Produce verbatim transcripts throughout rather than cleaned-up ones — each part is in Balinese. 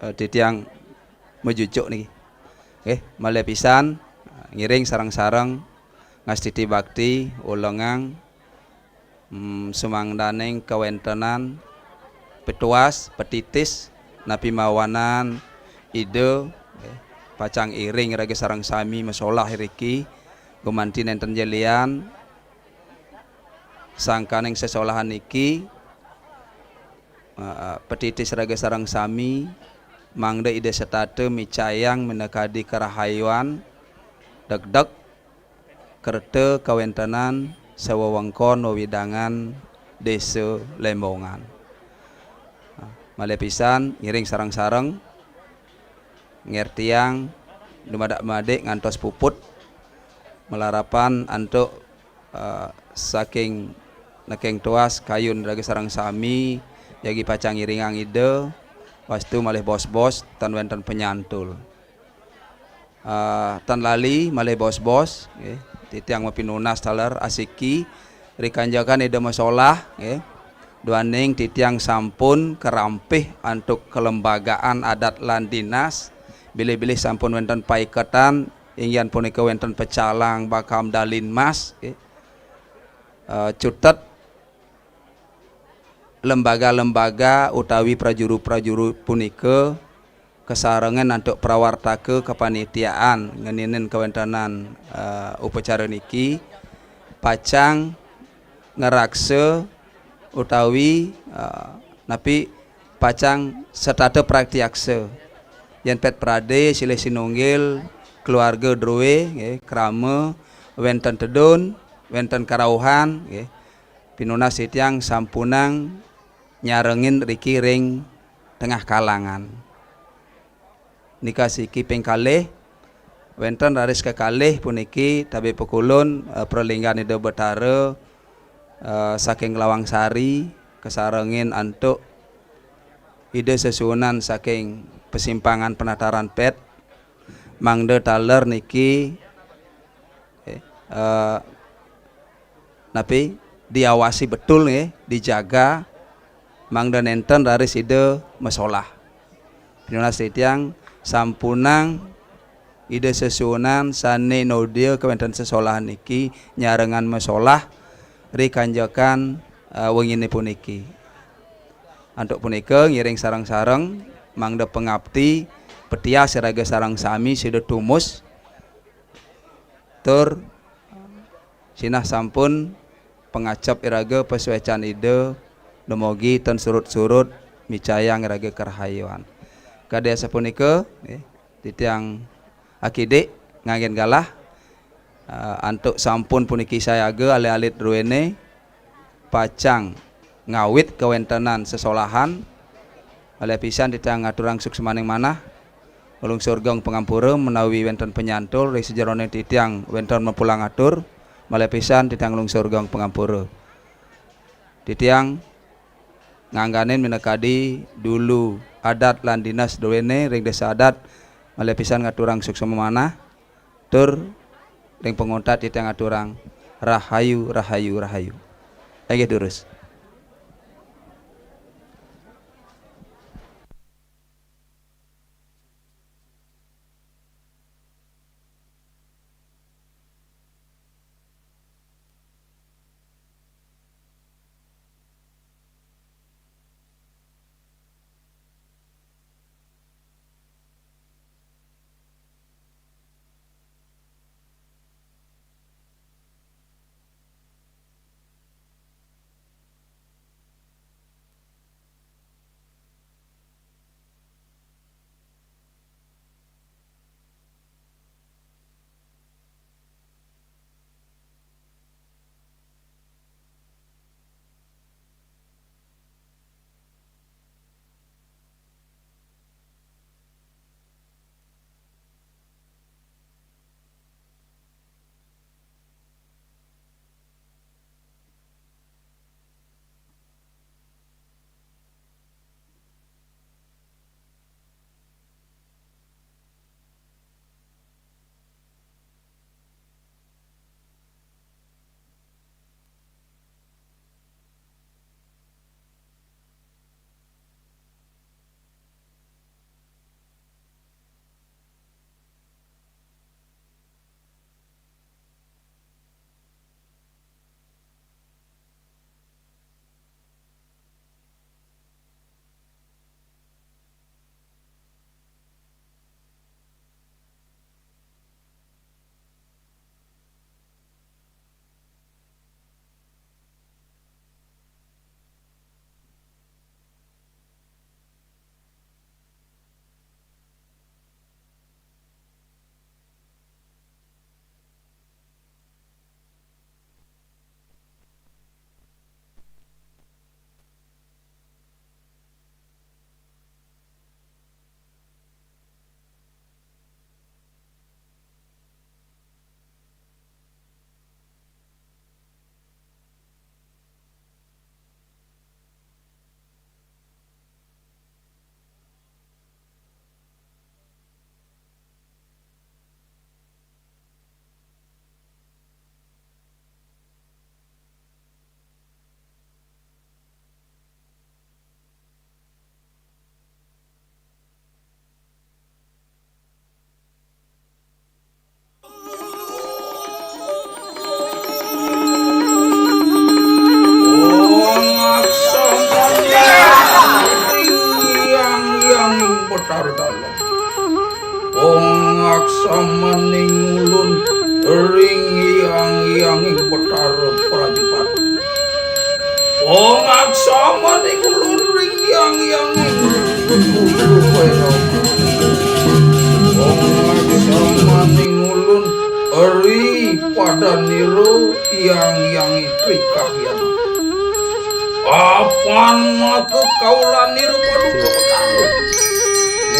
eh, titiang majujuk niki. Nggih, malih pisan, ngiring sareng-sareng ngastiti bakti, ulengang, mm, sumangdaning kawéntenan pituas, petitis, napi mawanan Ida, nggih, pacang iring raga sareng sami masolah iriki, gumanti nénten ja lian, sangkaning sesolahan niki, eh, petitis raga sareng sami, mangda Ida setata micayang minakadi karahayuan, degdeg, kerta kawéntenan sawewengkon wewidangan Désa Lembongan. Malih pisan ngiring sareng-sareng ngertiang dumadak-madik ngantos puput, malarapan antuk, eh, saking neking tuas kayun raga sareng sami, jagi pacang ngiringang Ida, wastu malih bos-bos tan wénten panyantul. Eh, tan lali malih bos-bos, nggih, titiang mapinunas taler asiki, rikanjekan Ida masolah, nggih. Duaning titiang sampun karampih antuk kelembagaan adat lan dinas, bilih-bilih sampun wénten paiketan, inggih punika wénten pecalang bakam Dalinmas, nggih. Eh, cutet lembaga-lembaga utawi prajuru-prajuru punika kasarengan antuk prawartaka kapanitiaan ngeninin kawéntenan, eh, upacara niki pacang ngraksa utawi, eh, napi pacang setata praktiaksa. Yén pét pradé silih sinunggil keluarga drué, nggih, krama wénten tedun, wénten karauhan, nggih. Pinunas titiang sampunang nyarengin riki ring tengah kalangan. Nika siki ping kalih, wénten raris kekalih puniki tabih pakulun, eh, pralinggan Ida Betara, eh, saking Lawang Sari, kasarengin antuk Ida sesuunan saking Pasimpangan Penataran Pét, mangda taler niki, eh, eh, napi, diawasi betul nggih, dijaga, mangda nénten raris Ida masolah. Pinunas titiang sampunang Ida sesuunan sané nodia kawénten sesolahan niki nyarengan masolah rikanjekan, eh, wenginé puniki. Antuk punika ngiring sareng-sareng mangda pangapti petias iraga sareng sami sida tumus tur sinah sampun pangacep iraga pasuécan Ida, dumogi tan surut-surut micayang iraga karahayuan. Kadi asapunika, nggih, titiang akidik nganggén galah, eh, antuk sampun puniki sayaga alit-alit druéné pacang ngawit kawéntenan sesolahan, malih pisan titiang ngaturang suksmaning manah, nglungsur geng pangampura menawi wénten panyantul ring sajeroning titiang wénten mapulang atur, malih pisan titiang nglungsur geng pangampura. Titiang ngangganin minakadi dulu adat lan dinas druéné ring désa adat, malih pisan ngaturang suksma manah, tur ring panguntat titiang aturang rahayu, rahayu, rahayu. Inggih durus. Betara Dalem. Pangaksamaning ulun ring hyang-hyanging Betara Pradipati. Pangaksamaning ulun ring hyang-hyanging Guru Bhairava. Pangaksamaning ulun ri padanira hyang-hyanging Tri Kahyangan. Apan maka kaula nira paduka Betara.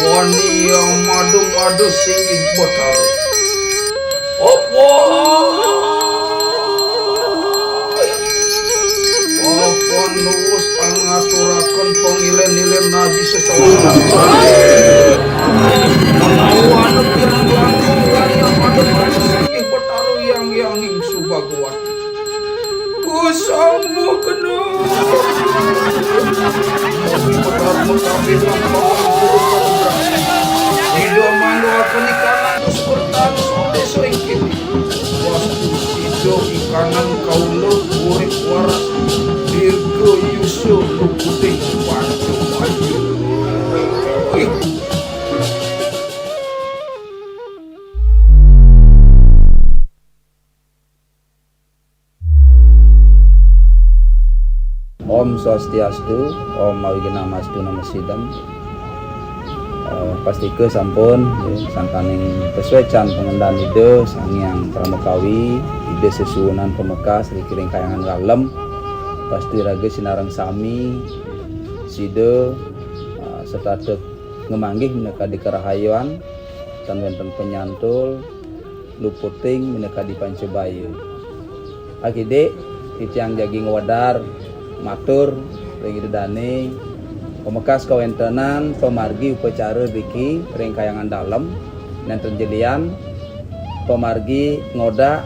Wani yang mada-mada singgih Betara. Apa? Apa nuwus pangaturaken pangilen-ilen nabi sesawangan. Menawi ana kirang langkung kalian mada-mada singgih Betara hyang-hyanging Subagawati. Kusama kena. Betara mengkabihkan pawan guru perguruan. Ida manggawaken ikanan terus bertahan sore soing kini. Wastu sida ikanan kaula urip waras. Dirga yusa luputing panca panca. Om Swastiastu, Om Awighnamastu Namo Sidham. Eh, pastika sampun, ya, sangkaning pasuecan pangandikan Ida Sang Hyang Paramakawi, Ida sesuunan pamekas ring Kahyangan Dalem, pasti raga sinareng sami sida, eh, setata ngamanggih minakadi karahayuan, tan wenten panyantul, luputing minakadi pancabaya. Akidik, titiang jagi ngwedar matur ring Ida dane, pamekas kawentenan pamargi upacara driki ring Kahyangan Dalem, nenten jelian pamargi ngodak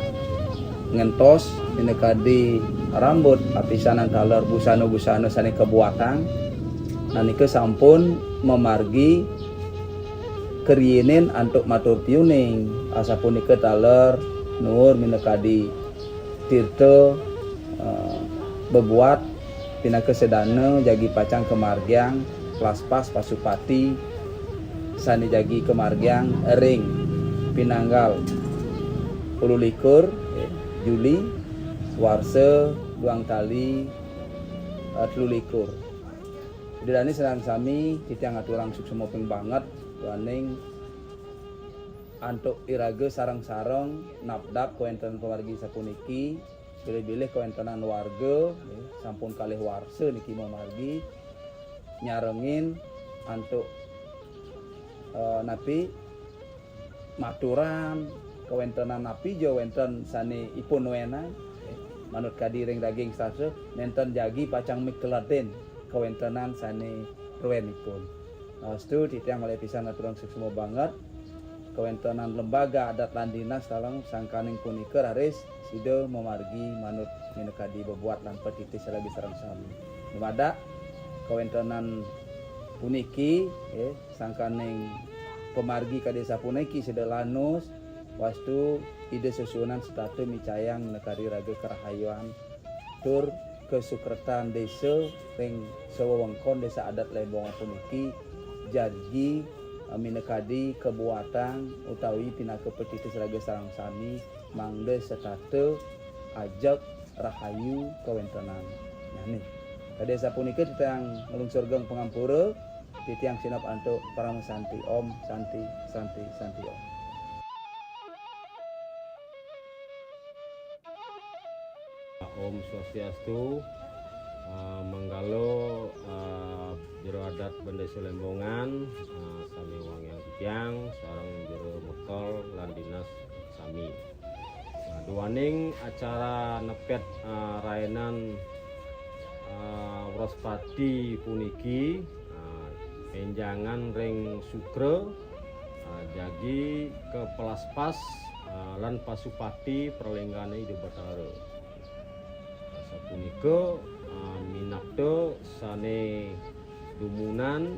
ngentos minakadi rambut apisanan taler busana-busana sane kabuatang, nah nika sampun mamargi kariinin antuk matur piuning, asapunika taler nuur minakadi tirta, eh, bebuat pinaka sedana jagi pacang kamargiang pelaspas pasupati sane jagi kamargiang ring pinanggal telu likur, eh, Juli, warsa duang tali, eh, telu likur. Ida dane sareng sami titiang aturang suksma ping banget duaning antuk iraga sareng-sareng nabdab kawentenan pamargi sapuniki, bilih-bilih kawentenan warga, nggih, sampun kalih warsa niki mamargi nyarengin antuk, eh, napi, maturan, kawentenan napi ja wenten sane ipun wenang, nggih, manut kadi ring daging sastra, nenten jagi pacang mikeledin kawentenan sane ruenipun. Astu titiang malih pisan aturang suksma banget. Kawentenan lembaga adat lan dinas taler sangkaning punika raris sida mamargi manut minakadi bebuat lan petitis raga sareng sami. Dumadak kawentenan puniki, eh, sangkaning pamargi kadi sapuniki sida lanus, wastu Ida sesuunan setata micayang minakadi raga karahayuan tur kasukretan desa ring sawewengkon Desa Adat Lembongan puniki jagi, eh, minakadi kabuatang utawi pinaka petitis raga sareng sami mangda setata ajeg rahayu kawentenannyane. Kadi sapunika titiang nglungsur geng pangampura, titiang sineb antuk parama santi. Om Santi, Santi, Santi Om. Om Swastiastu. Ah, manggala, ah, Jero Adat Bendesa Lembongan, ah, sami wangiang titiang sareng Jero Mekol lan dinas sami. Nah, duaning acara nepet, ah, raenan, ah, Wraspati puniki, ah, enjangan ring Sukra, ah, jagi kapelaspas, ah, lan pasupati pralinggane Ida Batara. Sapunika, ah, minakta sane dumunan,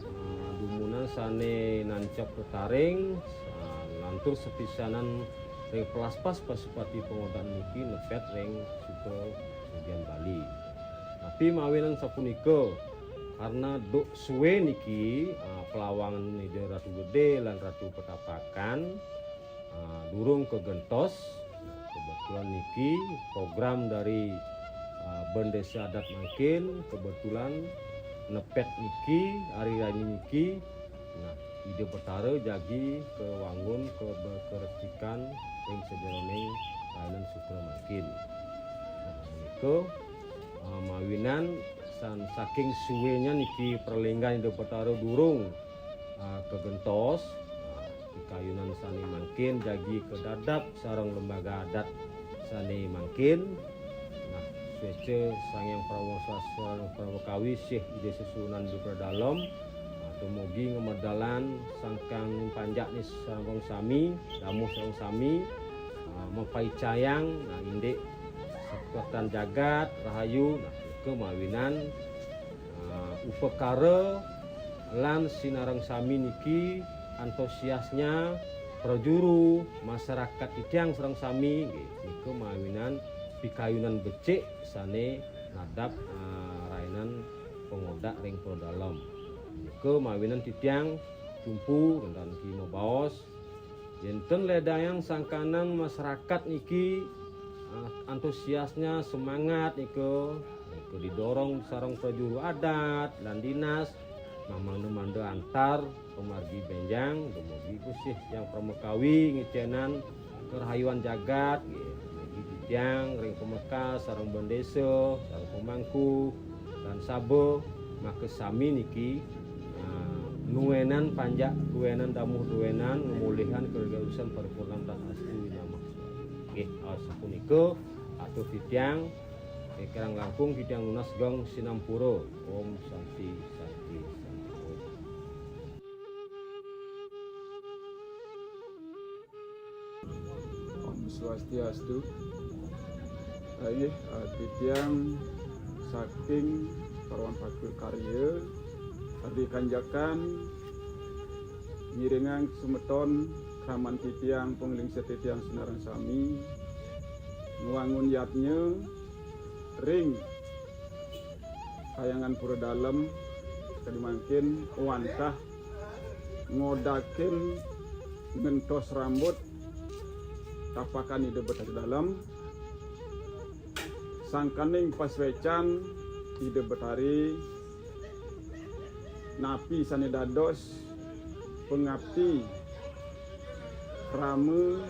ah, dumunan sane nancep retaring, ah, lantur sapisanan ring pelaspas pasupati pangodan niki nepet ring Sukra Udian Bali. Napi mawinan sapunika, Karena duk suwe niki, ah, pelawangan Ida Ratu Gede lan Ratu Petapakan, ah, durung kegentos. Kebetulan niki program dari, ah, Bendesa Adat mangkin kebetulan nepet niki, hari raini niki. Nah, Ida Betara jagi kewangun kebekerestikan ring sajeroning rainan sutra mangkin. Nah, menika, ah, mawinan san-, saking suwenya niki pralinggan Ida Betara durung, ah, kegentos, ah, pikayunan sane mangkin jagi kadadap sareng lembaga adat sane mangkin. Nah, sueca Sang Hyang Prabu Sastra Prabu Kawi sih Ida Sesuunan Ida Betara Dalem, ah, dumugi ngamedalan sangkaning panjak ni sareng sami, damuh sareng sami, ah, mapaicayang, nah, indik sakuatan jagat rahayu, nah, nika mawinan, ah, upakara lan sinareng sami niki antusiasnya prajuru, masyarakat titiang sareng sami, nggih, nika mawinan pikayunan becik sane nadap, ah, rainan pangodak ring Pura Dalem. Nika mawinan titiang cumpu, niki mabaos, yen ten ledayang sangkaning masyarakat niki, ah, antusiasnya, semangat nika, nika didorong sareng prajuru adat lan dinas, mamangda-mangda antar pamargi benjang, dumugi Gusti Sang Hyang Paramakawi ngicenan karahayuan jagat, nggih, dumugi titiang ring pamekas, sareng bendesa, sareng pamangku, lan saba, maka sami niki, ah, nuenan panjak duenan, damuh duenan, ngamolihang kagegsan paripurnan dan astu winamah. Nggih, asapunika, atur titiang, kirang langkung titiang nunas geng sinampura. Om Santi, Santi, Santi Om. Om Swastiastu. Inggih, ah, titiang saking Parwantaka Karya, Adi Kanjakan, ngiringang semeton kraman titiang, panglingsir titiang sinareng sami, ngwangun yadnya ring Kahyangan Pura Dalem, kadi mangkin wantah ngodakin ngentos rambut tapakan Ida Betari Dalem, sangkaning pasuecan Ida Betari, napi sane dados pangapti krama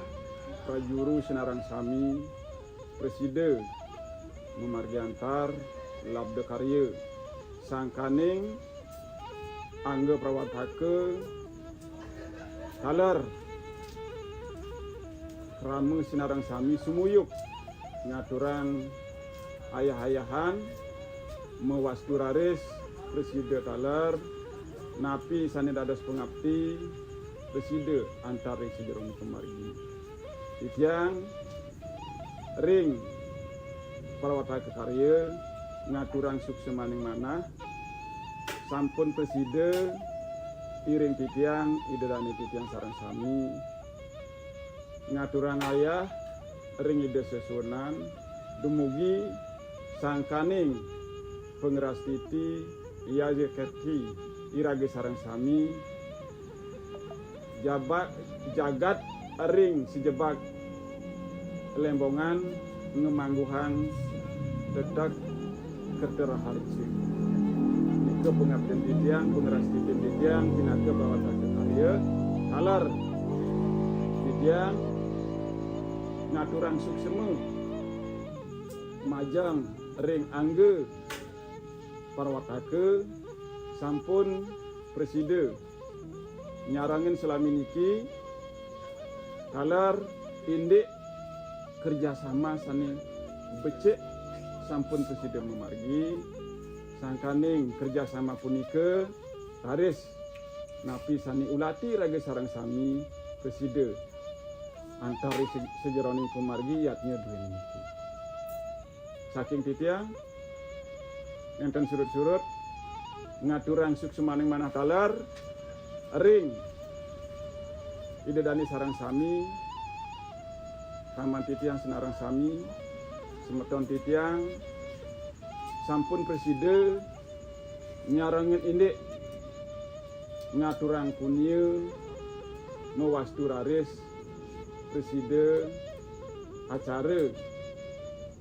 prajuru sinareng sami, prasida mamargi antar labda karya sangkaning angga Parwantaka taler krama sinareng sami sumuyup ngaturang ayah-ayahan mawastu raris prasida taler napi sane dados pangapti prasida antar ring sajeroning pamargi. Titiang ring Parwantaka Karya ngaturang suksmaning manah sampun prasida iring titiang, Ida Dane titiang sareng sami ngaturang ayah ring Ida Sesuunan dumugi sangkaning pangrastiti, yadikerti iraga sareng sami jabak jagat ring sajebag lembongan ngamangguhang teteg kerta raharja. Nika pangaptin titiang, pangrastitin titiang, pinaka Parwantaka Karya, taler titiang ngaturang suksma majeng ring angga Parwantaka sampun prasida nyarengin salami niki, taler indik kerjasama sane becik sampun prasida mamargi, sangkaning kerjasama punika raris napi sane ulati raga sareng sami prasida antar ri se-, sajeroning pamargi yadnya duene niki. Saking titiang, nenten surut-surut, ngaturang suksmaning manah taler ring Ida Dane sareng sami, kraman titiang sinareng sami, semeton titiang sampun prasida Nyarengin indik ngaturang punia mawastu raris prasida acara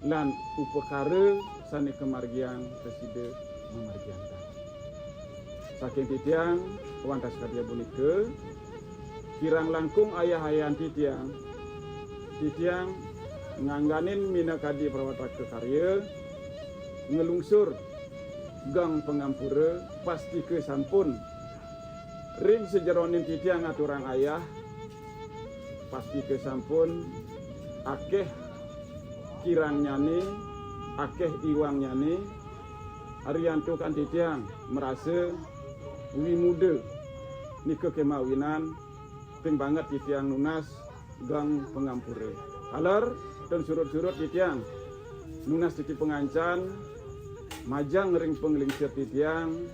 lan upakara sane kamargiang prasida mamargi antar. Saking titiang wantah sakadi punika, kirang langkung ayah-ayahan titiang, titiang ngangganin minakadi prawartaka karya, nglungsur gang pangampura, pastika sampun ring sajeroning titiang ngaturang ayah, pastika sampun akeh kirangnyane, akeh iwangnyane, riantukan titiang marasa wimuda nika kemawinan, ping banget titiang nunas gang pangampura. Taler, ten surut-surut titiang nunas titi pangancan, majang ring panglingsir titiang,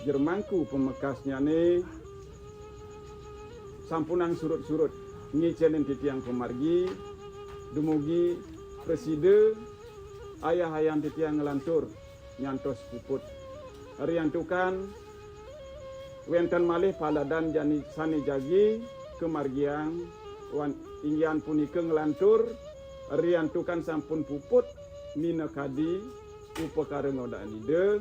jero mangku pamekasnyane, sampunang surut-surut ngicenin titiang pamargi, dumugi prasida ayah-ayahan titiang nglantur nyantos puput. Riantukan wenten malih paladan jani sane jagi kamargiang wan inggihan punika nglantur riantukan sampun puput minakadi upakara ngodaan Ida,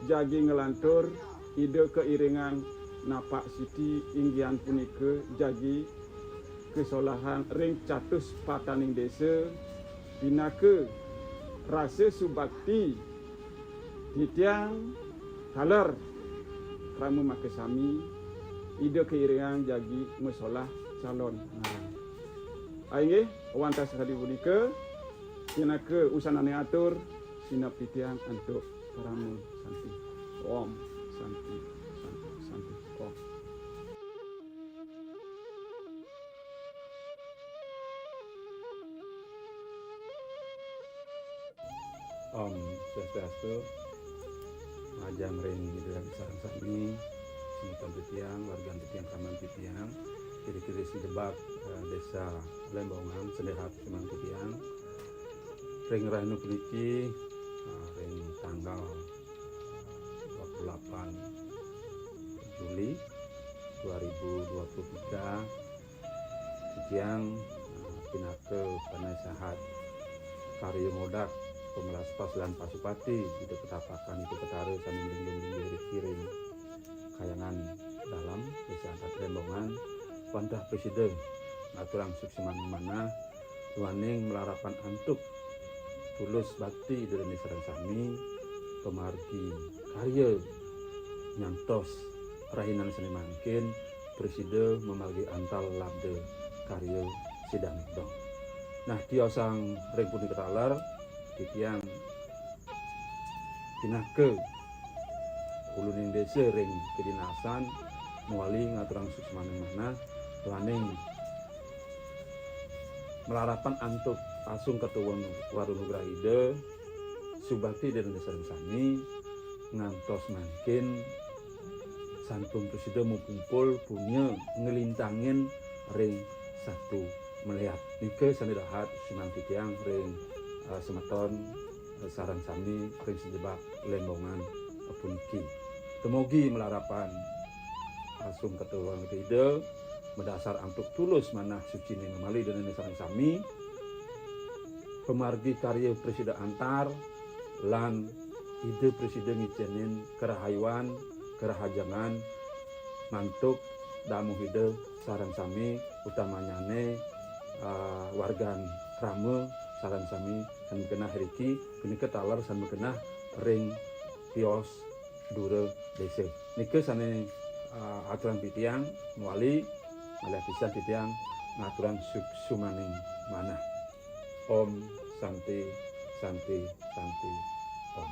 jagi nglantur Ida kairingang napak siti inggihan punika jagi kasolahang ring catus pataning desa, pinaka rasa subakti titiang taler krama makasami, Ida kairingang jagi masolah calon ngaran. Inggih, wantah sakadi punika, pinaka usanane atur, sineb titiang antuk parama santi. Om Santi, Santi, Santi, Om. Om Swastiastu. Majeng ring Ida sareng sami, semeton titiang, wargan titiang, kraman titiang, kiri-kiri sejebag, eh, Desa Lembongan, sane dahat semeng titiang. Ring rahina puniki, eh, ring tanggal dua puluh delapan Juli dua ribu dua puluh tiga, titiang, eh, pinaka penasehat karya ngodak, pamelaspos lan pasupati, Ida Petapakan, Ida Petara sane malinggih-linggih ring Kahyangan Dalem, Desa Antar Lembongan, wantah prasida ngaturang suksmaning manah, duaning malarapan antuk tulus bakti Ida dane sareng sami, pamargi karya nyantos rahinane sane mangkin, prasida mamargi antar labda karya sidaning dong. Nah, tiosang ring punika taler, titiang pinaka uluning desa ring kedinasan mawali ngaturang suksmaning manah, duaning malarapan antuk asung katua waru nugraha Ida, subakti Ida dane sareng sami, ngantos mangkin sampun prasida mapumpul punya nglintangin ring satu meleat. Nika sane dahat semeng titiang ring, eh, semeton, eh, sareng sami ring sejebag Lembongan, eh, puniki. Dumugi malarapan asung katua Ida, madasar antuk tulus manah sucine mawali Ida dane sareng sami, pamargi karya prasida antar, lan Ida prasida ngicenin karahayuan, karahajengan, mantuk damuh Ida sareng sami, utamanyane, ah, wargan krama sareng sami sane magenah riki, punika taler sane magenah ring tios dura desa. Nika sane, ah, aturang titiang mawali, malih pisan titiang ngaturang suksmaning manah. Om Santi, Santi, Santi, Om.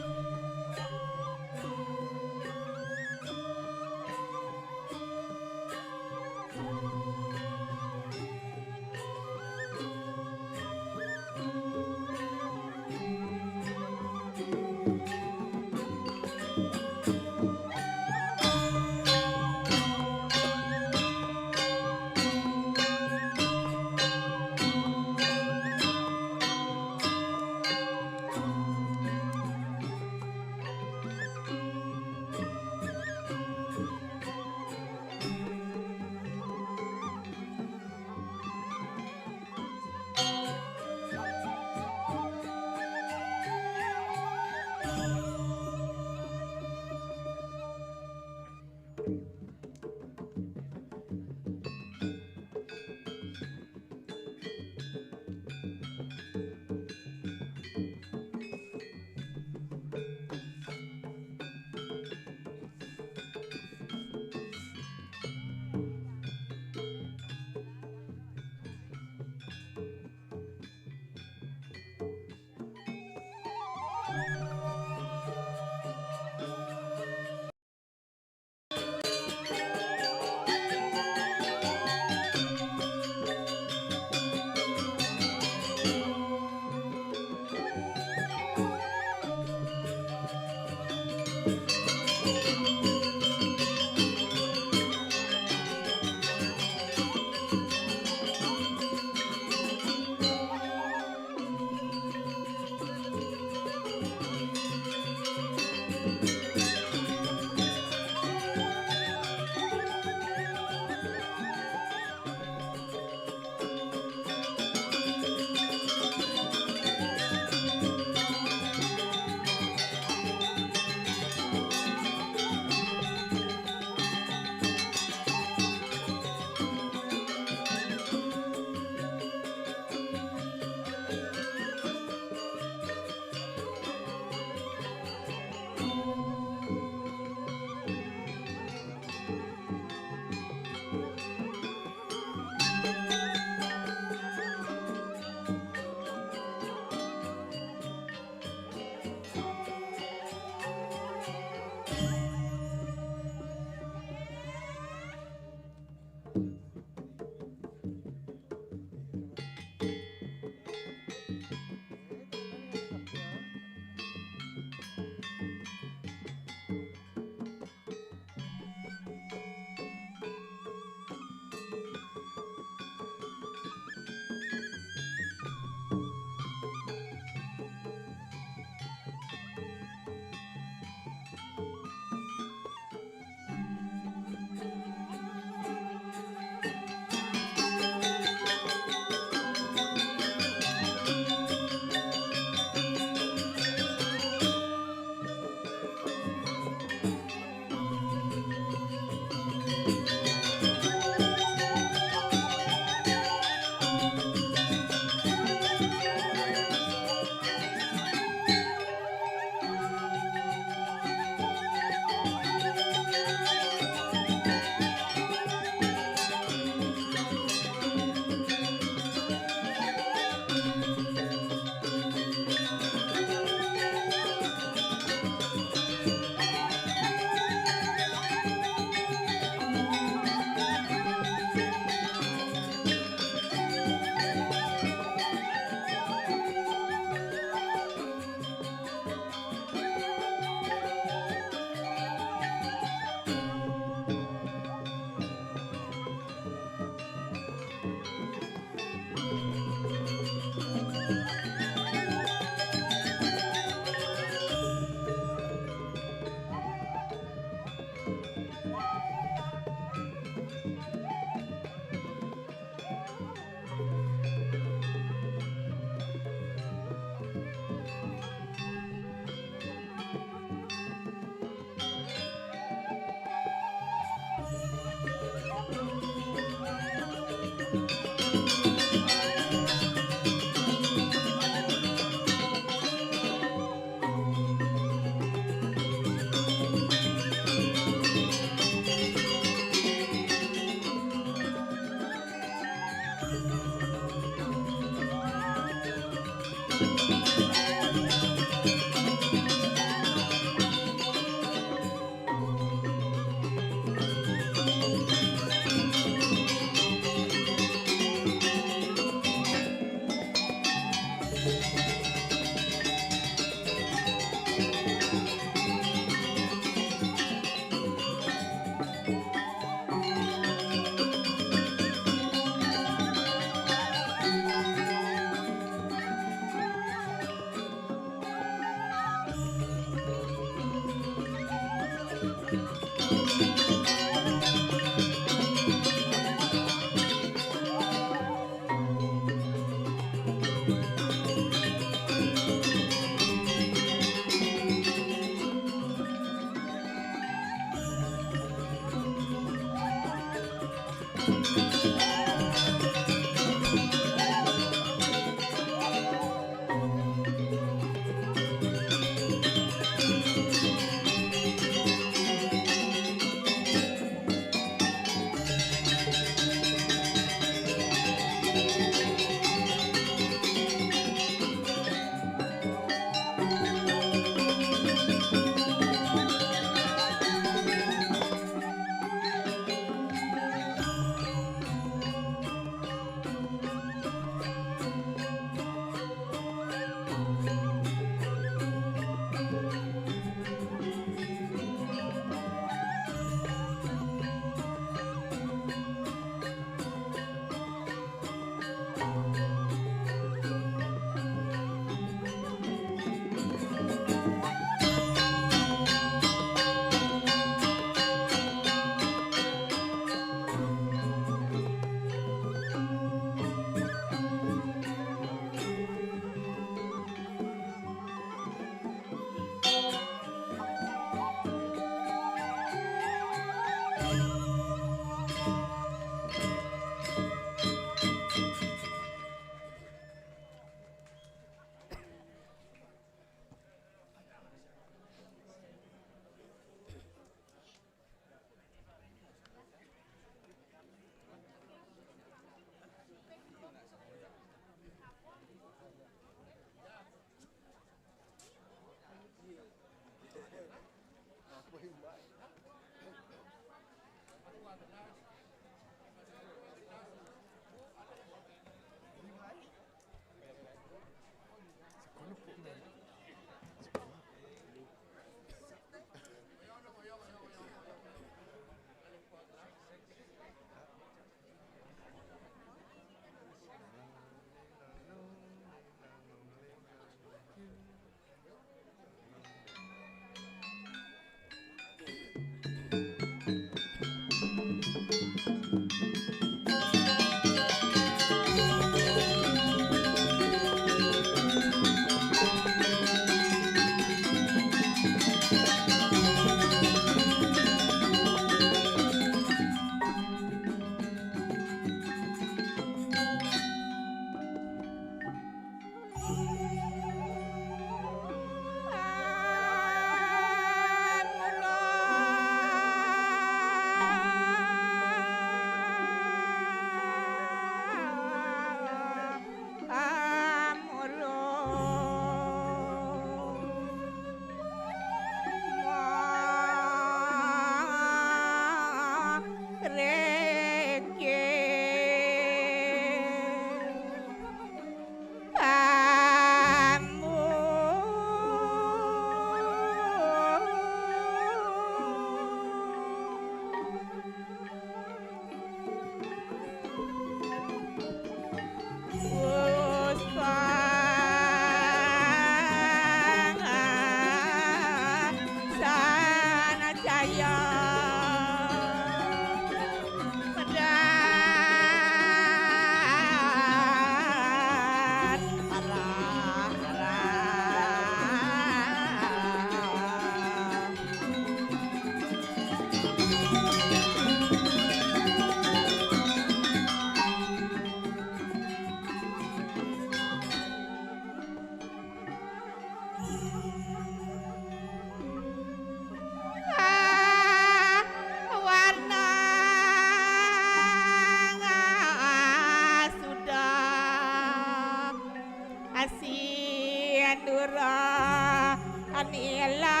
Nila.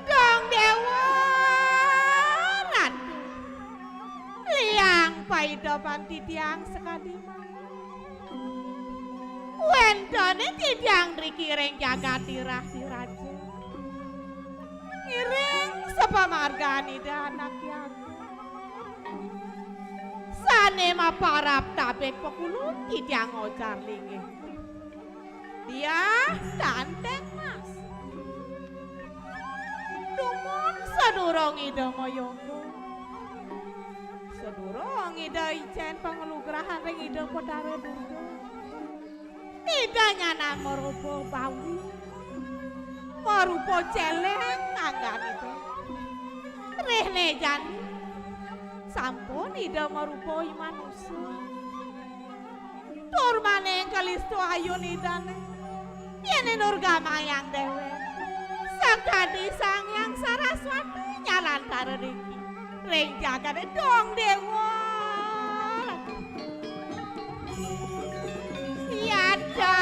Dong Déwa Ratu, liang paidopan titiang sakadi mangkin. Wénten titiang riki ring jagat Tirah Diraja. Ngiring sapamargan Ida Anak Ki Ageng. Sané maparab tabek pakulun titiang ojar linggih. Diah Tanteng Mas. Dumun sadurung Ida mayangga. Sadurung Ida icén panglugrahan ring Ida Betara Durga. Ida nyanan marupa bawi, marupa céléng anggan Ida. Rihné jani sampun Ida marupa i manusa. Tur maning kalistu ayun Idané, yén Nurgamayang déwék, sakadi Sang Hyang Saraswati nyalantara riki ring jagaté, Dong Déwa. Yata.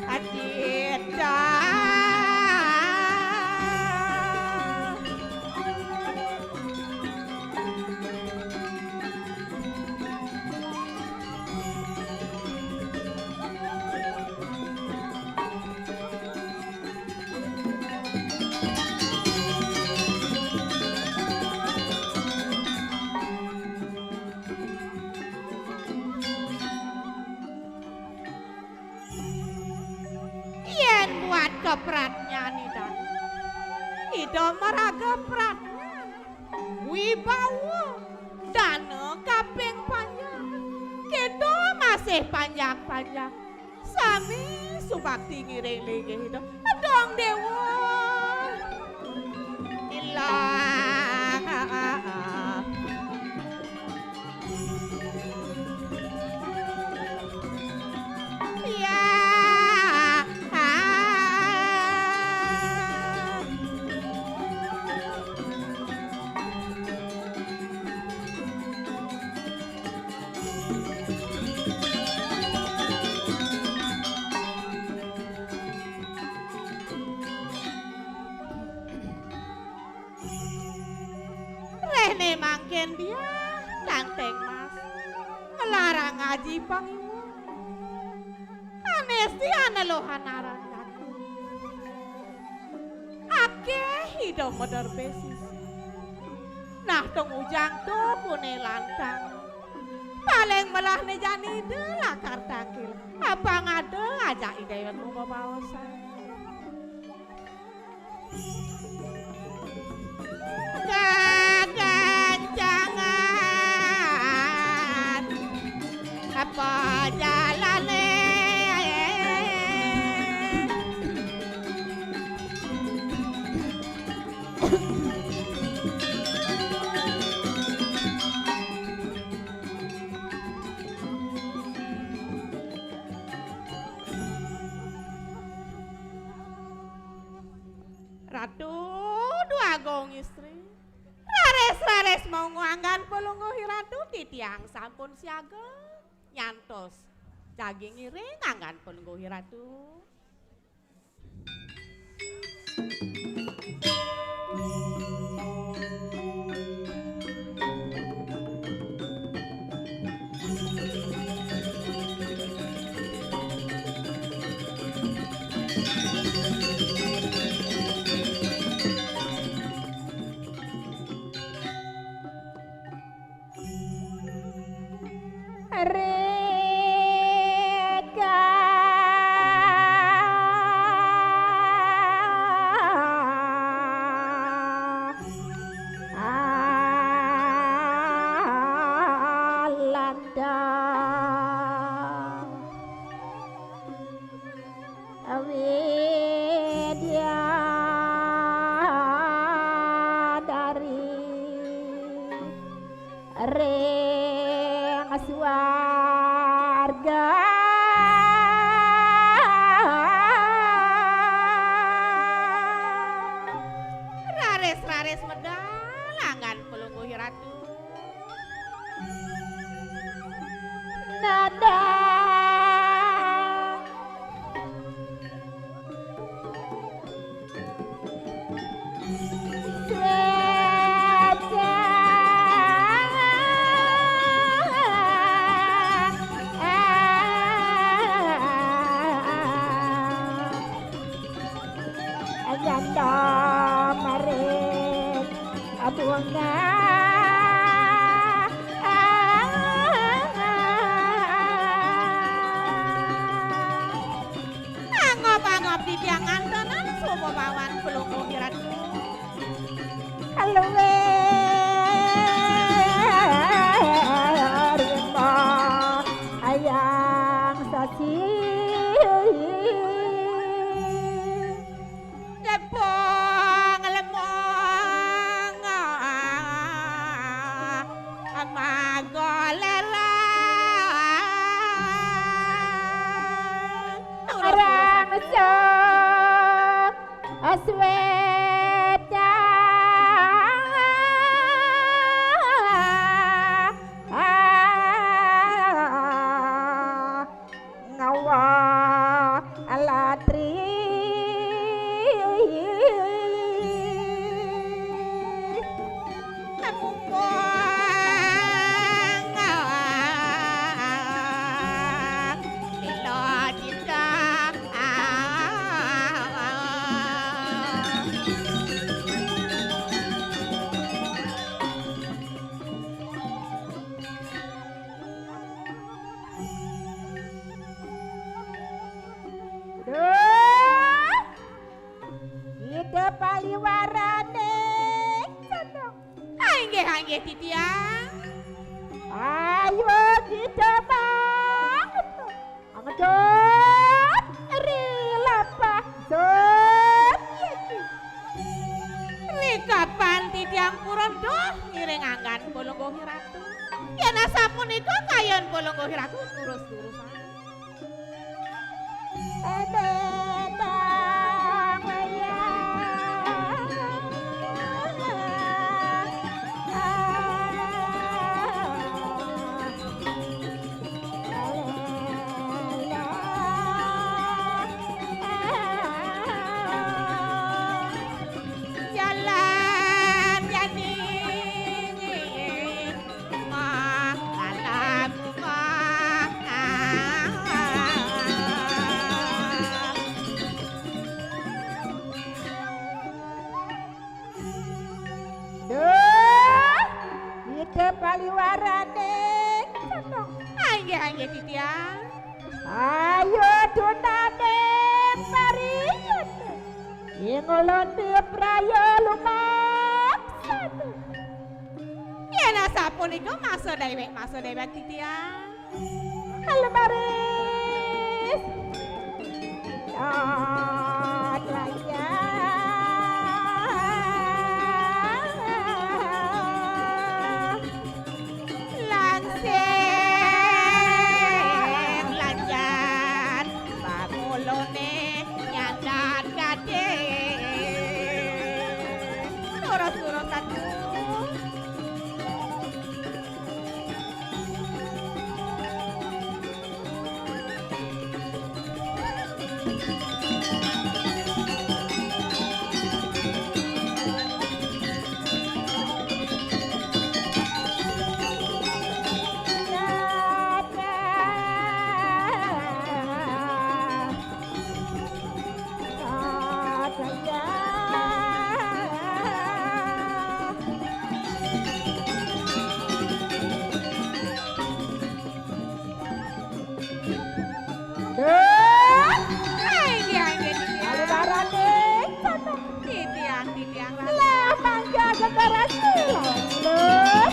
Adita. Yén buat kapradnyan Ida, Ida maraga pradnyan, wibawa, dana kaping panjak, kéto masih panjak-panjak. Sami subakti ngiring linggih Ida. Dong Déwa. Ilang. Ya. Rehné mangkin Diah Tanteng Mas nglarang aji pangiwa. Sanés Diah neluhan aran datu. Akéh Ida maderbé sisi. Nah, tungujang tukuné lantang. Paling melahné jani Ida lakar tangkil. Apang ada ajak Ida iwet mabaosan. Gagancangan apa jalané? Ratu Dwagung Istri, raris-raris monggo anggan palungguh Ratu, titiang sampun siaga nyantos Jagi ngiring anggan Palungguh Ratu. Rika Alanda. Widyadari ring swarga. Raris, raris medal anggan Palungguh Ratu. Nada. Sweta. Gandha maring bunga. Angop-angop titiang ngantenan suba pawan Palungguh Ratu. Kaluwih rimba ayang sasi. Lepung lemong magoleran. Arang sok asweta. Ngawa alatri. Mumpung ngawa lila cinta. Duh, Ida Paliwarane, Candong. Inggih, inggih, titiang. Ayo kita banget. Angedot ri lapah Setyaki. Rikapan titiang purun duh ngiring anggan Palungguh Ratu. Yen asapunika kayun Palungguh Ratu durus-durusan. Ede bang wayah. Jalan jani. Duh, Ida Paliwarane, Candong. Inggih, inggih, titiang. Ayo tunane pariyan. Ing ulun dipraya lumaksana. Yen asapunika masa dewek, masa dewek titiang. Lebaris. Dot wayah. Langsing lanjat pangulune nyandat gati. Lurus-lurus satu. Duh, ai, inggih, inggih, titiang. Kaliwarane, sana. Titiang, titiang, Ratu. Lah, mangga generasi, lho. Duh,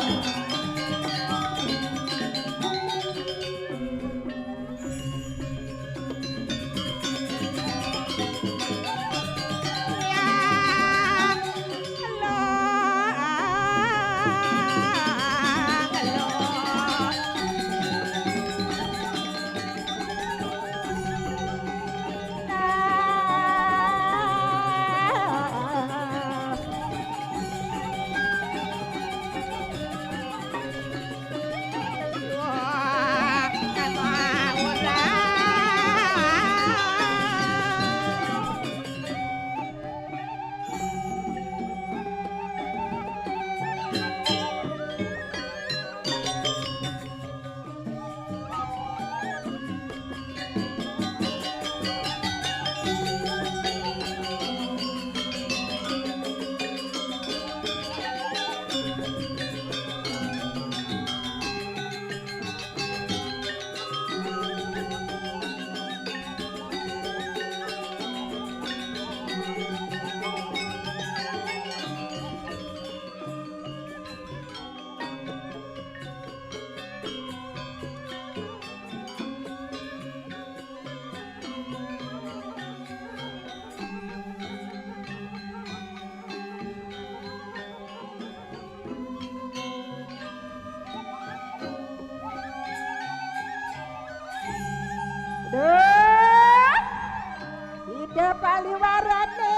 Ida Paliwarane.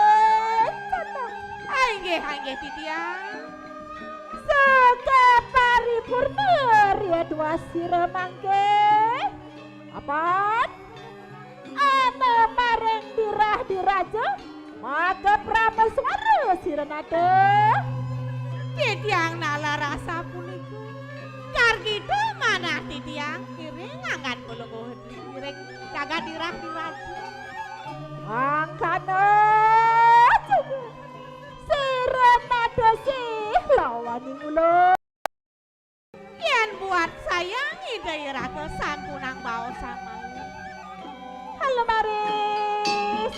Ah, inggih, ah, inggih, titiang. Saka paripurna ria dua sira mangke. Apan ana maring dirah diraja, maka prameswara sira nata. Titiang nalar asapunika. Kargita manah titiang ngiring anggan palungguh ngiring jagat dirah diraja. Mangkana juga sira nata sih lawaning ulun. Yen buat sayang Ida Iraga sampunang baosan malih. Halo, Maris.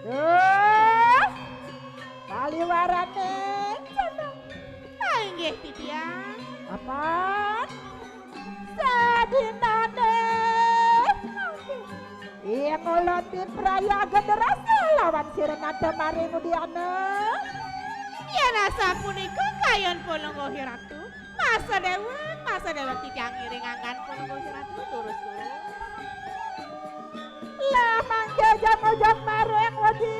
Duh, paliwarane cenah. Ah, inggih, titiang. Apan? Sadinane. Iya, ngulon di praya generasi lawan sira nata maring udiana. Yen asapunika kayun palungguh Ratu. Masa dewek, masa dewek titiang ngiring anggan palungguh Ratu, durus, durus. Lah, mangke jam-jam maring wedi.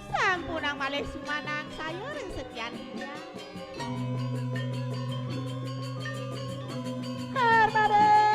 Sampunang malih sumanang saya ring setian titiang. Hermanis.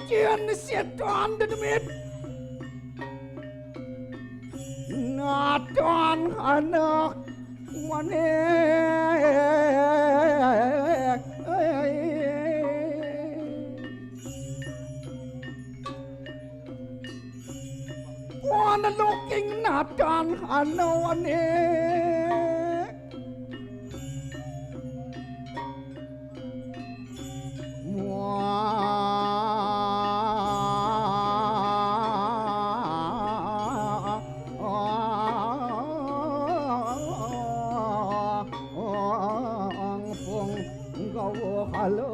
Yen setan dedemit. Natan anak wane. Wana loking natan anak wane. Nggawa halo.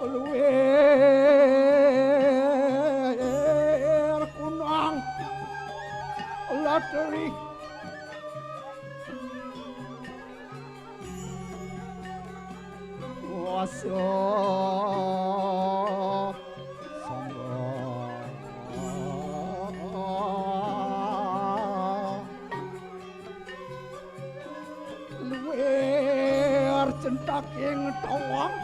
Luwir kunang lateri. Wasa samba. Luwir centaking tawang.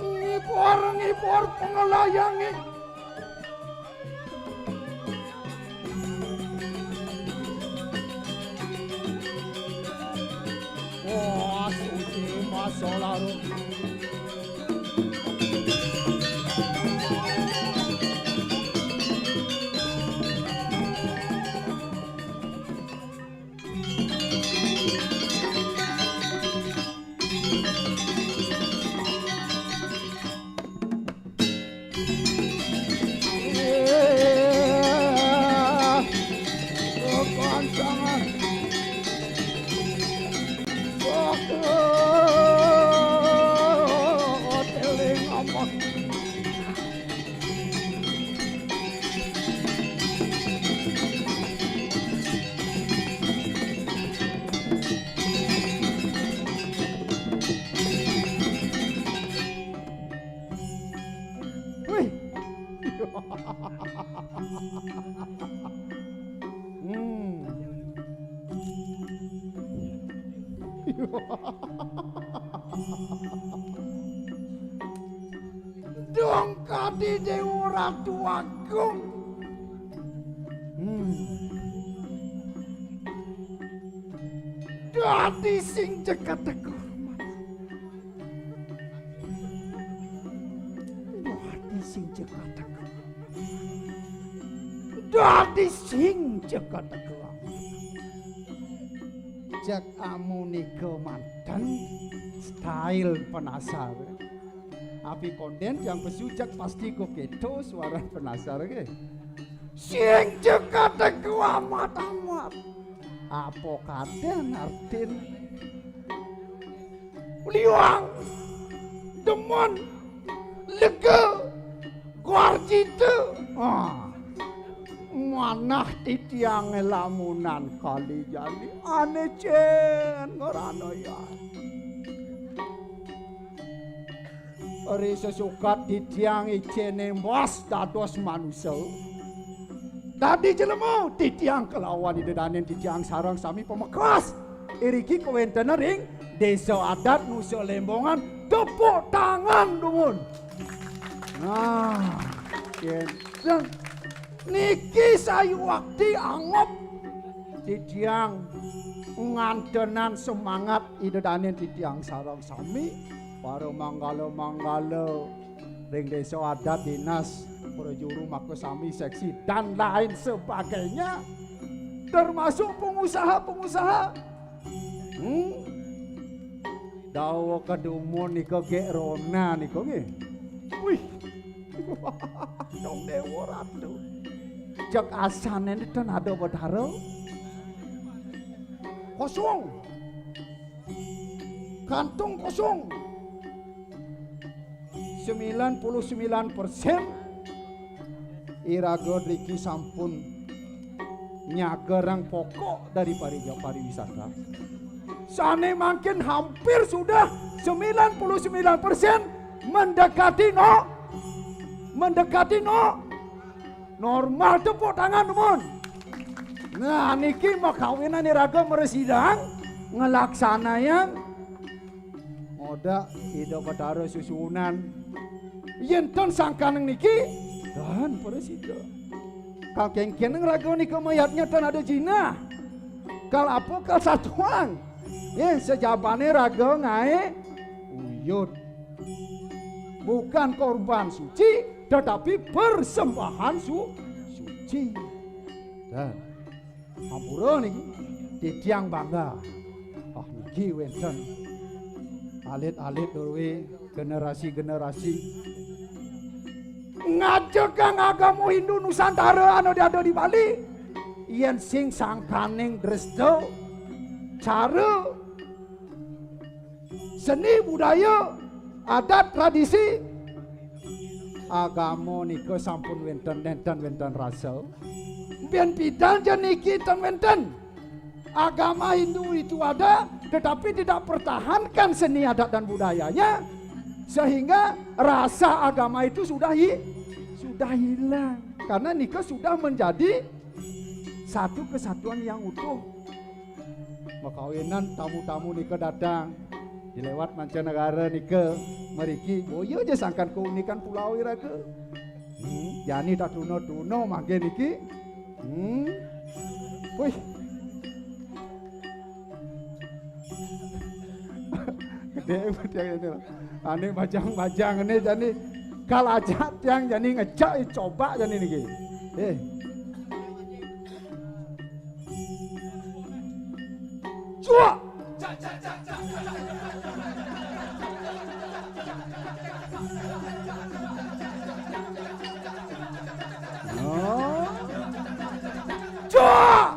Ngibur-ngibur panglayange. Wah, suci masa larut. Wih. Hmm. Dong kadi Dewa Ratu Agung. Hmm. Dadi sing jagat teguh. Dadi sing jagat teguh. Dadi sing jagat teguh. Jak amunika manten style penasar. Api konden yang besujak pasti kok keto suara penasar ke. Sing jagat teguh amat-amat. Apa kaden artin? Liwang, demen, lega, gorjita. Ah, manah titiang lamunan kali jani ane cen ngrana ya. Ri sesukat titiang icene mbas dados manusa. Dadi jelema titiang kelawan ida danen titiang sareng sami pamekas. Iriki kawéntenan ring Désa Adat Nusa Lembongan, tepuk tangan dumun. Nah, kénten. Niki sayuwakti anggep titiang ngantenan semangat Ida dané titiang sareng sami para manggala-manggala ring désa adat dinas prajuru maka sami seksi dan lain sebagainya, termasuk pengusaha-pengusaha. Hmm. Dawa kedumun nika gek rona nika nggih. Wih. Dong Dewa Ratu. Cek asane ten ada Betara. Kosong. Kantung kosong. Sembilan puluh sembilan persen iraga driki sampun nyagerang pokok dari pariga-, pariwisata. Sane mangkin hampir sudah sembilan puluh sembilan persen mendekati no, mendekati no, normal. Tepuk tangan, dumun. Nah, niki makawinan iraga mresidang ngelaksanayang ngodak Ida Betara susunan. Yen ten sangkaning niki, ten prasida. Kal kengkeneng raga nika mayatnya ten ada jinah. Kal apa kal satuang. Yen sejabane raga ngae uyut. Bukan korban suci, tetapi persembahan su-, suci. Dan ampura niki, titiang bangga. Ah, niki wenten alit-alit durwe generasi-generasi ngajekang agama Hindu Nusantara anu diada di Bali. Yen sing sangkaning dresta, cara, seni budaya, adat tradisi, agama nika sampun wenten, nenten wenten rasa. Mpin pidan ja niki ten wenten. Agama Hindu itu ada, tetapi tidak pertahankan seni adat dan budayanya, sehingga rasa agama itu sudah hi-, sudah hilang. Karena nika sudah menjadi satu kesatuan yang utuh. Makawinan tamu-tamu nika datang. Dilewat mancanegara nika mriki, boya ja sangkan keunikan pulau iraga. Hmm, jani tak tuna-tuna mangke niki. Hmm. Wih. Gedé tiang ini. Ane bajang-bajang ini jani kal ajak tiang jani ngejak coba jani niki. Eh. Cuak. Oh. Cuak.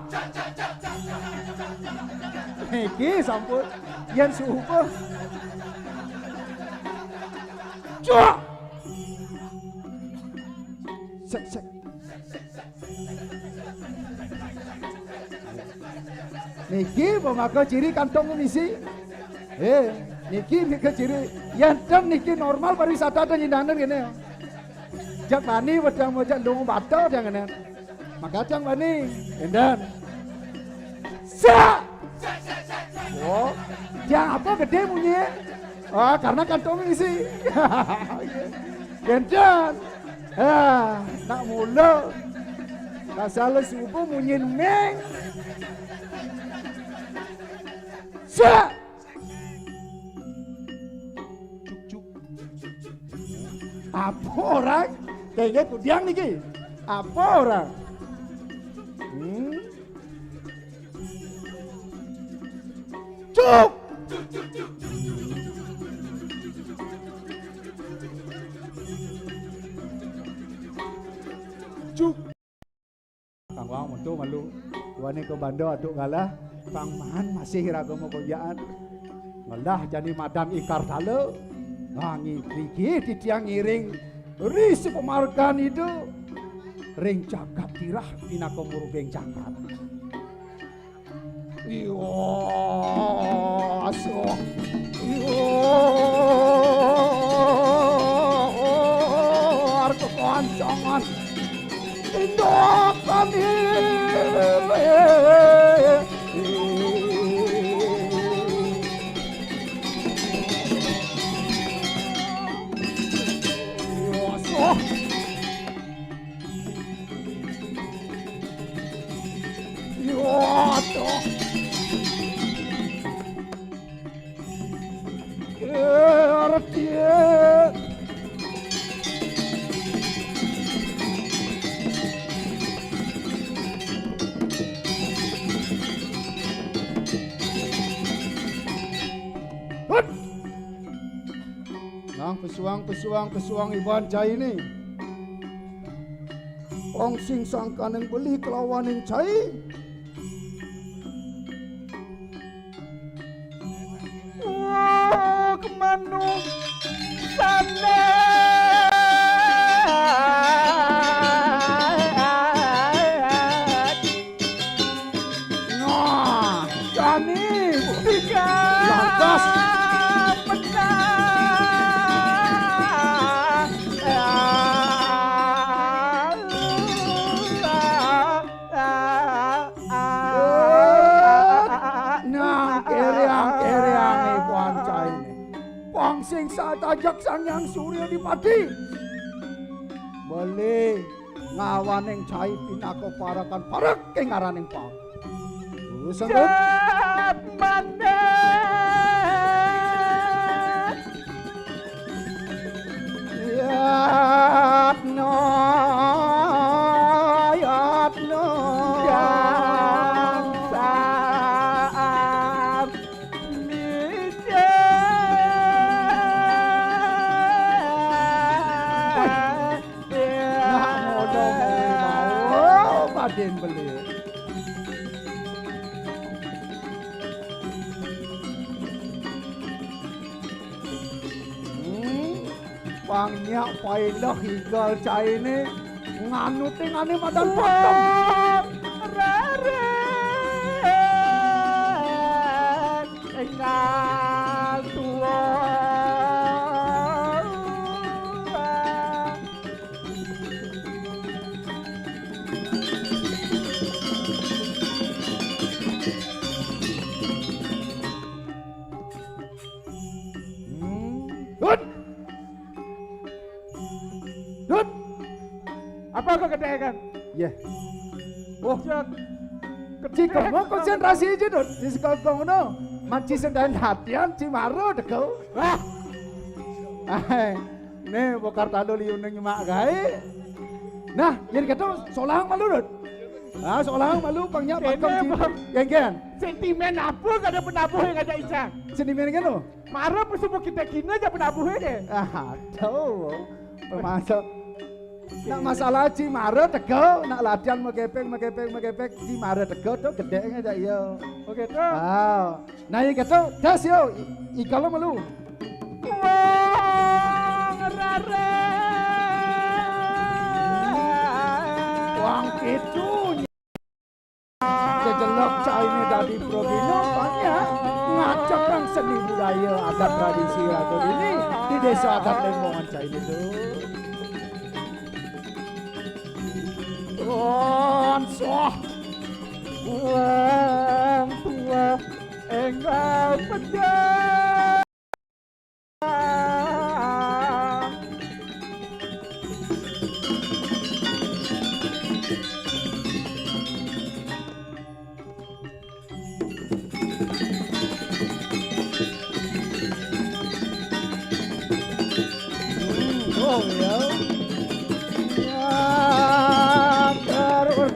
Niki sampun yen suupa. Cuak. Sek, sek. Niki mangka ciri kantong misi. Eh, niki mangka ciri. Yen ten niki normal pariwisata ten nyindangan kene. Jak bani wedang mojak lunga bata jang kene. Maka jang bani. Endan. Sak. Oh, jang apa gedé munyi? Ah, karena kantong isi. Gendan. Ah, nak mula. Nak salah subuh munyin meng. Sak. Cuk, cuk. Apa orang? Kayaknya kudiang niki. Apa orang? Hmm? Cuk! Cuk! Kang Wang metu malu. Duane ke banda aduk galah. Kang Mahan masih raga makonjakan. Ngelah jani madan ikar tala. Ngangi riki titiang ngiring ri sepamargan ida ring jagat tirah pinaka murubing jagat. Iya, asuh. Iya, arep kancangan. Tindakan. Iya, asuh. Iya, atuh. Ang pesuang, pesuang, pesuang iban cai ni. Wong sing sangkaning beli kelawaning cai. Wong manuk sandang. Nah, jani. Tiga. Lantas. Menang. Nah, kereang-kereang iban cai ni. Pang sing satajak Sang Hyang Surya Dipati. Beli ngawaning cai pinaka parekan parek ing ngaraning pang. Senggut. Jat mandek. Yatno, yatno. Gangsaan mijil. Wih. Nak ngodong mau, oh, padin beli. Hmm, pang nyak paindah igal cai ni nganuting ane madan pakem. Wong raret enggal tua. Hmm. Dut. Dut. Apa kau ketekan? Yeh. Oh. Cek. Cik, kamu konsentrasi aja, Dut. Di sekolah kau ngono. Manci sendayan hatian, ci maro deko. Wah. Ai. Nih, bokar talu liu neng nyemak gae. Nah, yen keto solang malu, Dut. Ah, solang malu, pang nyak. Kene, pakem ci. Bang. Geng, geng. Sentimen apa kada penabuh yang ada icang? Sentimen kene lho. Mara pesumu kita kina aja penabuhe deh. Ah, aduh. Termasuk. Nak masalah ci mara tego, nak latihan megepeng, megepeng, megepeng, ci mara tego tuh gedenya aja iya. Oke tuh. Ah, nah iya gitu, das yo, I-, igal lo melu. Wong raret. Wong gitu. Jejelok caine dadi prabina, panya ngajak kang seni budaya adat tradisi raga dini di desa adat Lembongan caine tu. Tansah wong tua enggal pedang. Hmm, oh ya. Ya, terus.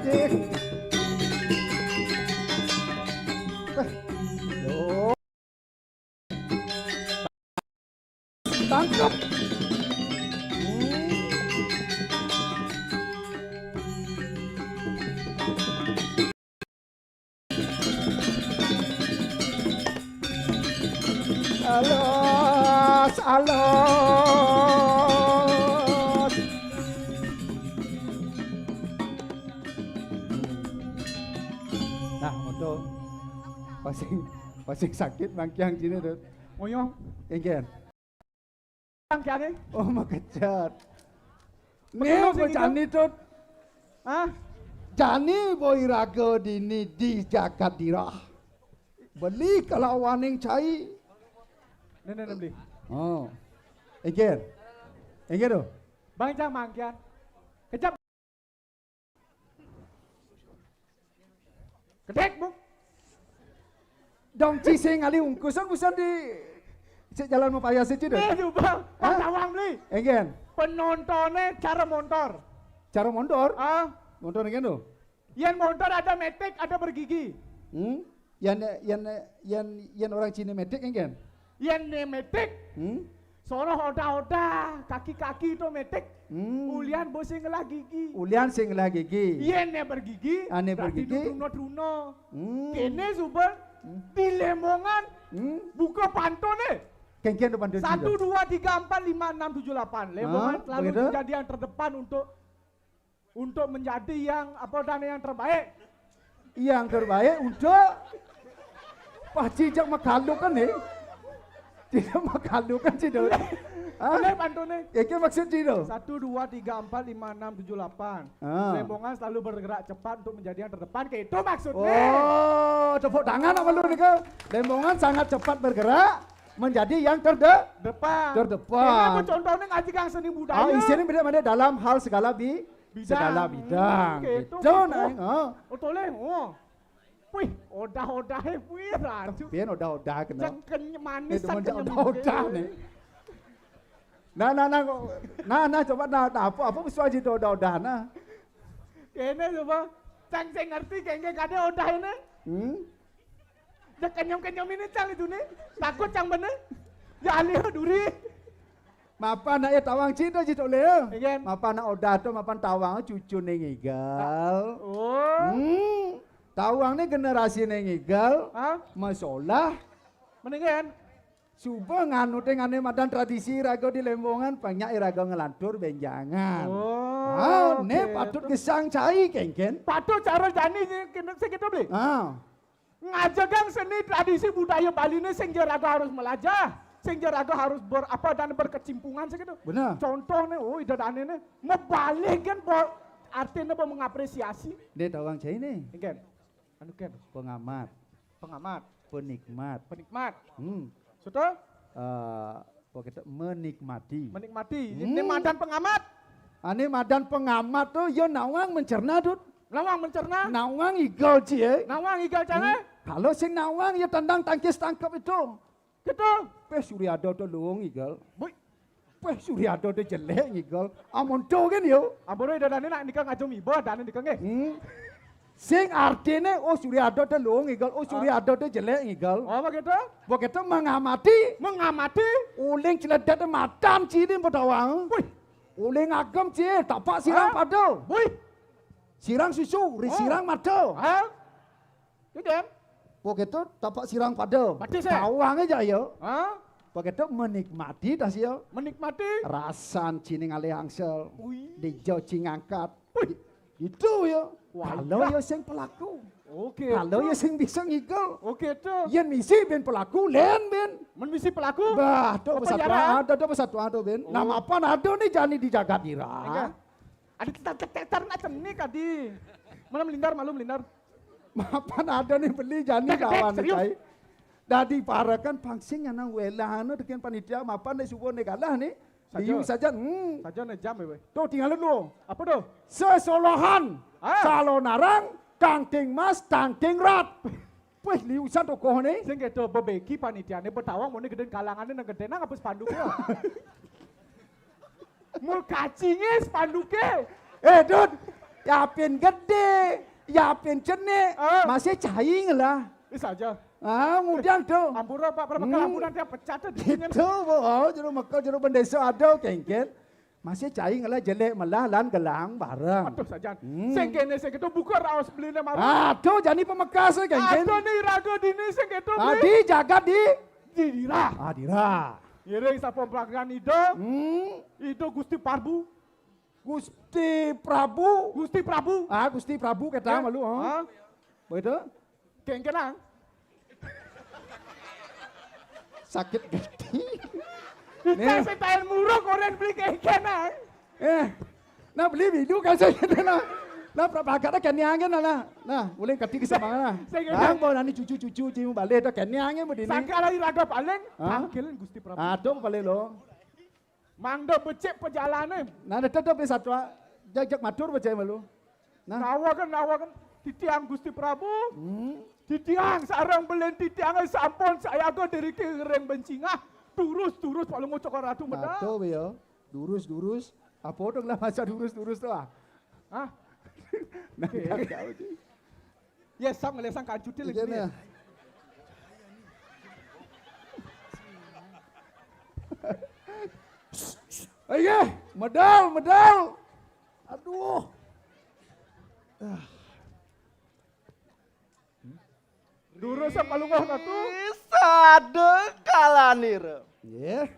Eh, oh. Tangkep. Alas, alas. Nah, untuk pasing, pasing sakit mangkiang sini tuh. Ngoyong. Engken. Mangkiange? Oh, makejat. Nih, Bener sih gitu. Jani, Tut. Hah? Jani boy raga dini di jagat dirah. Beli kalawaning cai. Nih, nih, nih, beli. Oh. Engken. Engken tuh. Bang Jang mangkian. Kejap. Kedek, Bu. Dong ci sing ngali ungkus, ungkusan di cek jalan mau payah sih, Cid. Eh, coba, Hah? Pas awang beli. Engken. Penontonnya cara montor. Cara montor? Ah. Montor engken tuh. Yang montor ada metik, ada bergigi. Hmm? Yang, yang, yang, yang orang Cina metik engken? Yang ne metik. Hmm? Soroh odah-odah, kaki-kaki to metik. Hmm. Ulian bo sing ngelah gigi. Ulian sing ngelah gigi. Yén né bergigi, ané bergigi, berarti bergigi. Truno-truno. Hmm. Kéné suba. Hmm. Di Lembongan. Hmm. Buka pantuné. Kénkén to pantun. Satu, dua, tiga, empat, lima, enam, tujuh, delapan. Lembongan. Hah? Selalu begitu? Menjadi yang terdepan untuk untuk menjadi yang apa dan yang terbaik. Yang terbaik untuk Pak Cijak makalukan nih. Tidak makalukan sih dong. Hah? Bener pantunnya. Ya, itu maksud sih dong. Satu, dua, tiga, empat, lima, enam, tujuh, delapan. Ah. Lembongan selalu bergerak cepat untuk menjadi yang terdepan. Kayak itu maksudnya. Oh, tepuk tangan apa lu nih? Lembongan sangat cepat bergerak menjadi yang terde depan. Terdepan. Ini apa contohnya ngaji kang seni budaya? Ah, isinya beda mana dalam hal segala bi bidang. Segala bidang. Hmm, gitu, gitu, gitu. Nah, oh. Oh, toleh, oh. Wih, odah-odahé kuwi raju. Pian odah-odah kena. Cengkeny manis. Itu cengkeny odah-odah nih. Nah, nah, nah, kok. Nah, nah, coba nah, nah apa apa wis wajib odah-odah nah. Kéné coba. Cang sing ngerti kéngké kadé odah ini. Hmm? Ya kenyem-kenyem ini cang itu nih. Takut cang bener. Ya alih duri. Mapan nak ya tawang cita cita lé. Iya. Mapan nak odah to mapan tawang cucuné ngigal. Oh. Hmm. Tawang nih generasiné ngigal. Hah? Masolah. Mendingan. Suba nganuté ngané madan tradisi raga di Lembongan, banyak raga ngelantur benjangan. Oh, ah, oké. Né patut gesang cai kénkén. Patut cara jani sing kéto beli. Ah. Ngajegang seni tradisi budaya Bali ini sing raga harus melajah, sing raga harus ber, apa dan berkecimpungan segitu. Benar. Contohnya, oh ida dane ini mebalih kan artinya apa mengapresiasi. Né tawang cai né. Engken. Anu kan. Pengamat. Pengamat. Penikmat. Penikmat. Hmm. Sudah? Eh, apa kita menikmati. Menikmati. Hmm. Ini madan pengamat. Ané madan pengamat to ya nawang mencerna, Dut. Nawang mencerna. Nawang igal cie. Nawang igal cangé. Hmm. Kalau sing nawang ya tendang tangkis tangkep itu. Gitu. Péh Suryado to luung igal. Bui. Péh Suryado to jelék ngigal. Amun to kan yo. Ampun ida dane nak nika ngajum iba dane nika nggih. Hmm. Sing artiné oh Suryado to luung ngigal, oh Suryado to jelék ngigal. Oh begitu? Begitu mengamati. Mengamati. Uling celedet madan ciri petawang. Wih. Uling agem ciri tapak sirang pada. Wih. Sirang susu, ri sirang mata. Hah? Gitu kan? Begitu tapak sirang pada. Batis, eh? Tawang aja ya. Hah? Begitu menikmati dah sih ya. Menikmati. Rasan cini ngalih angsel. Wih. Dijo cing angkat. Wih. Itu ya. Wah, kalau iya. Ya sing pelaku. Oke. Kalau ya sing bisa ngigel. Oke tuh. Yen misi ben pelaku, len ben. Men misi pelaku. Bah, tuh pesatuan ada, tuh pesatuan tuh ben. Oh. Nah, mapan ada nih jani di jagat ira. Ada tetar-tetar nak cenik adi. Mana melindar, malu melindar. Mapan ada nih beli jani lawan nih, serius? Dadi parekan pangsing nang welana dengan panitia mapan nek suwun nek kalah nih. Saja. Liu saja. Hmm. Saja nek jam ya, weh. Tuh tinggal dulu. Apa tuh? Sesolohan. Ah. Salonarang, tangting mas, tangting rat. Weh, liusan tokoh nih. Sing kedo bebeki panitiane petawang muni gedén kalangane nang gedén nang apa spanduk ya? Mul kacinge spanduke. Eh, Dut, yapin gedé, yapin cenik, masih caing lah. Wis aja. Ah, ngudiang tuh. Ampura, Pak, berapa kelabunan dia pecat tuh di sini. Gitu, oh, jero Mekah, jero bendesa ada, kengken. Masih caing lah, jelek melah, lan gelang bareng. Aduh, sajan. Hmm. Sing kene, sing kedo, buka raos beline marang. Aduh, jani pemekas, kengken. Aduh, nih, raga dini, sing kedo, ah, beli. Di jagat di? Di dira. Ah, dira. Ngiring sapa pelagan Ida? Hmm. Ida Gusti Prabu. Gusti Prabu. Gusti Prabu. Ah, Gusti Prabu kita malu, oh. Ah. Begitu? Kengkenang. Sakit gati. Kita nih. Setain muruk orang beli kengkenang. Eh. Nah, beli bidu kan saya gitu nah. Nah, berapa agak keniangan nah. Nah, boleh kati ke semangat nah. Saya kira. Bang, bawa nani cucu-cucu cium balik dah keniangan begini. Sangka lagi raga paling. Hah? Tangkilin Gusti Prabu. Aduh, paling lo. Mangda becik pejalane. Nah, tetep di satwa jajak matur becik malu. Nah. Nawaken, nawaken titiang Gusti Prabu. Hmm. Titiang sareng belin titiange sampun sayaga diriki ring bencingah. Durus, durus palungguh Cokor Ratu medal. Aduh, ya. Durus, durus. Apa dong lah masa durus, durus tuh ah? Hah? Nah, oke. Nggak tahu sih. Ya, sam ngelesang kancutil iya, gitu ya. Nah. Ayo, medal, medal. Aduh. Ah. Durus Palungguh Ratu. Sada kalanira. Nggih.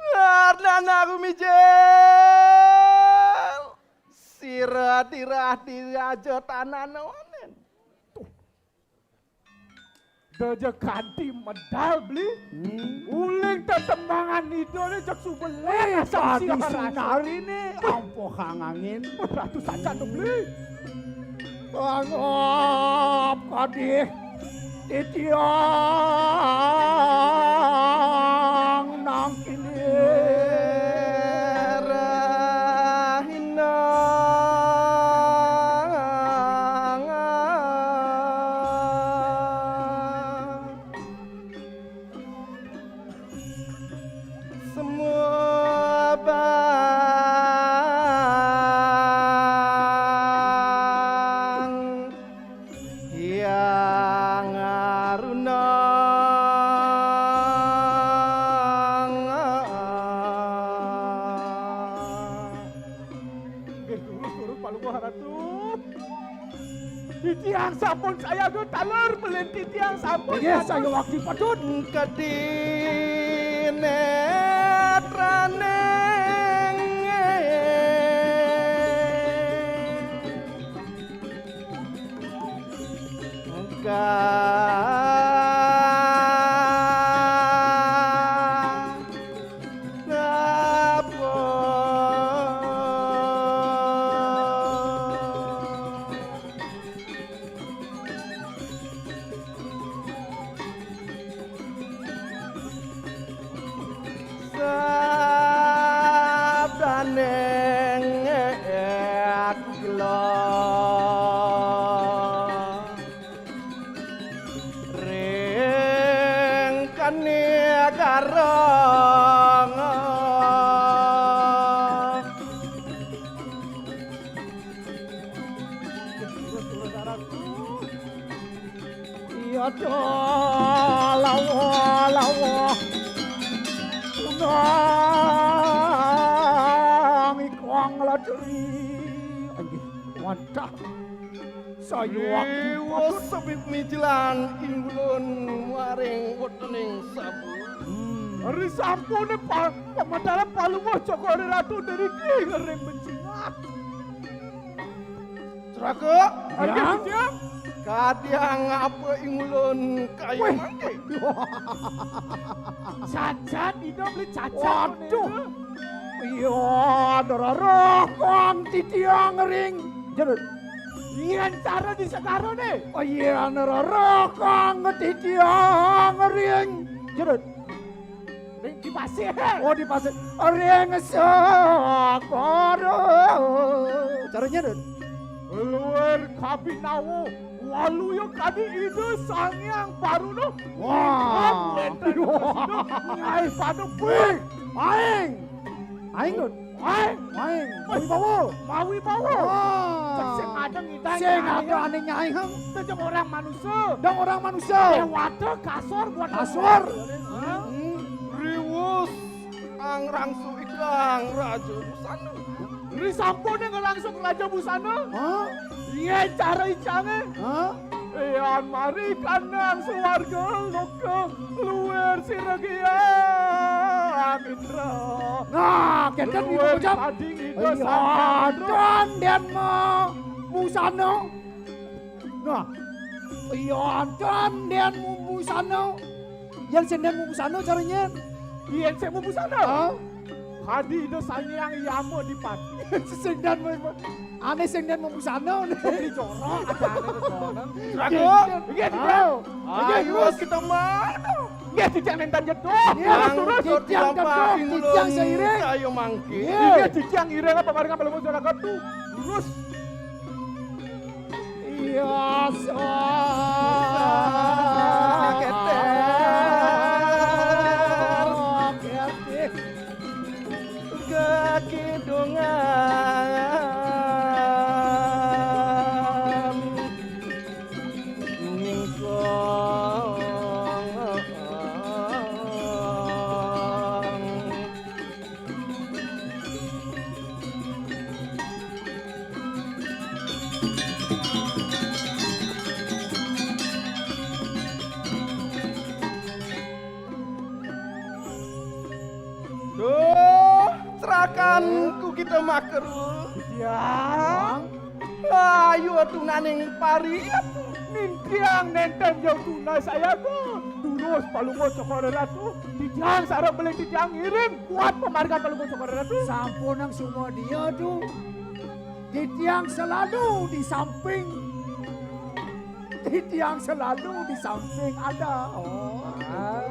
Warnana rumijil. Sira dirah diraja tanana wanen. Daja kanti medal beli. Hmm. Uling tetembangan idone cek subelah. Eh, asam tadi siara. Sinarine ampoh kang angin. Ratu sacan to beli. Pangop kadih titiang nang kini. Rahina. Semua bang yang aruna. Nggih, durus, durus, Palungguh Ratu. Titiang sampun sayaka taler, pelin titiang sampun. Nggih, sayaka wakti patut. Kedine traneng. Ka napa? Sabdaning gelo ring kanigarang. Iya da lawa-lawa. Unang ikang ladri. Inggih, wantah. Saya waktu. Iwas sabit mijilan inggulun waring wetening sabu. Hmm. Ri sampune pa-, pamadaran Palungguh Cokor Ratu deriki ngering bencingak. Ceraga. Ayo, ya. Kadiang apa ingulun kayu. Weh, mangke? Cacat, Ida beli cacat. Waduh. Iya, nerara kang titiang ring. Jerut. Yen cara di segara ne. Oh iya, nerara kang titiang ring. Jerut. Ring di pasir. Oh, di pasir. Ring segara. Caranya, Dut? Luwir kabinawa. Waluya kadi Ida Sang Hyang Baruna. Wah. Ing wénten Ida Sina. Nyai pada. Wih, aing. Aing, Dut. Aing. Aing. Mawi bawa. Mawi bawa. Wah. Cek sing ada ngidang. Sing ada ane nyai, hem. Itu cuma orang manusia. Dong orang manusia. Dewata kasar buat kasar. Hah? Hmm. Riwus angrangsu ikang Raja Busana. Ri sampun ngrangsu Raja Busana. Hah? Iya, cara icange. Hah? Yan mari kanang swarga loka luwir sira Hyang Indra. Nah, kenten luwir gitu, Bocah. Padi Ida. Iya, Sang Hyang Indra. Dan, dan, ma, busana. Nah, iya, dan, dan, mu, busana. Yang senden mu busana caranya. Iya, saya mu busana. Hah? Hadi Ida Sang Hyang Yama Dipati. Sing dan mu, ane sing dan mu busana. Beli jorok, ada ane kedonan. Ragu. Iya, iya. Ayo, ayo, terus kita mana? Iya, titiang nentan jedok. Iya, terus, terus. Titiang jedok, titiang seiring. Ayo mangke. Iya, titiang iring apa maring apa lemu suara katu. Terus. Iya, sa-, ketek. Ketek. Kekidungan nyingkong. Kan ku kita makeru. Tiang. Ayo tunaning pari. Nintiang nenten jauh tunai saya tu. Durus Palungguh Cokor Ratu. Titiang sareng beli titiang ngiring. Kuat pamargi Palungguh Cokor Ratu. Sampunang semua dia tu. Titiang selalu di samping. Titiang selalu di samping ada. Oh. Ah.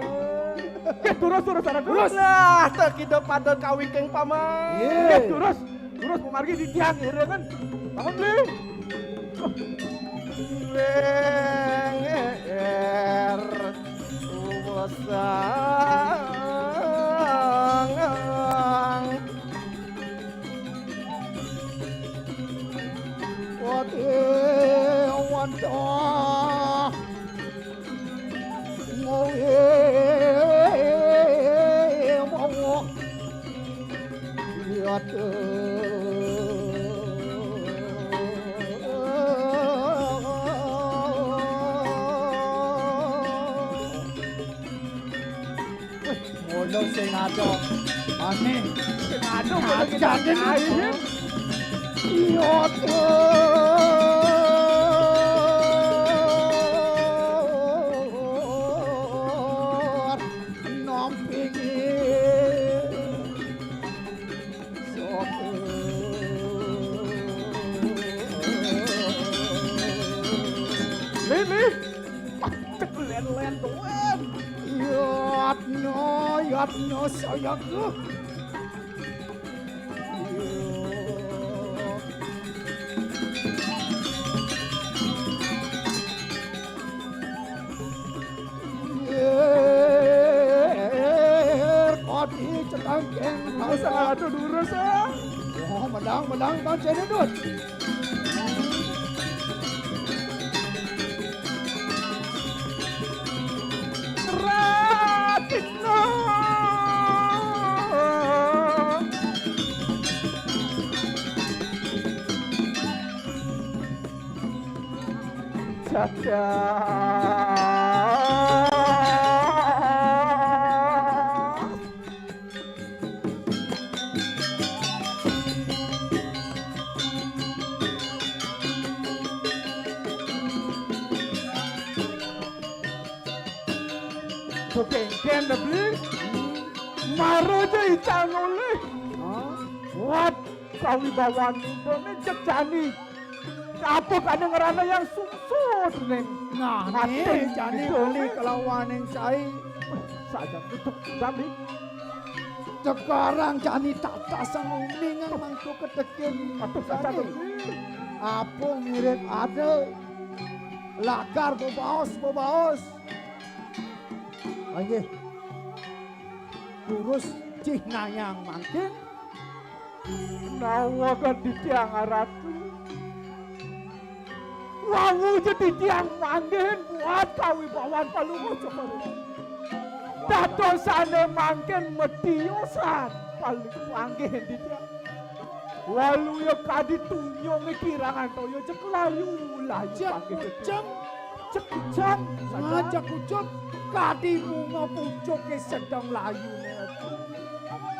Oke, terus, terus, terus. Terus. Lah, tak kita pada kawingking paman. Iya. Oke, terus, terus pamargi titiang, ya kan? Bangun, Bli. Wenger uwasang. Wati wantah ngowe mawa yata. Wih, ngono sing ado. Aneh. Sing ado, aja nih. Iya, tuh. Nampingi. Sok. Lili. Wah, cek len-len doang. Yatno, yatno, sayangku. Yer, kodi cetangkeng. Durus, aduh, durus, ah. Oh, medang, medang, bang, cene, dut. Ratikno. Caca. Kepengken, Bli. Mara ja ical nolih. Hah? Wat kawibawan Indone cek jani. Apa kane ngrana yang sungsut, Ning? Nah, atin nih, jani gitu, beli nih. Kelawan yang sai. Saja tutup, Bli. Sekarang jani tata sang uningan mangko ketekin. Aduh, saja jani. Tutup. Apa mirip ada lagar bebaos, bebaos. Ayo. Terus cih nayang mangkin. Nawa kan titiang Ratu. Wau ja titiang manggihin buat kawibawan Palungguh Cokor. Dadosane mangkin metiosan paling manggihin titiang. Waluya kadi tunyunge kirangan toya cek layu, layu cek pangkih uceng. Cek uceng. Nah, cek uceng. Kadi bunga pucuke sedang layu.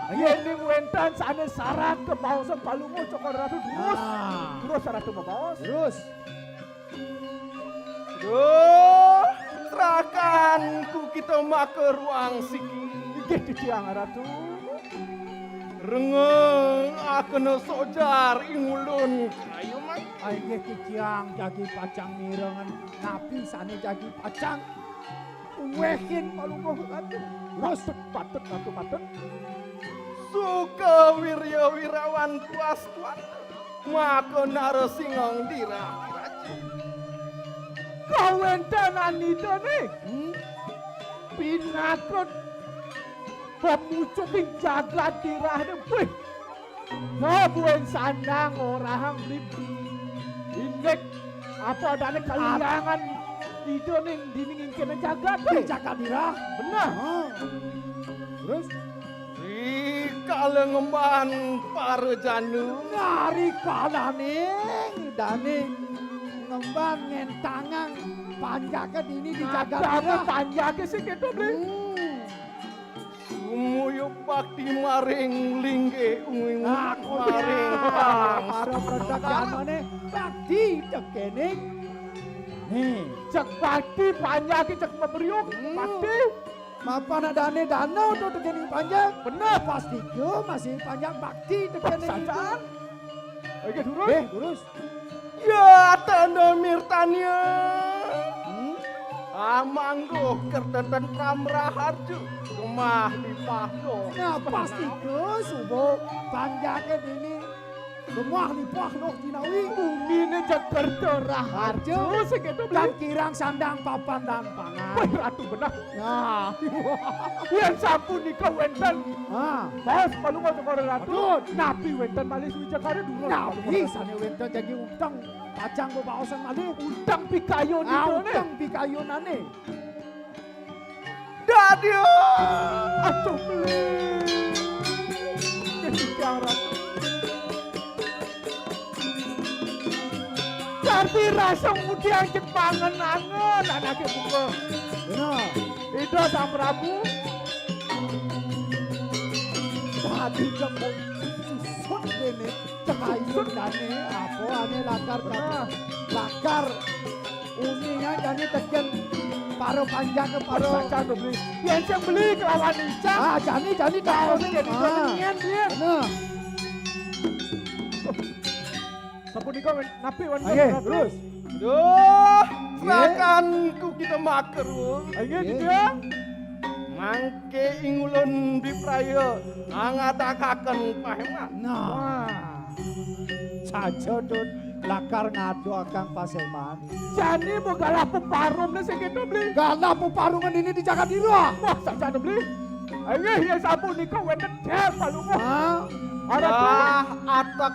Yen ning wenten sane sarat kebaosan Palungguh Cokor Ratu, terus. Ah. Terus sarat kebaos. Terus. Duh, rakanku kita maka ruang siki. Inggih titiang Ratu. Rengeng akena sojar ing ulun kayu mai. Inggih titiang jagi pacang mirengan napi sane jagi pacang wehin Palungguh Ratu. Patut, patut, Ratu, patut. Suka wirya wirawan puas tuan. Maka Narasingang dirah. Kawentenan Ida ne. Hmm? Pinakut pemucuking jagat dirah ne. Wih. Nah, buen sandang orahang beli. Indik apa adane kaliangan Ida ning dinding ingkene jagat. Di jagat dirah. Bener. Oh. Terus? Rikala ngemban para janu. Nah, rikalane dane ngemban ngentangang panjake dini di jagat. Ada apa panjake sih gitu, Bli? Hmm. Gumuyub bakti maring linggih, gumuyub Nah, maring kowe pang. Para pradagane bakti tekening. Nih, cek bakti panjake cek mabriuk. Hmm. Bakti. Mapan adane dana to tekening panjak. Bener. Pasti ke masih panjak bakti tekening. Sajan. Oke, durus. Eh, durus. Ya, tanda mirtania. Hmm? Amangguh kerteten Pram Raharju, gemah lipah no. Nah, pasti ke subuh panjake dini gemah lipah no jinawi. Bumine Jakarta Raharju, Harjo. Sing keto, Bli. Dan kirang sandang papan dan pangan. Wih, Ratu benah. Nah. Yen sapunika wenten. Ah. Bos, Palungguh Cokor Ratu. Aduh. Napi wenten malih Swijagara durus. Napi Palungguh Ratu. Sane wenten jagi utang pacang bebaosan malih. Utang pikayun Ah, itu, ne? Utang pikayunane. Dadia. Aduh, Beli. Kesucaran. Dadi rasa mudian cek pangen-angen anake buka. Bener. Ida Sang Prabu. Dadi kepun susun dene cekayun dane apa ane lakar Bener. Lakar uminya jane teken para panjang para Sajan to, Beli. Yen sing Beli kelawan Ica. Ah, jane, jane Kau takon. Jadi Ah. Yen, yen. Bener. Sapunika wen-, napi wan Nggih, terus. Duh, Nggih. Serakanku kita maker, Wul. Nggih, Nggih. Dinda. Mangke ing ulun bipraya ngatakaken paheman. Nah. Wah. Saja, Dun, lakar ngadoakang paseman. Jani mau galah peparumne sing keto, Bli. Galah peparungan ini di Jagadira. Wah, saja, Bli. Nggih, ya sapunika wenten Dek Palungguh. Hah? Arep Wah, atek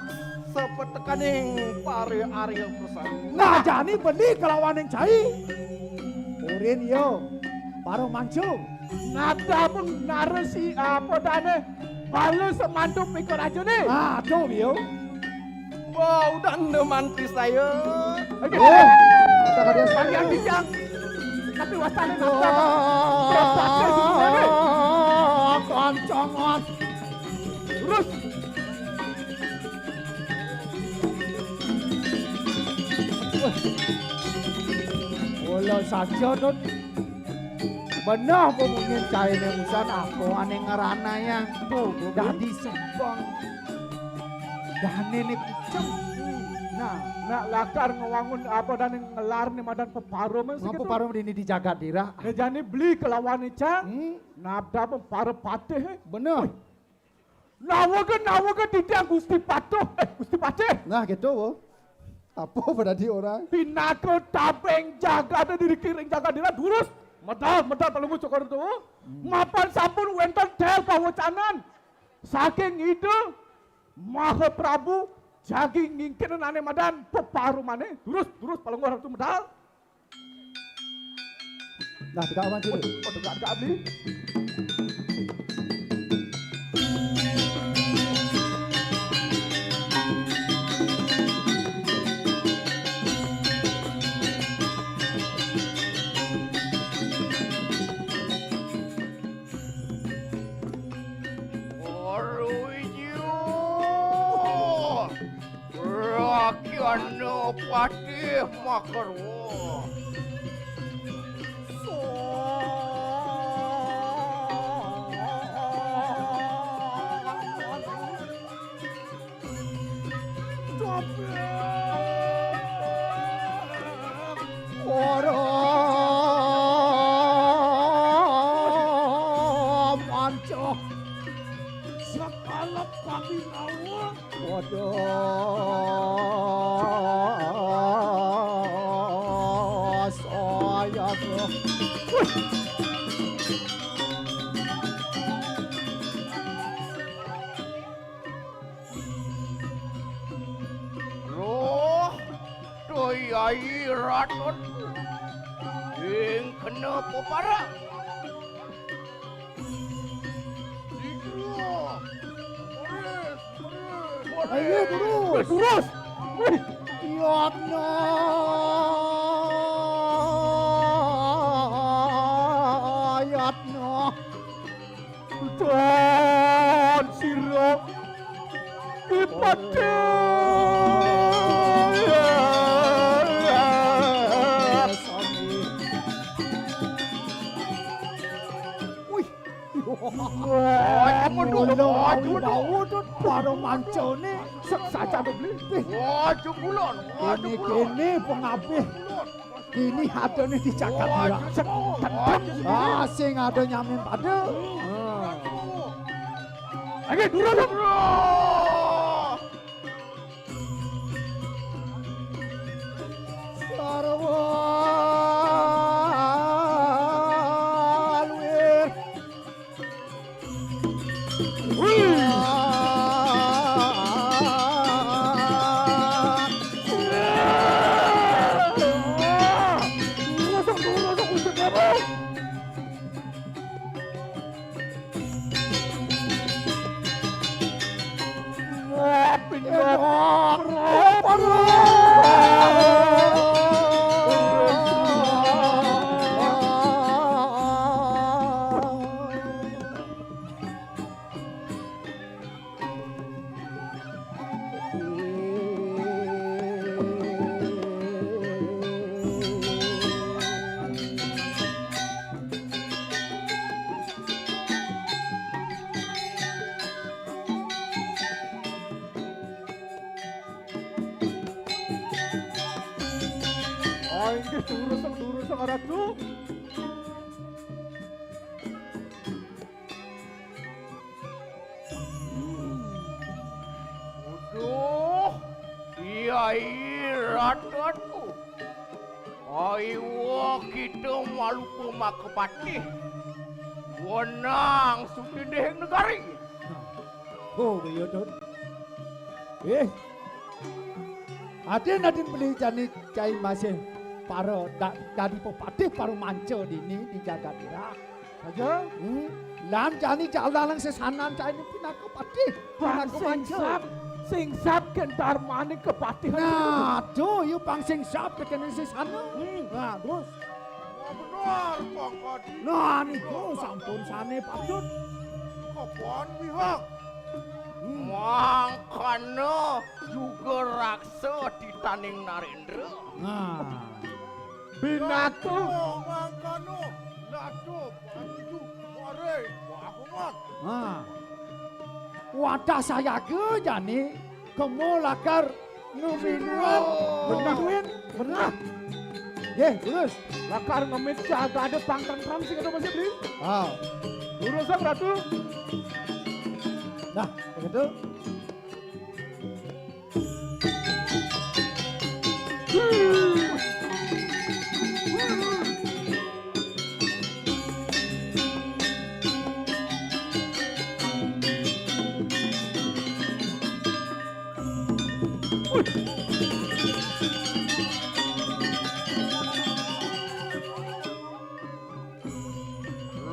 sepetekaning pare Arya Persani. Nah, jani beli kelawaning cai. Urin yo, para mancu. Nada pun naresi apa dane? Balu semantuk pikir aja nih. Ah, aduh, yo. Bau dan mantri saya. Oke. Oh, kata dia Kalian sekali. Bijak. Tapi wasane nada. Berapa kali sebenarnya? Wah, kancangan. Terus. Bola saja, Dun. Benah apa mungkin caine musan apa ane ngeranayang. Tuh, tuh, dadi sebang. Dane ne kucem. Nah, nak lakar ngewangun apa dane ngelar ne madan peparum. Ngapa segitu? Peparum ini di Jagadira? Nah, jani beli kelawan Ica. Hmm? Nabda pempara patih. Bener. Wih. Nawega, nawega titiang Gusti Patuh. Eh, Gusti Patih. Nah, gitu, wo. Apa berarti orang? Pinaka tabeng jagate diri kiring Jagadira durus. Medal, medal Palungguh Cokor itu. Hmm. Mapan sampun wenten del pawecanan. Saking Ida Maha Prabu jagi ngingkirin ane madan peparumane. Durus, durus Palungguh Ratu medal. Nah, tegak maju. Waduh, waduh, gak, gak, Bli. Waduh, iya. Rakyatna Patih Makarwa. Ora manca. Sekalep kami ngawur. Waduh. Saya tuh. Roh Dayai Raton ing kena peparang. Iya. Ayo, terus. Terus. Wih. Yatna. Yatna. Betul, Wah, aja mulu, aja mulu. Bau tuh, para mancane. Sek saja to, Bli. Wah, aja kulon. Wah, aja kulon. Kene pengabih. Kene adane di jagat. Wah, ira. Aja sek. Wah, aja sek. Ah, sing ada nyamin pada. Ah. Ayo, durus, durus. Sarwa luwih. Wih. Durus, durus, durus. Oh, inggih, durus, durus, Ratu. Aduh, Kyai Radatu. Aiwa kita malupa makapatih. Wenang sutindihing negari. Oh, iya, Dun. Eh, adin-adin beli jani cai masih para da-, dadi pepatih para manca dini di jagat ira. Saja? Hmm. Lan jani jalanan sesanan cai ini pinaka patih, pinaka manca. Sing sab, sing sab kentar manik kepatihan. Nah, tuh, yu pang sing sab tekene sesana. Hmm. Nah, terus. Wah, bener, Bang Kadi. Nah, niku sampun sane patut. Kapan pihak? Hmm. Mangkana juga raksa titaning Narendra. Nah. Binatu. Mangkana. Lado, Pandu, Ware, Wahoman. Nah. Wadah sayaga jani kemo lakar ngeminua. Benar. Ngeminua. Benar. Nggih, terus. Lakar ngemit jagade pang tentram sing ada masih beli. Ah. Durus, Ratu. Nah, begitu.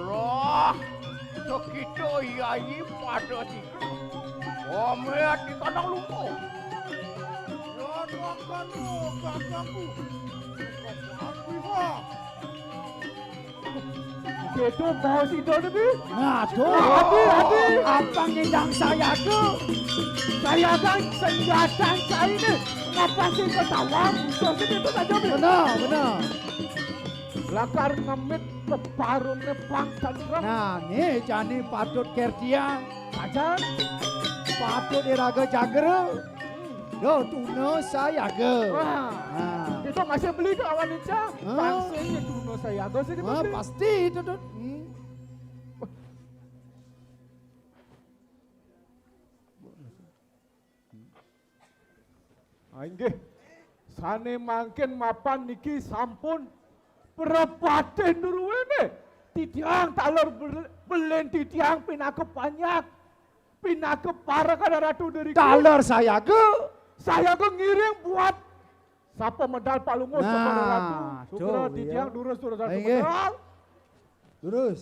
Lah, sekita Kyai pada tiga. Omet di kandang lumpuh. Ya, makan lu, kakakku. Kakakku, ha. Gitu, mau si Doni, Bi? Nah, tuh. Abi, abi. Apa ngindang saya tuh? Saya kan senjata saya ini. Ngapa sih ketawa? Musuh sini itu saja, Bi. Benar, benar. Lakar ngemit peparune pang tentrem. Nah, nih jani patut kertiang. Saja. Patut iraga jagra. Hmm. Yo, tuna sayaga. Wah. Nah. Itu masih beli tuh awan Ica. Hah? Pang sing tuna sayaga sih. Wah, dibeli. Pasti itu tuh. Hmm. Ah, inggih. Sane mangkin mapan niki sampun prapatih nurwene. Titiang taler bel-, belen titiang pinaka panjak. Pinaka parekana Ratu Deriki. Taler sayaga. Sayaga ngiring buat sapa medal Pak Lungus, nah, sapa Ratu. Syukur tuh, titiang iya. Durus, durus, Ratu, inggih. Medal. Durus.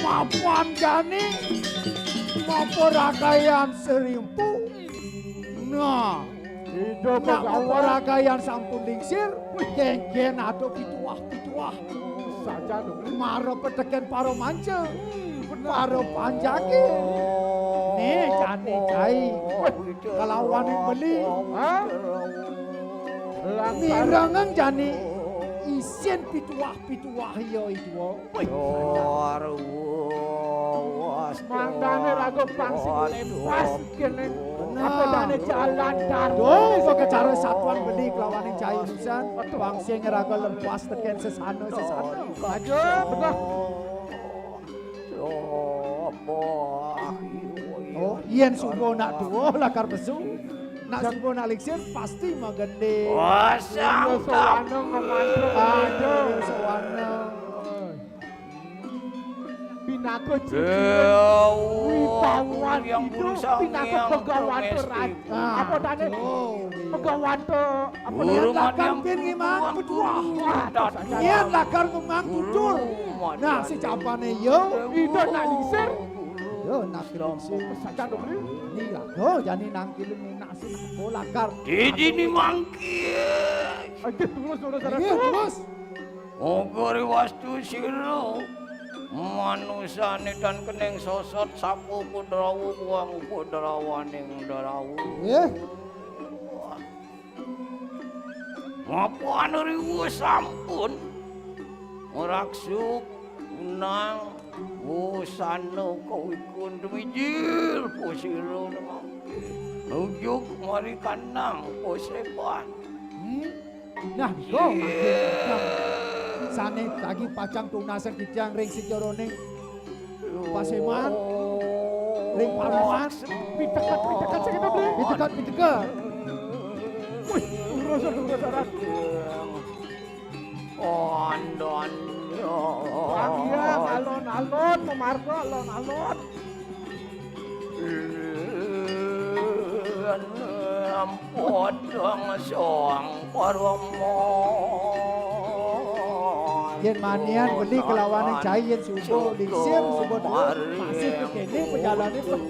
Mapan jani, mapa ragayan serimpu. Nah, ida nak mapa ragayan sampun lingsir, wih, genggen ada pituah-pituah. Saja lho. Mara peteken para manca. Hmm, bener. Para panjake. Nih, Ane cai kalawaning beli. Hah? Mirengang jani isin pituah-pituah iya ijo. Mangdane raga pang sing lempas kene. Apa dane jalan darma. Tuh, bagacara satuan beli kalawaning cai urusan. Pang sing raga lempas teken sesana-sesana. Aja, benar. Oh, yen suba nak tuwa lakar pesu, nak suba nak lingsir pasti magende. Wah, sang sowana ngemantra aja. Sowana. Pinaka cincin wibawan itu, pinaka pegawante raja. Apa dane? Pegawante apa? Yen lakar pin ngimang petuah. Yen lakar ngimang tutur. Nah, sejapane yo. Ida nak lingsir. Yo, nak lingsir. Sajan dong, Bli. Ini lah. Oh, jani nangkil ini nasib apa lakar. Didini mangkil. Aduh, terus, terus, terus. Iya, terus. Moga riwastu sira manusane tan kening sosot sapa Padrawa kuwang Padrawaning Drawa. Nggih. Mapan riwa sampun ngraksa nang wusana kawikun tumijil pusira nemangke. Nujuk mari kanang posepan. Hmm? Nah, nika mangkin ingkang sane tagi pacang tunasang kidang ring sejroning paseman, ring paruman. Piteket, piteket sing kena, Bli. Piteket, piteket. Wih, urusan, urusan. Andanya. Bahagia, alon-alon, memarga alon-alon. Podang sang parama. Yen manian beli kelawaning cai yen suba lingsir, suba dhuwur, masih kene pejalane pe-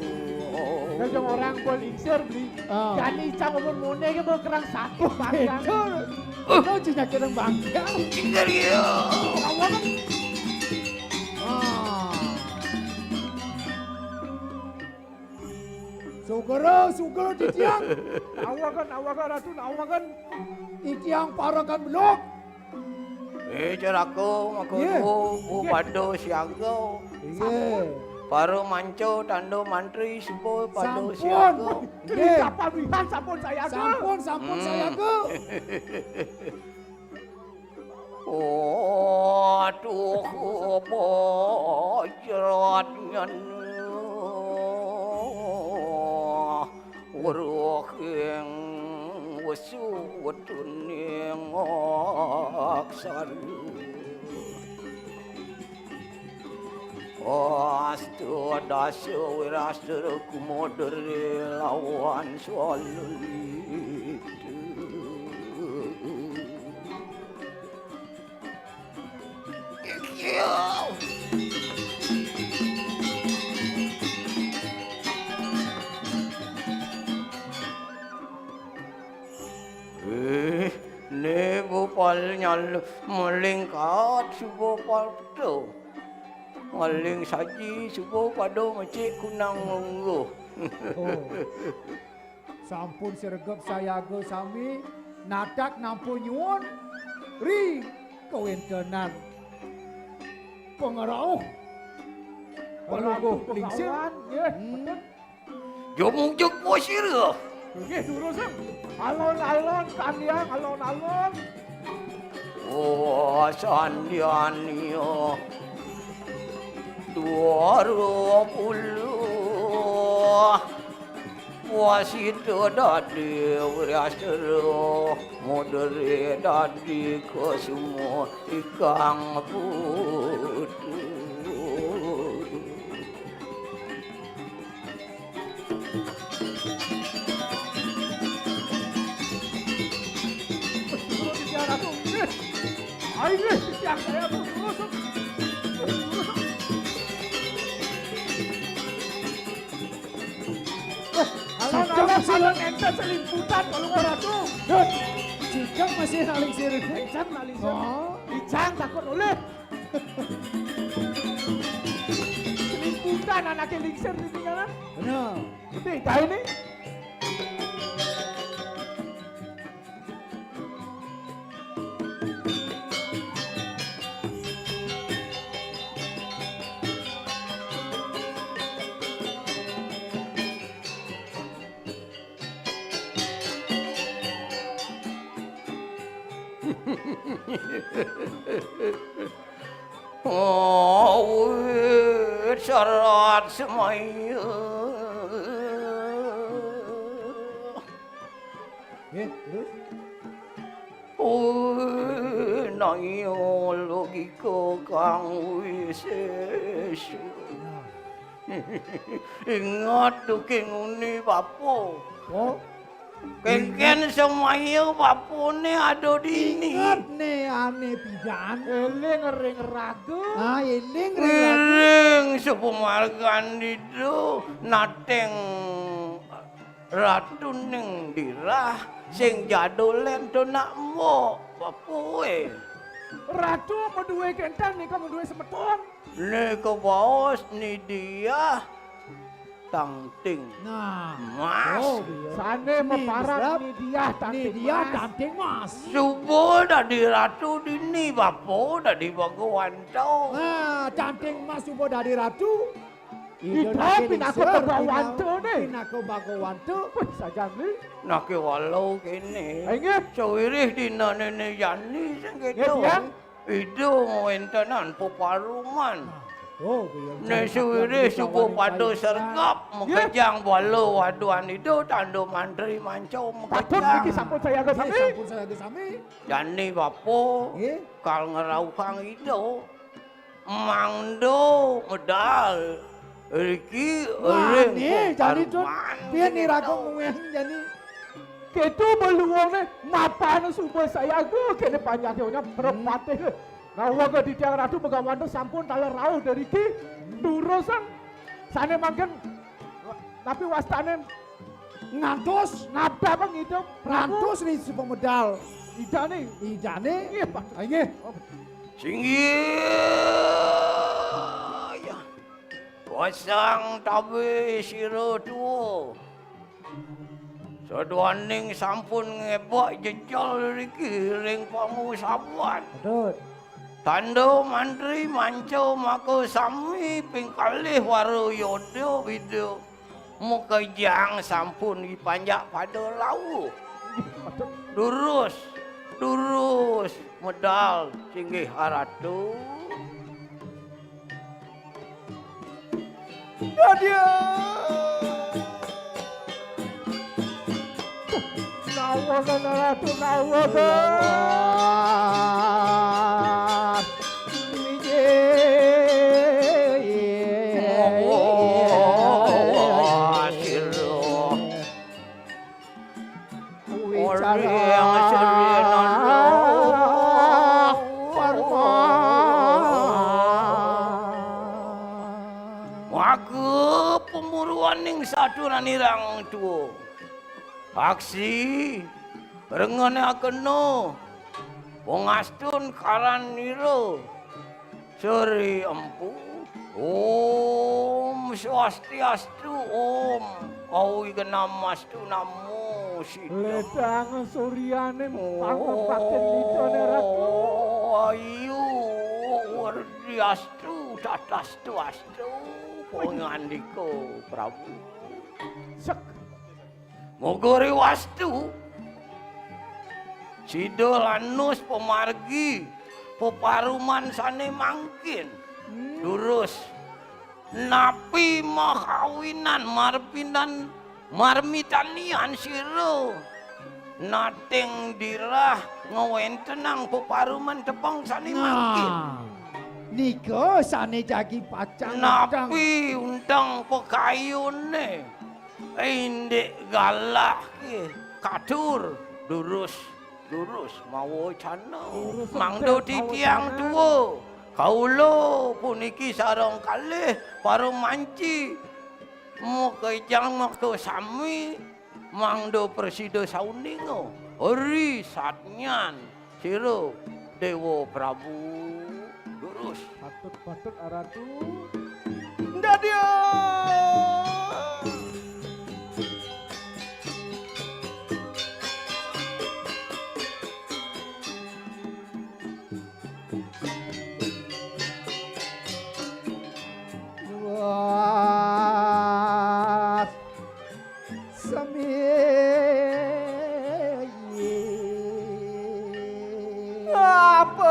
Nek orang pun lingsir beli. Ah. Jani cang umur mune ke mau kerang sakit bangkang. Betul. Kau cina kerang bangkang. Lingsir ya. Kawan. Ah. Sugera, sugera titiang. Awaken, awaken, Ratu, awaken. Titiang parakan beluk. Eh, Caraku, maka pada siaga. Iya. Para manca tanda mantri suba pada siaga. Sampun. Nggih. Kapan wihan sampun sayaga. Sampun, sampun sayaga. Aduh, bajratnya. Weruh ing wesu wetuning aksara. Astu dasa wirastra kumodere lawan swalulita. Eh, ne gopal nyal melingkat suba palto. Ngeling saji suba pada mecik kunang lungguh. Oh. Sampun sregep sayaga sami, natak nampun nyuwun ri kawentenan pangrauh. Palungguh lingsir. Nggih, hmm. Jumujug wasira. Nggih, durusang. Alon-alon, Kang Hyang, alon-alon. Oh, sandiania. Dua puluh. Wasita dadi wirastra modere dadi kesuma ikang putu. Ayo, siap saya, Bu. Terus, terus. Alon-alon, alon enten selimputan, kalau nggak Ratu. Dut, cicak masih nak lingsir. Lingsir, nak lingsir. Oh. Ijang takut oleh. Selimputan anaknya lingsir di tinggalan. Benar. Nih, kae nih. Awit serat semaya. Nggih, terus? Wih, naya logika kang wisésa. Nah. Ingat duké nguni, Bapa. Oh. Kéngkén semaya bapané ada dini. Ingat né ané pidan. Éling ring raga. Ah, éling ring raga. Éling supamargan ida nating ratuning dirah sing jadulén tunak embok, Bapa é. Ratu madué kénten nika madué semeton. Nika baos Nidiah Tangting. Nah. Mas. Oh, iya. Sané maparan Nidiah Tangting Mas. Nidiah Tangting Mas. Suba dadi ratu dini, Bapa, dadi Bagawanta. Nah, Tangting Mas suba dadi ratu. Ida pinaka Bagawanta né. Pinaka Bagawanta. Wih, sajan li. Naké walau kéné. Inggih. Sawirih dina néné jani sing kéto. Nggih, Tiang. Ida ngwéntenan peparuman. Oh, iya. Né sawirih suba pada sergap makejang bala waduan ida tanda mantri manca makejang. Patut niki sampun sayaga sami. Nggih, sampun sayaga sami. Jani Bapa kal ngrauhang ida. Mangda medal riki ring jani tu. Paruman. Pian niraga mueng jani. Kéto beluwungné mapan suba sayaga kéné panjangé nyam. Hmm. Repatih. Nah, waga titiang Ratu Bagawanta sampun taler rauh dariki. Durusang sané mangkin napi wastané ngantos nabdab ngidup Prabu. Ngantos ri supamedal. Idané. Idané. Nggih, Pak. Ah, nggih. Singgih. Wasang tabe sira tua. Saduaning sampun ngebak jejal riki ring pangusaban. Betul. Tanda mantri manca maka sami ping kalih wara yoda wida. Makejang sampun ipanjak pada lauh. Durus, durus, medal singgih aratu. Dadya. Nawaga naratu nawaga. Wijaya. Mawa sira. Wicara. Ora sira nara. Warma. Maka pamuruaning saturanirang tua. Aksi, rengenakena, pangastun karanira, Sri Empu. Om Swastiastu, Om Awignamastu Namo Siddham. Ledang suryaning pangepatin lidane Ratu. Ayu Werdiastu, Tatastu Astu, pangandika Prabu. Sek. Moga riwastu sida lanus pamargi peparuman sane mangkin. Hmm. Durus napi mahawinan marpinan marmitanian sira nating dirah ngwentenang peparuman tepeng sane mangkin. Nah, nika sane jagi pacang napi untang pakayune. Indik galak ki katur durus, durus mawacana. Durus mangda titiang tua. Kaula puniki sareng kalih para manci makejang maka sami mangda prasida sauninga. Ri satnyan. Sira Dewa Prabu durus. Patut, patut, Aratu. Dadya.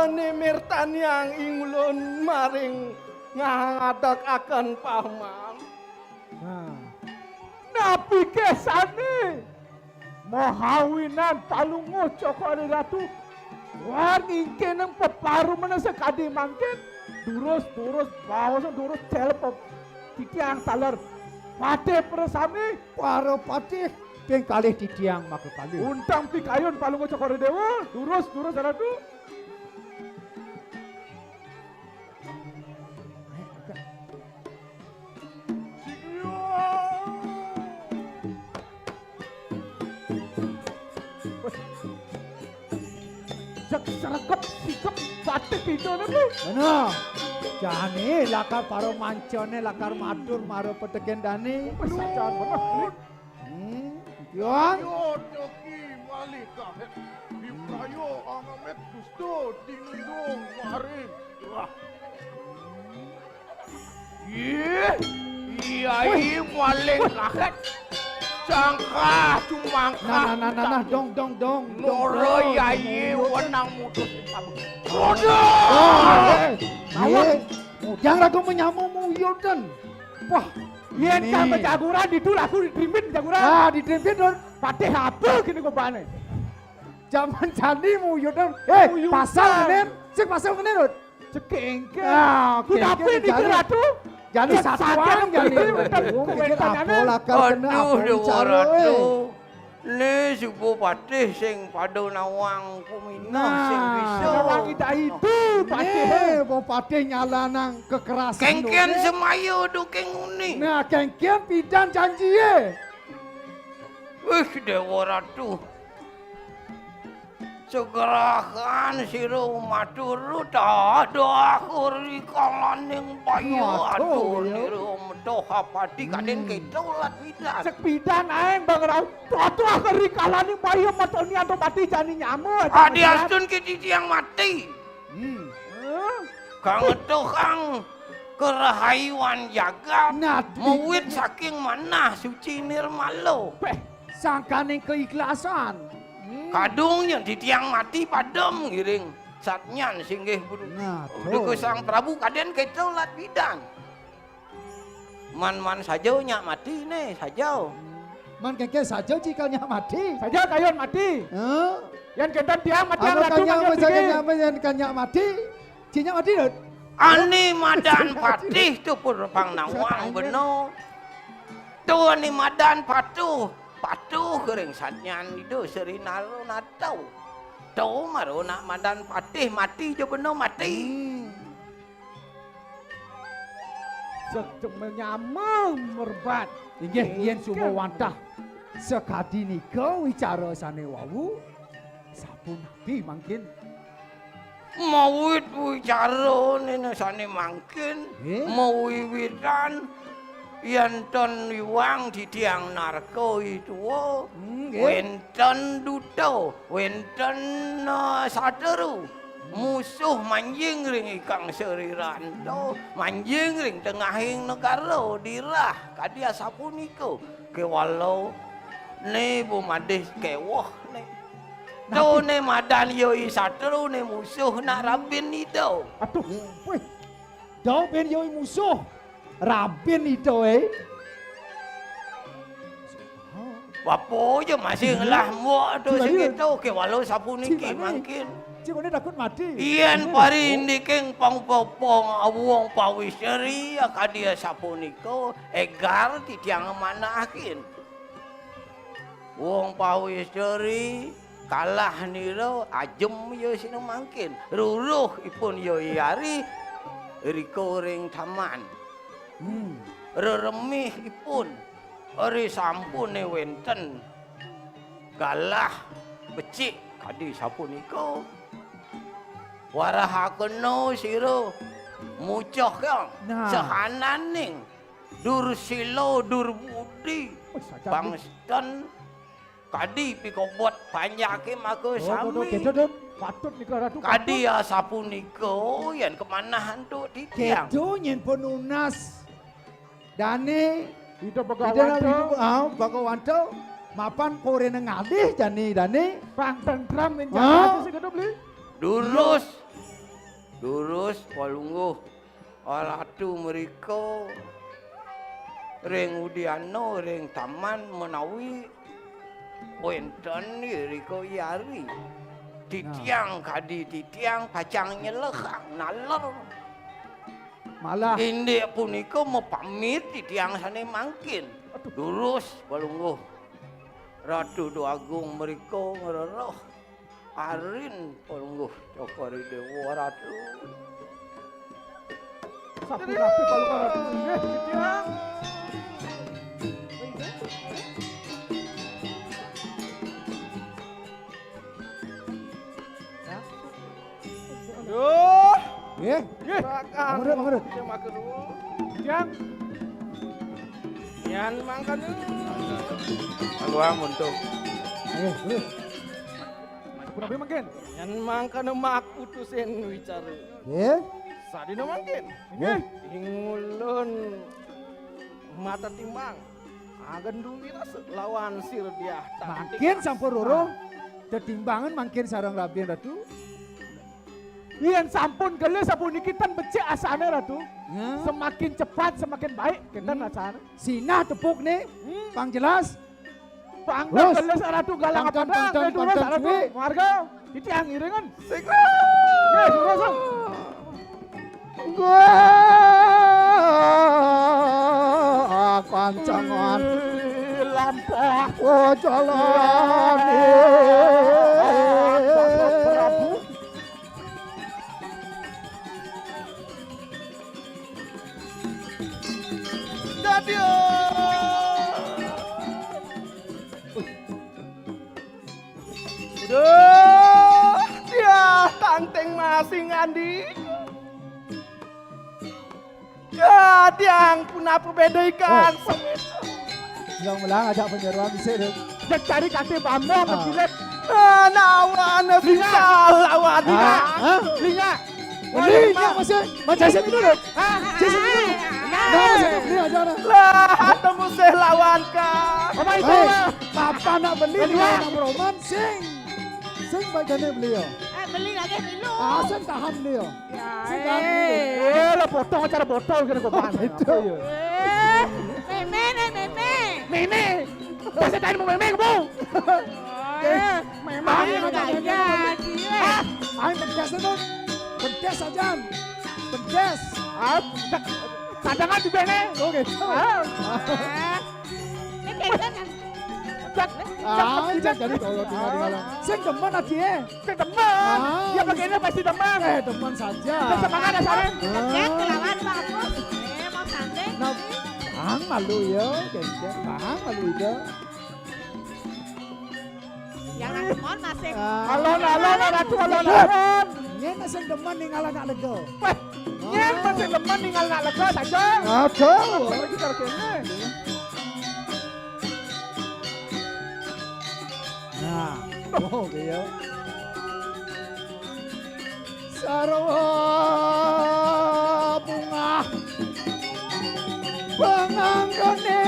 Nimirtaniang ingulun maring ngadekaken paman. Nah. Napi kesane? Mahawinan Palungguh Cokor Ratu. War ngingkining peparuman sakadi mangkin. Durus, durus, baos, durus, celep. Titiang taler. Patih prasami. Para patih, ping kalih titiang maka kalih. Untang pikayun Palungguh Cokor Dewa. Durus, durus, Ratu. Cek sregep sikep batik pidane, Bu. Bener. Jani lakar para mancane lakar matur mara peteken dane. Wis sajan bener. Hmm, Yon. Yo, deki malih kahet. Diprayo angamet dusta dingdung maring. Wah. Yih, yai maling kahet. Sangkah cumangkah. Nah, nah, nah, nah, nah, dong, dong, dong, dong, Noro dong, yai dong. Wenang mutus. Waduh. Wah, eh, eh, mudang ragu menyama muyudan. Wah, yen sampai jaguran ditu laku ditrimpit jaguran. Ah, ditrimpit, Don. Patih apa kene kobane? Jaman jani muyudan. Eh, muyudan. Pasal ngenen, sing pasal ngenen, Don. Cekengke. Ah, kudapi niki, Ratu? Jani satuan jani. Wong pikir apa lakar kena apa Ratu. Né suba patih sing pada nawang kuminah sing bisa. Nawang ida itu patih. Né, apa patih nyalanang kekerasan. Kengken semaya duking uni. Nah, kengken pidan janjie. Wih, Dewa Ratu. Segerahan sira matur tadah kuri kalaning bayu. Aduh, aduh, iya. Nira metuh apati kadén kita ulat pidan. Sek pidan aeng bang rau tadah kuri kalaning bayu matoni atau pati jani nyama. Adi astun kiti tiang mati. Hmm. Kang ngetuhang kerahayuan jagat. Nah, mawit saking manah suci nirmala. Peh, sangkaning keikhlasan. Hmm. Kadung yen titiang mati padem ngiring satnyan singgih Guru. Nah, Duka Sang Prabu kadén kéto lat bidan. Man-man saja nyak mati né, saja. Man kéngkén saja cikal nyak mati. Saja kayun mati. Hah? Yan kénten tiang mati. Anu yang ratu kanya mati, kanya mati, yan kanya mati. Cinyak mati, Dut. Ani madan patih tu pun pang nawang beno. Tu ani madan patuh, patuh kering satnyan Ida Sri Naro Natau. Tu maro nak madan patih mati ja beno mati. Hmm. Sek menyama merbat. Inggih, yen suba wantah sakadi nika wicara sané wau, sapunapi mangkin? Mawit wicara néné sané mangkin, nggih, mawiwitan yen ten iwang titiang narka ituwa, hmm, nggih, wénten duta, wénten, eh, sateru. Musuh manjing ring ikang sariranto, manjing ring tengahing negara dirah, kadi asapunika. Kéwala né bumadih kéweh né. Nah, to né madan yoi satru né musuh nak rabin ida. Aduh, wih. Dau bin yoi musuh. Rabin ida, eh. Bapa ja masih ngelah mbok tu sing kéto, kéwala sapuniki mangkin. Cik Manik takut mati. Yen parindiking pang popong awong pawistri, akadi sapunika, égar titiang manakaken. Wong pawistri kalah nira ajem ya sina mangkin. Ruruh ipun ya yari rika ring taman. Hmm. Reremih ipun. Ari sampune wenten galah becik kadi sapunika. Warahakena sira mucah kang sehananing dursila durbudi. Wis, saja, pangsten kadi pikobot panjake maka sami. Patut nika Ratu. Kadi asapunika yen kemanahan tu titiang. Kedo nyen pun nunas. Dane Ida Bagawanto. Ida Bagawanto mapan korene ngalih jani dane. Pang tentram men jagat sing kedo beli. Durus. Durus Palungguh Ratu mrika ring udyana, ring taman menawi wénten irika i ari. Titiang kadi titiang pacang nyelehang naler. Malah indik punika mapamit titiang sané mangkin. Aduh. Durus Palungguh Ratu Déwagung mrika ngrereh arin Palungguh Cokor I Déwa Ratu. Sampun rapi Palungguh Ratu. Inggih, titiang. Duh. Nggih. Nggih. Mangga, mangga. Yang makan dulu. Yang. Yang makan dulu. Mangga muntung. Nggih, terus. Punapi mangkin? Yang makan mak putusin wicara. Nggih. Sadina mangkin. Nggih. Ingulun mata timbang. Agendu Wirasa lawan Sir Diah. Mangkin sampun roro. Tetimbangan mangkin sareng Rabi Ratu. Yén sampun gelis sapuniki ten becik asané, Ratu. Ya. Semakin cepat, semakin baik, kénten asané. Sinah tepuk nih, pang jelas. Pangkal gelis, Ratu, galang pangkal, apa dah? Pangkal, Ratu, Ratu. Marga, titiang iringan. Sigra. Ya, suruh, sang. Wah, kancangan lampah wajalane. Dadio. Duh, dia tangting masih ngandi. Ya, tiang punapa beda ikan. Eh. Yang melang ajak penyeruan bisa deh. Dia cari kaki bambang, ah, berjilat. Nah, nawan. Linga. Bisa lawan. Ah, ah. Linga. Ini, ini masih, Mas Jason dulu. Ah, Jason dulu. Nah, nah, Jason dulu, beliau aja, nah. Lah, temu saya lawan, Kak. Apa itu? Eh, papa nak beli, beli, dia nak roman, sing. Sing bajane beliau. Eh, beli lagi dulu. Ah, sing tahan beliau. Ya, sing tahan beliau. Eh, lah potong acara botol kena kok. Oh, gitu. Iya. Eh, meme, nih, meme. Meme. Masa tadi mau meme, Bu? Eh, memang. Ayo, ayo, ayo, ayo. Ah, ayo, pedas tuh, Bang. Pedas aja. Pedas. Ah, cadangan juga nih. Oh, gitu. Ah. Ini kayak kan. Ah, jadi kalau tinggal di malam. Sing demen, Adi, eh. Sing demen. Ah, ya, begini pasti demen. Eh, demen saja. Terus semangat ya, Sarah. Ah. Kelawan Pak Agus. Eh, mau sanding. Nah, bang malu ya, genggen. Bang malu ya. Yang demen masih. Ah. Alon, alon, Ratu, alon, alon. Nyén sing demen ningal anak lega. Wah, nyén sing demen ningal anak lega saja. Aduh. Kita kene. Nah, oh, iya. Sarwa bungah panganggone.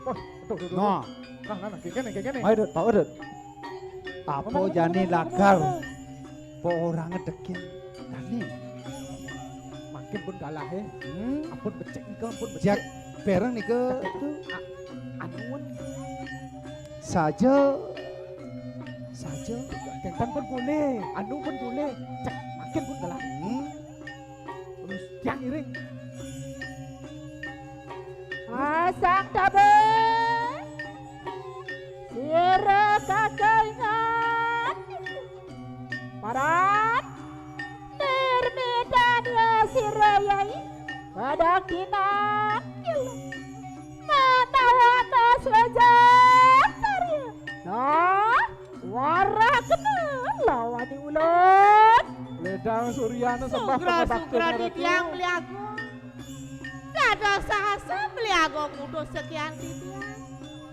Wah, aduh, aduh, aduh. Nah. Nah, nah, nah, kayak gini, kayak gini. Ayo, Dut, power, Dut. Apa jani lagar? Po orang ngedekin. Dani. Makin pun kalah, eh. Hmm. Ampun becik nika, ampun becik. Jak bareng nika. Itu a-, anuan. Saja. Saja. Gengkan pun boleh, anu pun boleh. Cek, makin pun kalah. Hmm. Terus yang iring. Asang tabe. Sira kakaingan. Parat. Nirmitan ya sira yai. Padakinan. Matawa tas wajah karya. Nah. Warakna lawani ulun. Ledang Suryana sembah. Sugra, pangabakti sugra Ratu. Titiang beli agung. Dados sahasa beli agung utus sekian titiang.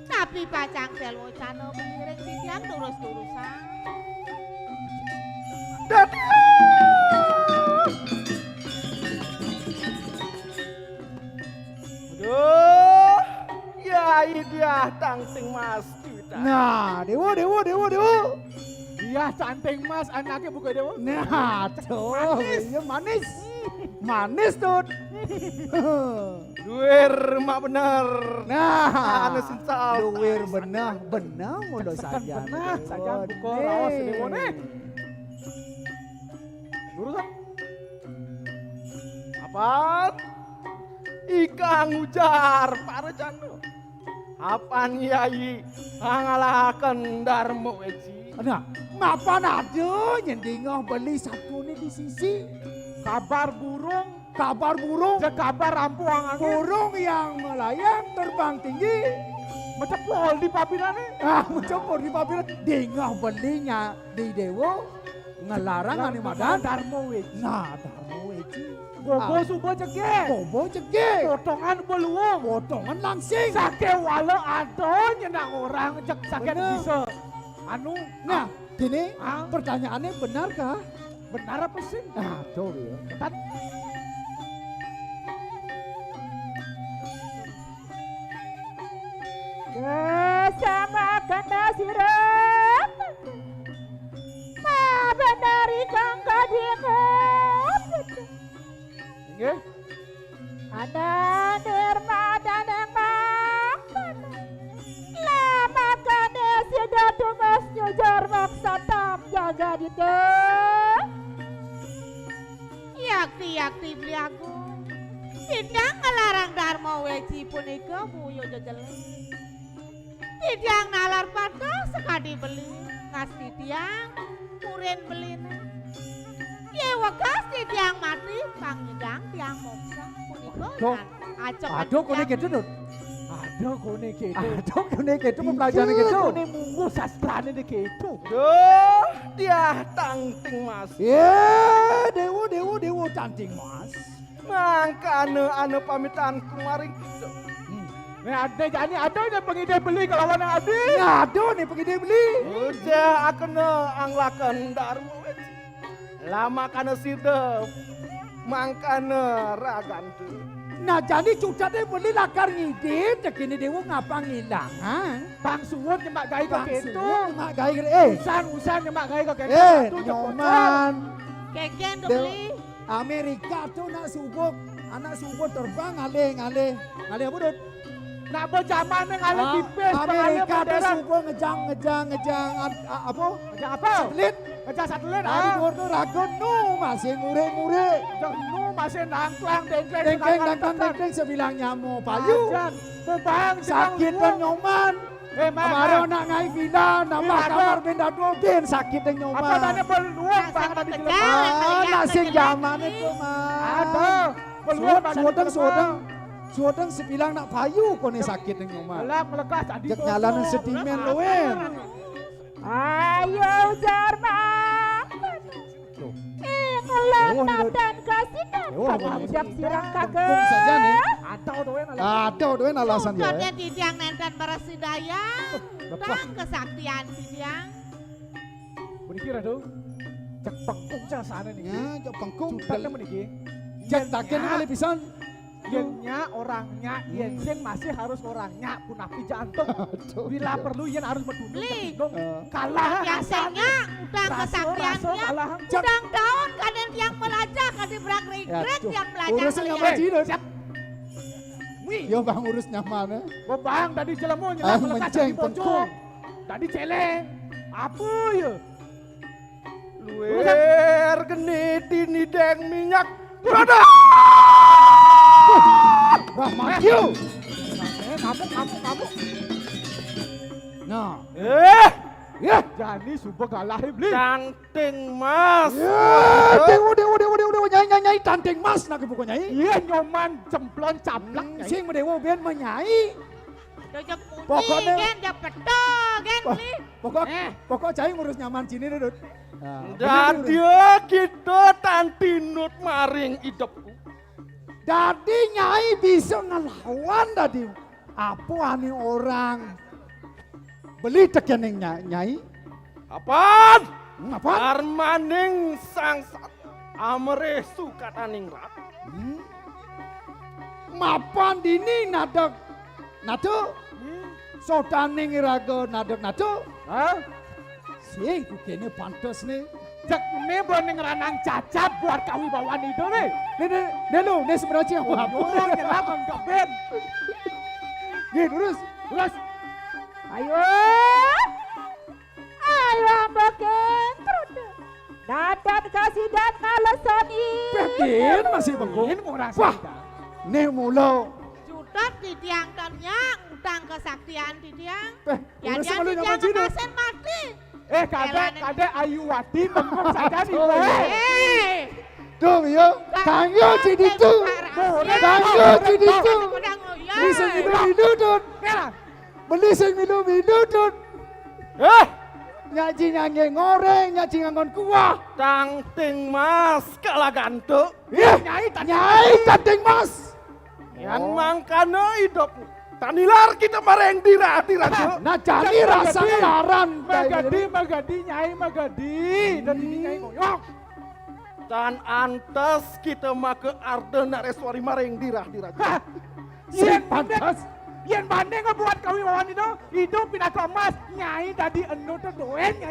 Tapi pacang tel wacana beli ring titiang durus-durusan. Aduh, ya idiah. Canting Mas Duta. Nah, Déwa, Déwa, Déwa, Déwa. Iya, Canting Mas, anaké buka Déwa. Nah, tuh, manis. Iya manis. Manis, Tut. Luwir mak bener. Nah, anu sencal. Luwir bener, bener mulu saja. Bener saja buka raos Déwa nih. Lurus, ah. Apan? Ikang ujar para janda. Apan Yai ngalahaken Darma Weji? Nah, mapan ada nyendingah beli satuné di sisi. Kabar burung, kabar burung, kabar rampuangan. Burung yang melayang terbang tinggi. Mecepol di papirané. Ah, mecepol di papirané. Dingah belinya di Déwa. Ngelarang ané madan Darma Weji. Nah, Darma Weji. Bobo suba jegég. Bobo jegég. Potongan beluung. Potongan langsing. Sakéwala ada nyendak orang jeg saget bisa. Anu. Nah, gini, pertanyaannya benarkah? Benar apa sih? Nah, tuh ya. Ketat. Kesamakana sira mabeneri kang kadingut. Inggih. Ana nirmadaning makan. Lamakane sida tumas nyujar maksatam jagadita. Yakti-yakti beli agung. Titiang ngelarang Darma Weji punika buyu jejelé. Titiang nalar pateh sakadi beli, ngastitiang kurin beliné. Yé wekas titiang mati, pang nyidang tiang moksa. Punika tan ajeng. Aduh, koné kéto, Dut. Aduh, koné kéto. Aduh, koné kéto, pembelajaran kéto. Koné mungguh sastrané kéto. Duh, diah Canting Mas. Yé, Déwa, Déwa, Déwa Canting Mas. Mangkana ana pamitan kumaring kita. Hmm. Né ada jani ada né pangidih beli kalawan adi. Nah, ada né pangidih beli. Ujar akena anglakan Darma Weji. Lamakana sida mangkana raganta. Nah, jani cucate beli lakar ngidih, cekiné Déwa ngapang ngilangang. Pang suud nyemak gaé ka kéto. Pang suud nyemak gaé ka, eh. Usan, usan nyemak gaé ka kéto. Eh, Nyoman. Kékén to beli. Amérika to nak subuh, anak subuh terbang ngalih, ngalih, ngalih apa, Dut? Nak ba jamané ngalih tipis, Amérika to subuh ngejang, ngejang, ngejang, apa? Ngejang apa? Satelit. Ngejang satelit. Dari luar to raga nu masih murik-murik. Jeng nu masih nangklang, dengkleng, dengkleng, nangklang, dengkleng, sebilang nyama payu. Ajan, mubang, sakit Nyoman. Eh, Mak, Mak. Nak ngai vila, nambah kamar benda dua bin sakit Nyoman. Apa tanya beluang banget di jelema. Ah, nak sing jamané to, Mak. Aduh, beluang banget. Suudeng, suudeng. Suudeng sebilang nak payu koné sakit Nyoman. Gelap melekas tadi. Jek nyalanan sedimen luwih. Ayo ujar, Mak. Ih, ngelem nadan kasina. Kang ajab sirang kagem. Ada duwe alasan ya. Ada duwe alasan ya. Sungkatnya titiang nénten meresidayang. Tang kesaktian titiang. Puniki Ratu. Cek pengkung casane niki. Ya, cek pengkung. Cutetnya meniki. Cek taken kali pisan. Yén nyak orangnya, yén sing masih harus orangnya, punapi jantung. Bila perlu yén harus medunung, kalah yang sing nyak, udah kesaktian dia. Udah daun kadén tiang melajah, kadén berak regret tiang melajah. Urus nyaman. Siap. Wih. Yo bang urus nyaman. Bang tadi jelema nyelak melekat tadi pojok. Tadi celeng. Apa ya? Luwir geni tinidang minyak. Brada! Wah, maju. Eh, ngamuk, ngamuk, ngamuk. Nah. Eh, ya. Jani suba galah, Bli. Canting Mas. Ya, dewa, dewa, dewa, dewa, dewa, nyai, nyai, nyai, Canting Mas, nak buku nyai. Iya, Nyoman cemplon caplak, hmm, nyai. Sing dewa ben menyai. Pokoknya gén, ya betul, gén, Bli. Pokok, pokok cai ngurus nyaman sini, Dut. Nah, dadi kita tantinut maring idepku. Dadi nyai bisa ngelawan dadi apa ane orang beli tekening nya-, nyai? Apan? Hmm, apan? Armaning sang sat-, amrih sukataning rat. Hmm. Mapan dini nadeg, natu? Hmm. Sodaning iraga nadeg-nadeg. Hah? Sing kukéné pantesné. Jek né bening ranang cacat buat kawibawan Ida né. Né, né, né, lu, né sebenarnya apa? Oh, nyelap enggak, Ben. Nggih, terus, terus. Ayo. Ayo, ambekin, terus. Natan kasidan ngalesoni. Petin masih bengkung. Wah, né mula. Jutat titiang tan nyak, utang kesaktian titiang. Péh, yadian titiang ngepasin mati. Eh, kadék, kadék Ayuwati bengkung saja nih. Oh, iya. Eh. Tuh, yo, kanggo ciditu. Kanggo ciditu. Beli sing milu-milu, Dun. Beli sing milu-milu, Dun. Eh. Nyak ji nganggé ngoréng, nyak ji nganggon kuah. Tangting Mas kalagantuk. Ih, Nyai Tangting Mas. Yan mangkana idup. Tanilar kita maring dira-dira. Nah, jani rasa laran. Magadi, magadi, Nyai magadi. Dan ini Nyai ngoyong. Tan antes kita maka Arda Nareswari maring dira-dira. Sing pantes. Yén banding buat kawibawan Ida, Ida pinaka emas, Nyai dadi endo té dogén Nyai.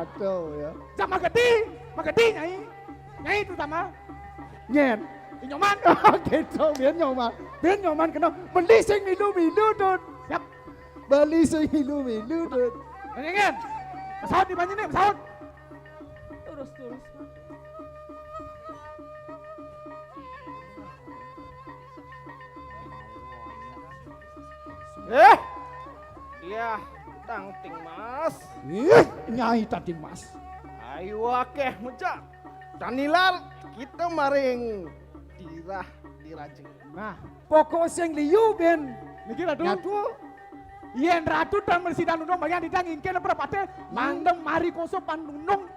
Aduh, ya. Sama magedi, magedi Nyai. Nyai terutama. Nyén. Nyoman. Gitu, biar Nyoman. Biar Nyoman kena beli sing milu-milu, Dun. Siap. Beli sing milu-milu, Dun. Ngén. Pesawat di banyu nih, pesawat. Terus, terus. Eh, iya, Tangting Mas. Ih, Nyai Tangting Mas. Ayo akéh mejak. Tanilar kita maring dirah diraja. Nah, pokok sing liu, Ben. Niki, Ratu. Nyatu. Yén Ratu tan mresidan nundung bagian didang ingkén para patih, hmm, mangdem mari koso pan nundung.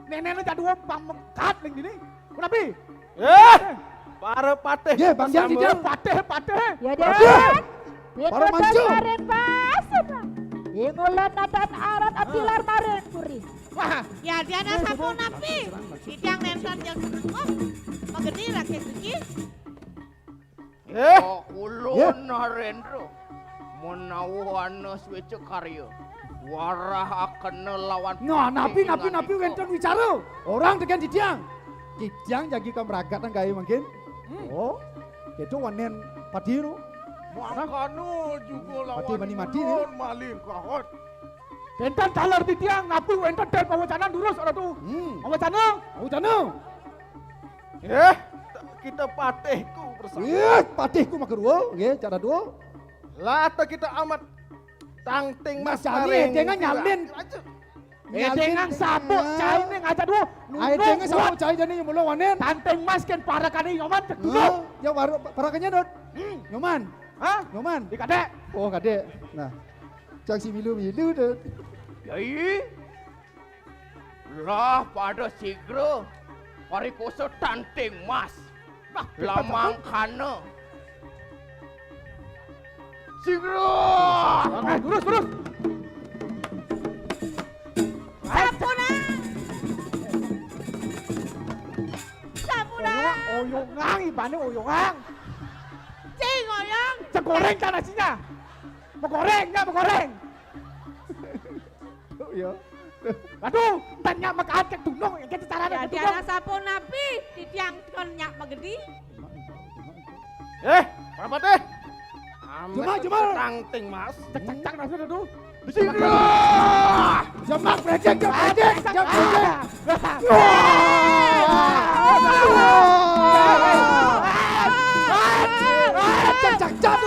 Nénéné jadua pamengkat ning dini. Kunapi? Eh, para patih. Nggih, Bang Jang, patih, patih. Ya, Ratu. Para mancu. Maring pasun. Ingulon nadan arat atilar maring puri. Wah, ya diana sapunapi. Titiang nénten jeng sengguh. Magedi rakyat suci. Eh. Oh, ulun Narendra. Menawa ana sweca karya. Warahakena lawan. Nah, napi, napi, napi wénten wicara. Orang tekén titiang. Titiang jagi kamragat nang gaé mangkin. Hmm. Oh, kéto wanén pati ro. Mangkana juga lawan mati, mati, mati, ulun malih kahot. Kénten taler titiang, napi wénten ten pawacanan durus, Ratu? Hmm. Pawacana? Pawacana. Eh, kita patihku bersama. Eh, patihku makarua, nggih, cara dua. Lata kita amat Tangting Mas. Nah, cari maring dengan nyalin. Aja. Eh, dengan sabuk cai ning aja dua. Ayo, dengan sabuk cai jani mula wanén. Tangting Mas kén parakané Nyoman, cek dulu. Hah? Ya, baru parakannya, Dot. Hmm. Nyoman. Hah? Nyoman. Di kadék. Oh, kadék. Nah. Cang si milu-milu, Dot. Yai. Lah pada sigra. Parikosa Tangting Mas. Nah, lamangkana. Sigra. Nah, terus, terus. Sampun, ah. Sampun, ah. Oyong, oyongang, ibané oyongang. Cing, oyong. Cegoréng kan nasinya. Begoréng, ya, begoréng. Tuh, ya. Aduh, tanya makaat ke gunung, ya, kita caranya. Ya, diana sapunapi, titiang kon nyak magedi. Eh, apa teh? Cuma, cuma. Tangting Mas. Cek, cek, cek, nasi dulu. Bismillah. Jamak brecek, jamak brecek, jamak brecek. Wah. Cek, cek, cek.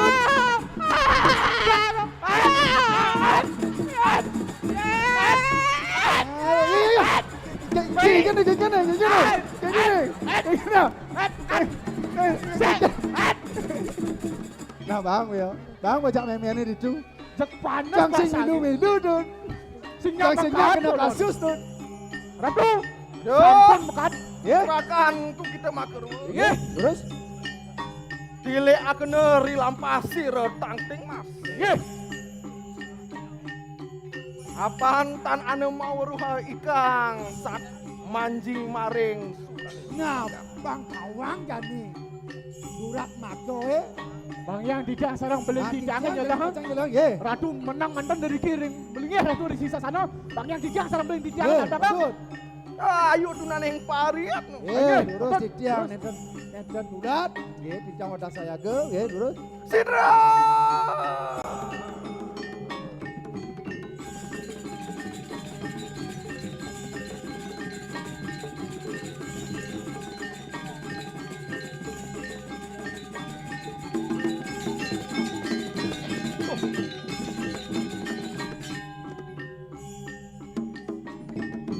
Nah, Bang, ya. Bang, baca méméné ditu. Jek panas. Jang sing milu-milu, Dun. Sing kena kasus, Dun. Ratu. Sampun mekat. Ya. Purakanku kita makarua. Nggih. Terus? Tilikakena ri lampah sira Tangting Mas. Nggih. Apan tan ana maweruha ikang sat manji maring surat. Nah, Bang Kawang jani. Surat maka, eh. Bang Yang Titiang sareng Belin Titiang nyata, ha? Ratu menang manten dari kiring. Belin Ratu dari sisa sana. Bang Yang Titiang sareng Belin Titiang nyata, ha? Ayo tunan yang parit. Eh, terus Titiang nenten nenten ulat. Nggih, Titiang wadah sayaga, nggih, terus. Sidra.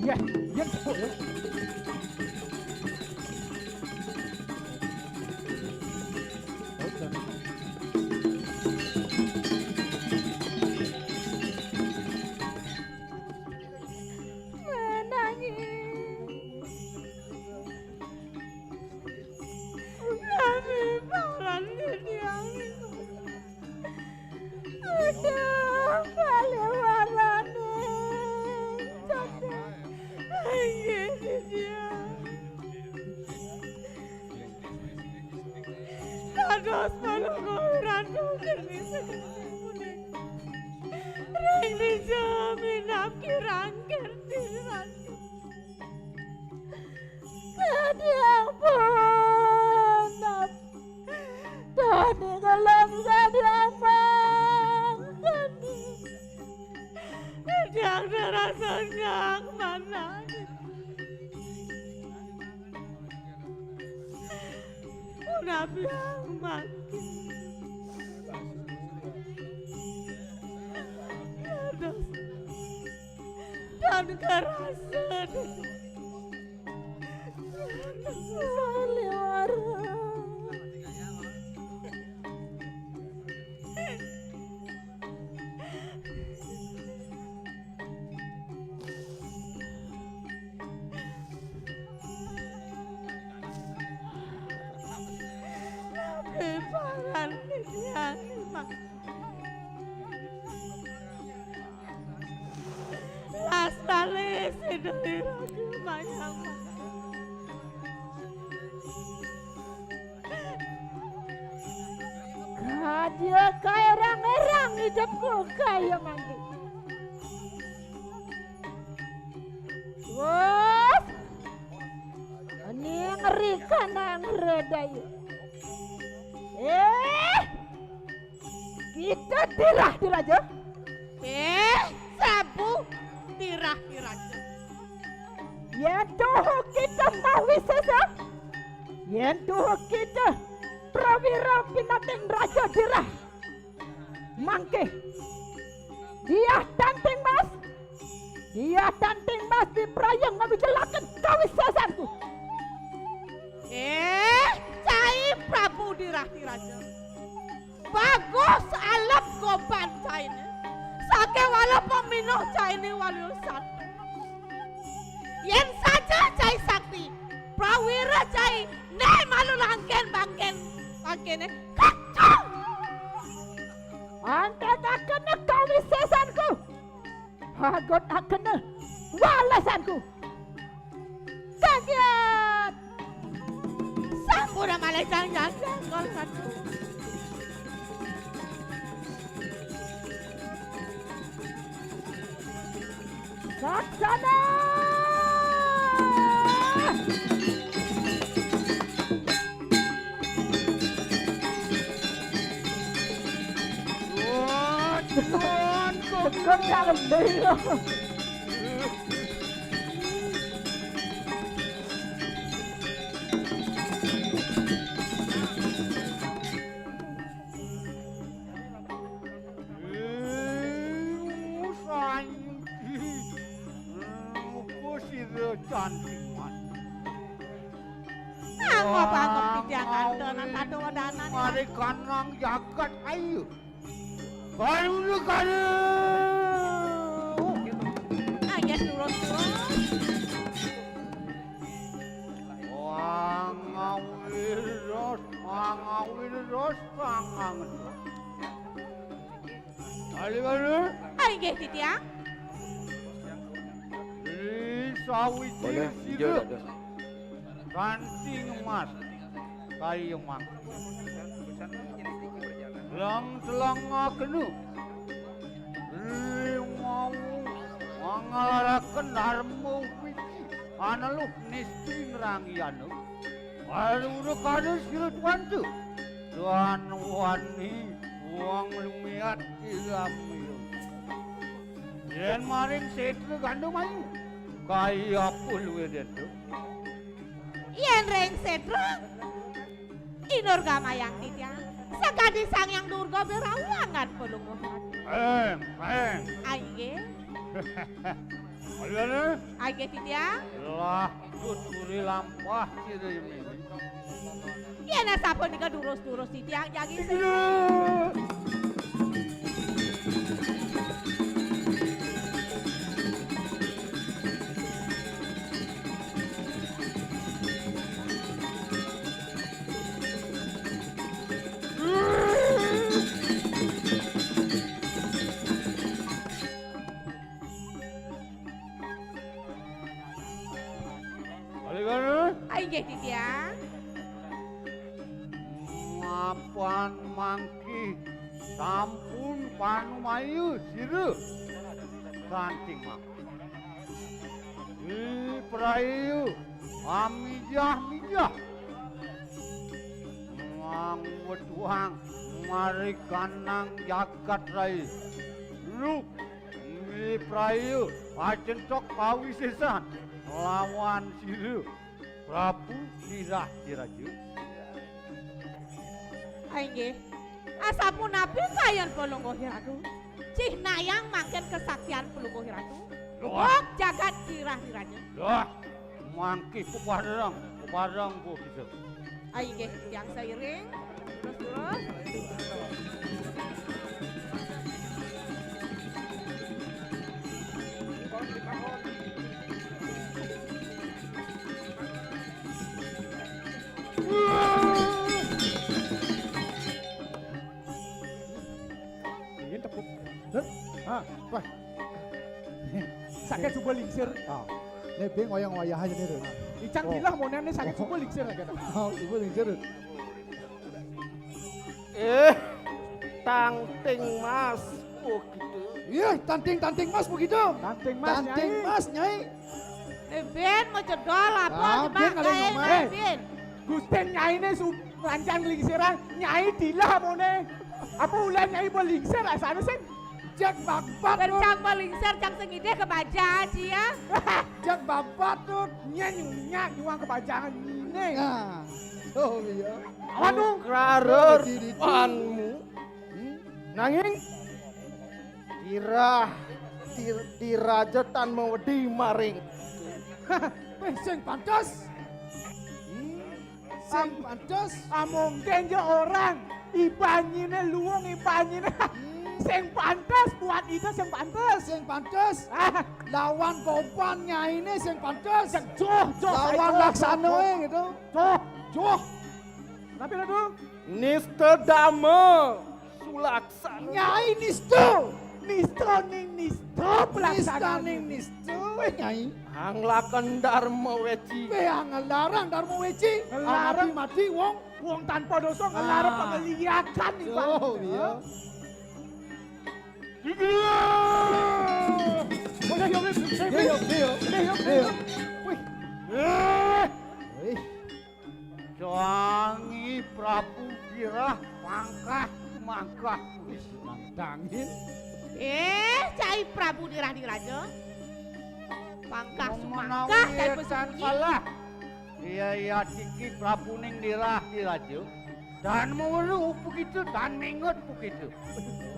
Ya, ya, ya. Menangis. Kami paran Titiang. Aduh, kalewarane. Aduh. Inggih, Titiang. Dados panunggal Ratu Kerti. Ring dija minab kirang Kerti Ratu. Titiang pun. Titiang ngelem, titiang pun. Titiang terasa nyak mana. Punapi mangkin. Dados. Dan kerasa. Saliwara. Pangan Titiang. Lastane sida ira mayang. Kadya kaerang-erang idepku kaya mangke. Wes. Ning rikanang redayu. Eh. Kita tirah diraja. Eh, sabu tirah diraja. Yen tuhu kita mawisesa, yen tuhu kita prawira pinating raja dirah. Mangke. Dia tanting mas. Dia tanting mas diprayang ngabijelaken kawisesanku. Eh, cai Prabu dirah diraja. Bagus alep goban caine. Sakewala paminuh caine waliya satu. Yen saja cai sakti, prawira cai ne malu langken bangken bangkene kacau. Antekakena kawisesanku. Hagotakena walesanku. Kagiat. Sampura malih jangan jangkol katu. Saksana. Wah, Tuhan, kok kok kalem deh. Santi. Apa sira cantik, Mas? Angop-angop titiang antenan tata wedanan. Mari kanang jagat ayu. Karuna kare. Aja turun-turun. Wangawir ros, wangawir ros, wangawir ros. Kali mana? Ah, inggih, titiang. Ri sawiji sira. Kanthi ngemas. Kayumang. Lang telang ngakenu. Limau mangalaraken darma upiki. Aneluh nisti nrangiana. Alurekane sira tuan tu. Tuan wani wong lumiat tiga mil. Yen maring setra gandum ayu. Kaya apa luwih dentu? Yen ring setra, inur gamayang titiang. Sakadi Sang Hyang Durga berawangan pelungguh. Eng, eng. Ainggih. Aliane? Ainggih titiang. Lah, tuturi lampah sira mene. Yen sapunika durus-durus titiang jagi. Aligana? Inggih titiang. Mapan mangki sampun panumayu sira. Kanting mangki. Iprayu amijah-mijah. Mangwetuang marikanang jagat rai. Lu Iprayu acentok pawisesan lawan sira Prabu Dirah Diraja. Inggih. Asapunapi kayun Palungguh Ratu? Cihnayang mangkin kesaktian Palungguh Ratu. Loh. Wong jagat Dirah Diraja. Loh. Mangki pepareng, pepareng Bu Kidul. Inggih, tiang sairing. Terus, terus. Ini tepuk. Hah? Wah. Sakit suba lingsir. Ah. Ini bing wayang wayah aja nih, Rut. Icang gila mau nanya sakit suba lingsir lagi. Oh, suba lingsir, Rut. Eh, Tangting Mas, begitu. Iya, Tanting, Tanting Mas begitu. Tanting Mas, Tanting Nyai. Mas, Nyai. Eh, ben mau cedol apa? Ah, ben kali ngomong. Eh, ben. Gusten Nyai ini su-, rancang lingsiran, Nyai dilah mone. Apa ulah Nyai mau lingsir asane sing? Cek babat. Cang mau lingsir, cang sengide ke baja, cia. Cek babat tuh, nyen nyunya nyuang kebajangan ini. Nah, oh iya. Aduh. Krarur panmu. Hmm? Nanging Dirah, dir-, Diraja tan mawedi maring. Weh, sing pantes. Hmm, sing pantes. Amongken ja orang, ibanyine luung ibanyine. Hmm. Sing pantes buat itu sing pantes. Sing pantes. Ah. Lawan kompan nyaine sing pantes. Sing joh, joh, lawan joh, laksanae joh, gitu. Joh. Joh. Kenapa itu? Nista dama sulaksana. Nyai nista. Nista ning nista pelaksana. Nista ning nista, Nyai. Anglaken Dharma Weci. Pe anglarang Dharma Weci. Nglarang. Mati-mati wong. Wong tanpa dosa nglarang pengeliakan ibaratnya. Oh, iya. Iya. Boleh, yuk, yuk, yuk, yuk. Iya, iya. Boleh, yuk, yuk. Iya. Wih. Eh. Wih. Jangi Prabu Dirah pangkah mangkah wis nantangin. Eh, cai Prabu Dirah Diraja. Pangkah sumangkah cai pesuji. Iya, iya, tiki Prabu ning Dirah Diraja. Dan mulu pukitu, dan mingut pukitu.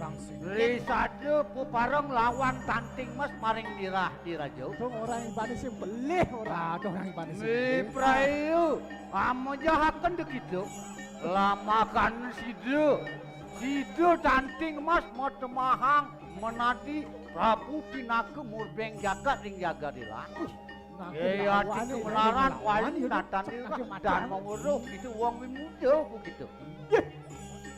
Orang sing. Risada pepareng lawan Tanting Mas maring Dirah Diraja. Dong orang ibane sing belih ora. Ah, dong orang ibane sing belih. Miprayu, amejahaken dekitu. Lamakan sida. Sida Tanting Mas matemahang menadi Prabu Pinaka murbeng jagat ring jagadila. Wih. Iya, itu melaran wali natan di dan menguruh itu wong wimuda begitu.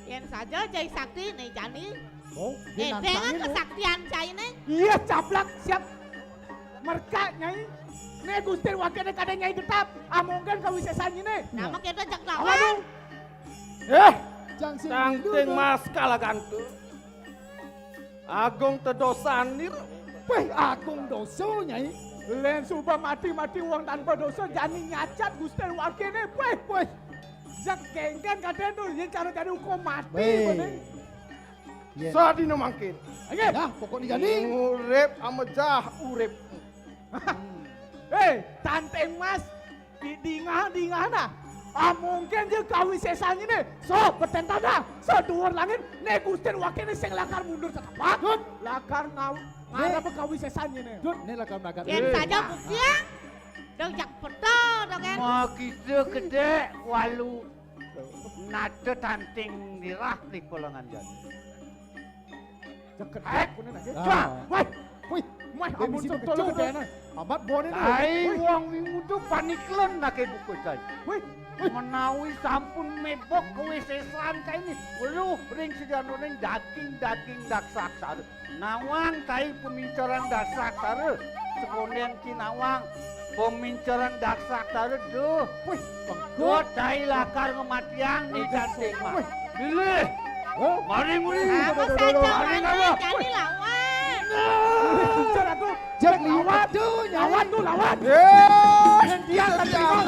Yen saja jai sakti ne jani. Oh, eh, dengan kesaktian jai ne. Iya, caplak siap. Merka nyai. Ne Gusti wakilnya kada nyai tetap. Ah, mungkin kawisesan ini. Nama kita jak lawan. Eh, Jang sing Tangting milu, Mas Kalagantu. Agung tedosan nira. Wéh, agung dosa, Nyai. Lén suba mati-mati wong tanpa dosa jani nyacat Gusti wakéné. Wéh, wéh. Jak kéngkén kadén to, yén cara dadi hukum mati. Wéh. Bener. Yén. Sadina mangkin. Ayo. Nah, pokokné jani. Urip amejah urip. Héi, Tangting Mas, di-, dingah-dingah nah. Ah, mungkin ja kawisésan né. So, betén tanah, so duur langit, né Gusti wakéné sing lakar mundur setapak. Dut. Lakar ngaw-, ngarep kawisésan né. Dut, né lakar magat. Yén saja buktiang, dong jak peta, dong kan. Makita gedé walu nata tanting nirah di kolongan jani. Ceket aku né, nak. Ah. Wah, wih, wah, amun misi betul kecil gedé, nah. Amat boné né. Ai, wih. Wong wingudu paniklen nak buku tai. Wih, wih. Menawi sampun mébok kawisésan kaini. Weruh ring sedanoning daging-daging daksa aksara. Nawang tai pemincaran daksa aksara. Sekondén ki nawang. Pemincaran daksa aksara, duh. Wih, bang. Duh, tai lakar ngamatiang né Tangting Mas. Wih. Bilih. Oh. Maring uli. Apa saja maring mana apa? Jani lawan. Nah. Bicara tuh. Jak lawan tuh, lawan tuh, lawan. Eh, dia tadi lawan.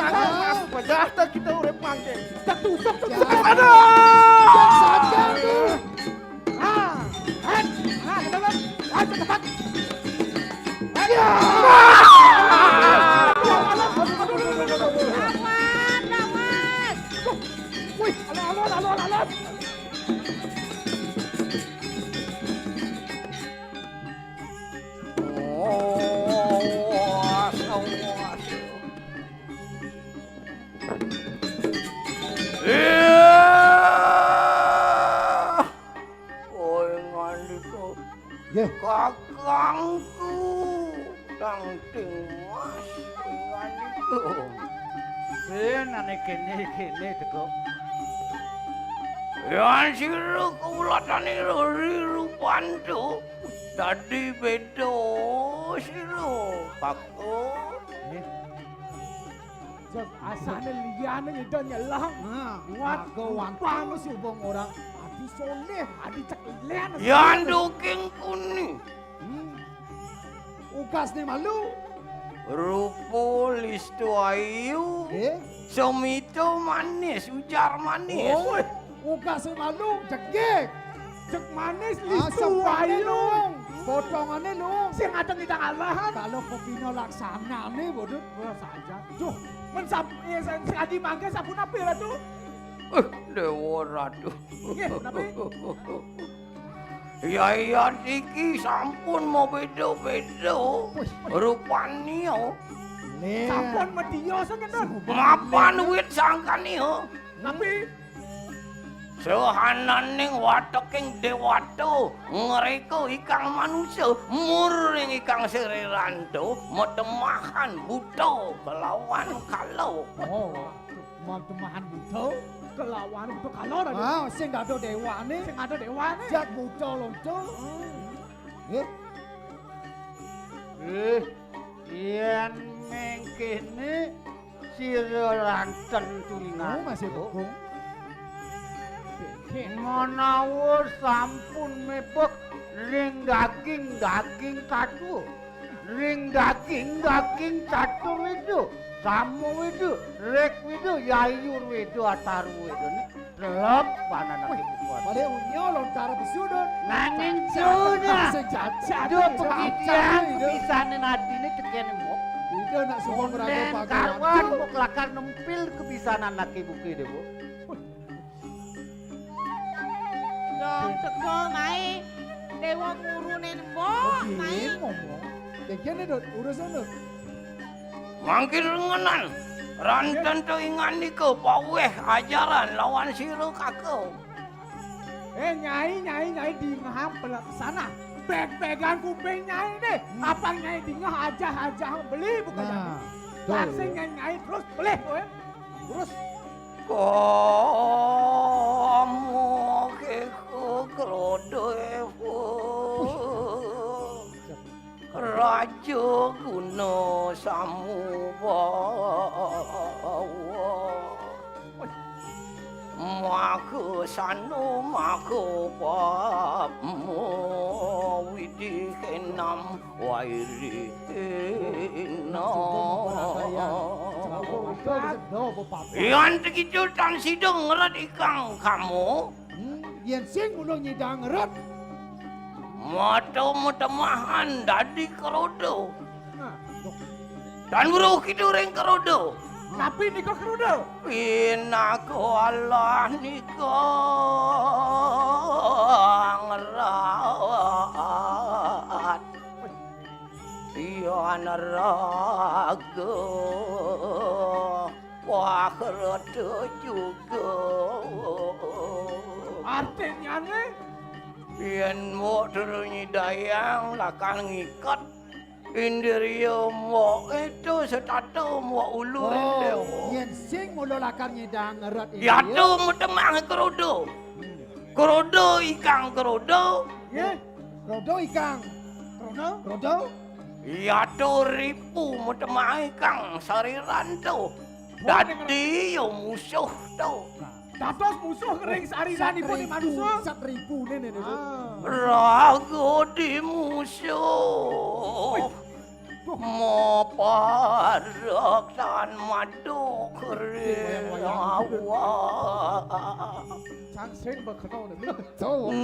Padahal kita urip mangke. Tertusuk, tertusuk. Aduh. Jak saja tuh. Ah, eh, ah, cepat, cepat. Ayo. Lawan, lawan. Wih, alon, alon, alon, alon. Oh, awas, awas. Iya. Oi, ngandika. Nggih. Kakangku, Tangting Mas, oi, ngandika. Eh, nane kene, kene, Dego. Yan sira kawuladaning Riri Rupanto, dadi beda sira, Kakang. Nggih. Jeng, asane liyane ngida nyelang. Nah, warga wantang si ubong orang. Adi soleh, adi cek lian. Yan duking kuni. Hmm. Ugasne malu. Rupa listu ayu. Eh? Semita manis, ujar manis. Oh. Ugasé malu, jegég. Jeg manis, ah, listu ayu. Potongané, Lung. Sing ada ngidang alahan. Kalau pepino laksanané, Bodut. Wah, saja. Duh, men sap-, ya, sa-, sing adi mangke sapunapi, Ratu? Eh, Dewa Ratu. Nggih, napi? Yayan iki sampun mabeda-beda rupane. Sampun medya sing ngenten. Mapan wit sangkane. Napi? Sahananing wateking dewata ngreka ikang manusa, muring ikang sriranta, matemahan buta kelawan kala. Oh, matemahan buta kelawan buta kala, Raden. Ah, sing ada dewane. Sing ada dewane. Jak buta lonto. Hmm. Nggih. Eh, yen mengkene sira ranten tulingan. Oh, masih bekung. Menawa sampun mebek ring daging-daging tatu, ring daging-daging catur weda, sama weda, rek weda, yayur weda, ataru weda. Telep pananake kuat. Padahal unya lontar besudut. Nanging dunya. Sing jajan. Duh, pegitian kebisanan adine tekene mok. Ida nak suka meraga pagar. Karuan mok lakar nempil kebisanan laki buki deh, Bu. Dong teko mae dewa ngurune mbok, oh, mae. Iya, ngomong. Tekene, Dut, urusan, Dut. Mangkin rengenan, ranten to ingandika paweh ajaran lawan sira, Kakang. Eh, Nyai, Nyai, Nyai, dingehang pelaksana. Beg-began kuping Nyai nih. Hmm. Apa Nyai dingeh ajah-ajah beli bukan? Nah, betul. Taksih Nyai, Nyai terus beli, kowe. Terus. Kamu kekekrodewo. Raja guna samubawa. Maka sano maka pamo widi kenam wairina. Yan tegitu tan sida ngeret ikang kamo. Hmm, yen sing mula nyidang ngeret. Mata matemahan dadi kroda. Nah, duh. Tan weruh kita ring kroda. Napi nika kroda? Pinaka Allah nika ngrat. Yan raga pakrata juga. Artinyane? Yen mbok terus nyidayang lakar ngiket indriya mbok itu setata mbok ulu. Oh, yen sing mula lakar nyidang ngeret indriya. Yatu matemah kroda. Hmm. Kroda ikang kroda. Nggih. Kroda ikang. Kroda? Kroda? Yatu ripu matemah ikang sariran tu. Dadi ya musuh tu. Dados musuh ring sariranipun manusa. Sat ribu, sat ribu ne, ne, ne. Ah. Raga di musuh. Wih. Duh. Maparak tan maduk ring awak. Cang sing bekeno ne.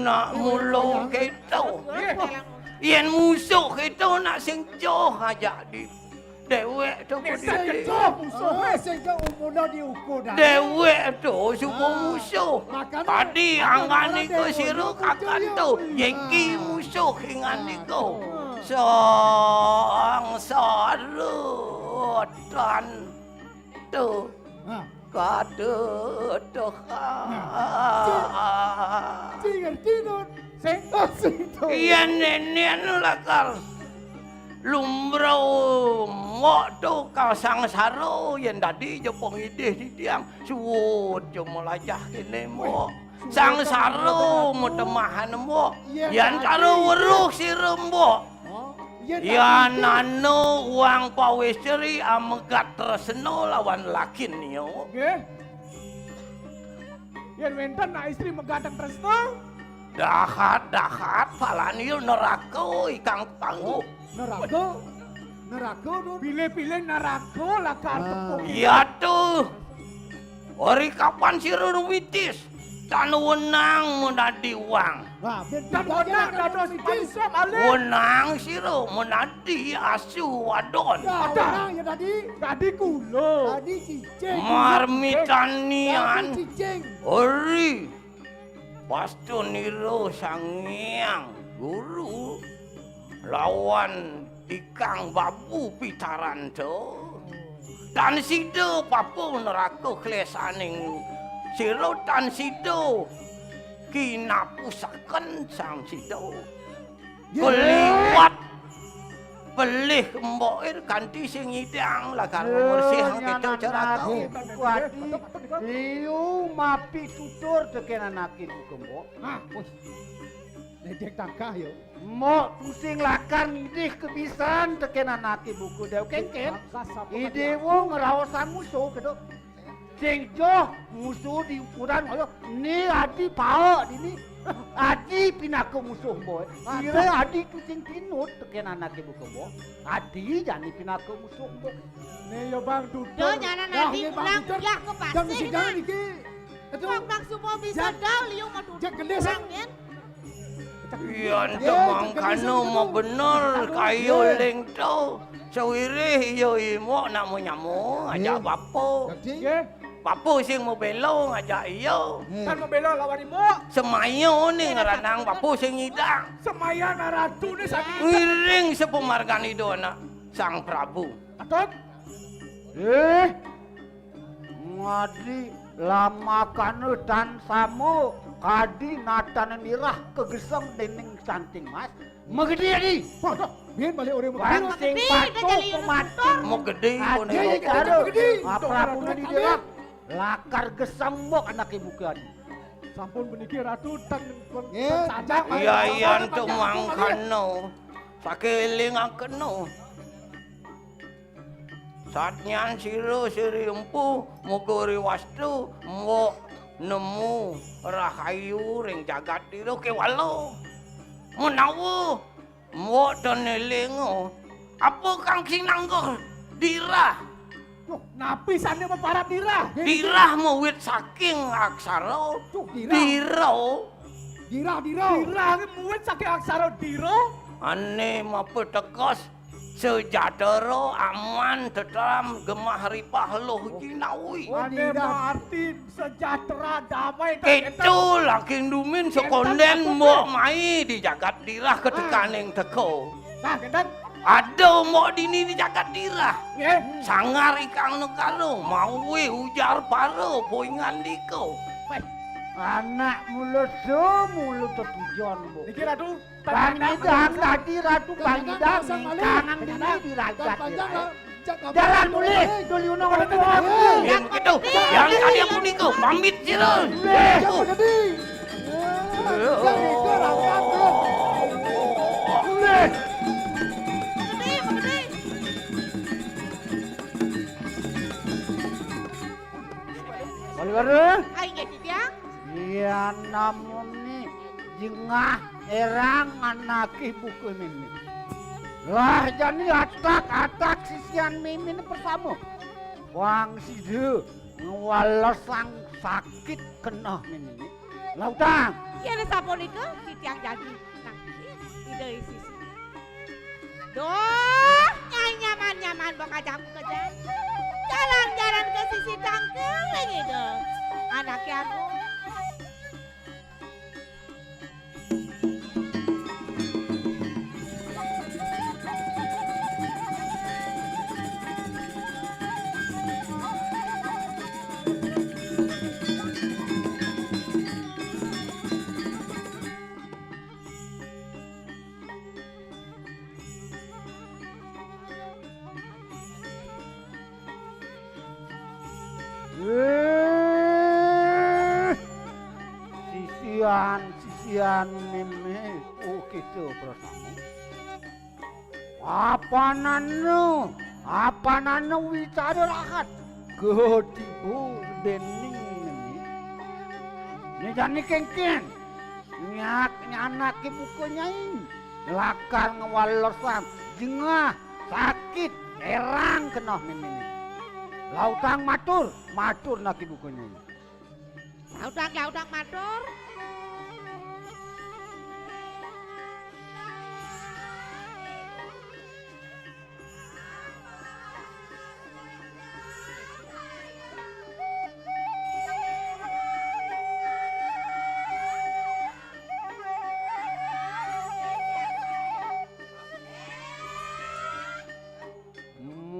Nak mula keto. Nggih. Yen musuh keto nak sing joh ajak di Dewek tu. Sing kejo musuh, eh. Sing ke umuna diukur dah. Dewek tu suba musuh. Makanya, tadi angganika sira kakan tu. Yeki musuh inganika. Sangsara tan tu. Ha. Kada tekan. Nah, ci, ci ngerti, Nun. Sing. Oh, sing to. Yen nenen lakar lumrau mbok tu kasangsara yen dadi jepung idih titiang suud cuma lajah kene mbok. Sangsara matemahan mbok. Yen karo weruh sira mbok. Yan anu wang pawistri amegat tresna lawan lakinnya. Nggih. Yen wenten nak istri megateng tresna. Dahat-dahat palanya neraka ikang pangguh. Neraka? Neraka, Nun? Pilih-pilih neraka lakar tepung. Iya tuh. Ori kapan sira witis? Tan wenang menadi wang. Wah, ben tan wenang dados manusa malih. Wenang sira menadi asu wadon. Ya, wenang ya dadi. Dadi kula. Dadi cicing. Marmitanian. Dadi cicing. Ori. Pastunira Sang Hyang Guru lawan ikang babu pitaranta. Tan sida papa neraka klesaning sira, tan sida kinapusaken sang sida. Keliwat pelih mbok ir kanthi sing nyidang lakar ngresihang kita ceraka. Liu mapi tutur teken anake buka mbok. Nah, wis. Nedek tangkah ya. Mbok pusing lakar ngidih kebisan teken anake buku dew kengken. Idewo ngeraosan musuh kedo. Sing joh musuh di ukuran kaya ni adi paek dini. Adi pinaka musuh mbok. Kira adi tu sing pinut teken anake buka mbok. Adi jani pinaka musuh mbok. Ni ya Bang Tutur. Dah nyanan adi pulang, ya ke pasih. Jangan iki. Aduh. Bang, Bang Sumo bisa dau liu mau tutur. Cek gendis, Bang. Yan mangkana mabener kaya ling to. Sawirih ya imok nak menyamo ngajak bapa. Nggih. Bapa sing mabela ngajak iya. Kan mabela lawan imok. Semaya ni ngranang bapa sing nyidang. Semaya naratu ni sami. Ngiring sepamargan ida anak Sang Prabu. Atut. Eh. Ngadi lamakana tan sama kadi natana nirah kageseng dening Santing Mas. Magedi adi. Waduh, biyen balik orang magedi. Sing patuh pemati. Magedi karo apa pun dirah. Lakar geseng mbok anake buka adi. Sampun puniki Ratu tan. Iya, iya, antuk mangkana. Sakeling angkena. Satnyan sira siri empu, muga riwastu, mbok Nemu rahayu ring jagat dira kewala. Menawa mbok ten elinga, apa kang sinangga dirah? Duh, napi sane maparat dirah? Dirah mawit saking aksara. Duh, dirah. Dira. Dirah, dirah. Dirah muwit saking aksara dira. Ane mapateges sejahtera, aman, tetram, gemah ripah luh jinawi. Oh, ane maartin sejahtera, damai, kenten. Itu laking dumin sekonden mbok mai di jagat dirah ketekaning teka. Nah, kenten. Ada mbok dini di jagat dirah. Nggih. Sanggar ikang negara, mawi ujar para poingandika. Weh, anak mula su, mula tetujon, Bu. Niki, Ratu, Bang Idam, dadi Ratu Bang Idam, ningkangan dini di ragat dirah. Jalan mulih, duli unung. Yen begitu, yang kadi punika, pamit sira. Nggih. Mulih. Wali Wara? Ai, nggih, Titiang. Iya, namune jengah erang anake buka mimi. Lah, jani atak-atak sisian mimine persama. Wang sida ngwalesang sakit keneh mimine. Lautang. Yen sapunika titiang jagi nang Ida Sisi. Duh, nyai nyaman-nyaman bok kajaku kejang. Jalan-jalan ke sisi tangke ring Ida. Anake aku. Eh, sisian, sisian meme, oh, kita bersama. Apanana, apanana wicara rahat ketiba dening ngené. Né jani kénkén, nyak nyanaké buka nyai, lakar ngwalesang jengah sakit érang keneh méméné. Lautang matur, matur naké buka nyai. Lautang, lautang matur.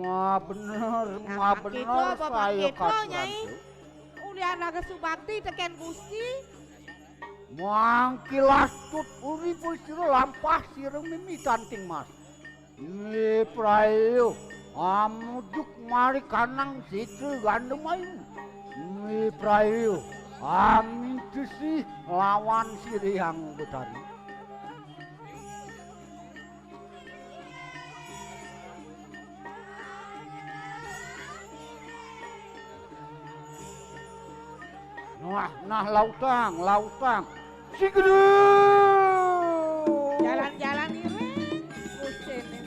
Muah bener, muah bener, saya kata Nyai. Ulian raga subakti tekén Gusti. Mangkilas tut uri sira lampah sira mimi tanting mas. Miprayo, amujuk mari kanang sitra gandemayu. Miprayo, amintesi lawan sirihang betari. Nah, nah, lautang, lautang. Sigede. Jalan-jalan iring. Gustiné.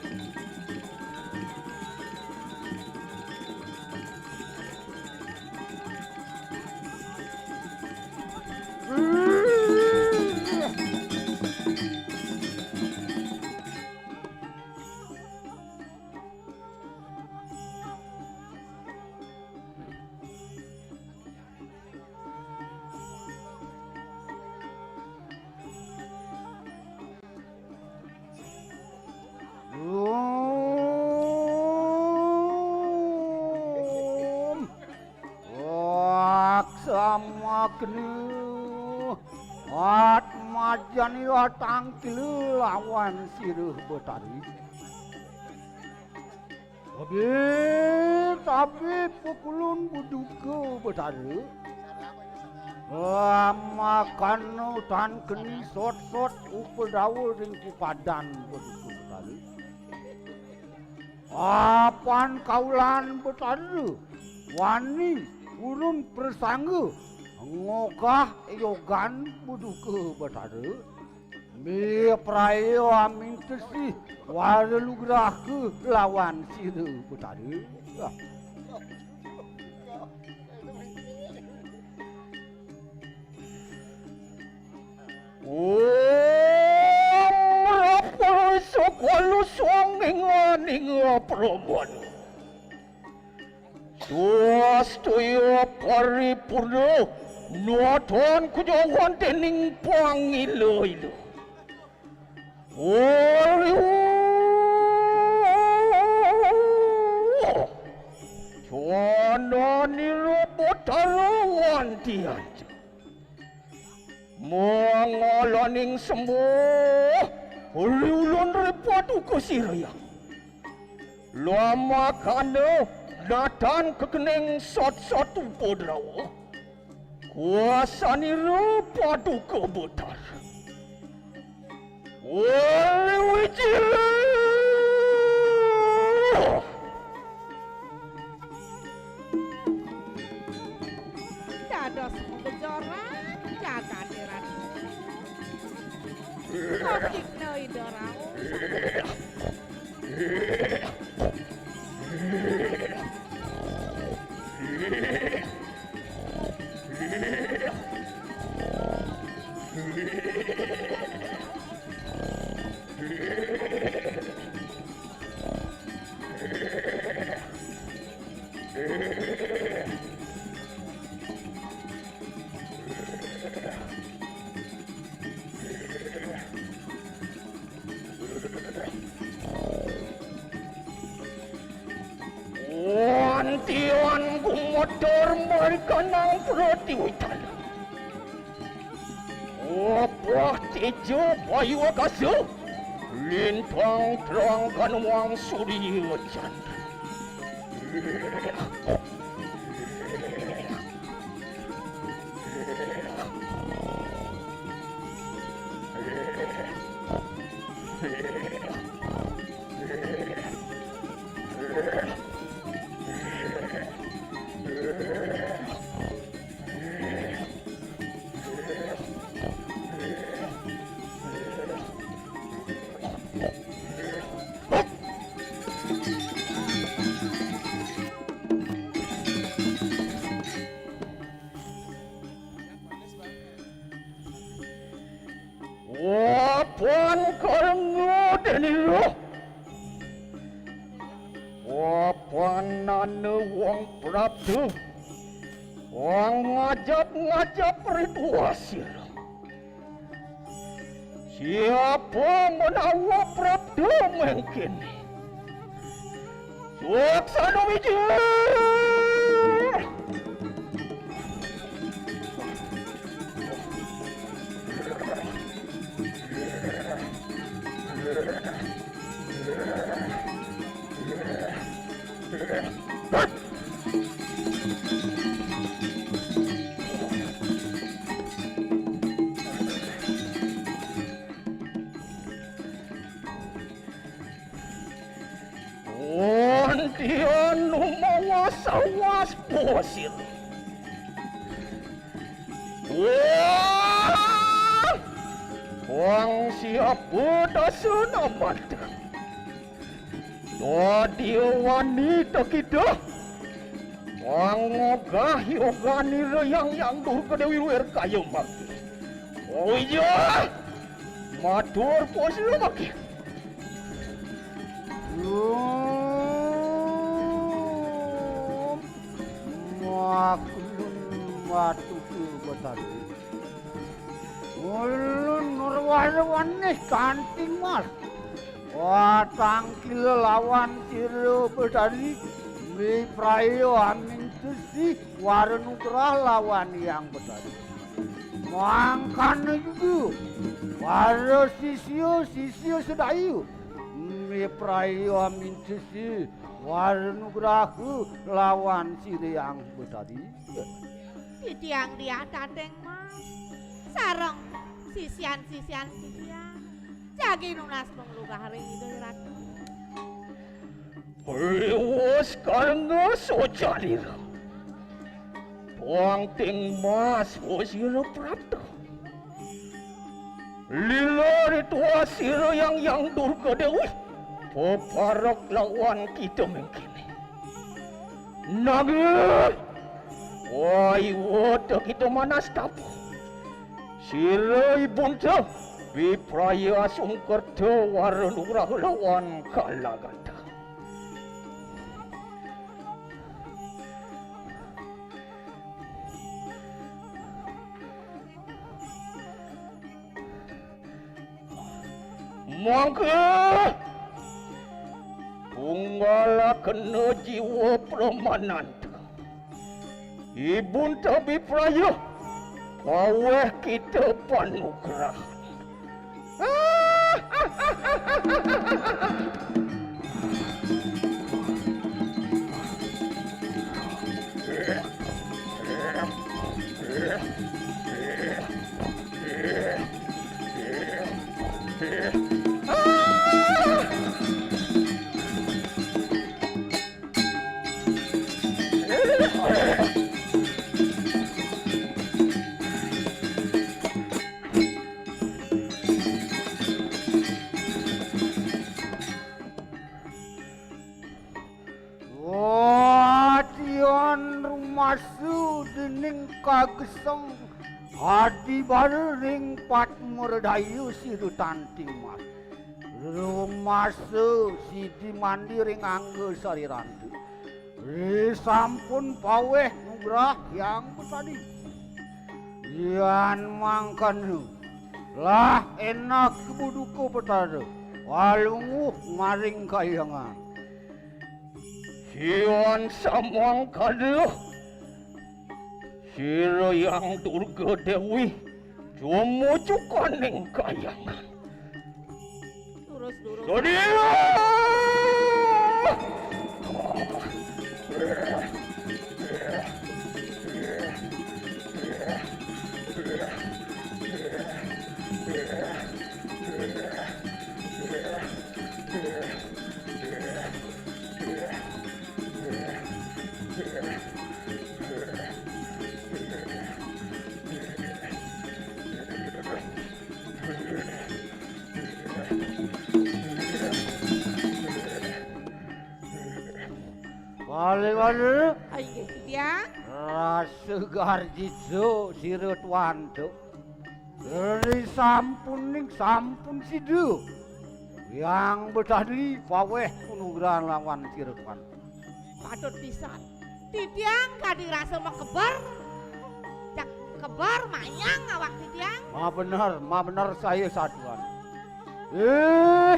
Om. Laksamagni. Atmajani tangkil lawan sirih betari. Tabib, tabib, pukulun buduka betara. Amakana tan keni sot-sot upadawa ring pupadan buduka betara. Apan kaulan betara, wani urun prasangga, Ngogah yogan Paduka Betara, mipraya amintesi wara nugraha lawan sira Betara. Om Rapa Sukala Swanging Aning Pramana. Swastaya paripurna, nadyan kajawan dening pangila-ila. Ori Candanira Betara wantian. Mangalaning sembah riulun ri Paduka Sira Hyang. Lamakana natan kekening sat-sat upadrawa. Kuasanira Paduka Betara. Ori Wijil. Dados magejoran jagané Ratu. Kokikna Ida Ratu. Wantian gumetar mrikanang pratiwitana. Wabah teja bayu akasa, lintang terang ganuang surya candra. Wapan karengga dene roh. Wapanane wong prapta. Wong ngajap-ngajap ritual sira. Siapa menawa prapta mengkene? Suksana wijil! Wantian mawas-awas bosir. Wah! Wong siapa dasa namata. Dadi wani takita. Wong ngogah yoganira Hyang Hyang Durga Dewi Luwir Kaya Mangke. Oh iya. Matur puasa mangke. Om. Maklum Paduka Betara. Ulun nurwara wanih kanthi mas. Watangkila lawan sira Betari. Mipraya amintesi wara nugrah lawan Hyang Betari. Mangkana juga para sisya-sisya sedaya mipraya amintesi wara nugraha lawan sira Hyang Betari. Titiang Diah Tateng Mas sareng sisian-sisian titiang jagi nunas panglugah ring Ida Ratu. Riwus karengga socanira. Wangting mas wa sira prapta. Lila ritual sira yang yang Durga Dewi peparek lawan kita mengkini. Nanging wai wata kita manas tapa. Sira ibunta Bipraya Sungkerta wara nugraha lawan kalaganta. Mangke tunggala kena jiwa pramananta. Ibunta Bipraya, paweh kita panugrahan. Watian rumasa dening kageseng adibara ring patmerdaya sira tantimas. Rumasa sidi mandi ring angga sariranta. Risampun paweh nugrah Hyang Betari. Yan mangkana, lah enak buduka Betara, palungguh maring kahyangan. Sian samangkana, sira Hyang Durga Dewi, jumujukaning kahyangan. Durus, durus. Sadia! Wali-wali. Ah, inggih, titiang. Rasa garjita sira tuan tu. Risampuning sampun sida. Hyang Betari paweh panugrahan lawan sira tuan. Patut pisan. Titiang kadi rasa makeber. Cak keber mayang awak titiang. Mabener, mabener saya saduan. Eh,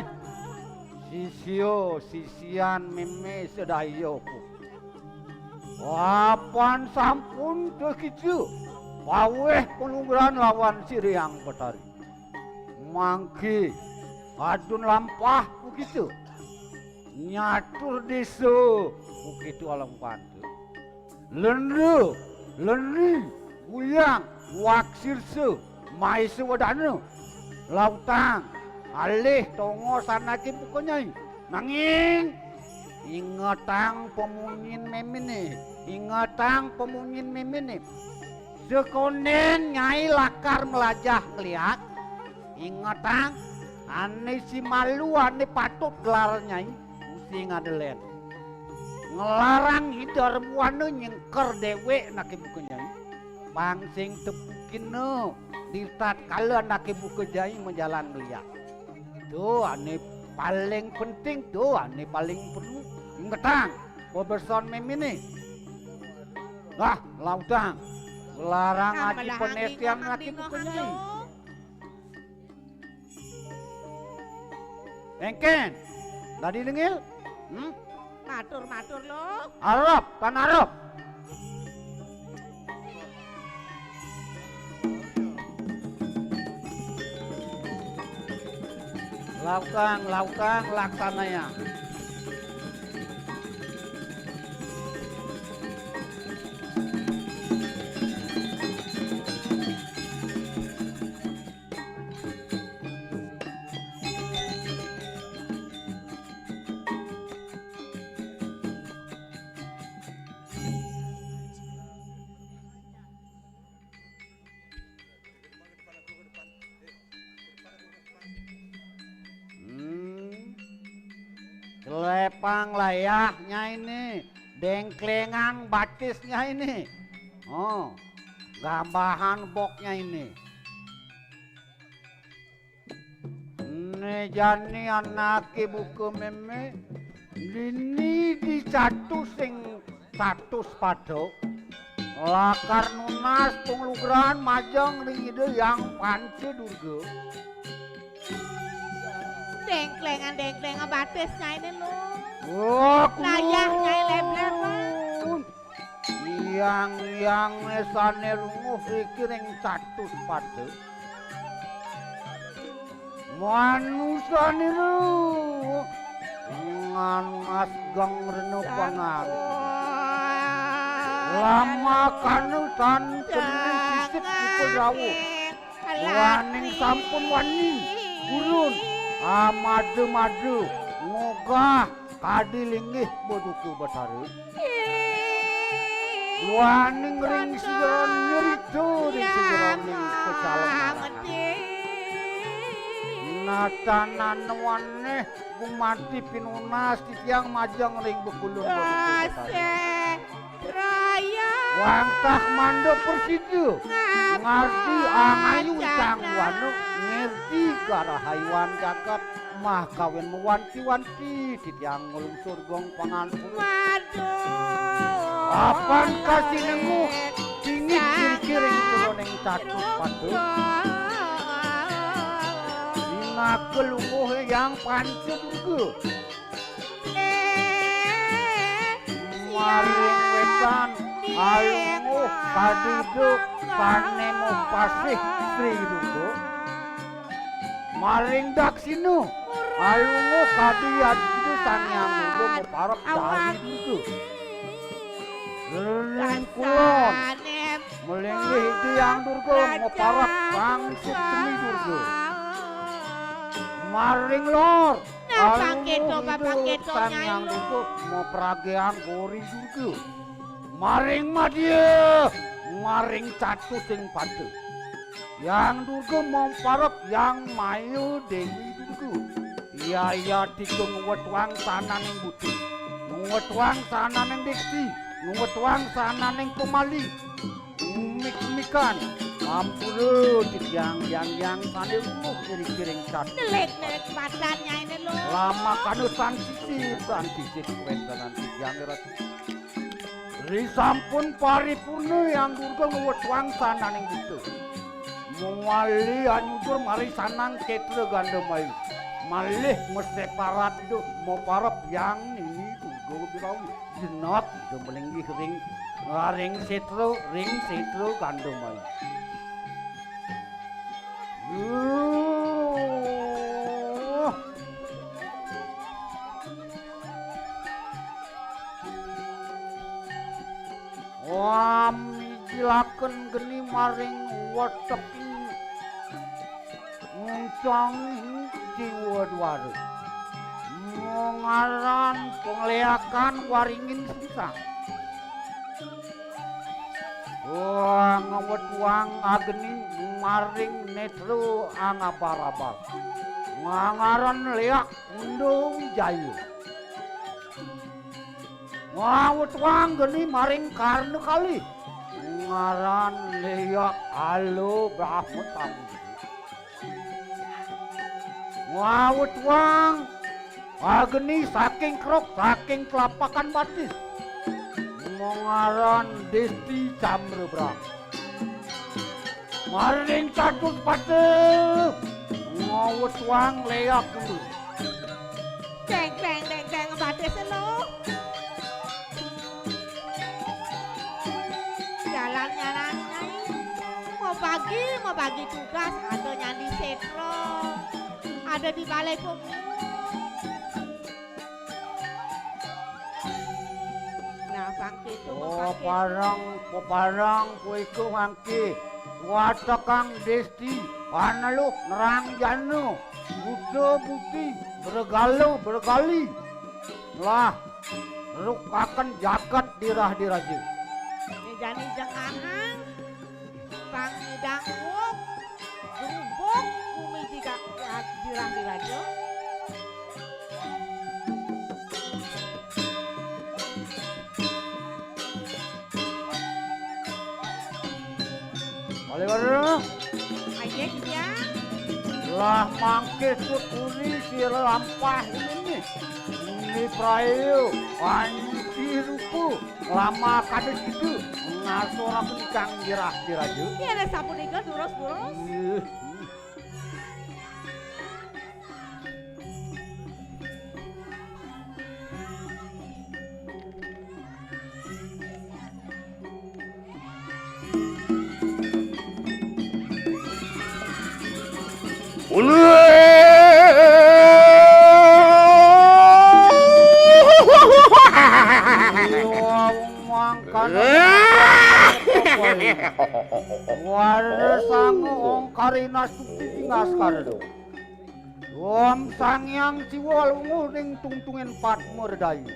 sisia, sisian meme sedaya ku. Apan sampun kakita, paweh panugrahan lawan sira Hyang Betari. Mangke, adun lampah ku kita. Nyatur desa, ku kita alam panta. Lendra, Lendri, Guyang, Waksirsa, Maisa Wedana, Lautang, alih tongos anake buka nyai. Nanging, ingetang pamunyin memene, ingetang pamunyin memene. Sekonden nyai lakar melajah ngeliat, ingetang, ane si malu, ane patut gelar nyai, mesti ngadelen. Ngelarang Ida Remuana nyengker dewek nake buka nyai. Pang sing tepukina di tatkala nake buka nyai majalan ngeliat. Tu ane paling penting, tu ane paling perlu. Ingetang, bebeson memene. Lah, Lautang. Ngelarang aji penestian nake buka nyai. Engken. Dadi dengil? Hmm? Matur, matur, Luh. Arep, tan arep. Lautang, Lautang, laksanaya. Lepang layah nyainé, déngkléngang batis nyainé. Oh, gambahan bok nyainé. Né jani anaké buka mémé, dini di catus sing catus pada, lakar nunas panglugrahan majeng ring Ida Hyang Panca Durga. Déngkléngan-déngkléngan batis nyainé, Luh. Wah, layah nyai léblér, Bang. Hyang-hyang sané runguh iki ring catus pada. Manusané runguh nganas geng rena pangan. Lamakana tan kena sisip buka dawuh. Duaning sampun wani gurun, amada-mada, ngogah kadi linggih Paduka Betara. Duaning ring sigra nyerita ring sigraning pacalongan. Natanan waneh gumanti pinunas titiang majeng ring bekulun Paduka Betara. Raya. Wantah manda prasida ngardi angayu cang wana, ngerti karahayuan jagat, mah kawin mawanti-wanti titiang nglungsur geng pangampura. Waduh. Apan kasih nemu dingin kiri-kiri ring jeroning catus pada. Pinaka lungguh Hyang Panca Durga. Maring wetan, alunguh kadida sané mupasih Sri Durga. Maring daksina, alunguh kadi adida Sang Hyang Durga muparep Dari Durga. Ring kulon, malinggih Ida Hyang Durga muparep Sang Sutemi Durga. Maring lor, Nah, alunguh pangkéto, Ida pangkéto, Sang Nyai Hyang Lor. Durga mapragiang Gori Durga. Maring madya, maring catus sing pada. Hyang Durga maparep Hyang Maya Déwi Durga. Yaya tika ngwetuang sananing buta, ngwetuang sananing dikti, ngwetuang sananing pamali. Mik-mikan, ampura titiang Hyang Hyang sané runguh iri-iring catur. Nelit-nelit padan nyainé, Lur. Lamakana tan sisip, tan sisip kawéntenan titiang, Ratu. Risampun paripurna Hyang Durga ngwetuang sananing buta. Mawali anyudur maring sanang Sétra Gandamayu. Malih maseparat duh maparep Hyang Nini Durga Birawi. Jenak Ida malinggih ring, ring sétra, ring sétra Gandamayu. Yuh. Wah, mijilaken geni maring weteping Nguncanging jiwa duara. Mangaran pangléakan waringin sungsang. Wah, ngwetuang ageni maring nétra angabal-abal. Ngangaran léak Unda Wijaya. Ngwetuang geni maring karna kalih. Ngaran léak Ala Brahma Tanggu. Ngwetuang ageni saking krok, saking tlapakan batis. Mangaran Désti Candra Brahma. Maring catus patih, ngwetuang léak dulu. Deng, deng, deng, deng, batis lu. Jalan-jalan, Nyai. Mau bagi, mau bagi tugas, ada nyandi sétra, ada di balai pemungut. Nah, pangké to, oh, pangké. Parang, parang, kuwi ku mangké. Watekang Désti, paneluh nerang jana, buta buti, bergala bergali. Lah, rukaken jagat dirah diraja. Né jani jengahang, pang idang uwuk, grubug, gumi jiga-, dirah diraja. Lewat. Aja dia. Lah mangke sukuri sira lampah ini. Ini prayo anti rupa lama kada situ. Ngasoraken kang girah diraja. Ya ada sapunika durus-durus. Ih. Wara sangu ongkarinas tukti tingas kardo. Om Sang Hyang Siwa lungguh ring tungtunging Padma Redayu.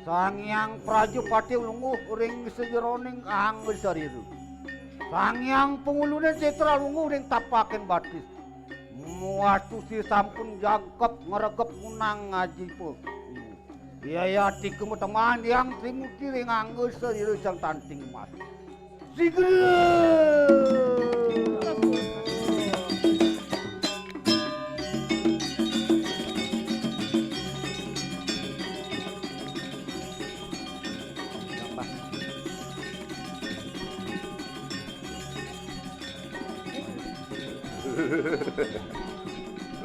Sang Hyang Prajapati lungguh ring sajeroning angga sarira. Sang Hyang Panguluning Setra lungguh ring tapaking batis. Muastusi sampun jangkep ngregep ngunang ngaji pun. Yayati kemeteman yang timuti ring angga sarira sang tanting mas. Sigra.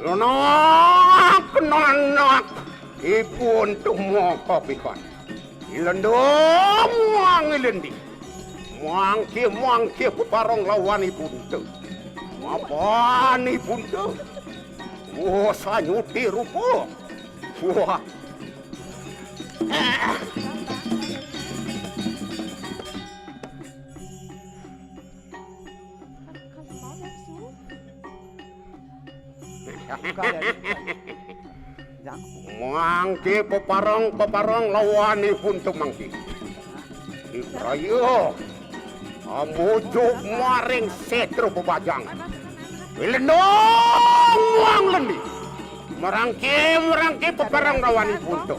Lonak, nonak, ipun tuh moko pikan. Ilendong muang ilendi. Muangke, muangke peparong lawan ibunte. Mapan ibunte. Wah, sanyuti rupa. Wah. Mangke peparong, peparong lawan ibunte mangke. Ibraya amujuk maring setra bebajangan. Wilendong muang lendi. Merangke, merangke peparong lawan ibunte.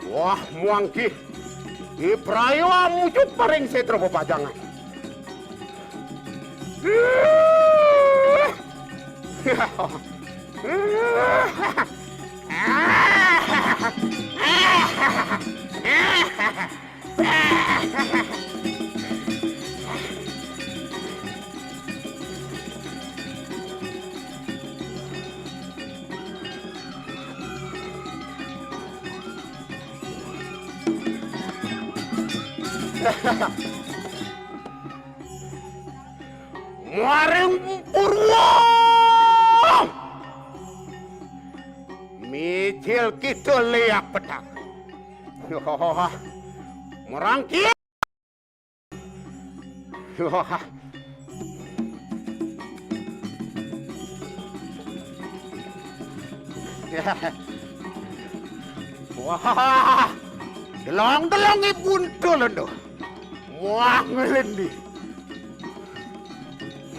Wah, muangke. Ibraya amujuk maring setra bebajangan. Maring purwa. Mijil kita liak petak. Merangkil. Wah, delong-delong ibuntul endo. Wah, ngelendi.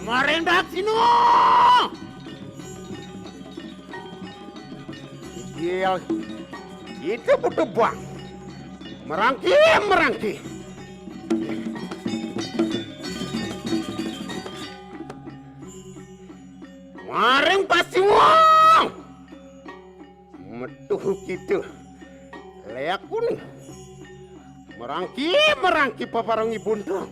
Marendak sino. Iya, itu butuh bang. Merangki, merangki. Maring pasti wong. Metu kita. Leak kuning. Merangki, merangki paparang ibun tu.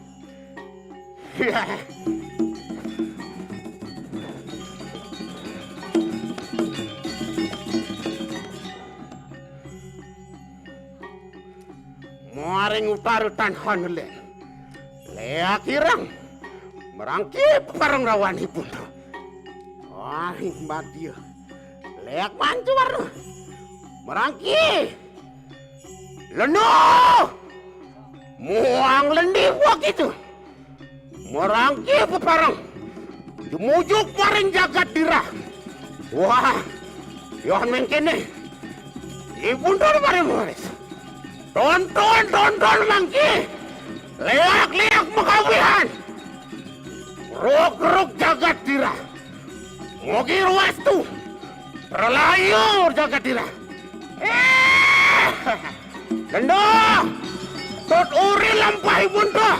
Maring utara tanhan len. Leak irang. Merangki paparang rawan ibun tu. Wah, badia. Leak mancuar. Merangki. Lendo! Muang lendi buak itu. Merangki peparang. Jemujug maring jagat dirah. Wah, yon mengkene. Ibun tu maring waris. Tonton, tonton mangki. Leak-leak makawihan. Ruk-ruk jagat dirah. Mogi ruas tu. Terlayur jagat dirah. Eh, Lendo! Tut uri lampahipun tuh.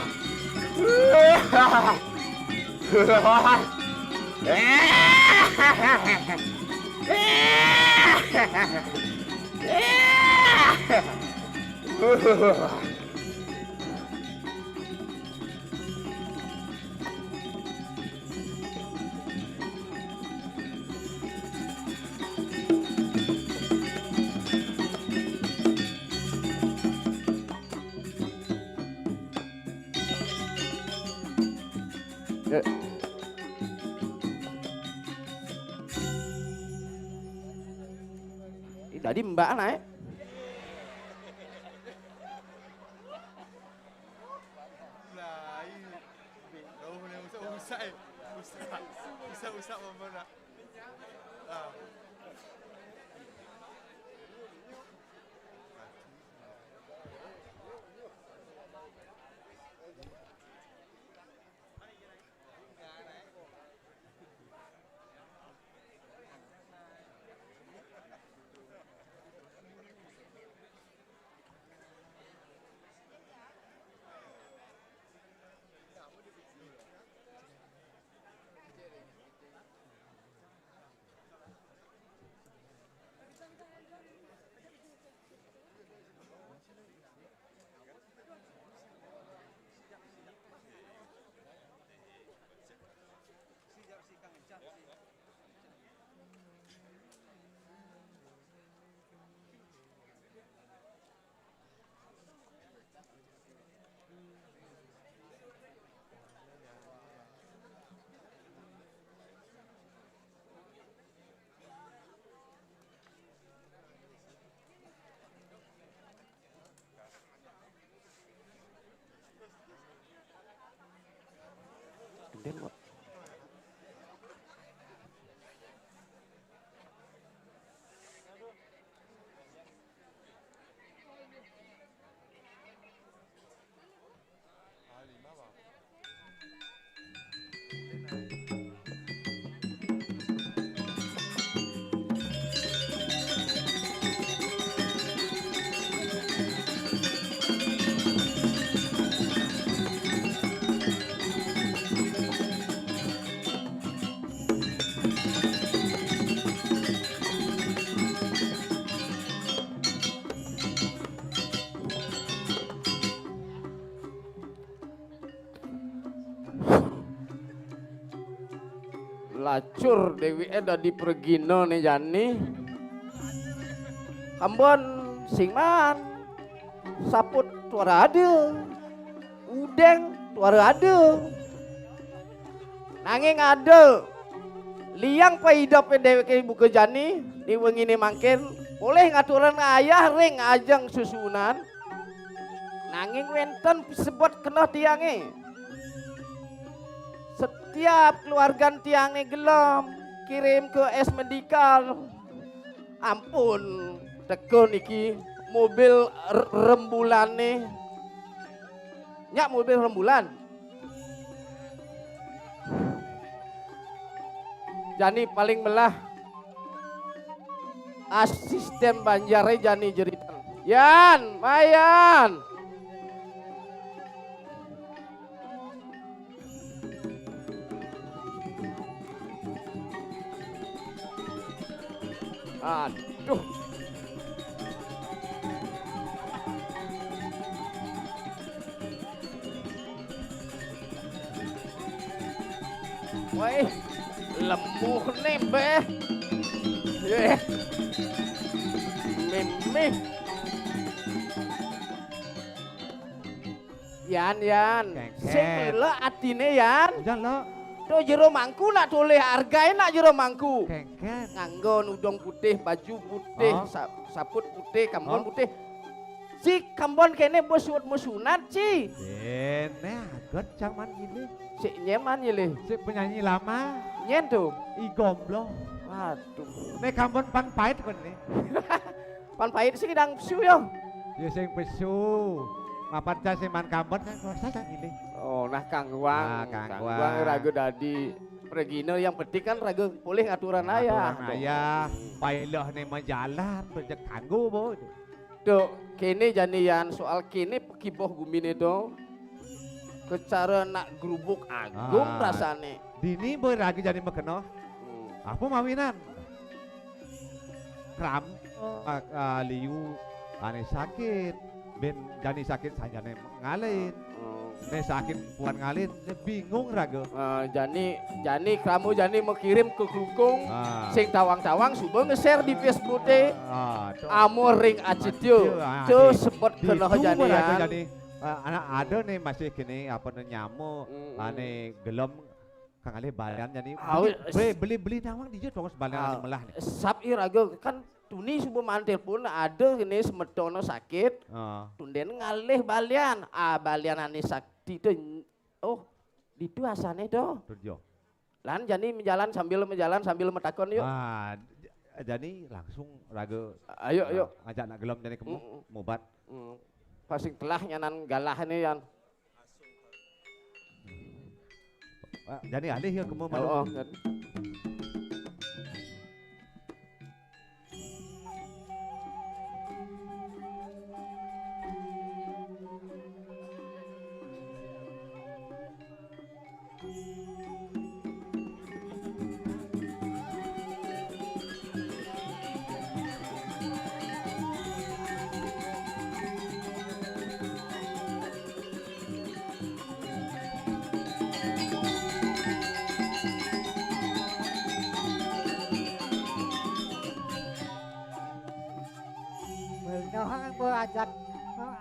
Eh. Ih, tadi Mbak naik. Lah, iya. Loh, usak-usak, eh. Usak. Usak-usak, Mama, nak. Ah. Gendeng kok. Lacur déwéké dadi praginané jani. Kambon sing maan. Saput tuara ada. Udeng tuara ada. Nanging ada liang paidepé déwéké buka jani di wenginé mangkin polih ngaturang ayah ring ajeng susunan. Nanging wénten sebet keneh tiangé. Setiap keluargan tiangé gelem kirim ke es medikal. Ampun, teka niki mobil r-, rembulané. Nyak mobil rembulan. Jani paling melah asisten banjaré jani jeritan. Yan, Mayan. Aduh. Woi, lemuh nih, Mbah. Yeh. Mimih. Yan, Yan. Kéngkén. Sing lélé atiné, Yan. Ujan, Lok. Tuh jero mangku nak tolih argain nak jero mangku. Kéngkén. Nganggo nudung putih, baju putih, oh, sa-, saput putih, kambon, oh, putih. Si kambon kéné bos suud mau sunat, si. Kéné aget cang man gini. Si nyén man nyilih. Si penyanyi lama. Nyén tuh. I Gombloh. Waduh. Né kambon pan pait kon né. Pan pait sing dang pesu yo. Ya sing pesu. Mapan cah sing man kambon kan kuasa cah gini. Oh, nah Kang Wang. Ah, Kang Kang Wang. Wang raga dadi pragina, yang penting kan raga polih aturan ayah. Aturan ayah, pailah né majalan, rejek kanggo, Bo. Tuh, Kéné jani Yan, soal kéné pakiboh guminé to. Kecara nak grubuk agung Ah. rasané. Dini boy raga jani makena. Hmm. Apa mawinan? Kram, ah, ah, liu ané sakit. Bén jani sakit sanjané ngalin. Hmm. Né sakit puan ngalin, né bingung raga. Ah, jani, jani kamu jani makirim ka Klungkung. Ah. Sing tawang-tawang suba nge-share di Facebook-é. Ah, to. Amor ring Acitya. Acitya, ah, To di, sebut di kena itu jani, maraga Yan. Jani, ah, anak ada né masih kéné apa né nyama, Mm-mm. ané gelem kang alih balian jani. Awit. Beli, beli, beli nawang dija tongos balian Ah, ané melah né. Sap i raga kan tuni suba mantil pun ada kéné semeton sakit. Ah. Tundén ngalih balian. Ah, balian ané sakti to. Oh, ditu asané to. Tur jo. Lan jani majalan sambil majalan sambil matakon yuk. Ah, j-, jani langsung raga, Ayo, ah, ayo. Ngajak nak gelem jani kemu, Mm-mm. Mobat. Mm. Pasing telah nyanan galah né, Yan. Ah, jani alih ya kemu malu. Oh, oh, Yan. Bener, Bu, ajak,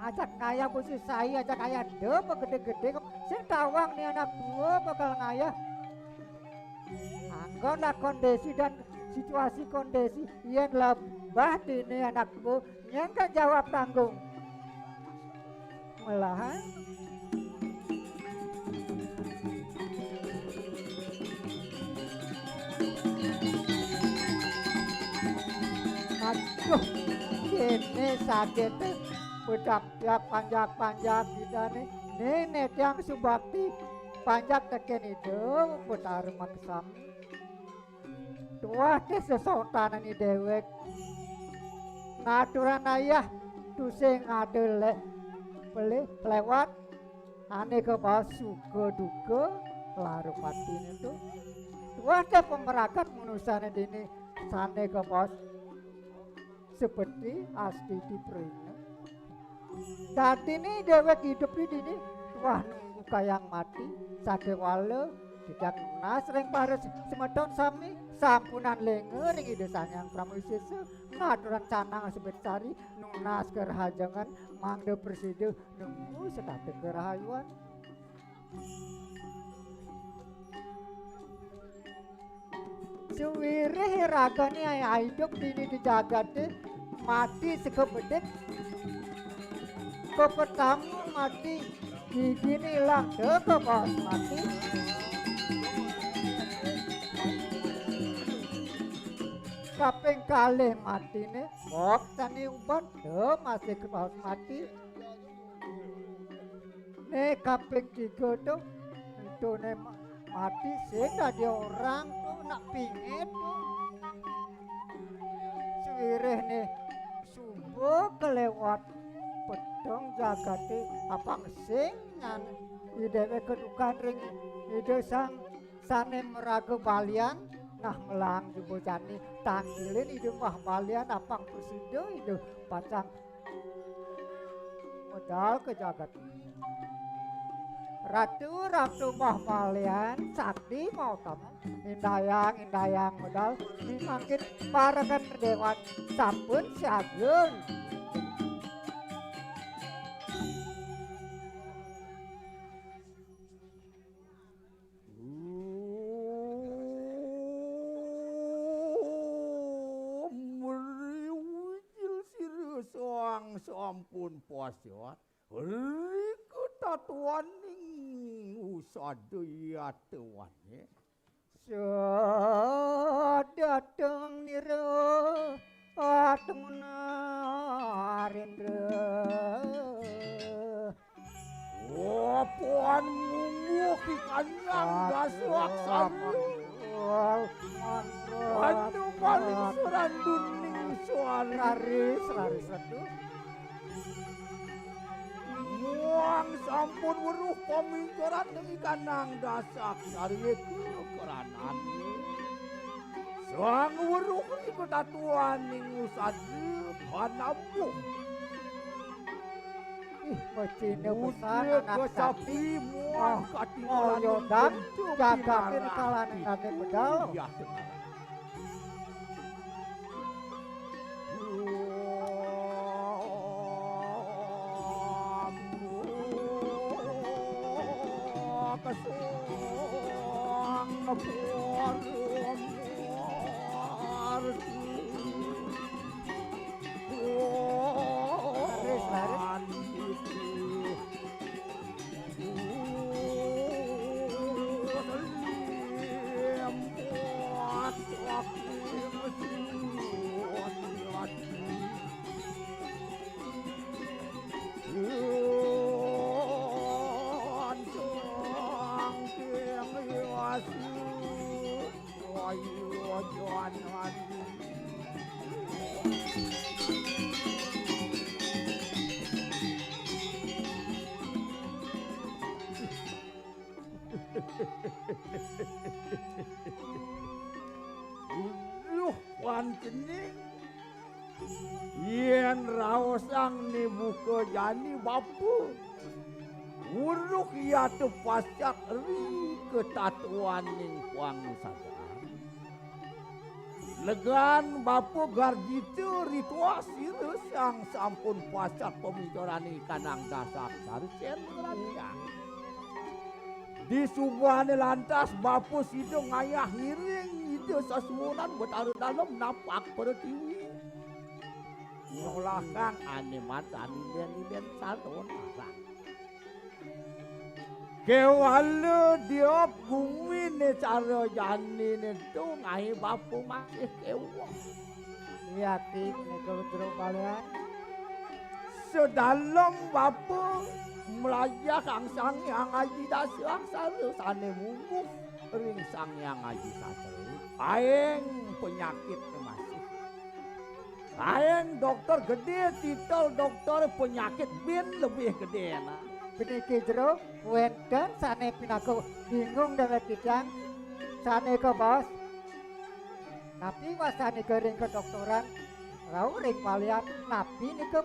ajak kaya Bu Susai, ajak kaya de, Bu, gedé-gedé kok. Sing tawang né anak buah bakal ngayah. Anggonlah kondisi dan situasi kondisi, yén lebah dini anak Bu, nyén kan jawab tanggung. Malahan. Aduh, kéné sakité, bedak-bedak, panjak-panjak kita nih. Né, né tiang subakti, panjak tekén Ida Betara Makasami. Tuah té sesotanan i déwék. Ngaturan ayah tusing ada lé-, pelih lewat ané kabaos suka duka lara patiné to. Tuah té pamragat manusané dini sané kabaos seperti astiti prina. Dadiné déwék idup di dini, tuah nunggu kayang mati, sakéwala, titiang nunas ring para semeton sami, sampunang lénga ring Ida Sang Hyang Parama Wisésa, ngaturan canang sabit sari, nunas karahajengan, mangda prasida nemu setata karahayuan. Suwirih ragané idup dini di jagaté, mati saka bedik. Kapertama mati, giginé ilang, teka kabaos mati. Kaping kalih matiné, bok sané uban, teka masih kabaos mati. Né kaping tiga to, entuné ma-, mati sing dadi orang to, nak pingit to. Suwirihné suba kalewat peteng jagaté, apang sing nyan i déwék kadukan ring Ida Sang sané maraga balian, nah melang juga jani tangkilin Ida Mbah Balian, apang prasida Ida pacang medal ka jagat. Ratu, Ratu Mbah Balian, sakti mautama, indayang, indayang medal, mangkin parekan déwan sampun siaga. Mriwil sira soang sampun pasya, rika tatwaning usada yatwane. Sadateng nira atmuna Arindra. Wapan mungguh ki kanyang daswaksana. Aduh, aduh, aduh. Anu maning suranduning suara. Raris, raris, aduh. Pun weruh pamingkaran nami kanang dasak sarya kekeranan. Sang weruh nika tatuaning usada panabuh. Ih, becine besan anak sapi. Muang katinggalan ngoyodan jagatin kalaning ane medal. Iya, Duh, Wan Cening. Yen raosang ni buka jani bapa. Weruh iya tepasyak ri ketatuaning puang sadaan. Legan bapa garjita ritual sira sang sampun pasyak pamingkaraning kanang dasak sarsen ngratiang. Di subané lantas bapa sida ngayah ngiring Ida Sasuhunan Betara Dalem napak Pertiwi. Nolakang ané madan inden-inden sarta narang. Kéwala diop guminé cara janiné tu ngaé bapa masih kéweh. Yati nika jero balian. Sedalem bapa mlajah Sang Hyang Aji Dasa Aksara sané mungguh ring Sang Hyang Aji Sastra. Aéng penyakit masih. Aéng dokter gedé, titel dokter penyakit bin lebih gedé, nah. Puniki jero wénten sané pinaka bingung dewek titiang. Sané ka baos. Napi wastané ring kedokteran, rauh ring palian, napi nika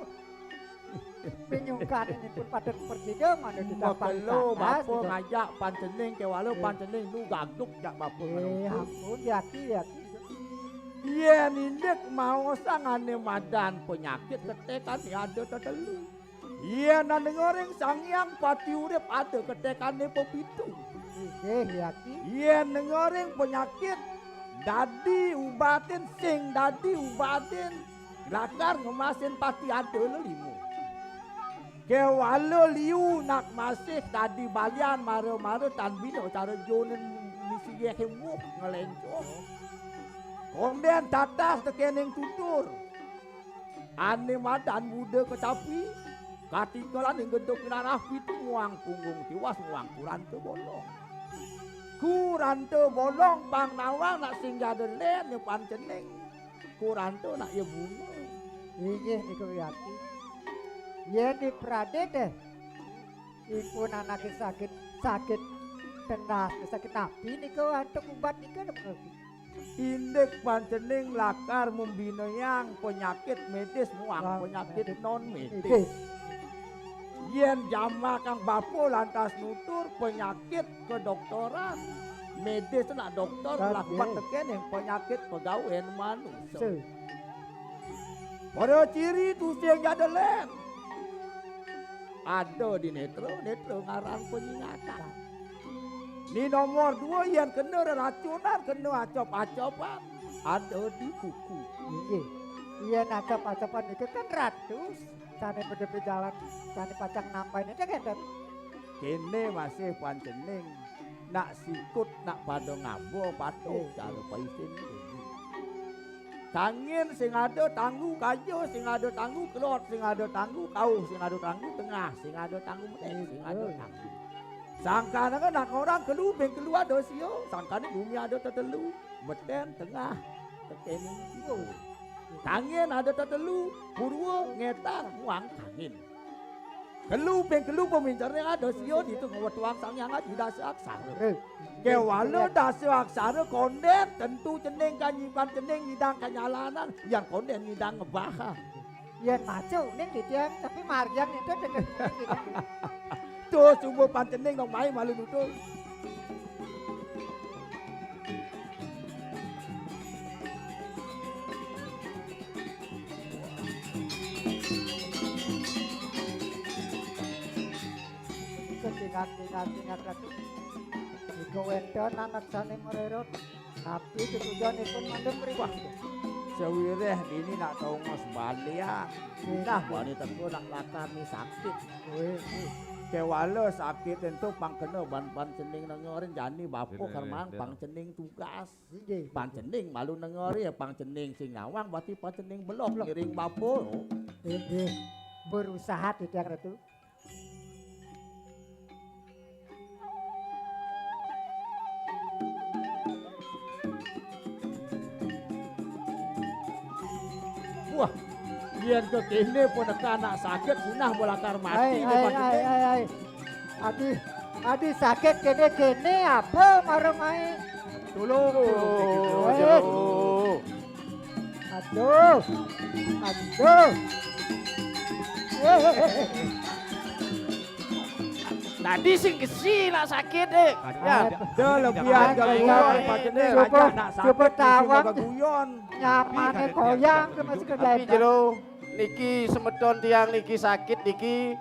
pinyungkaninipun patut prasida manut titiang. Makelo bapa ngajak Pan Cening, kéwala Pan Cening nu gagduk jak bapa ngerumput. Ampun, yati, yati. Yén indik maosang ané madan penyakit, ketekané ada tetelu. Yén ané ngering Sang Hyang Pati Urip ada ketekané pepitu. Inggih, yati. Yén ngering penyakit dadi ubatin, sing dadi ubatin lakar ngemasin pati ada lelima. Kéwala liu nak masih dadi balian mara-mara tan bina cara jonen misi yéh muh ngelencong. Kondén tatah tekéning tutur. Ané madan Buda Kecapi, katinggalan ing geduk narah pitu muang punggung tiwas muang kuranta bolong. Kuranta bolong pang nawang nak sing jada lén né Pan Cening. Kuranta nak ya bunga. Inggih nika wiati. Yén di pradé deh. Ipun anaké sakit, sakit tenas, sakit napi nika antuk ubat nika? Indik Pan Cening lakar membinayang penyakit medis muang penyakit non medis. Yén jamakang bapa lantas nutur penyakit kedokteran, medis nak dokter lakar tekéning penyakit pegawén manusa. Pada ciri tusing jada lén. Ada di netra, netra ngaran penyingatan. Ni nomor dua, yén kena reracunan, kena acop-acopan, ada di kuku. Inggih. Yén acop-acopan nika kan ratus, sané pada jalan, sané pacang nambahin itu kan. Kéné masih Pan Cening. Nak sikut, nak pada ngaba patuh cara paisin. Kangin sing ada tanggu kaja, sing ada tanggu kelot, sing ada tanggu kauh, sing ada tanggu tengah, sing ada tanggu medek, sing ada tanggu. Sangkané nak orang kelu beng kelu ada sia, sangkané gumi ada tetelu, beten tengah, tekening dua. Kangin ada tetelu, purwa, ngetar, muang kangin. Telu ping telu pemincere ada sia ditu ngwetuang Sang Hyang Aji Dasa Aksara. Eh. Kewala Dasa Aksara konden tentu cening kan nyimpan cening nyidang kanyalanan yang konden nyidang ngebah. Yen macu ning titiang tapi margian itu tetep ning titiang. Tuh sumbu pan cening dong mai malu nutul. Ketingat-tingat-tingat Ratu. Iku wénten anak sané mererot. Tapi tetujonipun mandhem mriki. Wah, sawiréh dini nak tongos balian. Nah, bani teko nak lakar ni sakit. Wéh, wéh. Kéwala sakit ento pang kena ban pan cening nengor jani bapa. Wéh, kermang wéh, pang cening tugas. Inggih. Pan cening malu nengor ya pang cening sing nyawang berarti pan cening belok ngiring bapa. Inggih. Berusaha titiang Ratu. Wah, yen ke kene pun anak sakit sunah melakar mati. Hai, hai, hai, hai, hai. Adi, adi sakit kene-kene apa marung ae? Tulung, tulung, tulung. Aduh. Aduh. Tadi sing gesi nak sakit, eh. Ya. Ada lebihan gangguan, Pak Cendil. Coba, coba tawang. Guyon. Nyamane goyang ke masih ke. Tapi jero niki semeton tiang niki sakit niki.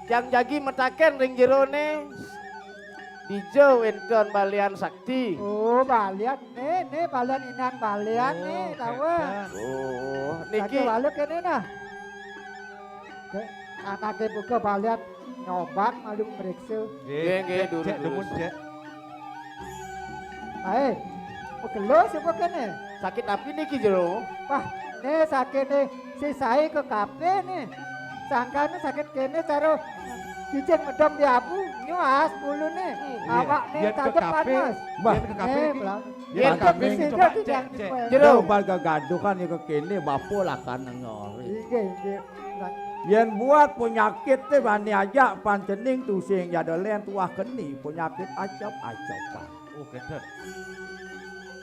Tiang jagi metaken ring jerone. Dija wénten balian sakti. Oh, balian né, né balian inang balian né, tawa. Oh, niki. Lagi walu kene nah. Anake buka balian nyobat malu mriksa. Nggih, nggih, durus, durus. Ae, pegelo sapa kene? Sakit tapi niki jero. Wah, né sakit né sisae ke kape né. Sangkane sakit kene cara cicing medhom di abu, nyuas bulune. Awak né kaget panas. Mbah, yen ke kape niki. Yen ke kape niki coba cek, cek. Jero bal gagaduhan ya ke kene bapa lakar nengor. Inggih, inggih. Yen buat penyakit te bani ajak pan cening tusing jada len tuah keni penyakit acap-acapan. Oh, kenten.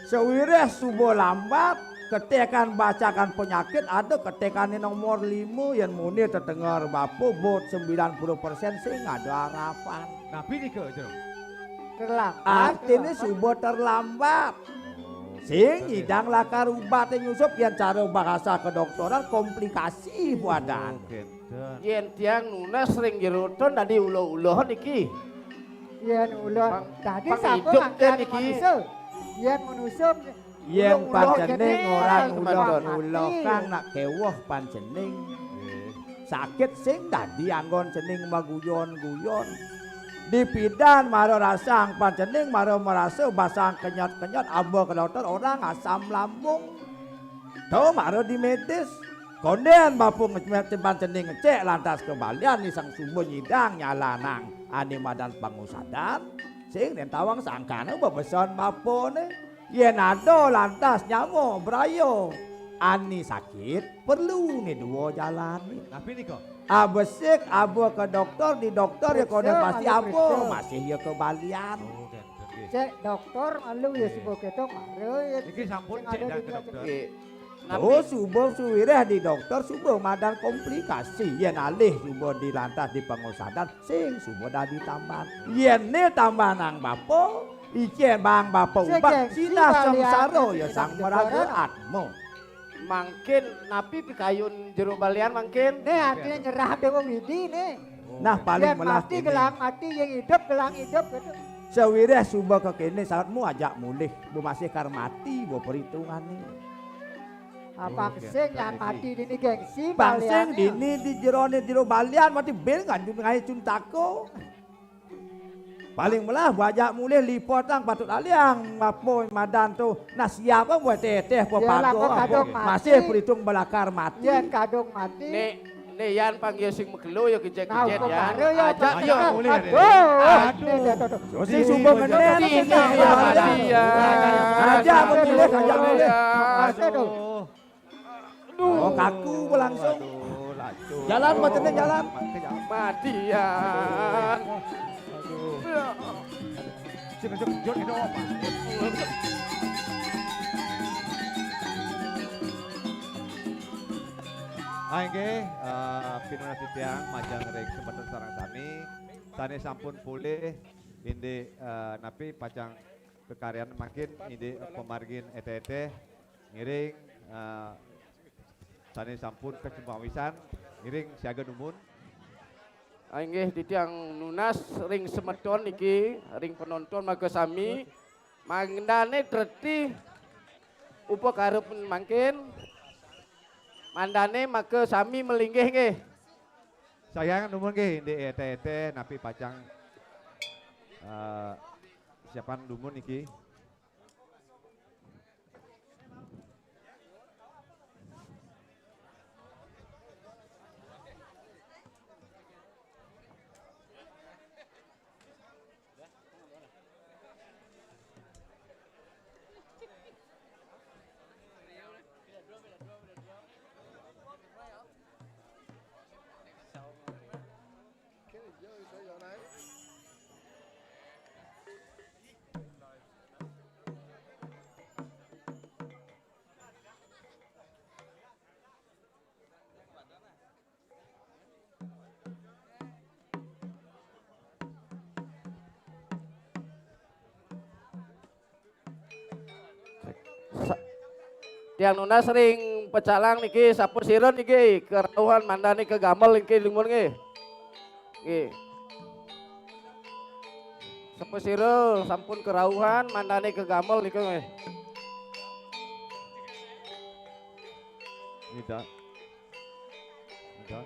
Sawiréh suba lambat, ketekan bacakan penyakit ada ketekané nomor lima yen muni tetenger bapa bot sembilan puluh persen sing ada harapan. Napi nika, Jero? Terlambat. Artiné suba terlambat. Sing nyidang lakar ubaté nyusup yen cara bahasa kedokteran komplikasi buadan. Oh, kenten. Yen tiang nunas ring jeruton dadi ulo-ulo niki. Yen ulo tadi sapa niki? Yen manusa, yen pancene ulo-ulo kang nak keweh pancene. Sakit sing dadi anggon cening maguyon-guyon. Dipidan mara rasang pancene mara marasa basang kenyot-kenyot aba ke dokter orang asam lambung. To mara di medis. Konden bapa ngecek pancene ngecek lantas kebalian ni sang sumba nyidang nyalanang ane madan pangusadan. Sing den tawang sangkane bebeson bapane. Yen ada lantas nyawa braya ani sakit perlu ni dua jalane. Tapi nika abesik aba ke dokter di dokter ya kone pasti aba masih ya kebalian. Oh, cek dokter malu ya suba ketok mara ya. Iki sampun cek dah ke dokter. Oh, suba suwireh di dokter suba madan komplikasi yen alih suba dilantas di pangusadan sing suba dadi tambahan. Yen ne tambahan nang bapa, icen bang bapa ubat sinah sengsara ya sang maraga atma. Mangkin napi pikayun jero balian mangkin? Ne artine nyerah dewa widi ne. Nah, paling melah mati gelang mati, yang hidup gelang hidup gitu. Sawireh suba kekene salatmu ajak mulih, bu masih kar mati bu perhitungane. Apa kesing yang mati dini gengsi balian. Bang sing dini di jerone jero balian mati bil nganjung ngai cuntako. Paling melah bajak mulih lipotang patut aliang apa madan tu. Nah siapa buat teteh apa pago apa masih perhitung belakar mati. Yen kadung mati. Nek nek yan panggil sing megelo ya kejek-kejek ya. Ajak ya mulih. Aduh. Aduh. Sing suba ngenen sing ajak mulih ajak mulih. Aduh. Oh kaku langsung. Aduh, laju. Jalan, macetnya jalan. Matian. Aduh. Sini, sini, Jon, ini apa? Hai, nggih, eh, pinunas titiang majeng ring semeton sareng sami. Sane sampun polih indik, eh, napi pacang kekaryan mangkin indik pamargin eteh-eteh ngiring, eh, sane sampun kacembawisan ngiring siaga dumun. Ah, inggih titiang nunas ring semeton niki, ring penonton makasami, mandane treti upakarep mangkin, mandane makasami malinggih nggih. Sayang dumun nggih, indik eteh-eteh napi pacang, eh, siapan dumun niki. Sa-, tiang nunas ring pecalang niki, sapasira niki karauhan mandane kagamel niki dumun nggih. Nggih. Sapasira sampun karauhan mandane kagamel niki nggih. Ida. Ida.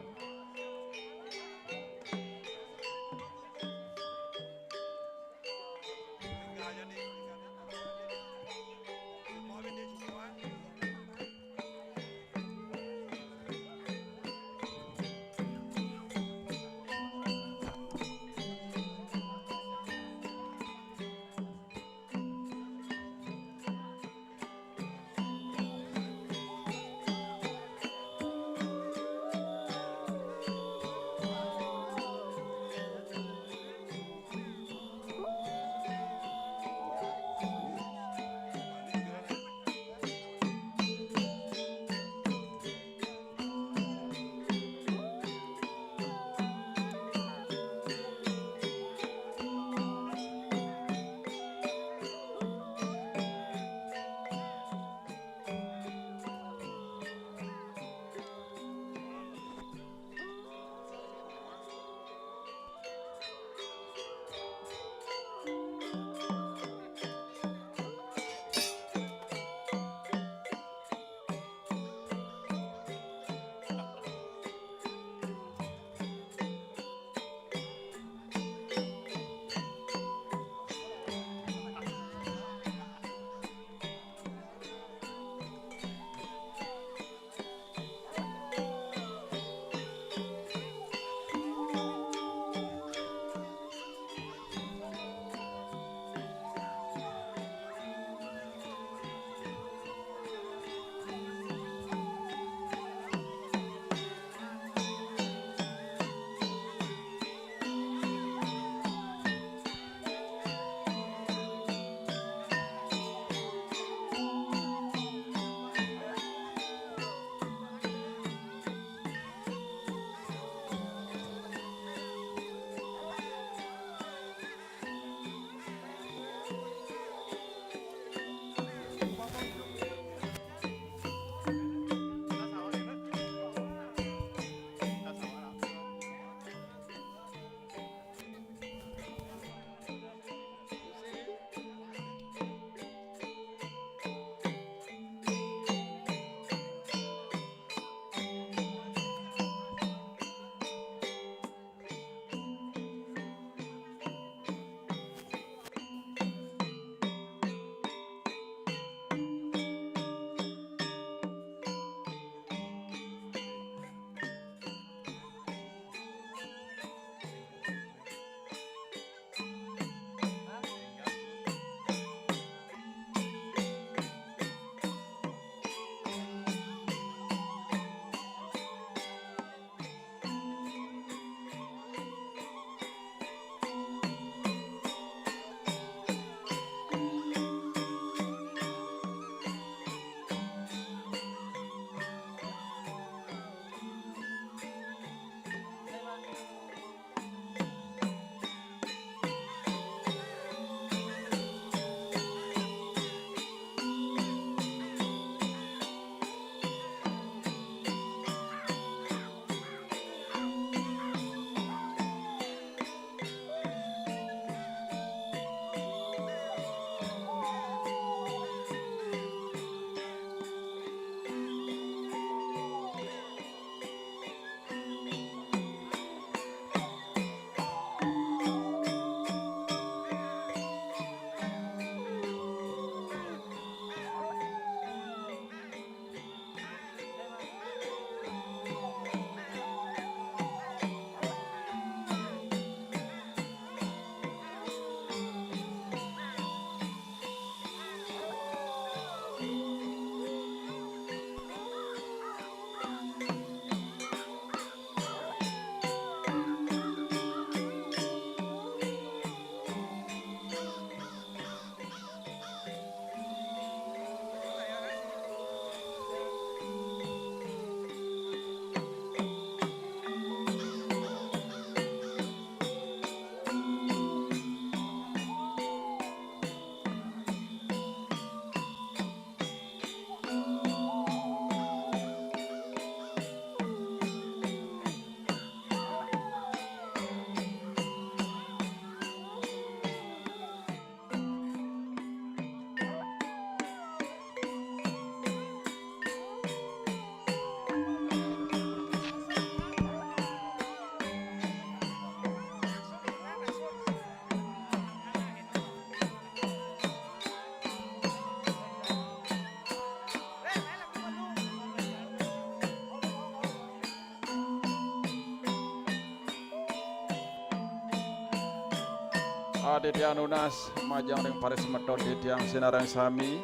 Ah, titiang nunas majeng ring para semeton titiang sinareng sami.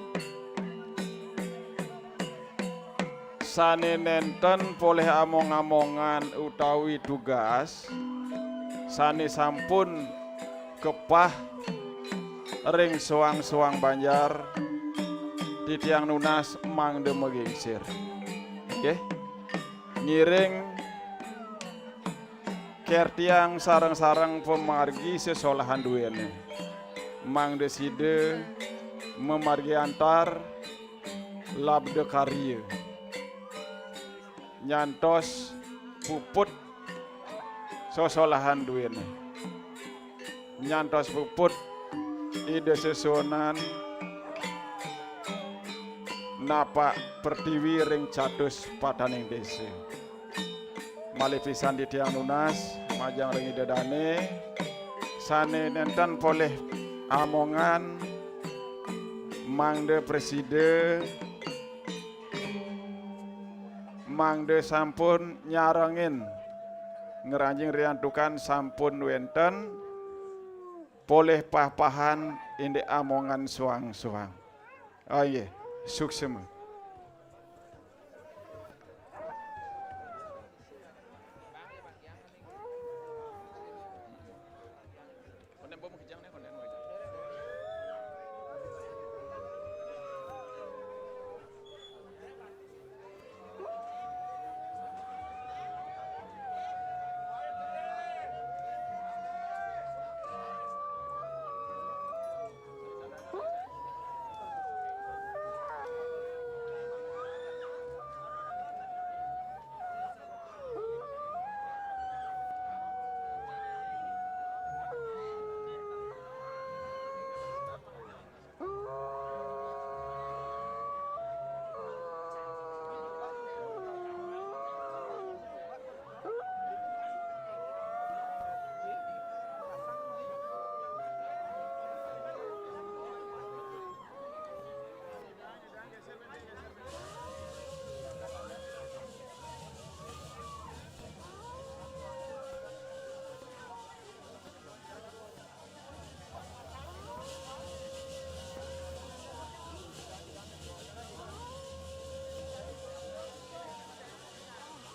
Sane nenten polih among-amongan utawi tugas, sane sampun kepah ring soang-soang banjar, titiang nunas mangda magingsir. Nggih. Ngiring kertiang sareng-sareng pamargi sesolahan duene. Mangda sida mamargi antar labda karya. Nyantos puput sesolahan duene. Nyantos puput Ida sesuunan napak pertiwi ring catus pataning desa. Malih pisan titiang nunas majeng ring Ida dane sane nenten polih amongan mangda prasida, mangda sampun nyarengin ngranjing riantukan sampun wenten polih pah-pahan indik amongan soang-soang. Ah, nggih, suksma.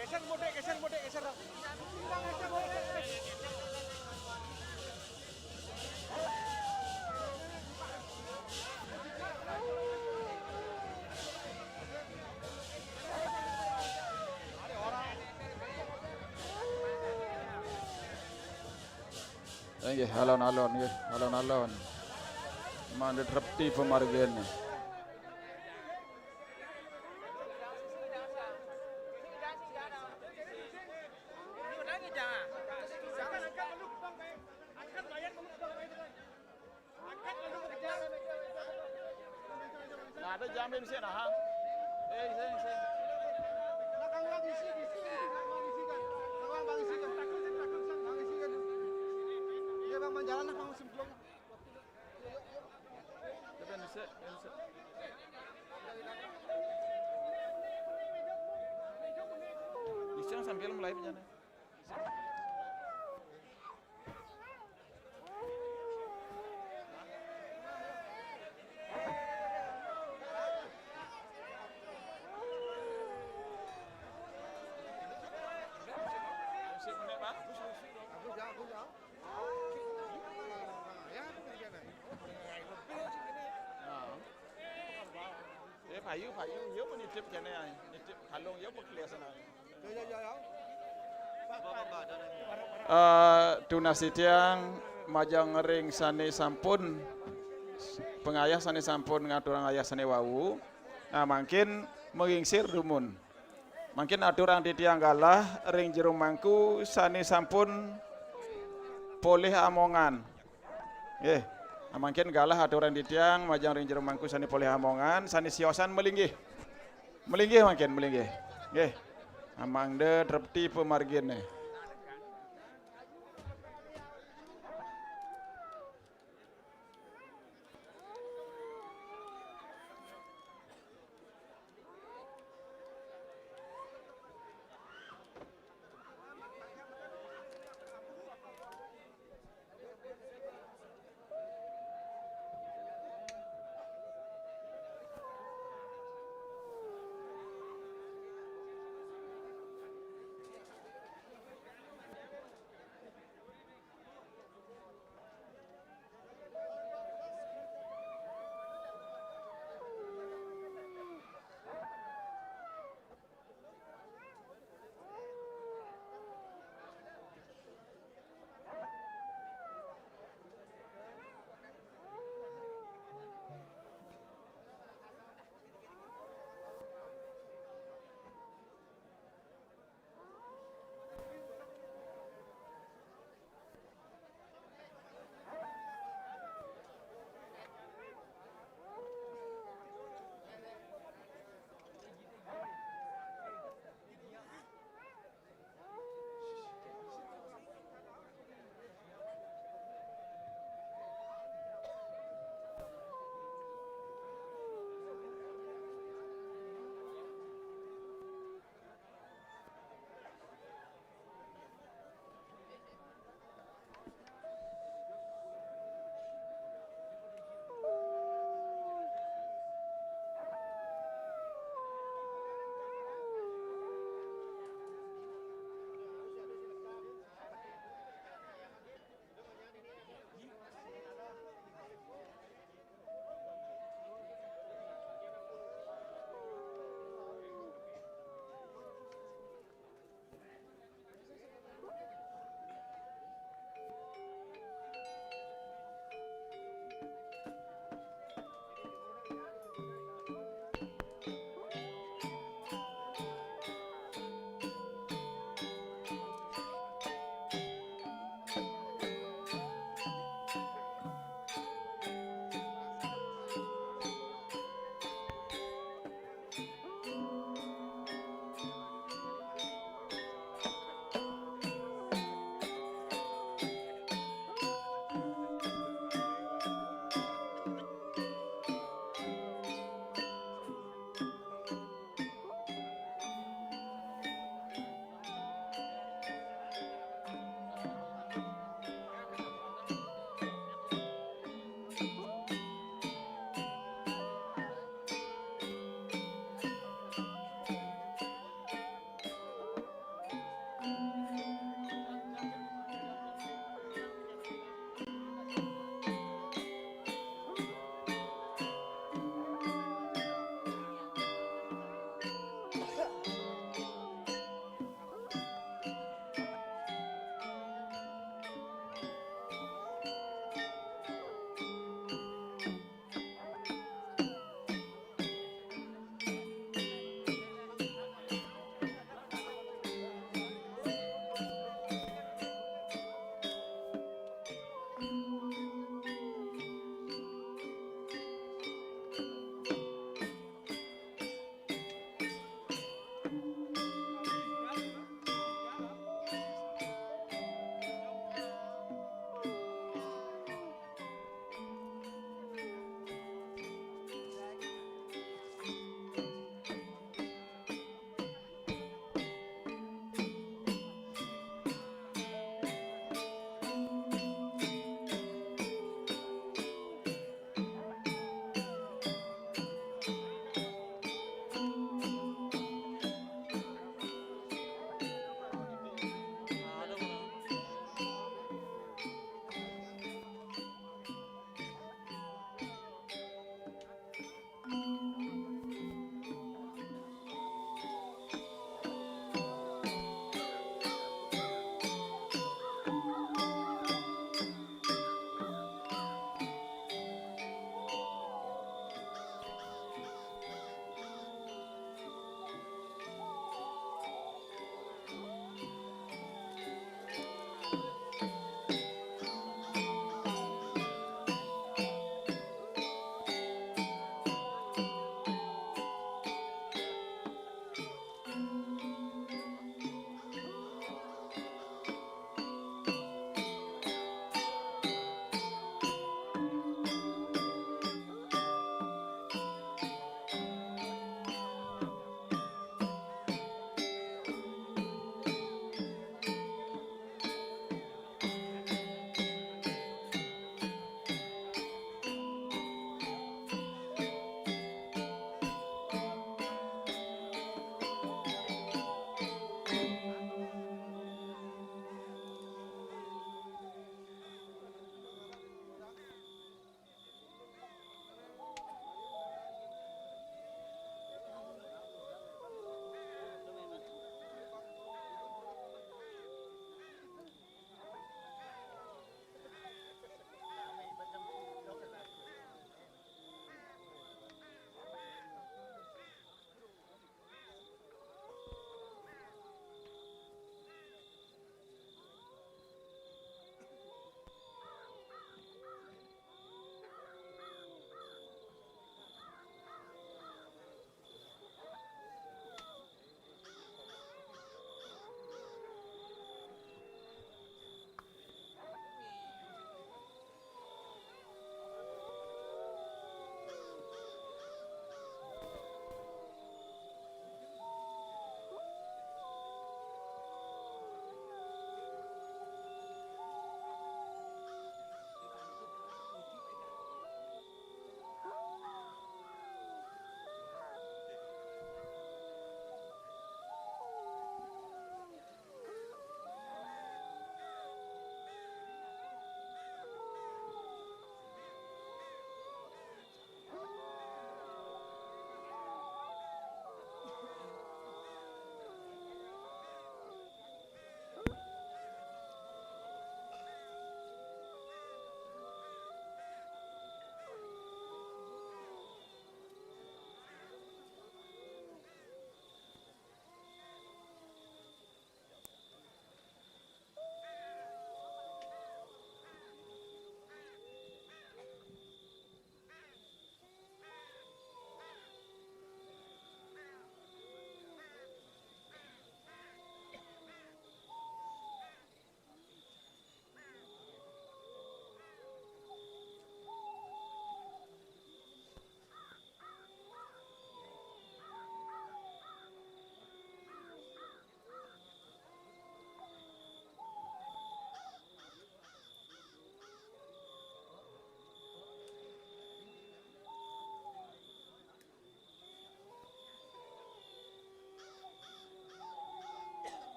Geser mudik, geser mudik, geser. Nggih, alon-alon, nggih, alon-alon. Mangda trepti pamargine. Nah, ada jambe mesti nah. Eh, sing, sing. Belakang Bang isi, isi, isi, Bang isi kan. Bang, Bang isi kan. Takut, takut, Bang isi kan. Iya, Bang, Bang, jalan lah, Bang, semplung. Iya, iya, iya. Bisa, bisa. Bisa sambil mulai bencana. Eh, payu, payu, ya mau nitip kene, nitip kalung, ya mau kelihasan. Eh, tunas titiang majeng ring sane sampun pangayah sane sampun ngaturang ayah sane wau. Nah, mangkin magingsir dumun. Mangkin aturang titiang galah ring jero mangku sane sampun polih amongan. Nggih. Mangkin galah aturang titiang majeng ring jero mangku sane polih amongan, sane siosan malinggih. Malinggih mangkin, malinggih. Nggih. Mangda trepti pamargine.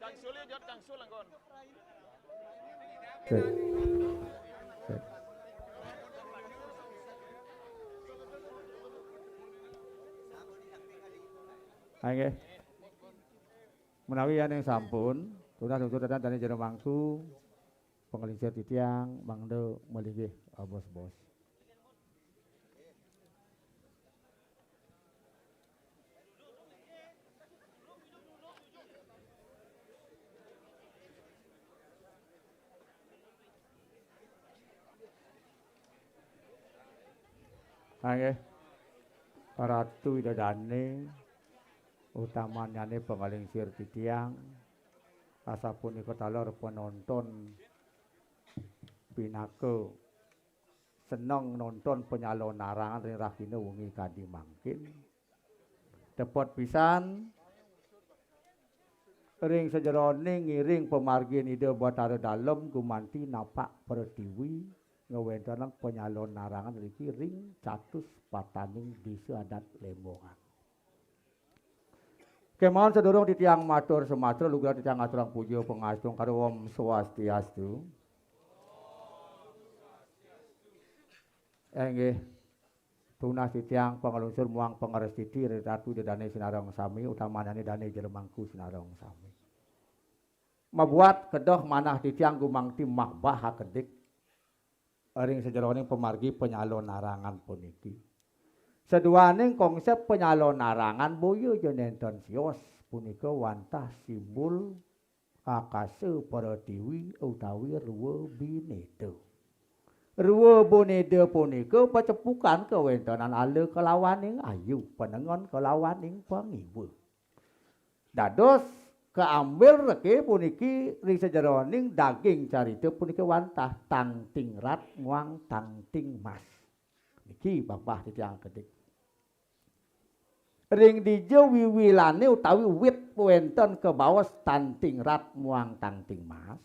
Kang Sul, ya, Jot, Kang Sul, anggon. Nggih. Menawi yen sampun, tunas unsur dadan dane jero mangku, pangelingsir titiang, mangda malinggih, ah, bos-bos. Nggih. Ratu Ida Dane, utamanyane pangelingsir titiang, asapunika taler penonton pinaka seneng nonton penyalonarangan ring rahina wengi kadi mangkin. Tepet pisan, ring sajeroning ngiring pamargin Ida Batara Dalem gumanti napak pratiwi ngwentenang penyalonarangan riki ring catus pataning desa adat Lembongan. Kemawon sadurung titiang matur sumatra, lugrah titiang ngaturang puja pangastungkara, Om Swastiastu. Inggih, tunas titiang panglungsur muang pangrastiti ring Ratu Ida Dane sinareng sami, utamanyane dane jero mangku sinareng sami. Mabuat kedah manah titiang gumangti mahbah akedik ring sajeroning pamargi penyalonarangan puniki. Saduaning konsep penyalonarangan boya ja nenten sios, punika wantah simbol akasa pratiwi utawi rwa bineda. Rwa bineda punika pacepukan kawentenan ala kalawaning ayu, panengen kalawaning pangiwa. Dados kaambil reke puniki ring sajeroning daging carita puniki wantah Tangting Rat muang Tangting Mas. Niki babah titiang kedik. Ring dija wiwilane utawi wit wenten kabaos Tangting Rat muang Tangting Mas.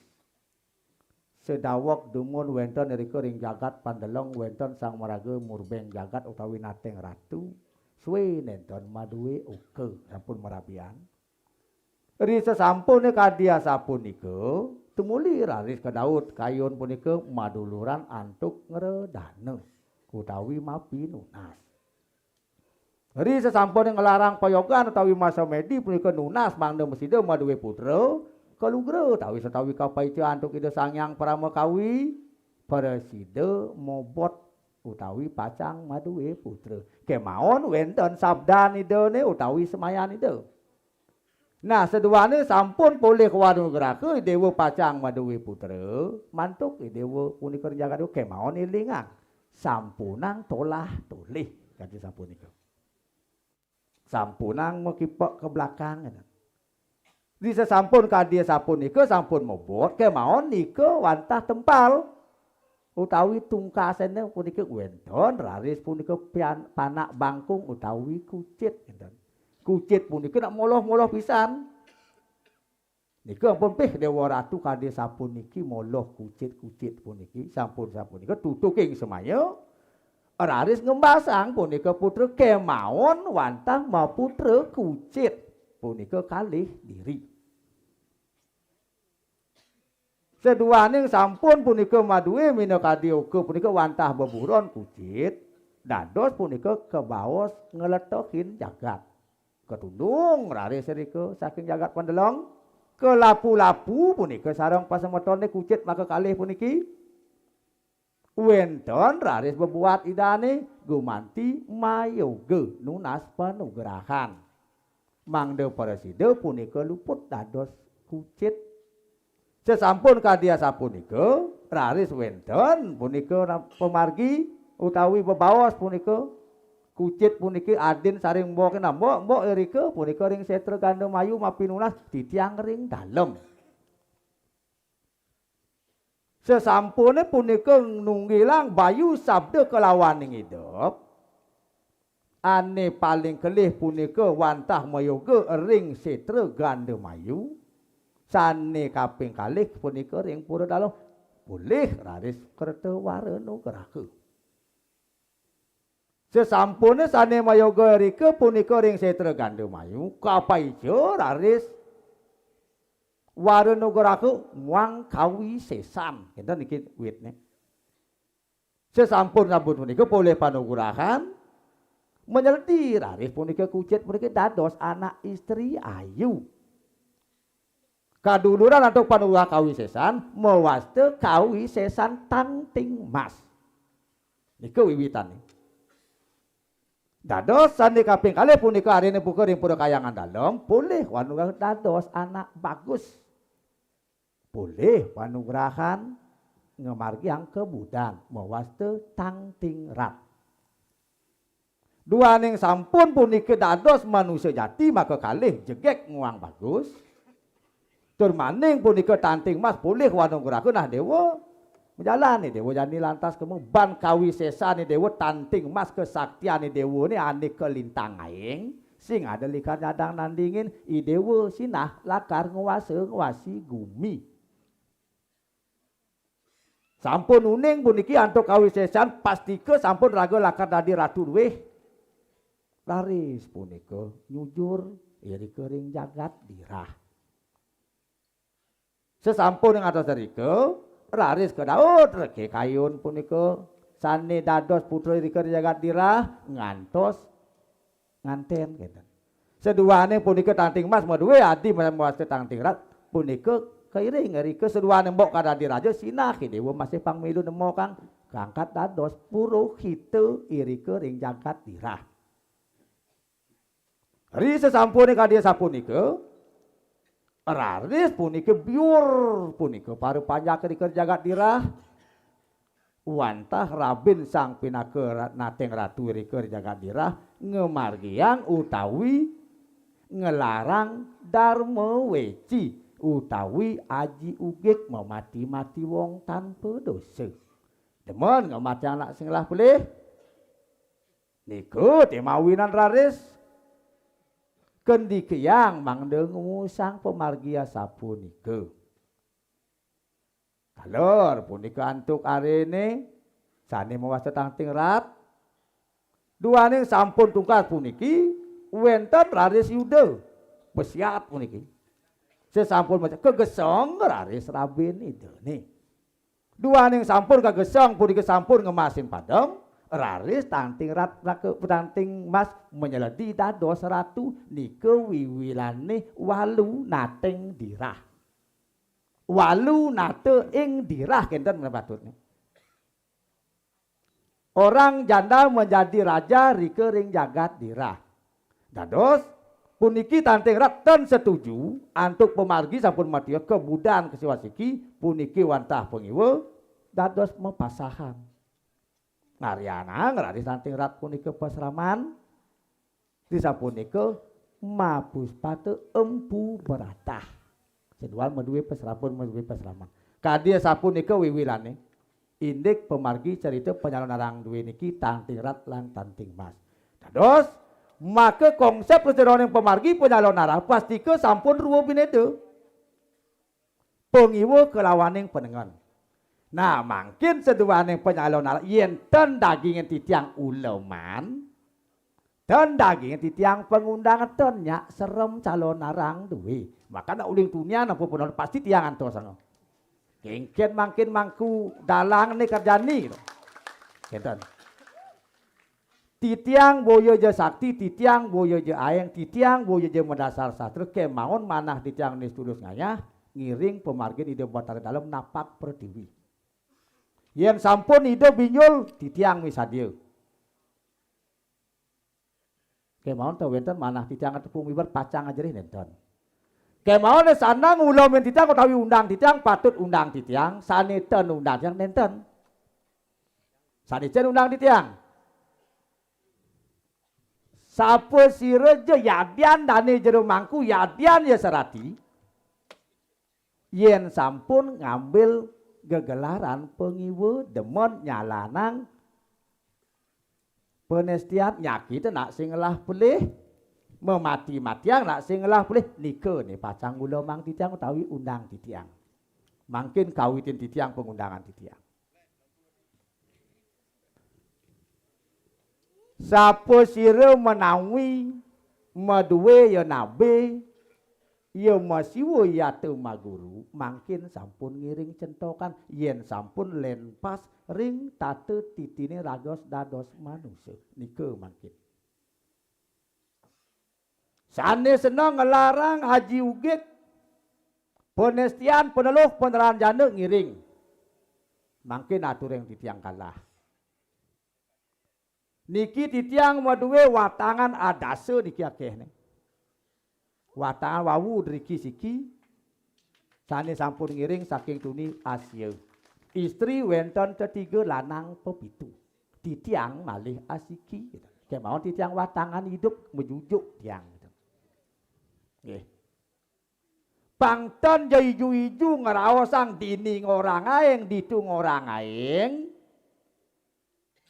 Sedaweg dumun wenten irika ring jagat Pandeleng wenten Sang Maraga Murbeng Jagat utawi Nateng Ratu, suwe nenten madue uka sampun marabian. Ri sesampune kadi asapunika, tumuli raris kadaut kayun punika maduluran antuk ngredana utawi mapinunas. Ri sesampune nglarang payogan utawi masamedi punika nunas mangda masida madue putra, kalugra utawi satawi kapaica antuk Ida Sang Hyang Paramakawi, prasida mobot utawi pacang madue putra. Kemawon wenten sabdan Idane utawi semayan Ida. Nah, saduane sampun polih kawanugraha, Idewa pacang madue putra, mantuk Idewa punika ring jagat kemawon elingang. Sampunang tolah tolih, kadi sapunika. Sampunang makipek ke belakang, ngeten. Di sesampun kadi sapunika sampun mobot, kemawon nika wantah tempal utawi tungkasene punika wenten, raris punika pian-, panak bangkung utawi kucit, ngeten. Kucit punika nak moloh-moloh pisan. Nika ampun pih Dewa Ratu kadi sapuniki moloh kucit-kucit puniki, sampun sapunika tutuking semaya, raris ngembasang punika putra kemawon wantah maputra kucit punika kalih diri. Saduaning sampun punika madue minakadi uka punika wantah beburon kucit, dados punika kabaos ngletohin jagat. Katundung raris irika saking jagat Pandeleng, kalapu-lapu punika sareng pasemetone kucit makakalih puniki. Wenten raris bebuat Idane gumanti mayoga nunas panugrahan. Mangda prasida punika luput dados kucit. Sesampun kadi asapunika, raris wenten punika na-, pamargi utawi bebaos punika, kucit puniki adin saring mbok, nah, mbok, mbok irika punika ring setra Gandamayu mapinunas titiang ring dalem. Sesampune punika nunggilang bayu sabda kalawaning idep, ane paling kelih punika wantah mayoga ring setra Gandamayu, sane kaping kalih punika ring Pura Dalem, polih raris kerta wara nugraha. Sesampune sane mayoga rika punika ring setra Gandamayu, kapaica raris Wara nugraha muang kawisésan. Kénten niki witné. Sasampun sampun punika polih panugrahan, manyeledi raris punika kucit punika dados anak istri ayu. Kaduluran antuk panugraha kawisésan, mawasta kawisésan Tangting Mas. Nika wiwitané. Dados sané kaping kalih punika ariné buka ring Pura Kahyangan Dalem, polih panugraha dados anak bagus. Polih panugrahan ngamargiang kabudan mawasta Tangting Rat. Duaning sampun punika dados manusa jati maka kalih jegég muang bagus. Tur maning punika Tangting Mas polih panugraha nah déwa. Majalan né déwa jani lantas kema ban kawisésané déwa Tangting Mas kasaktiané déwané ané kalintang aing. Sing ada likar nyadang nandingin, i déwa sinah lakar nguasa-nguasi gumi. Sampun uning puniki antuk kawisésan pastika sampun raga lakar dadi ratu luwih. Raris punika nyujur irika ring jagat Dirah. Sasampun ngantos irika, raris kadaud reké kayun punika sané dados putra irika ring jagat Dirah ngantos ngantén, kénten. Saduaning punika Tangting Mas madué adi mawasta Tangting Rat punika kairing irika saduaning mbok kadadi raja sinah i déwa masih pang milu nemokang kaangkat dados purohita irika ring jagat Dirah. Ri sasampuné kadi sapunika, raris punika biur punika para panjaka irika ring jagat Dirah. Wantah rabin sang pinaka ra-, Nateng Ratu irika ring jagat Dirah ngamargiang utawi nglarang darma weci utawi aji ugig mamati-mati wong tanpa dosa. Demen ngamatiang anak sing ngelah pelih. Nika té mawinan raris kendikayang mangda ngusang pamargi asapunika. Taler punika antuk ariné sané mawasta Tangting Rat. Duaning sampun tungkas puniki wénten raris yuda. Pesiat puniki. Sasampun maca kageseng raris rabin idané. Duaning sampun kageseng punika sampun ngemasin padem, raris Tangting Rat-, Raka-, Tangting Mas manyeledi dados ratu nika wiwilané walu nateng Dirah. Walu nata ing Dirah kénten patutné. Orang janda menjadi raja rika ring jagat Dirah. Dados, puniki Tangting Rat ten setuju antuk pamargi sampun matia kabudan kasiwasiki puniki wantah pangiwa dados mapasahan. Ngaryanang raris Tangting Rat punika pasraman. Disapunika mapuspata empu beratah. Saduan madué pasraman, madué pasraman. Kadi sapunika wiwilané. Indik pamargi carita panyalonarang dué niki Tangting Rat lan Tangting Mas. Dados, maka konsep sajeroning pamargi panyalonarang pastika sampun rua bineda. Pangiwa kalawaning panengen. Nah, mangkin saduaning panyalonarang yén ten dagingin titiang uleman, ten dagingin titiang pangundang ten nyak serem calonarang dué. Maka nak uling tunian apa pun pasti tiang antos anu. Kéngkén mangkin mangku dalang né kerjani. Kénten. Titiang boya ja sakti, titiang boya ja aéng, titiang boya ja madasar sastra, kémaon manah titiang né sedulur ngayah, ngiring pamargin Ida Batara Dalem napak pertiwi. Yén sampun Ida binjul, titiang misadia. Kémaon ta wénten manah titiang tepung miber pacang ajerih nénten. Kémaon sandang ulemin titiang utawi undang titiang patut undang titiang, sané ten undang titiang nénten. Sané ten undang titiang. Sapasira ja yadian dané jero mangku, yadian ya sarati, yén sampun ngambil gegelaran pangiwa demen nyalanang panestian nyakita nak sing ngelah pelih, mamati-matiang nak sing ngelah pelih, nika né pacang ulemang titiang utawi undang titiang. Mangkin kawitin titiang pangundangan titiang. Sapasira manawi madué ya nabé, Iya masiwa yata maguru, mangkin sampun ngiring centokan, yen sampun lenpas ring tata titine raga dados manusa. Nika mangkin. Sane seneng nglarang aji ugit, panestian, paneluh, panranjana ngiring. Mangkin aturing titiang kalah. Niki titiang madue watangan adasa niki akehne. Watangan wau driki siki sane sampun ngiring saking tuni Asia. Istri wenten tetiga, lanang pepitu. Titiang malih asiki. Kemawon titiang watangan idup majujuk tiang. Nggih. Pang ten ja iju-iju ngraosang dini ngorang aeng, ditu ngorang aeng.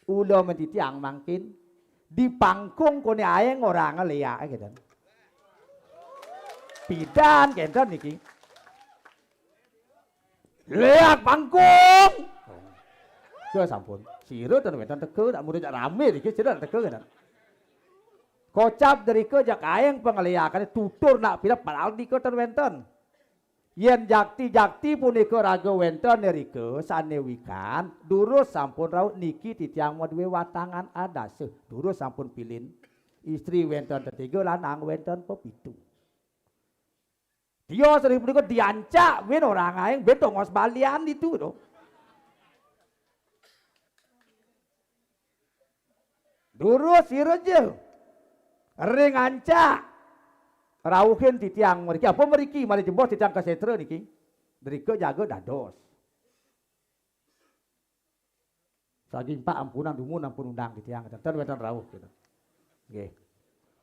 Ula men titiang mangkin di pangkung kone aeng ngorang leak gitu. Pidan kenten niki. Leak pangkung. Ke sampun. Sira ten wenten teka, nak murid cak rame niki sira ten teka kenten. Kocap drika jak aeng pangleakane tutur nak pira padahal nika ten wenten. Yen jakti-jakti punika raga wenten irika sane wikan, durus sampun rauh niki titiang madue watangan adasa. Durus sampun pilin. Istri wenten tetiga, lanang wenten pepitu. Tios ring punika diancak, ben orang aeng, ben tongos balian itu to. Durus sira ja. Ring ancak. Rauhin titiang mriki. Apa mriki? Malih jebos titiang ka setra niki. Drika jaga dados. Saging Pak ampunang dumun ampun undang titiang. Ten wenten rauh gitu. Nggih.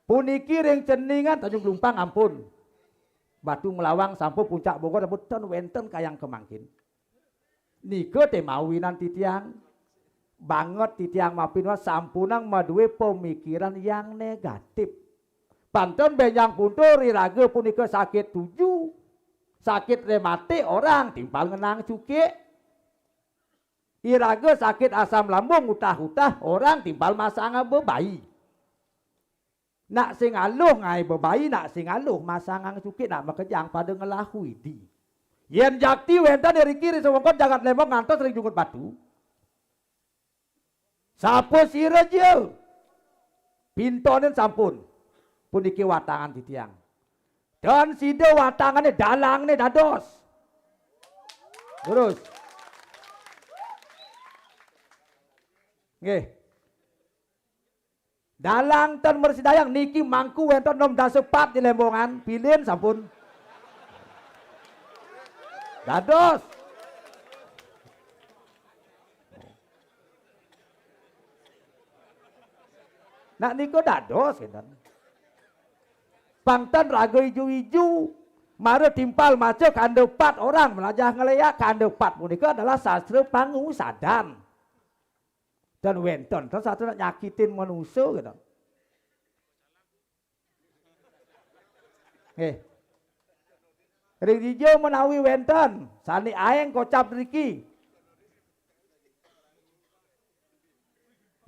Puniki ring Ceningan Tanjung Lumpang ampun. Batu Melawang sampun, Puncak Bogor sampun, ten wenten kayang kemangkin. Nika te mawinan titiang. Banget titiang mapinunas sampunang madue pemikiran yang negatif. Pantun benjang puntur iraga punika sakit tuju, sakit rematik orang timpal ngenang cukik. Iraga sakit asam lambung utah-utah orang timpal masang bebai. Nak sing aluh ngae bebai, nak sing aluh masangang cukik, nak makejang pada ngelah Widi. Yen jakti wenten iriki ring sewengkon jagat Lembong ngantos ring Jungut Batu. Sapa sira ja? Pintonin sampun. Puniki watangan titiang. Dan sida watangane dalangne dados. Terus. Nggih. Dalang ten mresidayang niki mangku wenten nom dasa pat di Lembongan, pilin sampun. Dados. Nak nika dados, ngenten. Pang ten raga iju-iju, mara timpal maca kanda pat orang melajah ngeleak, kanda pat punika adalah sastra pangusadan. Dan wenten ten sastra nak nyakitin manusa, gitu. Nggih. Ring dija menawi wenten sane aeng kocap driki.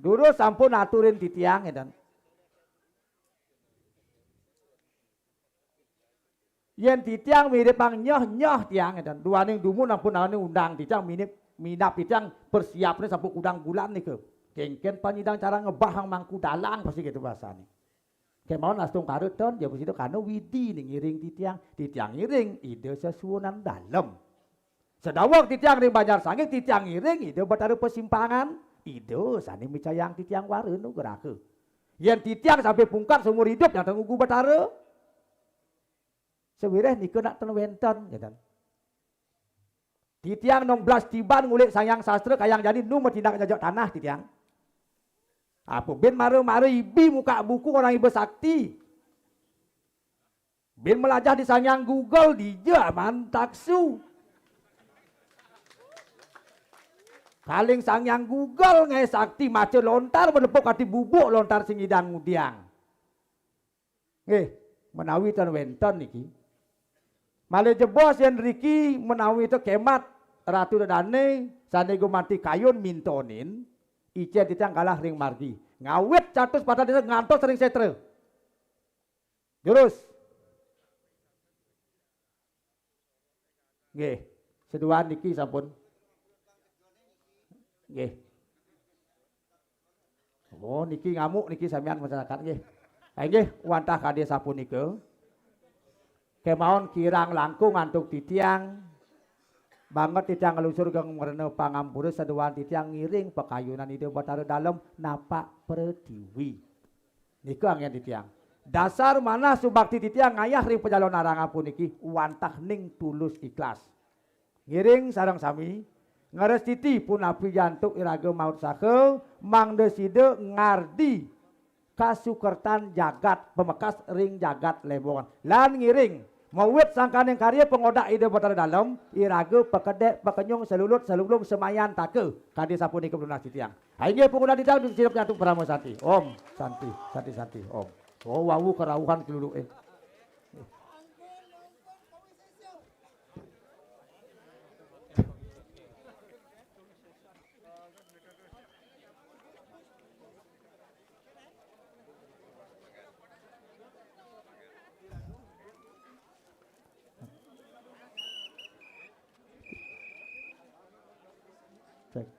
Durus sampun aturin titiang, ngenten. Yen titiang miripang nyoh-nyoh tiang, ngenten. Duaning dumun ampun naning undang titiang minip, minap titiang persiapne sampun kudang gulan nika. Kengken panyidang cara ngebah mangku dalang pasti gitu bahasane. Kemawon astungkara ten, ya prasida karna Widi ning ngiring titiang, titiang ngiring Ida Sesuunan Dalem. Sedaweg titiang ring Banjar Sangit, titiang ngiring Ida Batara Pasimpangan, Ida sane micayang titiang wara nugraha. Yen titiang sampai pungkat seumur hidup yang ngugu Batara, sawireh nika nak ten wenten, ngeten. Titiang nom blas tiban ngulik Sang Hyang Sastra kayang jani nu matindak jajak tanah titiang. Apa bin mara-mara ibi muka buku orang iba sakti. Bin melajah di Sang Hyang Google dija aman taksu. Kaling Sang Hyang Google ngae sakti maca lontar menepuk ati bubuk lontar sing nyidang ngudiang. Nggih, menawi ten wenten niki. Malih jebos yen riki menawi te kemat Ratu Dadane sane gumanti kayun mintonin, icen titiang galah ring margi. Ngawit catus patang desa ngantos ring setra. Jurus. Nggih. Seduan niki sampun. Nggih. Oh, niki ngamuk niki samian masyarakat nggih. Ah, nggih, wantah kadi sapunika. Kemawon kirang langkung antuk titiang. Banget titiang ngelusur geng merena pangampura seduan titiang ngiring pekayunan Ida Batara Dalem napak pretiwi. Nika anggen titiang. Dasar manah subakti titiang ngayah ring pajalan naranga puniki wantah ning tulus ikhlas. Ngiring sareng sami ngresiti punapi jantuk iraga mautsaha mangda sida ngardi kasukertan jagat pamekas ring jagat Lembongan. Lan ngiring mawit sangkaning karya pangodak Ida Batara Dalem, iraga pakedek pakenyung salulut salulung samayantaka. Kadi sapunika penunas titiang. Inggih panguna didang di sirep nyantuk Parama Santi. Om Santi, Santi, Santi, Om. Oh, wau karauhan keluluke. Cek.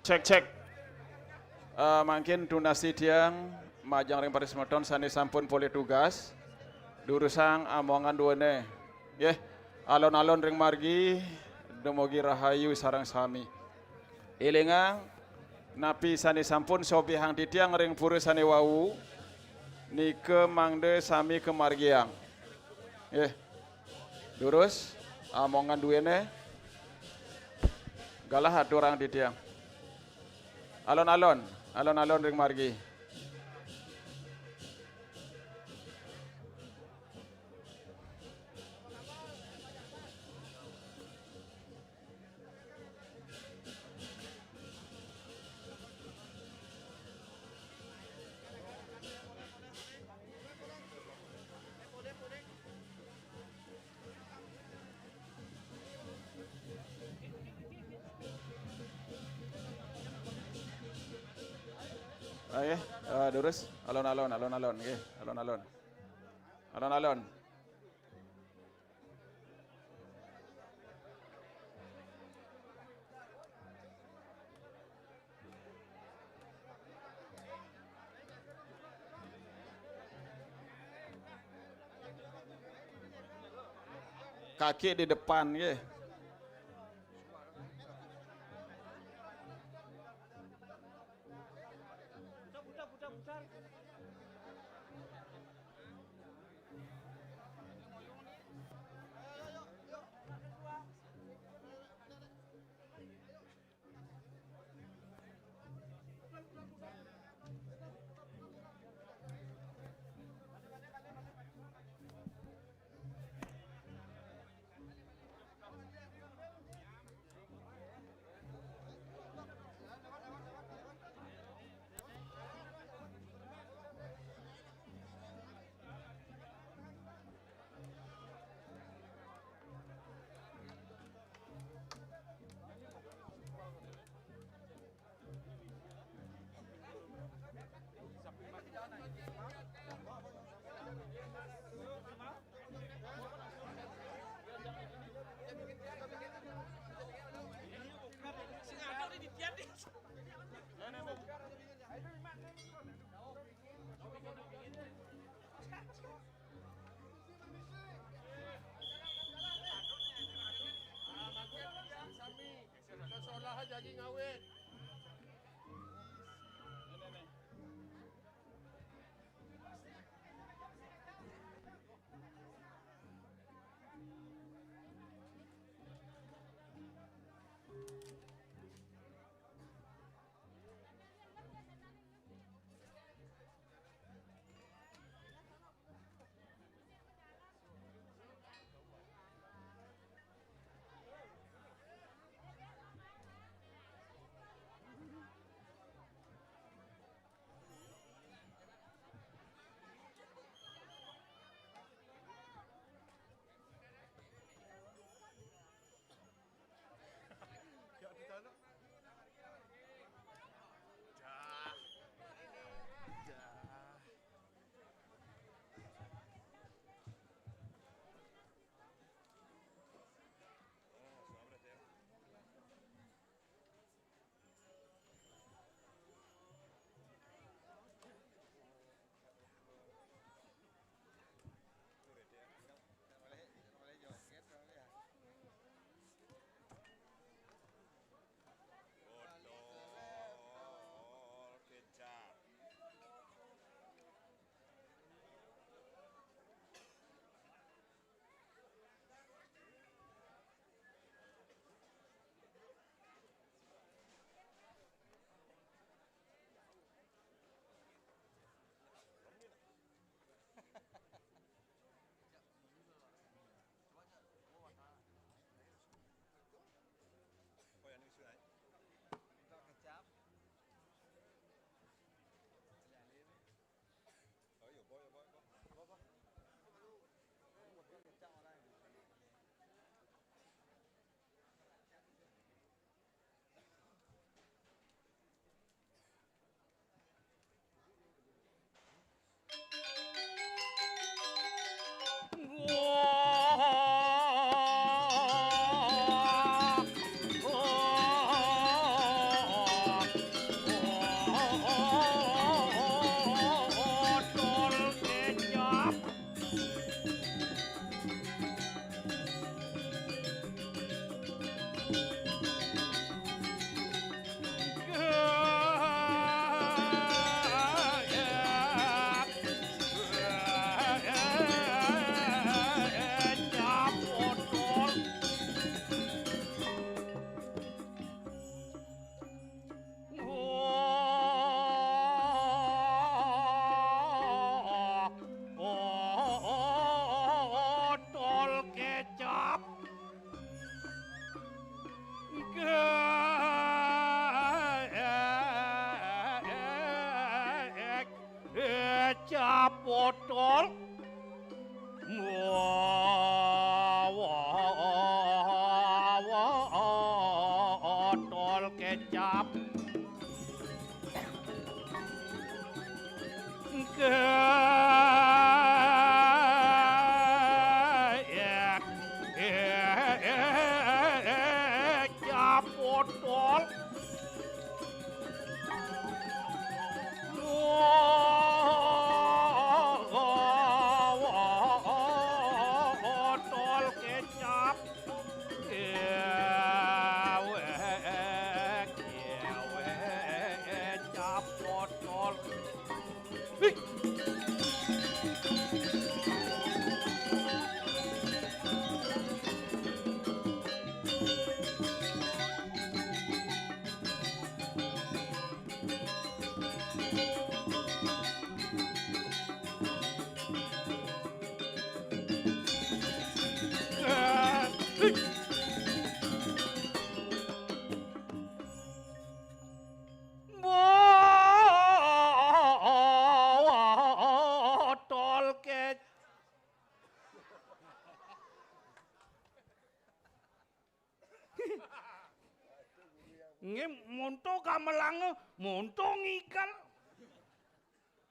Cek, cek. Eh, mangkin tunas titiang majeng ring para semeton sane sampun polih tugas. Durusang amongan duene. Nggih. Alon-alon ring margi dumugi rahayu sareng sami. Elingang napi sane sampun sobihang titiang ring pura sane wau nika mangda sami kamargiang. Nggih. Durus, amongan duene. Galah aturang titiang. Alon-alon, alon-alon ring margi. Ah, nggih, eh, durus, alon-alon, alon-alon, nggih, alon-alon. Alon-alon. Kaki di depan, nggih. Botol kecap. Kecap botol. Botol kecap. Kecap botol. Botol kecap. Kecap botol. Botol kecap. Nggih, monto gamelange, monto ngikel.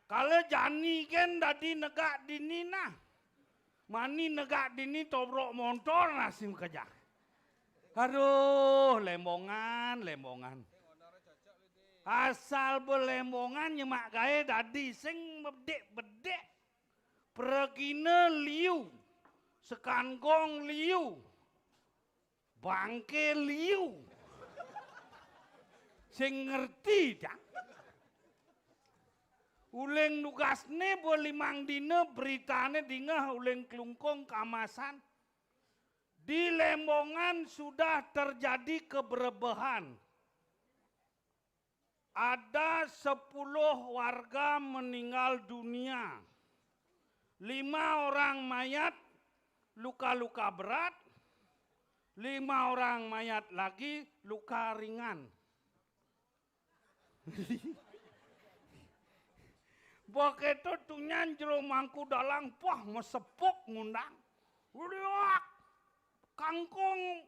Kale jani ken dadi negak dini nah. Mani negak dini tobrok montor nasim kejang. Aduh, lembongan, lembongan. Asal belembongan nyemak gae dadi sing bedek-bedek. Pregine liu, sekangkong liu, bangke liu. Sing ngerti, Cak. Uling nugasne belimang dina beritane dingeh uling Klungkung Kamasan. Di Lembongan sudah terjadi keberebehan. Ada sepuluh warga meninggal dunia. Lima orang mayat luka-luka berat, lima orang mayat lagi luka ringan. Begitu tunyan jero mangku dalang, pah, mesepuk ngundang. Uliak, kangkung.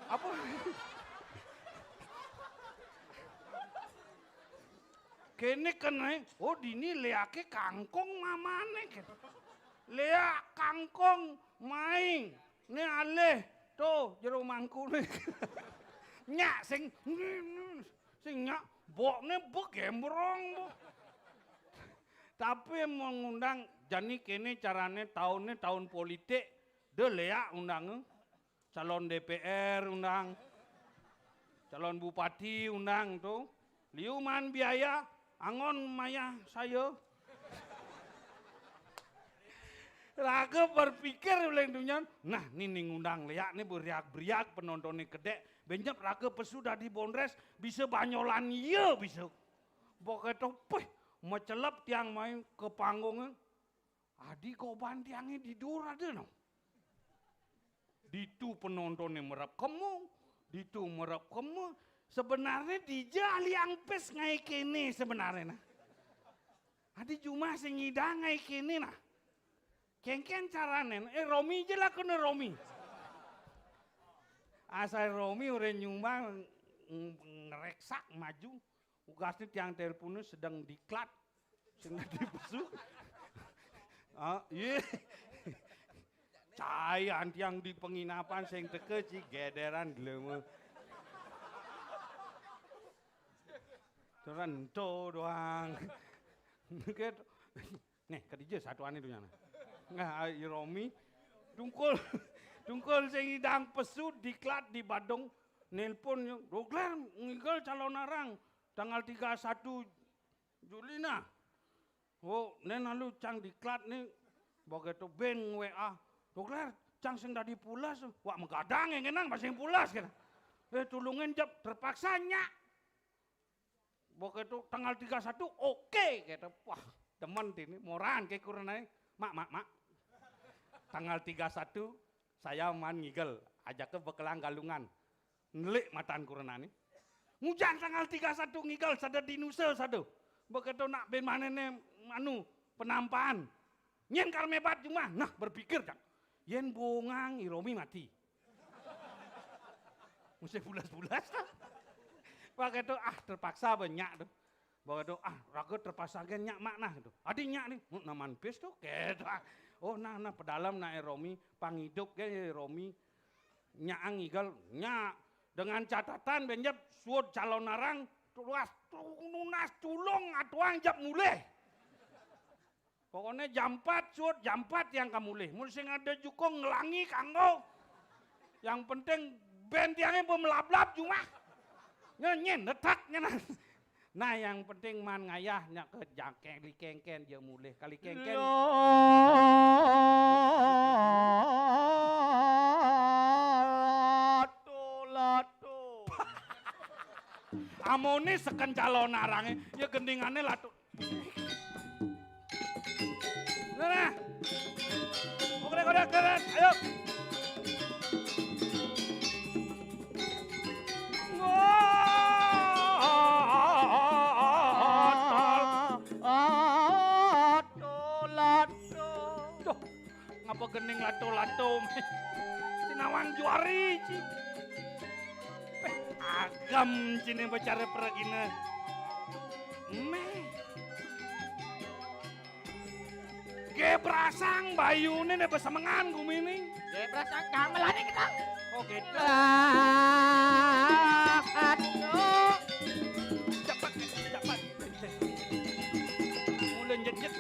Apa? Kene kene, oh, dini leake kangkung mamane kene. Leak kangkung maing. Ne alih to jero mangkune. Nyak sing, sing nyak bokne begembrong, Bu. Tapi mengundang jani kene carane taunne taun politik, de leak undange. Calon D P R undang. Calon bupati undang to. Liu maan biaya, angon mayah saya. Raga berpikir uling tunyan, nah, ni, ni ngundang leak ni beriak-beriak, penontonne kedek, benyep raga pesu dadi bondres, bisa banyolan iya bisa. Begitu, peh, mecelep tiang mai ke panggung, adi goban tiange di dur ada no. Ditu penontonne merep kemu, ditu merep kemu. Sebenarnya dija ahli angpis ngae kene sebenarnya nah. Adi jumah sing ngidang ngae kene nah. Kéngkén carané, eh, Romi ja lakune Romi. Asal Romi ora nyumbang, ng-, ngreksak maju. Ugasné tiang télponé sedeng diklat. Sing dadi pesu. Ah, iya. Cai antiang di penginapan sing teka ci gederan gelema. Terento doang. Gitu. Nih, kedija satuané dunyana. Nah, ai Romi, dungkul, dungkul sing idang pesu diklat di Badung, nélpon, "Dogler, ngigel Calonarang, tanggal tiga satu Juli nah." "Oh, né nah lu cang diklat né." Begitu bén W A, "Dogler, cang sing dadi pules." Wah, magadang ya ngenang, masing pules, gitu. "Eh, tulungin, Jep, terpaksa nyak." Begitu tanggal tiga satu, oke, gitu. Wah, demen dini, moran ke kurenané. "Mak, mak, mak. Tanggal tiga satu, saya man ngigel, ajaka bekelang Galungan." Nelik matan kurenané. Ngujang tanggal tiga satu ngigel, sada dinusa, sada. Begitu nak bén manéné, anu, penampaan. Nyén kar mébat jumah, nah, berpikir, cang. Yén bongang, i Romi mati. Mesti bulas-bulas, tuh. Begitu, ah, terpaksa banyak, tuh. Begitu, ah, raga terpaksa gén nyak mak nah, gitu. Adi nyak nih, "Mu naman pis tuh," gitu. "Oh, nah, nah, pedalem, nah, i Romi, pang idup gén, i Romi. Nyak ang ngigel, nyak. Dengan catatan, bén Jep, suud Calonarang, tulas, tu-, nunas tulung atuang Jep mulih. Pokokné jam empat, suud jam empat yang kamulih. Mun sing ada jukung nglangi kanggo. Yang penting bén tiangé bemelablab jumah." Nyenyen, detak, nyenan. Nah, yang penting man ngayah nyak ke jangkeng, kali kéngkén ja mulih, kali kéngkén. Loto, loto. Amoné seken Calonarangé, ya gendingané latu. Nah, nah. Oke, oke, oke, ayo. Wah, tol. Tol, tol. Duh, ngapa gening lato-lato? Sinawang juari, ci. Peh, agam cine bacara peragina. Meh. Ge brasang bayune ne besemengan gumini. Ge brasang gamelane kita. Oh, gitu. Ah, aduh. Cepat, cepat. Mulai njet-njet.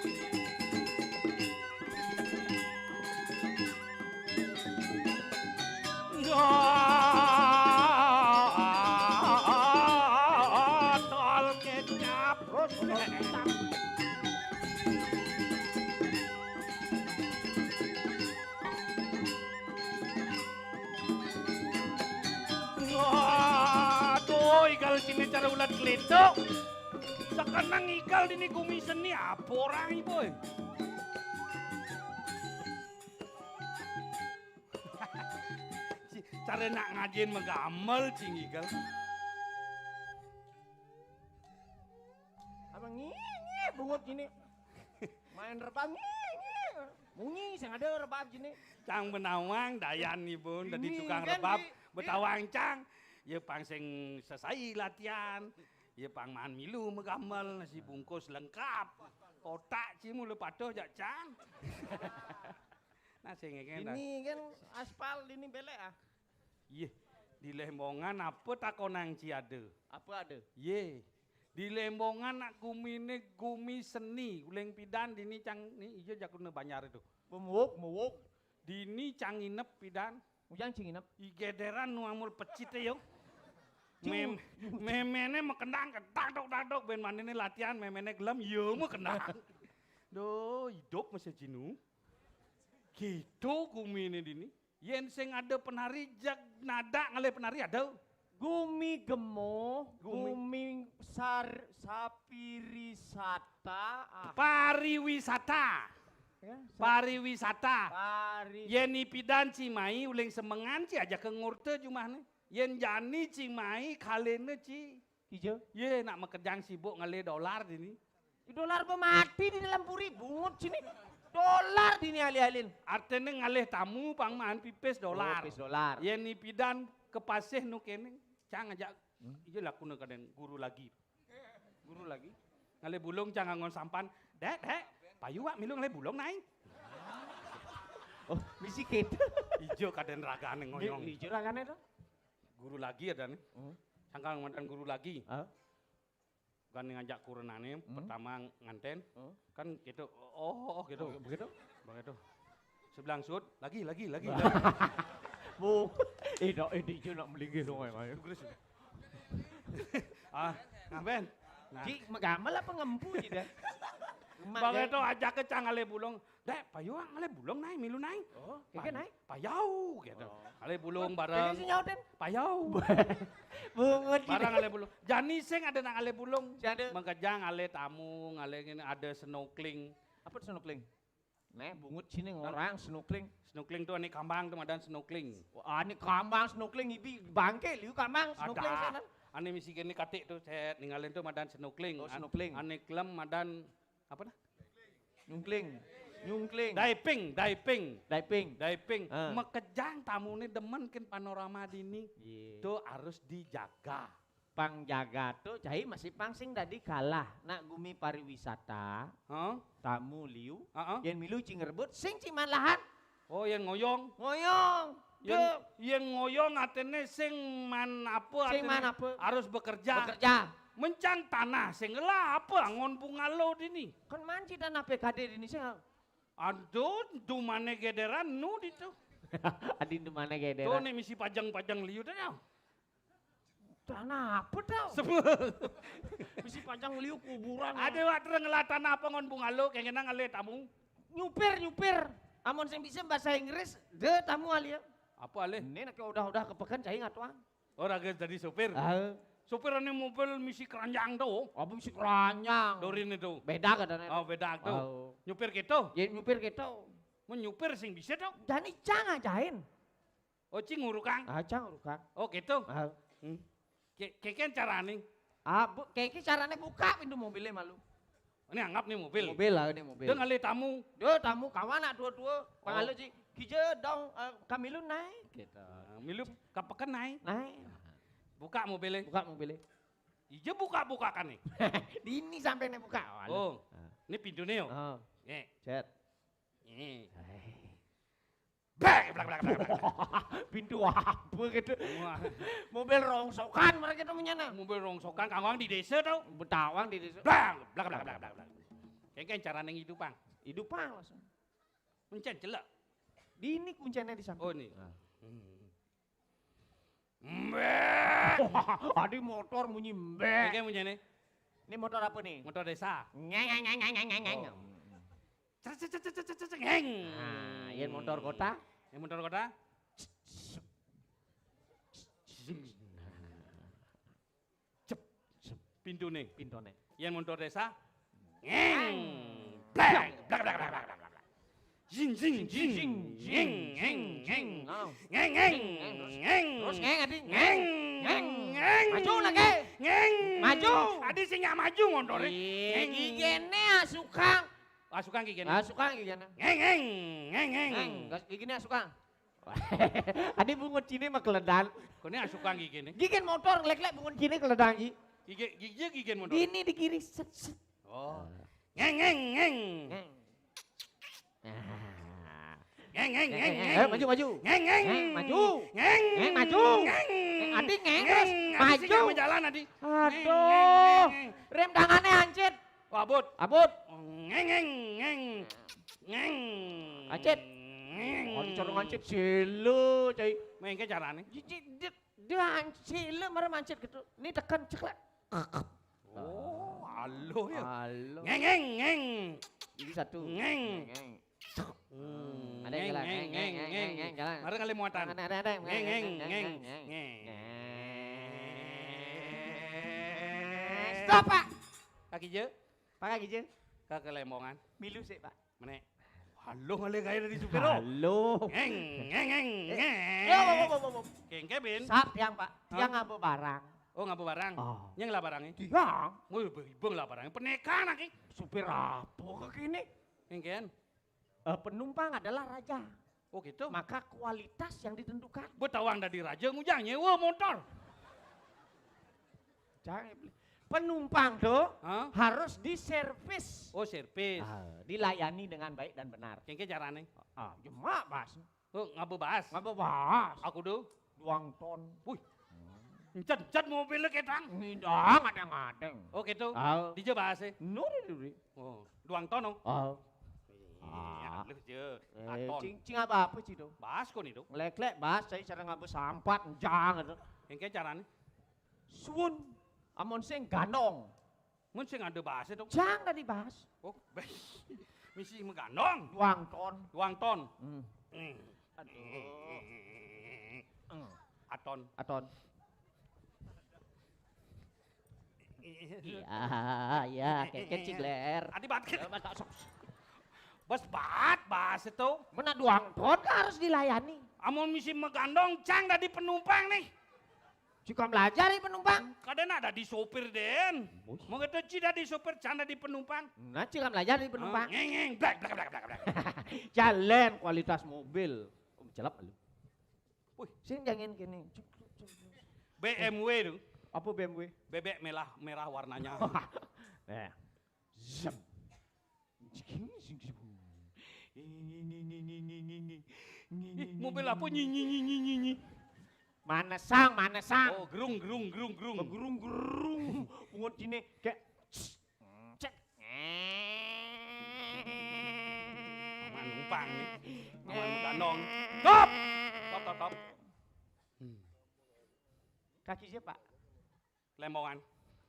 Tol kecap. Waduh, igal sini cara ulat kelituk. Sekarang igal dini gumi seni apa orang ibu? Ci, cara nak ngajin megamel, ci, ngigal. Apa ngi, ngi, bungut gini? Main rebab ngi, ngi. Munyi, sing ada rebab gini. Cang benawang, dayan nih, Bun, dari tukang rebab, di, di Betawang, Cang. Ya, pang sing sesai latihan. Ya, pang man milu megamel, nasi bungkus lengkap. Kotak, ci, mula patuh, jak, Cang. Nah, sing ngene dah. Ini kan aspal ini belek ah. Yeh, di Lembongan apa takonang ci ada? Apa ada? Yeh, di Lembongan nak gumine gumi seni, uling pidan dini cang ni iya jakune banjar itu. Pemuk, mewuk. Dini cang nginep pidan. Ujang cing nginep. Igederan nu amul pecite yo. Mem, memene mekendang, dadok, dadok, ben manene latihan, memene gelem, yo mekendang. Duh, hidup masih jinu. Gitu gumine dini. Yen sing ada penari, jag nada ngalih penari ada. Gumi gemo, gumi, gumi sar, sapirisata. Ah. Pariwisata. Ya, sa- pariwisata. Pari- yen ipidan ci mai uling semengan ci aja ke ngurte jumahne. Yen jani ci mai kalene ci. Ijo. Ye, nak mekerjang sibuk ngalih dolar dini. Dolar pemati di dalam puri bungut sini. Dolar dini alih-alihin. Artine ngalih tamu pang maan pipis dolar. Oh, pipis dolar. Yen ipidan kepasih nu kene, cang ajak. Hmm? Iya lakune kaden guru lagi. Guru lagi. Ngalih bulung cang nganggon sampan. "Dek, Dek, payu wak milu ngalih bulung, Nai." Oh, misi keto. Ijo kaden ragane ngoyong. Ijo ragane to. Guru lagi adane. Hmm. Sangkal mantan guru lagi. Hah? Bukan ngajak kurenane, hmm, pertama nganten. Hmm. Kan gitu, oh, oh, gitu. Oh, begitu? Begitu. Sebelah sud, lagi, lagi, lagi, lagi. Bu, eh, dak, eh, dia nak melinggih dong, ayo. Terus. Ah, ngapain? Nah. Ji, megamel apa ngempu ji dah? Bang itu ajak ke cang ngalih bulung. "Dek, payu wak ngalih bulung, Nai, milu, Nai." Oh, keke, Nai? "Payau," gitu. Oh. Ngalih bulung bareng. Keke si nyautin? "Payau." Bungut gitu. Bareng ngalih bulung. Jani sing ada nak ngalih bulung. Si ada. Mengkejang ngalih tamu, ngalih ngene, ada snorkeling. Apa tuh snorkeling? Neh, bungut sini ngorang snorkeling. Snorkeling tuh ane kambang tuh madan snorkeling. Wah, ane kambang snorkeling, ibi bangke liu kambang snorkeling sana. Ane misi kene katik tuh, set, ningalin tuh madan snorkeling. Oh, snorkeling. Ane klem madan apa dah? Nyungkling. Nyungkling. Diving, diving. Diving. Diving. Ah. Makejang tamune demen ken panorama dini. Iya. Tuh harus dijaga. Pang jaga tuh, cai masih pang sing dadi kalah. Nak gumi pariwisata, hah? Tamu liu, heeh, yen milu ci ngrebut, sing ci maan lahan. Oh, yen ngoyong. Ngoyong. Yen, yen ngoyong artine sing maan apa? Sing artine maan apa? Harus bekerja. Bekerja. Mencang tanah sing lah apa angon bungalo dini. Kan manci tanah P K D dini sing. Aduh, dumane gederan nu ditu. Adi dumane gederan. Tuh nih misi pajang-pajang liu dah. Tanah apa tau? Misi pajang liu kuburan. Ada wak tereng lah tanah apa ngon bungalo, kengkena ngalih tamu. Nyupir, nyupir. Amun sing bisa bahasa Inggris, de tamu alih. Apa alih? Ini nak udah-udah ke peken cai ngatuang. Oh, raga jadi sopir. Ah. Sopir ane mobil misi keranjang tuh. Apa misi keranjang? Dorin itu. Beda katanya. Oh, beda tuh. Oh. Nyupir gitu. Ya nyupir gitu. Mau nyupir sing bisa tuh. Jani cang ajain. Oh, cing ngurukang. Ah, cang ngurukang. Oh, gitu. Ah. Hmm. Ke, keken carane. Ah, bu, keke carane buka pintu mobilnya malu. Ini anggap nih mobil. Mobil lah, ini mobil. Dia ngalih tamu. Dia tamu kawan nak dua-dua. Oh. Pangalu ji, kija dong, eh, kami lu naik gitu. Nah, milu kapeken naik. Naik. Buka mobilnya. Buka mobilnya. Ija buka-buka kan nih. Dini sampai nih buka. Oh, ini pintu nih yo. Oh. Nih. Cet. Nih. Blak, blak, blak, blak, blak. Pintu apa gitu? Wah. Mobil rongsokan mereka temunya nah. Mobil rongsokan kanggoang di desa tau. Betawang di desa. Blang, blak, blak, blak, blak, blak. Kengken carane ngidupang. Idupang langsung. Mencen celek. Dini kuncinya di samping. Oh, ini. Nah. Hmm. Mbek. Adi motor munyi mbek. Kengken muncine. Ini motor apa nih? Motor desa. Nyeng, nyeng, nyeng, nyeng, nyeng, nyeng. Oh. Cek, cek, cek, cek, cek, cek, cek, ngeng. Nah, yen motor kota? Yen motor kota? Cep. Pintune. Pintune. Yen motor desa? Ngeng. Bleng. Blak, blak, blak, blak, blak, blak. Zing, zing, zing, zing. Ngeng, ngeng, ngeng. Ngeng, ngeng, ngeng. Terus ngeng, adi. Ngeng. Ngeng, ngeng. Maju lagi. Ngeng. Maju. Adi sing nyak maju montore. Ih, ngeng. Gigene asukang. Asukang gigene. Asukang gigene. Ngeng, ngeng, ngeng, ngeng. Ngeng, gas gigene asukang. Adi bungut cine mah keledan. Kone asukang gigene. Gigen motor ngelek-lek bungut cine keledan gi. Gige, gige, gigen motor. Gini di kiri, set, set. Oh. Ngeng, ngeng, ngeng. Ngeng. Ah. Ngeng, ngeng, ngeng, ngeng. Ayo, maju, maju. Ngeng, ngeng. Ngeng, maju. Ngeng. Ngeng, maju. Ngeng. Ngeng, Adi, ngeng, terus maju. Adi sing jalan, Adi. Aduh. Ngeng, ngeng, ngeng, ngeng. Rem tangannya hancit. Wah, abot. Abot. Ngeng, ngeng, ngeng. Ngeng. Hancit. Ngeng. Oh, dicorong hancit, selo, cai. Mengke carane. Jijik, dit. Dia sila mara mancit gitu. Ini tekan ceklek. Oh, alo ya. Alo. Ngeng, ngeng, ngeng. Ini satu. Ngeng. Ngeng. Hmm. Ada yang jalan. Ngeng, ngeng, ngeng, ngeng, ngeng, ngeng. Jalan. Mara kali muatan. Ada, ada, ada. Ngeng, ngeng, ngeng, ngeng, ngeng, ngeng. Ngeng. Stop, Pak. Kaki je. Pak, kaki je. Ke kelembongan. Milu sih, Pak. Menek. Halo, ngalih kaya dari supir, oh. Halo. Ngeng, ngeng, ngeng, eh, ngeng. Eh, wop, wop, wop, wop. Kengke, Bin. Sap, tiang, Pak. Hah? Tiang ngaba barang. Oh, ngaba barang? Oh. Nyeng lah barangnya? Tiang. Woi, ibu lah barangnya. Penekan lagi. Supir apa ke kini? Kengken. Eh, penumpang adalah raja. Oh gitu. Maka kualitas yang ditentukan. Betawang dadi raja ngujang nyewa motor. Jangan. Penumpang tuh Hah? harus diservis. Oh servis. Ah, dilayani dengan baik dan benar. Kengke carane. Ah, jemak bas. Oh ngaba bas. Ngaba bas. Aku do. Duang ton. Wih. Encet-encet mobilnya ketang. Ngidang adeng-adeng. Oh gitu. Ah. Dija bas e. Nuri duri. Oh, duang ton. Oh. Ah. Iya, lu je. Eh, Aton. cing, cing apa-apa sih tuh? Bas ko ni do. Ngeleklek bas, saya cara ngaba sampat, jang gitu. Kengke carane. Suun, amun sing gandong. Mun sing ada bas e to. Jang tadi bas. Oh, bas. Misi magandong. Duang ton. Duang ton. Hmm. Hmm. Aduh. Hmm. Aton. Aton. Iya, iya, kengke cigler. Adi bat. Ya, mas, tak sok. Bas bat bas e to. Mena duang ton kan harus dilayani. Amun misi magandong cang dadi penumpang nih. Jika melajari penumpang. Kada nak dadi sopir den. Bos. Mau kata ci dadi sopir cang dadi penumpang. Nah, jika melajari penumpang. Ngeng ngeng blak blak blak blak blak. Jalan kualitas mobil. Oh, celap lu. Wih. Sing jangan kini. B M W tu. Apa B M W? Bebek merah merah warnanya. Eh. Zem. Ih, mobil apa nyi nyi nyi nyi nyi nyi. Mana sang, mana sang? Oh, gerung gerung gerung gerung. Gerung gerung. Pungut sini kayak cek. Aman numpang nih. Aman gandong. Stop. Stop stop stop. Hmm. Kaki siapa? Lembongan.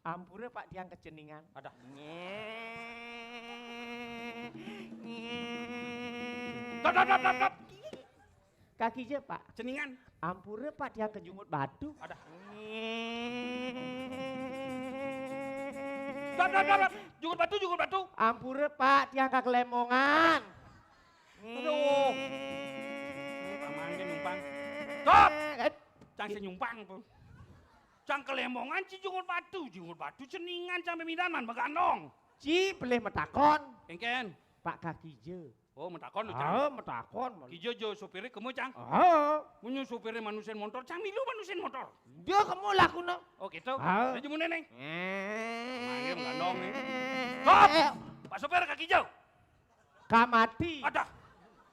Ampura Pak tiang keceningan. Ada. Nyeh. Stop stop stop stop. Stop. Kaki je Pak. Ceningan. Ampura Pak tiang kejungut batu. Ada. Stop stop stop stop. Jungut batu jungut batu. Ampura Pak tiang kakelemongan. Aduh. Paman ke numpang. Stop. Eh, Cang senyumpang tuh. Cang kelemongan ci jungut batu, jungut batu ceningan cang pemindahan man bagandong. Ci pelih metakon. Kengken. Pak kaki je. Oh, metakon lu cang. Ah, metakon. Kija jo supire kemu cang. Ah, Munyu supire manusen motor, cang milu manusen motor. Dia kemu lakuna. Oh, gitu. Ah. Aja mune neng. Manggil gandong nih. Stop. Pak supir kaki jauh. Kamati. Ada.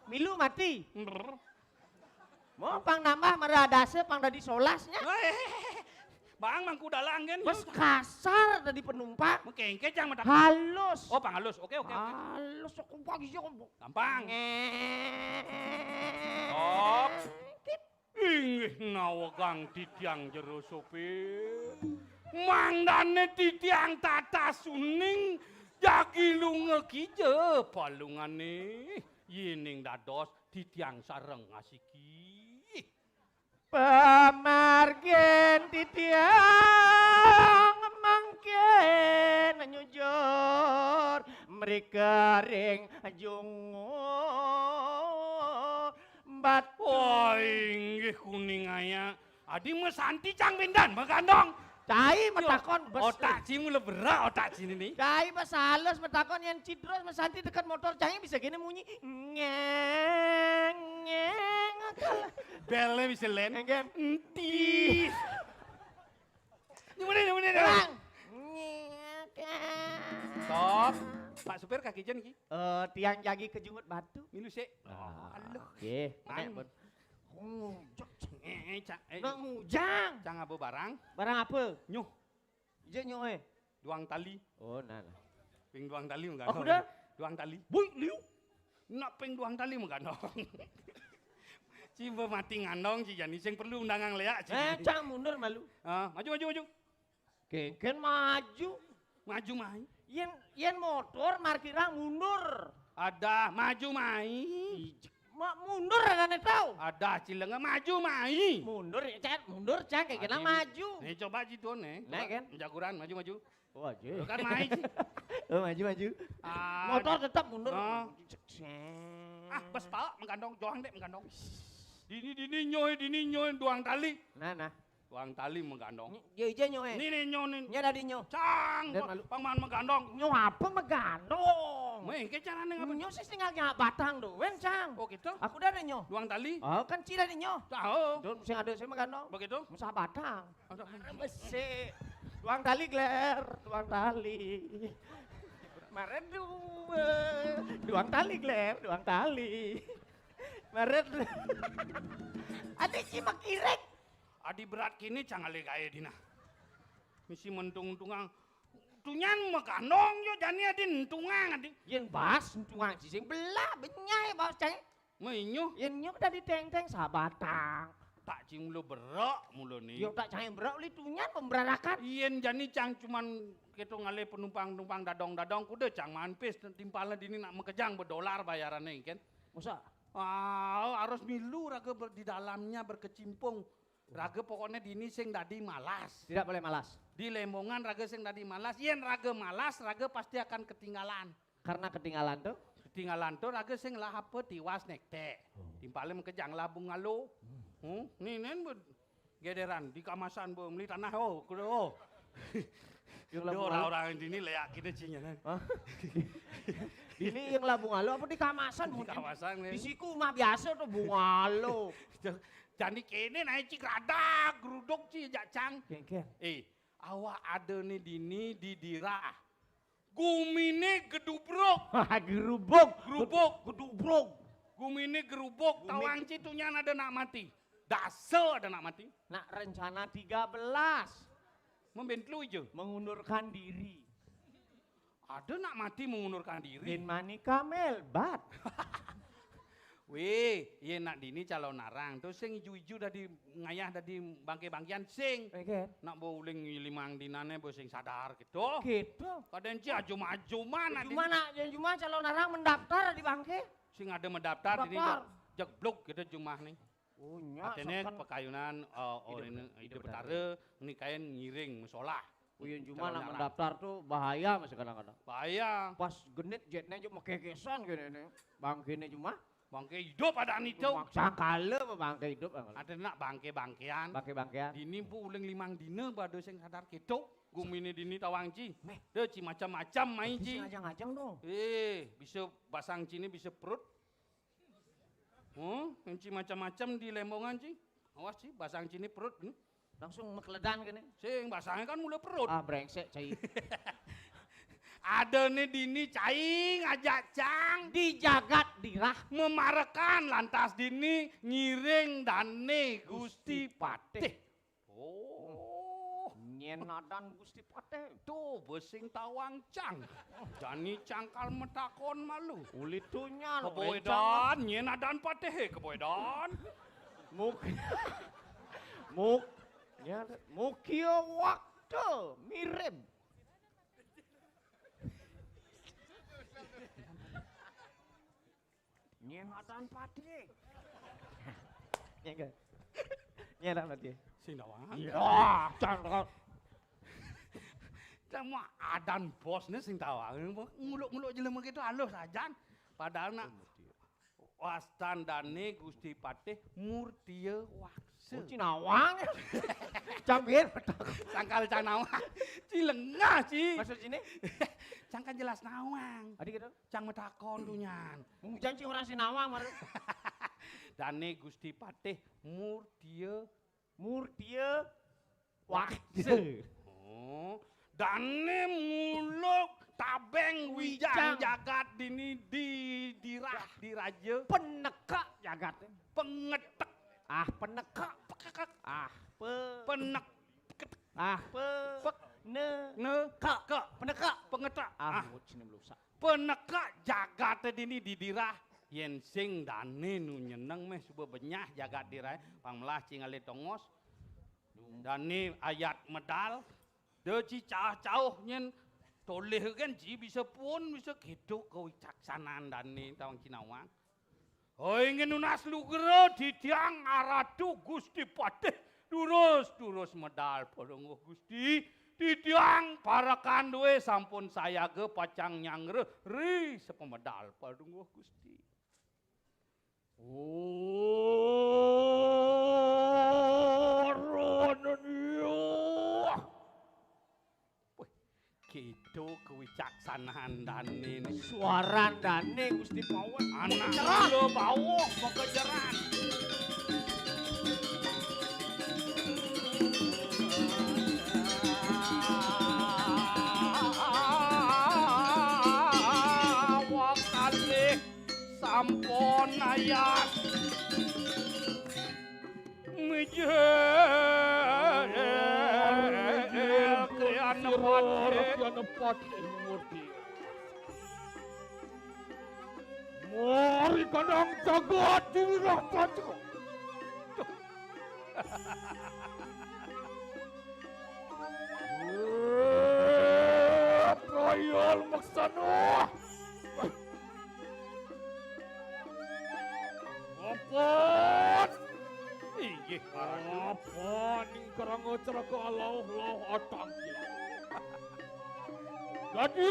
Milu mati. Brr. Mau pang nambah meradase pang dadi solasnya. Eh, Bang mangku dalang kan. Bos kasar tadi penumpang. Mengkengke cang metak. Halus. Oh, pang halus. Oke, oke, oke. Halus aku pagi sih aku. Gampang. Ngekit. Stop. Inggih nawegang titiang jero sopir. Mangdane titiang tata suning jagi lunga kija palungane. Yening dados titiang sareng asiki. Pamargin titiang mangkin nyujur mrika ring jungut batu. Wah, inggih kuning ayak. Adi mesanti cang bendan magandong. Cai metakon bes. Otak ci mula berak otak ci ini. Cai bes halus metakon yang cidros mesanti dekat motor cai bisa gini munyi ngeng ngeng. Bele bisa len. Ngeng. Enti. Nyumune nyumune. Bang. Stop. Pak supir kaki jen ki. Eh, tiang jagi kejungut batu. Milu sik. Ah, Aduh. Oke. Mang. Ngujang. Eh, eh, cak, eh. Ngujang. Cang apa barang? Barang apa? Nyuh. Ije nyuh eh. Duang tali. Oh, nah, nah. Ping duang tali Oh, magandong. udah. Duang tali. Bui liu. Nak ping duang tali magandong. Ci mati ngandong ci jani sing perlu undangan leak ci. Eh, cang mundur malu. Ah, maju maju maju. Kengken maju. Maju mai. Yen yen motor markirang mundur. Ada maju mai. Ij- Ma, mundur adane tau. Ada cilenge maju mai. Mundur ya, Cak. Mundur, Cak. Kayak kena Aduh. Maju. Nih coba ci tuh nih. Nah, kan? Jaguran maju maju. Oh, aja. Lo kan mai ci. Oh, maju, maju. Ah, Motor tetap mundur. Ah. Cek, cek. Ah, bes pala magandong, joang dek magandong. Dini dini nyoy dini nyoy duang tali. Nah, nah. Duang tali magandong. Nyi- Ije, ije, nyo, eh. Ini nih nyoy nih. Nya dadi nyo. Cang, Dan pa- malu. pangman magandong. Nyo apa magandong? Mengke carane ngapa? Nyo sing tinggal nyak batang tu, wen cang. Oh gitu? Aku dah ada nyo. Duang tali? Oh kan cila ada nyo. Tahu. Tuh sing ada sing makan dong. Begitu? Musah batang. Aduh. Besik. Duang tali gler, duang tali. Maret dua. Duang tali gler, duang tali. Maret. Ada cima kirek. Adi berat kini cang ale gaye dina. Misi mentung-tungang. Tunyan magandong yo jani adi entungang adi. Yen bas entungang sing belah benyai bas cai. Menyo. Yen nyo tadi teng-teng sabatang. Tak cing mulo berok mulo ni. Yo tak cai berok li tunyan pemberarakan. Yen jani cang cuman keto ngale penumpang-penumpang dadong-dadong kuda cang manpis timpalnya dini nak makejang bedolar bayarane kan. Masa? Ah, harus milu raga ber, di dalamnya berkecimpung. Raga pokoknya dini sing dadi malas. Tidak boleh malas. Di Lembongan raga sing dadi malas. Yen raga malas, raga pasti akan ketinggalan. Karena ketinggalan tuh. Ketinggalan tuh raga sing lah apa tiwas nekte. Timpalnya makejang lah bungalo. Hmm, ni nen be, gederan di kamasan be meli tanah oh, kuda oh. Yang Dia labu orang-orang dini leak kita cinya kan. Hah? Ini yang lah bungalo apa di kamasan Di mungkin? Kamasan ni. Di siku mah biasa tuh bungalo. Jani kene naik cik radak geruduk ci jak cang. Kengkeng. Eh, awak ada ni dini di dirah. Gumine gedubruk. Gerubuk. Gerubuk. Gedubruk. Gumine gerubuk. Gumi- Tawang ci tunyan ada nak mati. Dasa ada nak mati. Nak rencana tiga belas. Membentlu je. Mengundurkan diri. Ada nak mati mengundurkan diri. Bin Manika Melbat. Weh, ye nak dini calon arang tu sing iju-iju dadi ngayah dadi bangke-bangkean sing. Oke. Nak bo uling limang dinane bo sing sadar gitu. Gitu. Kadang ci ajum-ajuman nak Cuma dini. nak yang cuma calon arang mendaftar di bangke. Sing ada mendaftar dini Daftar. jeg-, jeblok gitu jumah ni. Oh nya. Atene Sokan. Pekayunan eh, orang hidup betara ni kain ngiring musola. Oh yang cuma Calon nak arang. Mendaftar tuh bahaya masih kadang-kadang. Bahaya. Pas genit jetnya cuma kekesan gini nih. Bangkene cuma. Bangke hidup ada ni tu. Sangkala apa bangke hidup. Ada nak bangke-bangkean. Bangke-bangkean. Dini bu uling limang dina bado sing sadar ketok. Gumine dini tawang ci. Meh. Dia ci macam-macam main ci. Ngajang-ngajang dong. Eh, bisa basang cini bisa perut. Hmm, ci macam-macam di Lembongan ci. Awas ci, basang cini perut. Hmm. Langsung mekeledan gini. Sing basangnya kan mula perut. Ah brengsek cai. Ada ni dini cai ngajak cang. Di jagat dirah. Memarakan lantas dini ngiring dane Gusti Patih. Oh. Nyen adan Gusti Patih. Tu besing tawang cang. Jani cangkal metakon malu. Uli tunyan. Keboedan, nyen adan patih eh, keboedan. Muk. Muk. Ya, mukia waktu mirip. Nyen adan patih. Nyen ke? Nyen adan patih. Sing tawang. Ya, cangkal. Cuma adan bos ni sing tawang. Nguluk-nguluk jelema gitu halus ajan. Padahal nak wastan dane Gusti Patih Murtia Waksa. Oh, Cinawang. Cambir. Sangkal cang nawang. Ci lengah ci. Maksud sini? Cang kan jelas nawang. Adi gitu. Cang metakon tunyan. Mungkin ci orang Sinawang baru. Dane Gusti Patih Murtia. Murtia. Wah. Oh. Dane muluk tabeng wijang Wijang. Jagat dini di dirah diraja. Peneka jagat. Pengetek. Ah, peneka. Pekekek. Ah, pe. Penek. Ah, pe. Pek. Ne. Ne. Ka. Ka. Peneka. Pengetek. Ah, Ah. mut sini melusak. Peneka jagate dini di dirah. Yen sing dane nu nyeneng meh suba benyah jagat dirah. Pang melah cing ale tongos. Dane ayat medal. De ci cah-cauh nyen toleh kan ci bisa pun bisa kedo kewicaksanan dane tawang Cinawang. Hoi ngenunas lugra titiang aratu Gusti Patih durus-durus medal padungguh Gusti. Titiang parekan duwe sampun sayaga pacang nyanggra ri sepemedal padungguh Gusti. Oh, Ranenya. Wih, gitu kewicaksanaan Dane ni. Suaran dane Gusti Pawon. Anak kula bawuh makejeran. Awak kalih sampun ayas. Mijil kriana patih. Kriana patih murti. Mari kandang jagat diwirah panca. Eh, Prayal Maksana. Ampun. Inggih, Ratu. Ampun, ing karanga ceraka alauh-lauh atang kilau. Dadi,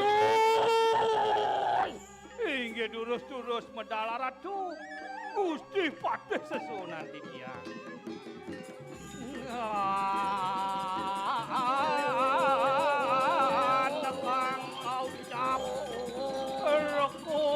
oi! Inggih durus-durus medal Ratu. Gusti Patih sesuunan titiang. Ah, nekang kaucap reko.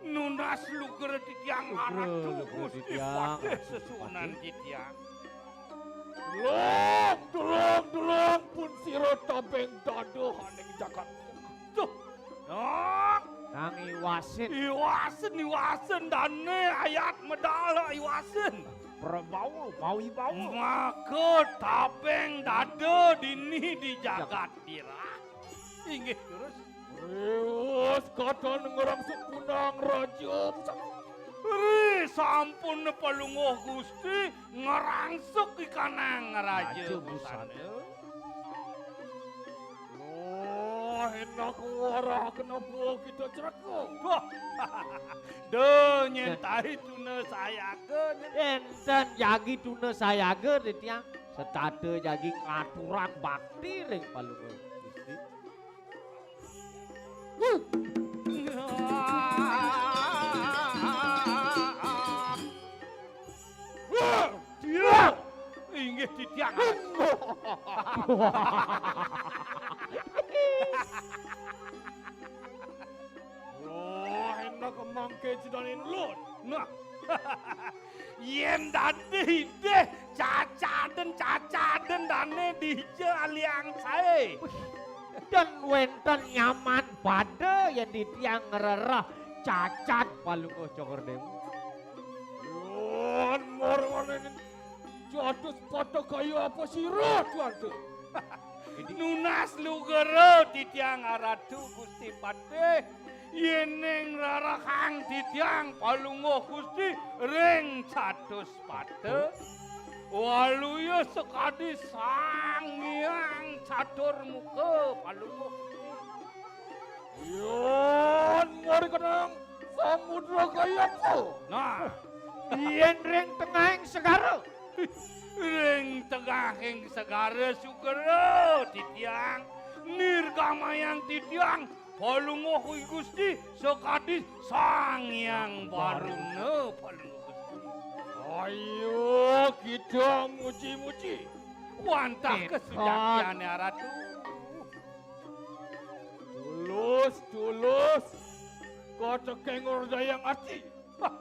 Nunas lugra titiang Lugra, Ratu lugra Gusti titiang. Patih sesuunan titiang. Dulung, dulung, dulung, pun sira tabeng dada aning jagat. Duh. Nok. Nang iwasin. Iwasin, iwasin, dane ayat medal iwasin. Prabau, bawi bau. Maka tabeng dada dini di jagat dirah. Inggih, terus. Riwus katon ngrangsuk punang raja. Ri sampun Palungguh Gusti ngrangsuk ikanang raja. Raja busana. Busana. Wah, enak warah kenapa kita ceraka? Wah, duh, nyen tahi tuna sayaga, nyen. Enten jagi tuna sayaga, titiang. Setata jagi ngaturang bakti ring Palungguh Gusti. Wah, dia. Inggih titiang. Wah, enak mangke cidanin lun. Nah. Yen dadi idih cacaden-cacaden dane dija aliang sae. Ten wenten nyaman pada yen titiang ngrereh cacat Palungguh Cokor Dewa. Yen marwane catus pata kaya apa sira, Tuan? Nunas lugra titiang Ratu Gusti Patih, yening rerehang titiang Palungguh Gusti ring catus pata, waluya sakadi Sang Hyang Catur Muka Palungguh Gusti. Yan mari kenang samudra kayapa? Nah, yen ring tengahing segara. Ring tengahing segara sugra titiang nirgamayang titiang Palungguh Gusti sakadi Sang Hyang Baruna Palungguh Gusti. Ayo kita muji-muji. Wantah kesujatiane Ratu. Tulus, tulus. Katekeng ngordayang ati. Wah,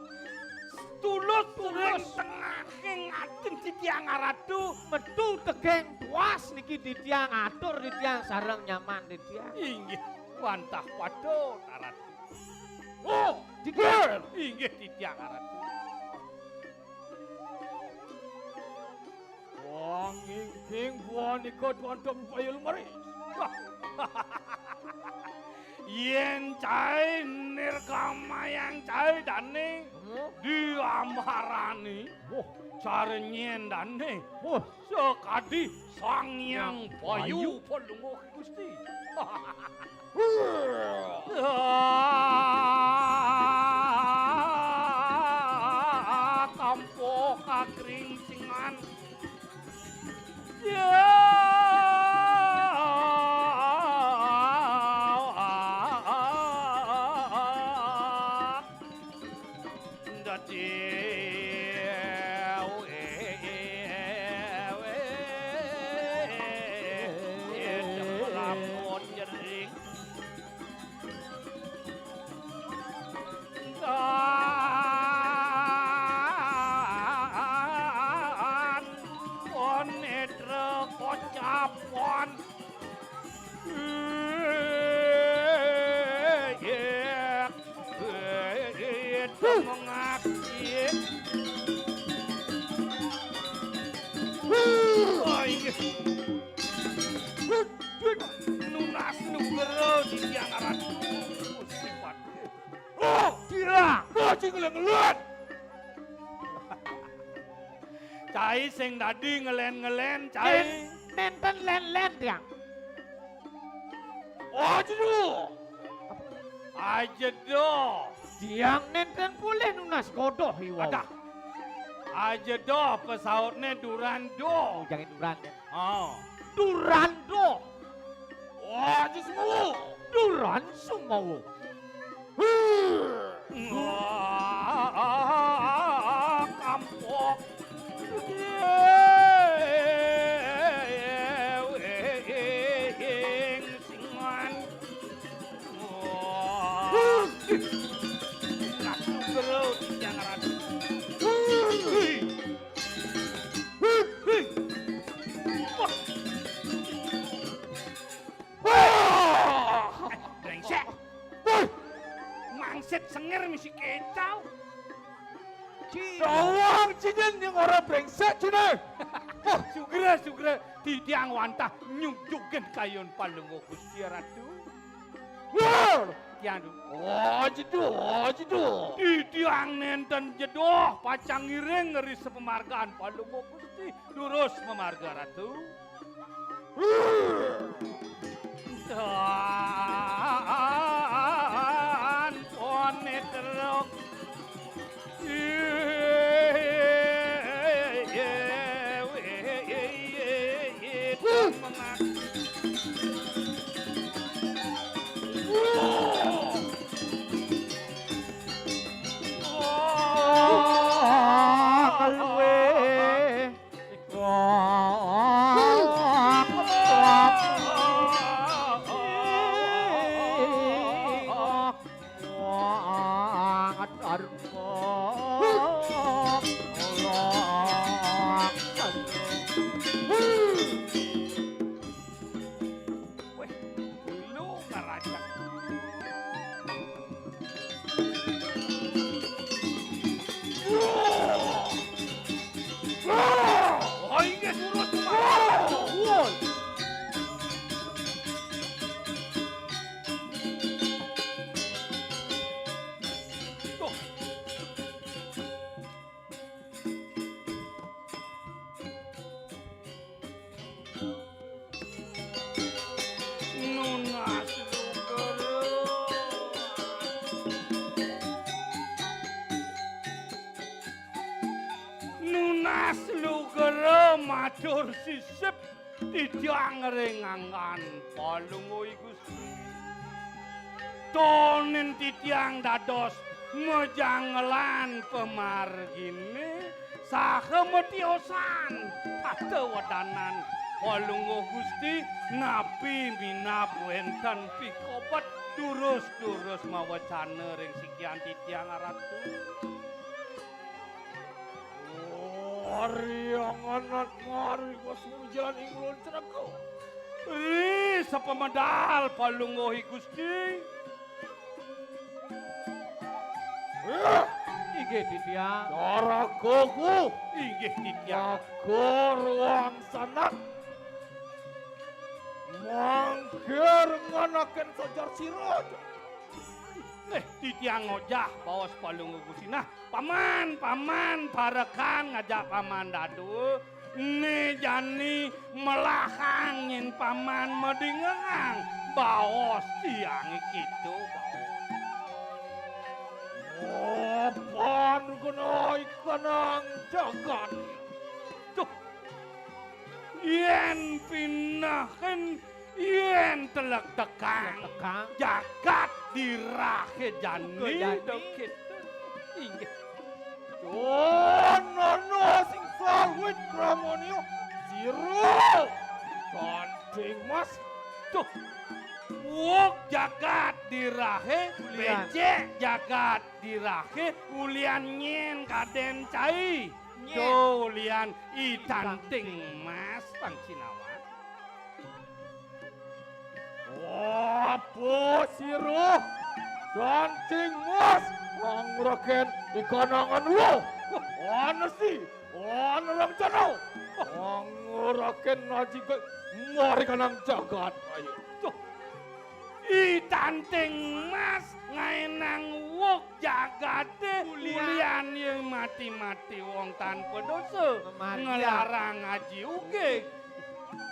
tulus, tulus ring tengahing atin titiang Ratu. Metu tekeng tuas niki titiang atur titiang sareng nyaman titiang. Inggih, wantah patut Ratu. Oh, titiang. Inggih titiang Ratu. Wah, nginggih punika Tuan Tom Payu Lumari. Yen cai nirgamayang cai dane, hmm? Diambarani, wah, cara nyen dane, wah, sakadi Sang Hyang Bayu Palungguh Gusti. Tampo kakringsingan. Yang aran Gusti Patih. Oh, kira. Kok sing ngelet-ngelet? Cai sing dadi ngelen-ngelen, cai. Nen-, nenten len-len, Tiang. Ajedo. Ajedo. Tiang nenten polih nunas godoh iwau. Adah. Ajedo pesautne durando. Oh, jangan durando. Oh. Durando. Wah, aja semua. Duran semua. Wah, kampok. Singan. Wah. Ratu Gerut yang ratu. Hei. Hei. Wah. Wah. Eh, brengsek. Woi. Mangsit sengir misi kecau. Dawang cinen yang ora brengsek cine. Wah, sugra, sugra. Titiang wantah nyujugen kayun Palungguh Gusti Ratu. Wah. Tiang du. Oh, jedu, oh, jedu. Titiang nenten jedoh, pacang ngiring ri sepemargaan Palungguh Gusti. Durus mamarga Ratu. Tan pone terok. Weh, lu ngarajak. Wah! Wah! Oh, inggih, surut. Wah! Wah! Tuh. Nunas Lugara. Nunas Lugara matur sisip titiang ring anggan Palungguh I Gusti. Tonin titiang dados majangelan pamargine saha matiosan tata wedanan Palungguh Gusti, napi minab wenten pikobet durus-durus mawecana ring sikian titiang Ratu. Ariangan mari wasmu jalan ing ulun ceraka. Ih, sapamedal Palungguh I Gusti. Eh, inggih titiang. Carakoku. Inggih titiang. Maka ruang sanak. Mangkir nganaken sajar sira. Eh, titiang ngojah baos Palungguh Gusti. Nah, Paman, Paman, parekan ngajak Paman dadua, né jani melahang nyen Paman madingehang baos tiangé kéto, baos. Apan kena ikanang jagat. Duh, yén pinehang Yén telektekang, telektekang. Jagat dirahé jani, buka jani. Dok kéto. Inggih. Don ana sing saluit pramania, sira Kanthing Mas. Duh. Wuk jagat dirahé, ulian. Becik jagat dirahé, ulian nyén kadén cai. Nyén. Duh, ulian I Kanthing Mas, Bang Cinawan. Apa sira, Kanthing Mas, ngragén ikanangan lo? Wah, ana si, ana rencana. Ngragén aji ke mari kanang jagat. Ayo. Duh. I Anting Mas ngaénang wuk jagaté, ulian ya mati-mati wong tanpa dosa, ngelarang aji ugé.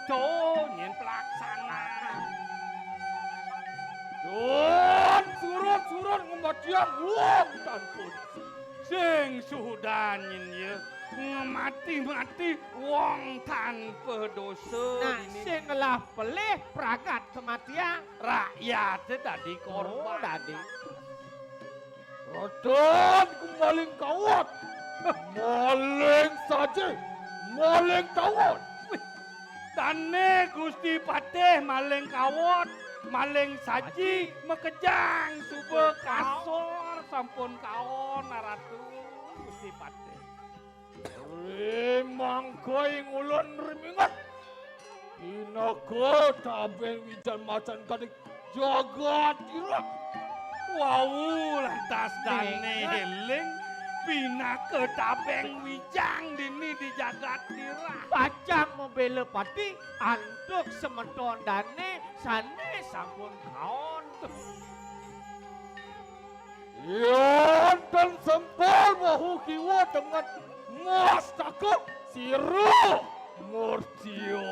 Tuh, nyén pelaksanaan. Don surut-surut ngematian wong tanpa dosa. Sing sudan nyén ya ngemati-mati wong tanpa dosa. Nah, ini sing ngelah pelih pragat kematian. Rakyat dadi korban. Oh, dadi. Raden ku maling kawat, maling saji, maling tawon. Wih, dané Gusti Patih maling kawat, maling saji, makejang suba kasor sampun kaon, Ratu Gusti Patih. Ri mangka ing ulun riminget. Pinaka tabeng wijan macan kadek jagat ira. Wau lantas dané éling pinaka tabeng wijang dini di jagat ira. Pacang mabéla pati antuk semeton dané sané sampun kaon. Yén ten sempal bahu kiwa dengan mastaka sira murtya.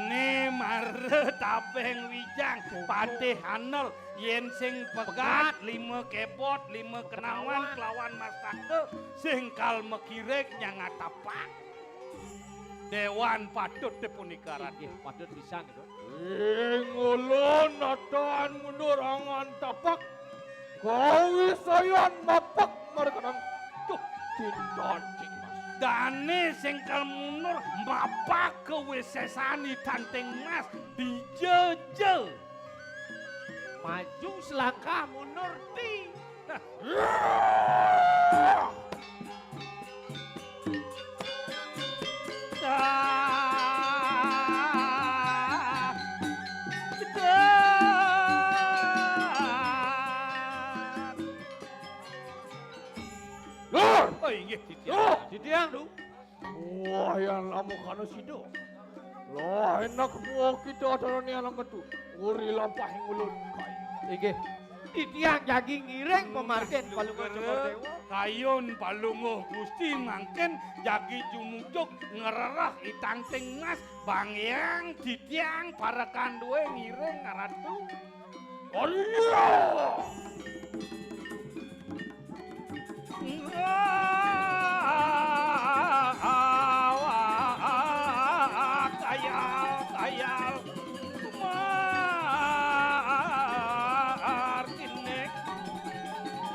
Né mara tabeng wijang patih anel yén sing pegat lima kebot, lima kenawan kelawan mastaka sing kal makirik nyang atapak. Déwan patut té punika, Ratu. Inggih, patut pisan itu. Ing ulun nataan mundur angan tapak. Kawisayan mapak markanan. Tuh, dinten cing Mas. Dané sing kal mundur mapak kawisésan i tanting Mas dijeje. Maju selangkah mundur ti. Lur! Oh, inggih, titiang. Lur! Titiang, Du. Wah, yang lama kana sida. Lah, enak buah kita adalah ni alang ketu. Uri lampah yang ulun kai. Inggih. Titiang jagi ngiring pamargin Palungguh Cokor Déwa. Kayun Palungguh Gusti mangkin jagi jumujug ngrereh i tanting Mas, bangyang titiang parekan dué ngiring, Ratu. Arya! Kayal, kayal. Martinik.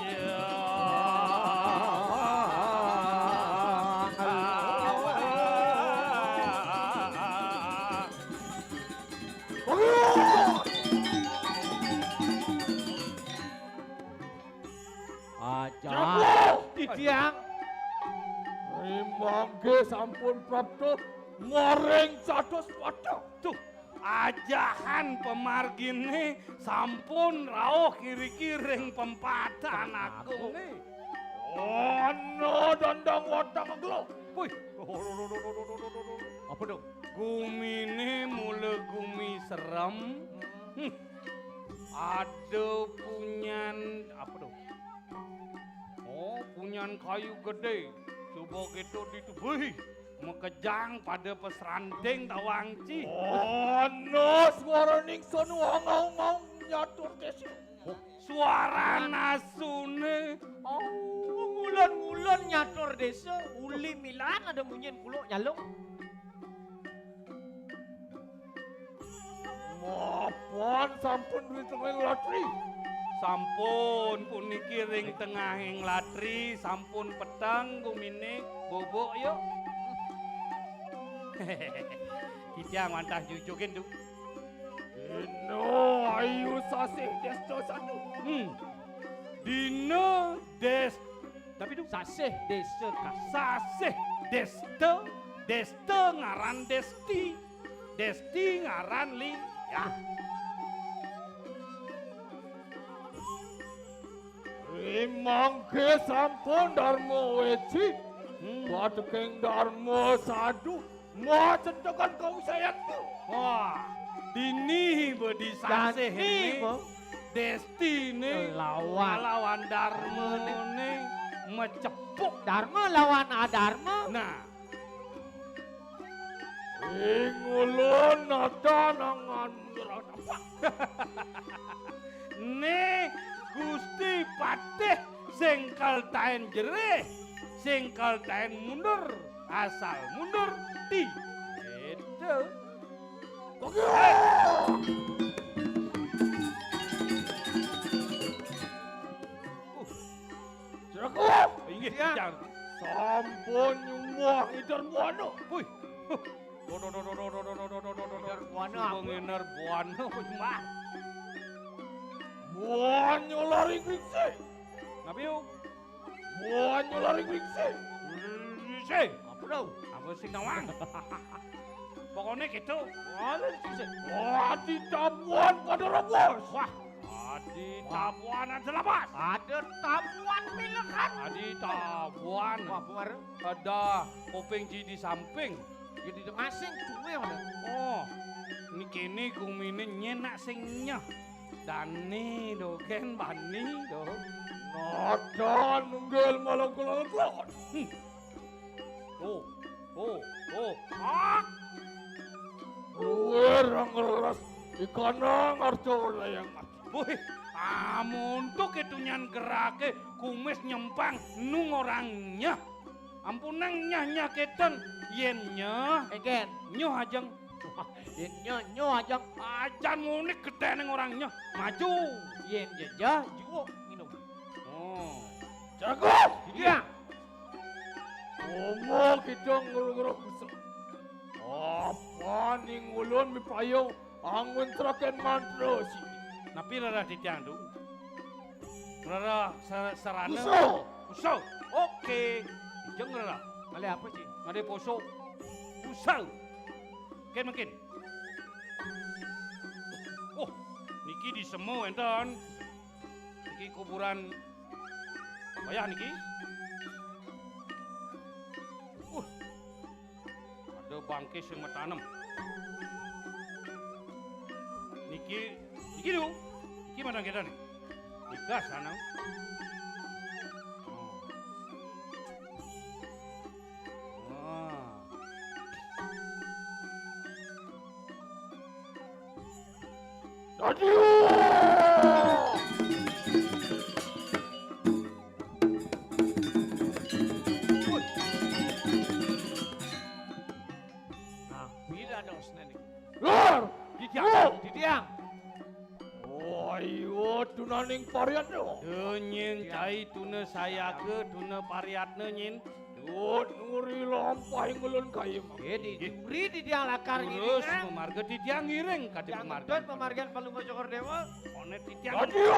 Ya. Aja. Jago! Titiang. Rimangge sampun prapta maring catus wada. Tuh, ajahan pamargine sampun rauh kiriki ring pempatan agung. Ana dandang watang gelo. Puih. Apa dong? Gumine mula gumi serem. Hmm. Ada punyan, apa dong? Oh, punyan kayu gede. Coba kita ditubuhi. Makejang pada pesranting tawang ci. Ana swaraning sanu ngaung-ngaung nyatur desa. Swaran asune. Oh, ngulon-ngulon nyatur desa. Uli milan ada munyin kuluk nyalung. Mapan sampun ring tengahing latri. Sampun puniki ring tengahing latri, sampun peteng gumine bobok yuk. Titiang wantah jujugin, Du. Dina ayu sasih desta satu. Hmm. Dina des-, tapi, Du, sasih desa kas-, sasih desta, desta ngaran desti. Desti ngaran Liyah. Rimangke sampun Darma Weci, hmm, bateking Darma Sadu, macetekan kawisayanku. Wah, Ini bedi sasih ini. Destine lawan. Lawan Darmane mecepuk. Darma lawan Adarma. Nah. Ing ulun nata nangan mundur apa? Nih Gusti Patih sing kaltaen jerih, sing kaltaen mundur, asal mundur di. Itu. Oke. Jago. Inggih, ya. Sampun nyumbah Ida Buana. Wih. Ida Buana apa? Ida Buana, Mah. Buana lari giksi. Napi, yo? Buana lari giksi. Giksi. Apa, do? Apa sing nawang? Pokoknya gitu. Lari giksi. Wah, ditabuan pada rebus. Wah. Adi tabuan ada lapas. Ada tabuan pilekan. Adi tabuan. Wah, bener. Ada kuping di, di samping. Ya di masing cuma mana? Oh, ini kini gumine nyenak sing nyeh. Dani do, ken bani do. Nadan nunggil malah kulon-kulon. Hmm. Oh, oh, oh. Ah. Luwir ngeres ikana ngarjo layang. Wih, amun tuh ketunyan gerake kumis nyempang nung orangnya. Ampunang nyah-nyah keten, yen nyah. Eken. Nyuh ajeng. Yen nyah, nyuh ajeng. Ajan munik gedene orangnya. Maju. Yen jejah, juo minum. Oh. Jago. Iya. Omo kita ngurung-ngurung bisa. Apa ning ulun mipayung angun teraken mantra si. Napi rara titiang tu? Rara sa-, sarana. Usul. Usul. Oke. Jeng rara. Kali apa sih? Ngade poso. Usul. Ken mungkin. Oh, niki di semu enten. Niki kuburan wayah niki. Uh. Ada bangkis yang matanem. Niki, niki lu. Niki mana kita nih? Nika sana. Oh. Wah. Aduh. Nah, pira dosne niki? Lur! Titiang, titiang. Oh, iya, tunaning pariatna. Denyen cai tuna sayaga, tuna pariatna nyen. Dut nuri lampah ngulun kayem. Nggih, di, di, di, di tiang lakar ngiring. Terus mamarga titiang ngiring kadi pamargan. Pamargan Palungguh Cokor Dewa. One titiang. Aduh!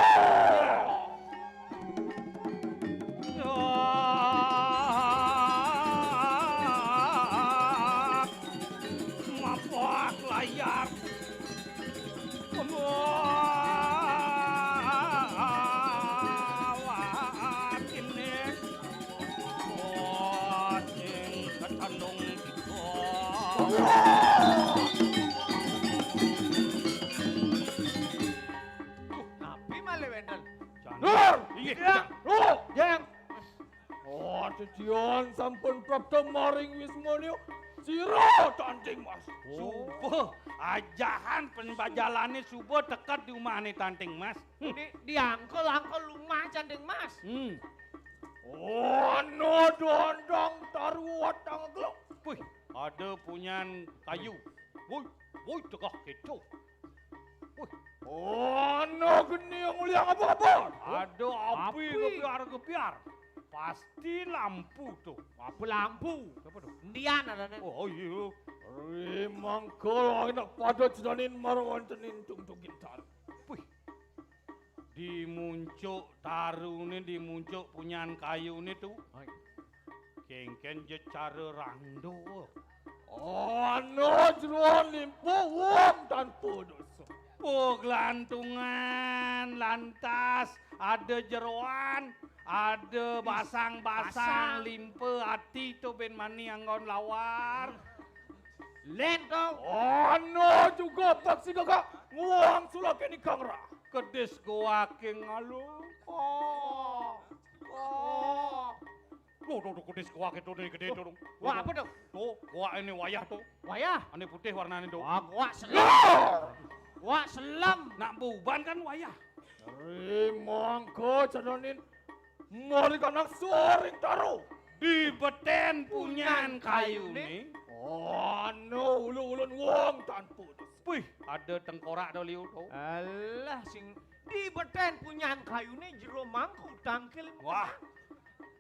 Mapak layar. Wah, ini. Oh, sing ketandung kita. Napi malih wénten? Nur! Inggih, Jang. Nur! Jang. Oh, titiang sampun prapta maring wismania. Sira Tanting Mas. Suba ajahan penbajalane suba teka di umahane Tanting Mas. Hmm. Di, diangkul-angkul lumah Tanting Mas. Hmm. Ana dondong taruwat tangkluk. Wih, ada punyan kayu. Woi, woi, tegah keto. Wih. Ana geni nguliang apa-apa? Ada api. Api. Gebiar-gebiar. Pasti lampu tuh. Apa lampu? Apa tuh? Endian adane. Oh, iya. Ri mangkal enak pada jenanin marwantenin tungtungin taru. Wih. Di muncuk tarune, di muncuk punyan kayune tu. Hai. Kengken jecara rando. Ana jeroan limpu wong tanpa dosa. Oh, gelantungan lantas ada jeroan, ada basang-basang, basang. Limpa ati tu ben mani anggon lawar. Lén to. Ana juga paksi gagak. Nguang sulake nikang ra. Kedis goake ngalu. Oh. Oh. Loh, tuh, tuh, kedis goake tuh, gedé tuh. Wah, apa tuh? Tuh, goake ini wayah tuh. Wayah? Ane putih warnane tuh. Wah, goak selem. Loh! Goak selem. Nak beuban kan wayah. Ri mangka cedanin. Mari kanak soring taru. Di beten punyan kayune. Anu, ulu-ulun wong tan pudes. Wih, ada tengkorak to liu to. Alah, sing di beten punyan kayune jero mangku tangkil. Wah,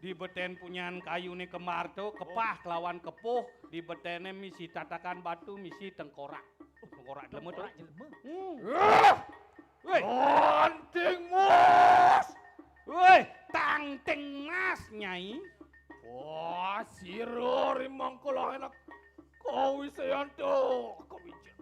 di beten punyan kayune kembar to, kepah kelawan kepuh, di betene misi tatakan batu, misi tengkorak. Tengkorak jelema to. Tengkorak jelema. Hmm. Wah! Woi. Tangting Mas. Woi, Tangting Mas, Nyai. Wah, sira ri mangkala enak. Kawiseyan to, kawijen.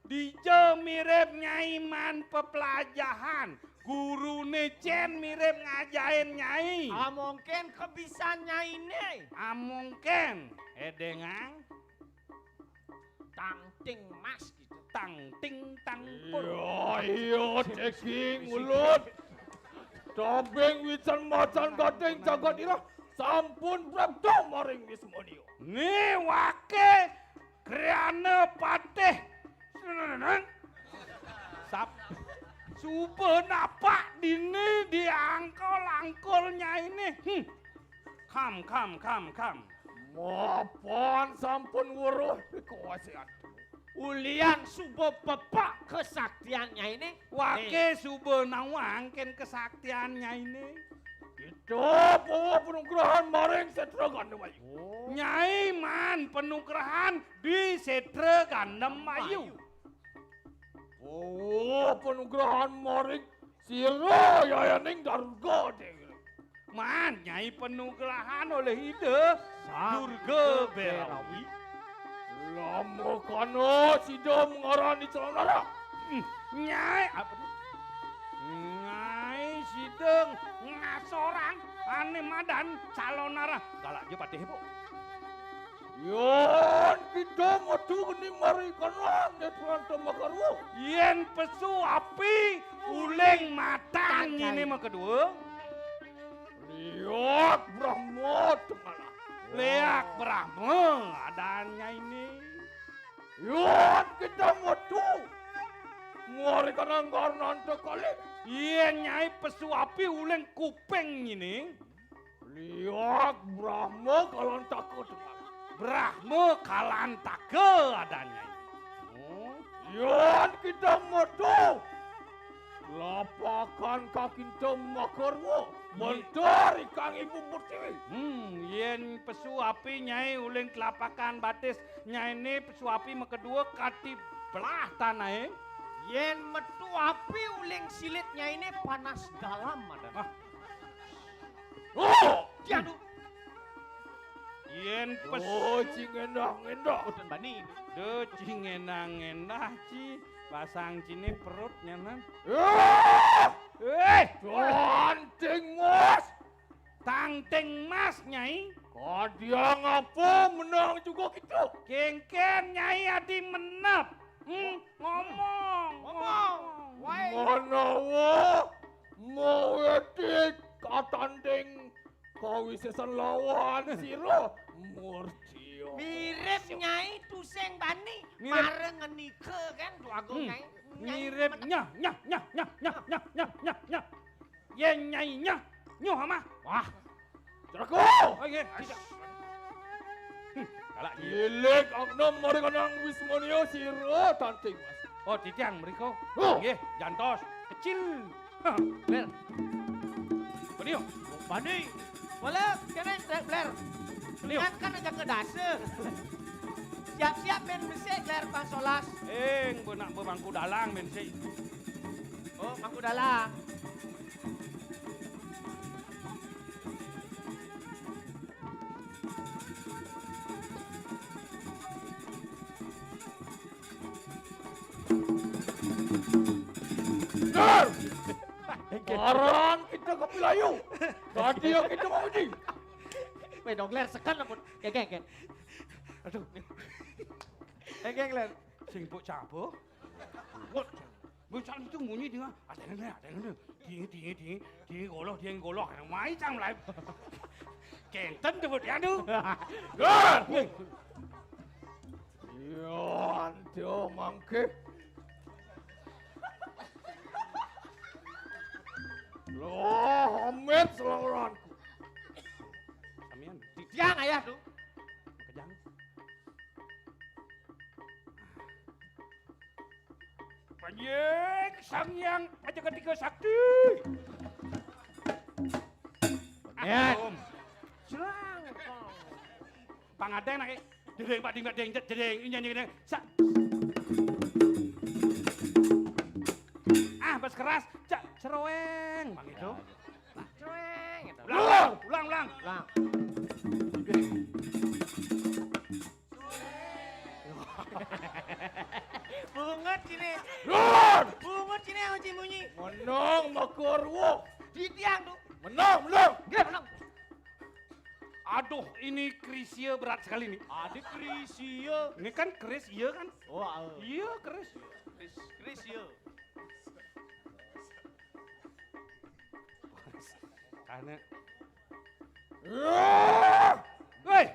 Dija mirip Nyai man pepelajahan. Gurune cen mirip ngajain Nyai. Amongken kebisan Nyaine. Amongken. Edengang. Tangting Mas gitu. Tangting tangpul. Iya, iya, ceking mulut. Tabing wican macan gading jagat irah sampun prapta maring Wismania. Ni wake kriana patih. Sap. Suba napak dini diangkul-angkul Nyaine. Hmm. Kam, kam, kam, kam. Mapan sampun weruh kawasian. Ulian suba pepak kesaktian Nyaine. Wake suba nawang ken kesaktian Nyaine. Kita bawa penugrahan maring Setra Gandem Ayu. Nyai man penugrahan di Setra Gandem Ayu. Bawa penugrahan maring sira yayaning Durga Dewi. Man, Nyai penugrahan oleh Ida Sang Durga Berawi. Lama kana sida mengarani calonara. Hmm, Nyai, apa tu? Nyai sida ngasorang ane madan calonara. Galak je patih, Bu. Yen kita metu geni mari kana netranta makarwa. Yen pesu api uling matang ngene makedua. Liak Brahma tengala. Liak Brahma adan Nyaine. Yen kita metu mari kana anggar nanta kali. Yen Nyai pesu api uling kuping ngene. Liak Brahma kalantaka tengala. Brahma kalantaka adan Nyai. Oh. Yen kita metu lapakan kakinta makarwa, iya, mentor ikang Ibu Pertiwi. Hmm, yen pesu api Nyai uling telapakan batis Nyaine pesu api makedua kati belah tanahe. Yen metu api uling silit Nyaine panas dalam adan. Ah. Oh! Dianu. Yen pes- Oh, ci ngendah-ngendah. Boten bani. Duh, ci ngendah-ngendah, ci. Pasang cine perut nyanan. Ah! Eh! Tangting Mas. Tangting Mas, Nyai. Kadiang apa menang juga kita? Kengken, Nyai, adi menep. Hmm, ngomong, ngomong. Wai. Manawa mau etik katanding kawisesan lawan sira murtia. Mirip Nyai tusing bani. Mirip. Mareng ngenika kan, Dwagung. Hmm. Nyai. Nyai mirip men- nyah, nyah, nyah. Yen Nyai nyah, nyuh amah. Wah. Ceraku. Oh, nggih, tidak. Hmm, galak nggih. Ilik agnom mari kanang Wismania sira tanting, Mas. Oh, titiang mriko. Oh. Nggih, jantos. Kecil. Hah. Bler. Beliau. Bani. Wala kene Bler. Beliau. Kan aja ke dasa. Siap-siap main besik Bler pang solas. Eh, mbok nak mbok mangku dalang main sik. Oh, mangku dalang. Dur! Aran kita ke Pilayu. Tadi yang kita mau di. Weh, dong, Ler, sekan ampun. Geng, geng, geng. Aduh. Enggeng, Len. Sing mbok cabuh. Wah, mbok sak itu munyi dengar. Ada ngene, ada ngene. Ding, ding, ding, ding, goloh, ding, goloh. Mai cang mulai. Kenten tuh, ya, tuh. Len! Iya, dia mangke. Loh, amit selawuranku. Samian. Tiang ayah tuh. Kejang. Panjing Sang Hyang Aja Ketiga Sakti. Nyet. Aduh. Serang. Pangadeng nak, eh. Jedeng, Pak Ding, Pak Ding, jedeng, ini nyanyi, jedeng. Sa-, ah, bas keras. Cak, cereweng, Bang, itu. Nah, cereweng, gitu. Ulang, ulang, ulang, ulang. Ulang. Bungut sini. Lur! Bungut sini, kunci munyi. Menang, Makarwo. Di tiang tuh. Menang, menang. Nggih, menang. Aduh, ini keris iya berat sekali nih. Ada keris iya. Ini kan keris iya kan? Oh, ah. Iya, keris. Keris, keris iya. Karena. Woi.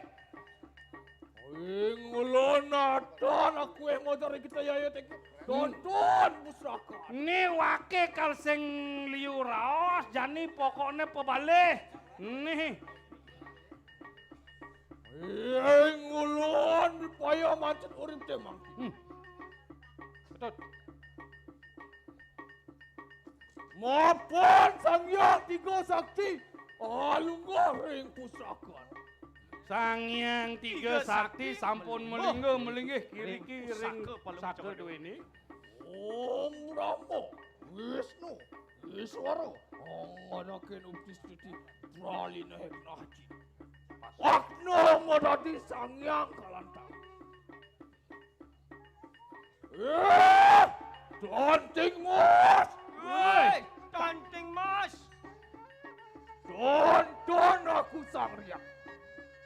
Ing ulun Nathan, aku yang motor kita ya, ya, tek. Tonton pusaka. Ni wake kal sing liu raos, jani pokoknya pebalih. Nih. Ing ulun dipaya mancet urip te mangkin. Hmm. Betul. Mapan Sang Hyang Tiga Sakti, alunggah ring pusaka. Sang Hyang Tiga Sakti sampun melingga melinggih kiri ring pusaka duweni. Om Rama, Wisnu, Iswara, nganakin upistiti pralina heknaji. Wakna madadi Sang Hyang Kalantang. Eh, Tanting Mas! Woi, Tanting Mas! Tonton aku Sang Riang.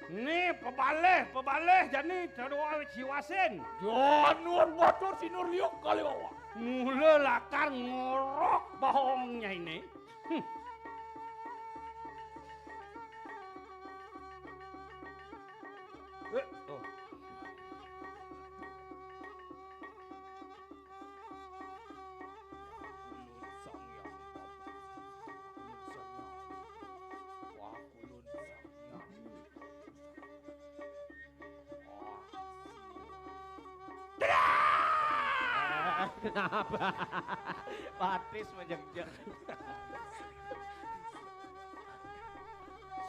Ni pebalih, pebalih jani terdoa jiwasin. Janur batur sinur liuk kali wawa. Mula lakar ngorok bahongnya ini. Hmm. Eh, oh. Kenapa? Patis majengjeng.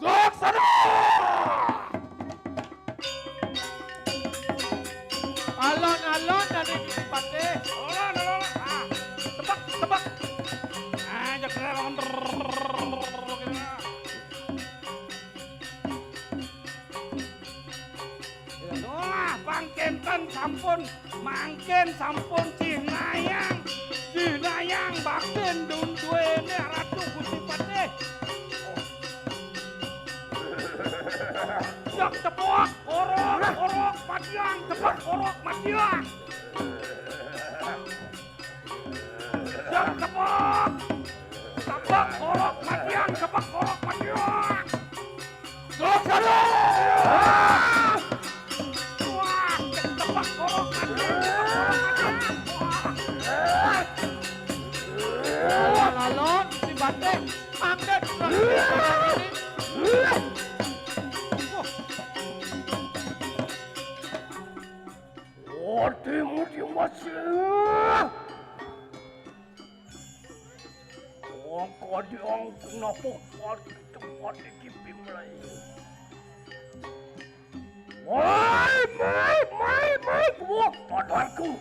Suksana! Alon-alon dadi Gusti Patih. Alon, alon. Ah, tebak, tebak. Ah, jak. Wah, pangkenten sampun, mangkin sampun cihnayang, cihnayang baktin dun duwene Ratu Gusti Patih. Jak tepuk, orok, orok, matiang, tepuk, orok, matiang. Jak tepuk, tepuk, orok, matiang, tepuk, orok, matiang. Suksana! Wah, tebak korok mati. Alon-alon si Bandeng mangga di belakang ini. Wah. Ati mudi masih. Wong kadi ang kenapa pati tempat iki pimlai. Mai, mai, mai, mai, buah padanku.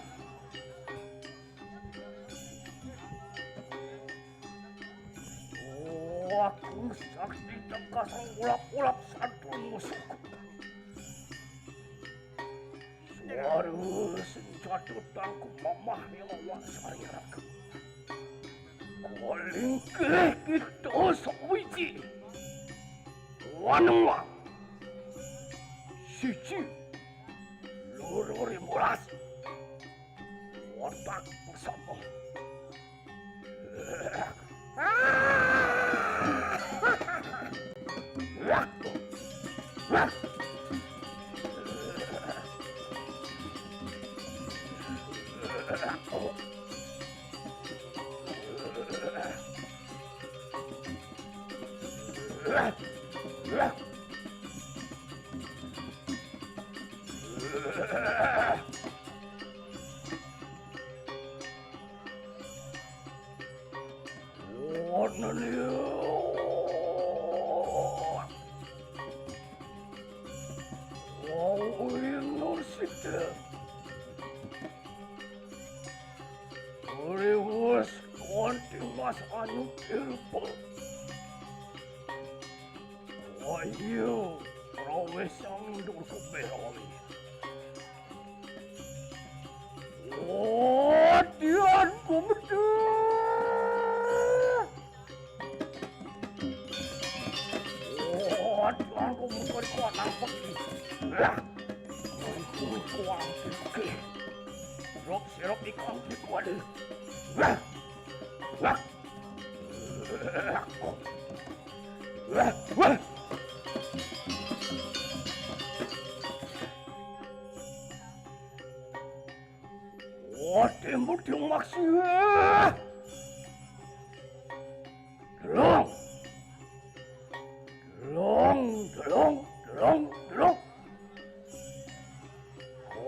Oh, aku sakti tengkasang ulap-ulap santun musuhku. Suara senjata tangku mamah nyawa sariraku. Kalingkih kita sawiji. Wanua. Siji. Guru Rimulas. Watak bersama. Rewas kanthi mas anu ilpa. Ayo, rawesang dur kuberawi. Wadian kumedhe. Wadian kumedhe kuat nang pegi. Lah. Kuat kuat. Rok sirok ikang kuat. Lah. Lah. Wah, wah. Wah, tembok dimaksud. Delong. Delong, delong, delong, delong.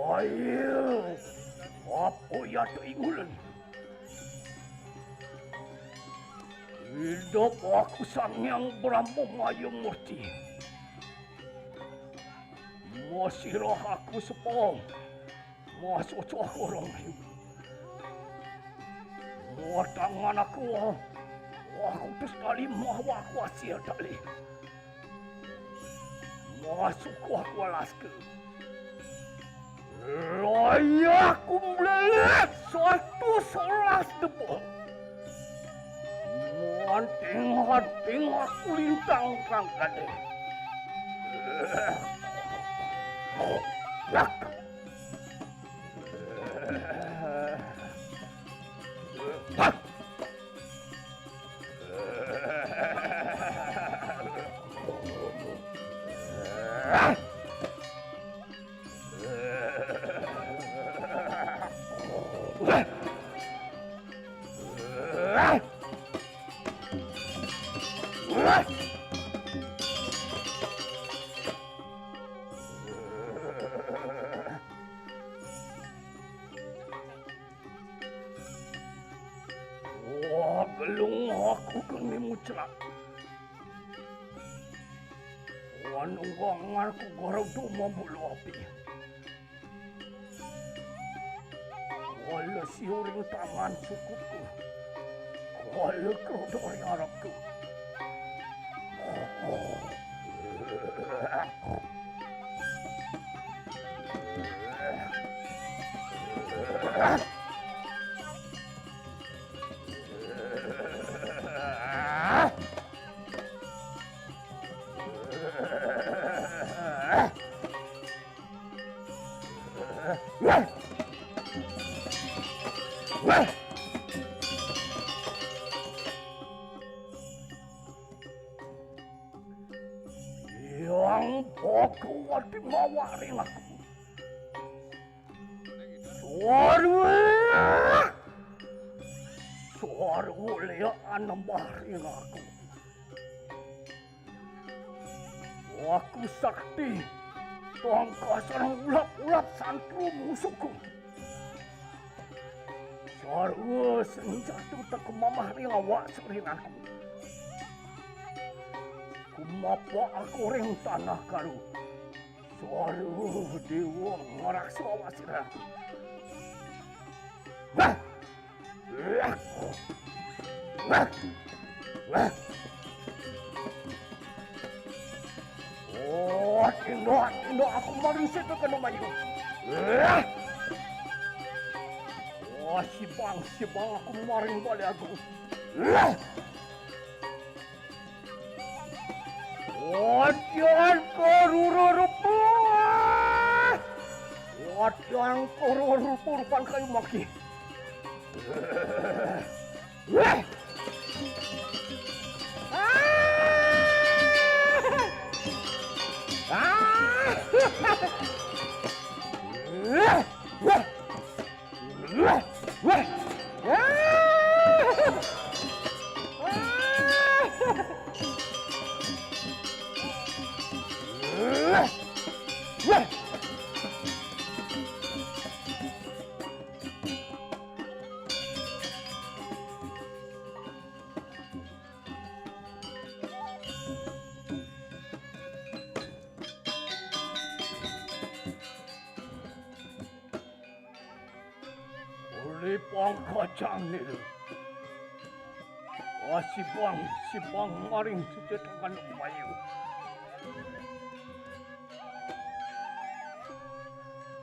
Ayo, apa ya tu ingulan? Hidup aku Sang Hyang Brahma Maya Murti. Masih roh aku sepong. Masuk aku orang. Muatangan aku. Aku terus kali mau aku hasil tali. Masuk kuah kualaska. Layak ku melelet satu solas depa. Manting-hanting aku lintang kang kadeh. Yak. Hah. Wah, gelung aku kene muclak. Wah, nunggangan ku gorodo mambulu api. Wala siuring tangan sukutku. Wala krodo ring arepku. Hyang Bhagawati mawa ring aku. Suara! Suara ulian nembah ring aku. Aku sakti, tongkosan ulap-ulap santru musuhku. Sarwa senjata teka mamah ring awak sering aku. Kumapa aku ring tanah karu. Sarwa dewa ngaraksa awak sering aku. Nah! Wah, tindok, tindok aku maring situ kena maju. Wah, sibang, sibang aku maring balik aku. Wah, jangan keruru rupa. Padang koro rupa-rupan kayu maki. Weh! Ah! Ah! Weh! Weh! Weh! Weh! Ah! Weh! Weh! Uli pangkajang nilu. Wah, sibang, sibang maring tetangan mayu.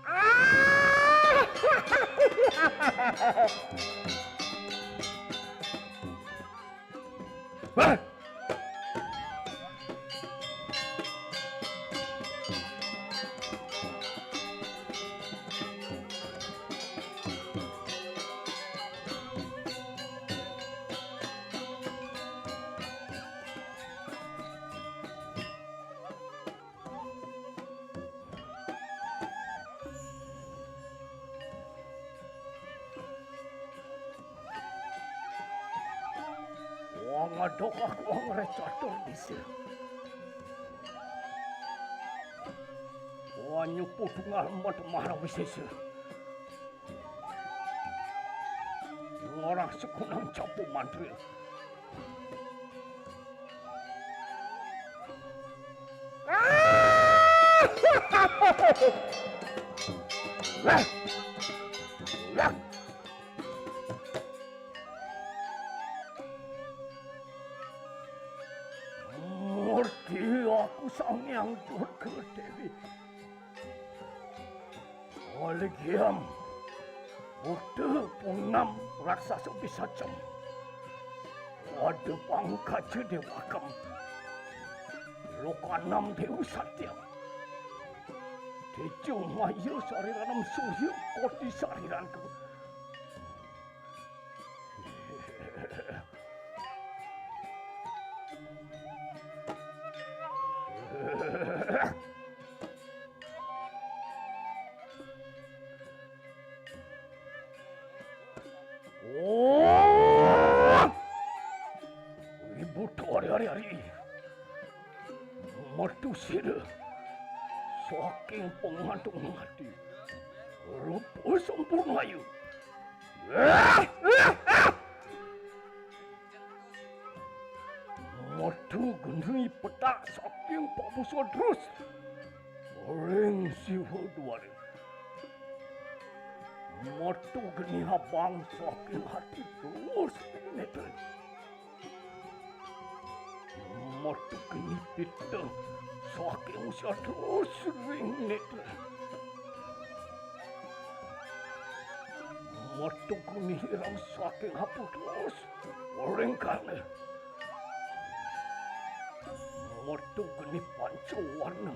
Ah! Hah! Wong adok aku wong recatur disi. Wanyu pudungal mata marawisesa. Ngorang sekunang capu mantri. Lah. Lah. Murti aku Sang Hyang Durga Dewi. Oligiam, Buddha Pungam Raksasa Pisacam, Wada Pangkaja Dewakam, Lokanam Dewa Satya, Tejo Maya Sariranam Surya Koti Sariranku. Oh! Ibu Tori hari-hari. Mertu sida saking pengantung mati. Rupa sempurna ayu. Metu geni petak saking pabusa terus. Ring siwa duari. Metu geni habang saking hati terus. Metu geni pita saking usia terus ring netra. Metu geni hirang saking hapu terus ring karna. Metu geni panca warna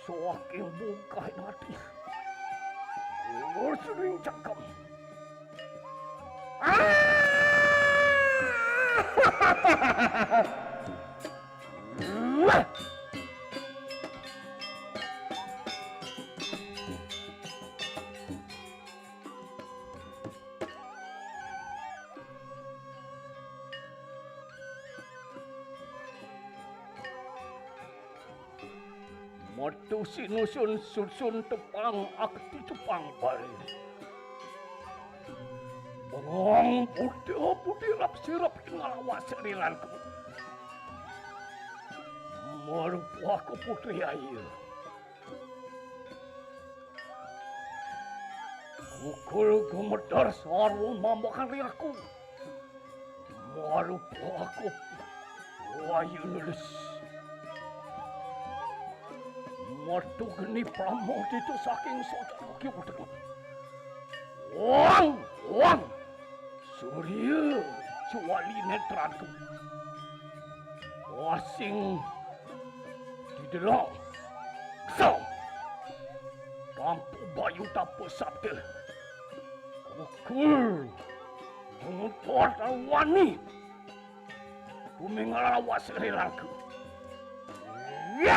saking bungkah nadi. Terus ring cangkem. Metu sinusun susun tepang akti tepang bari. Bengong putih putih rap sirap ngalawa sariranku. Merupaku putri ayu. Kukul gumedar sarwa mambakan riaku. Marupa aku wayu lulus. Metu geni pramodita saking soca ugi utek. Wang, wang. Surya juali netranku. Wasing didelok. Kesel. Ampu bayu tapa sabda. Ukur. Ngumpul wani. Bumi ngalawas rilangku. Ya!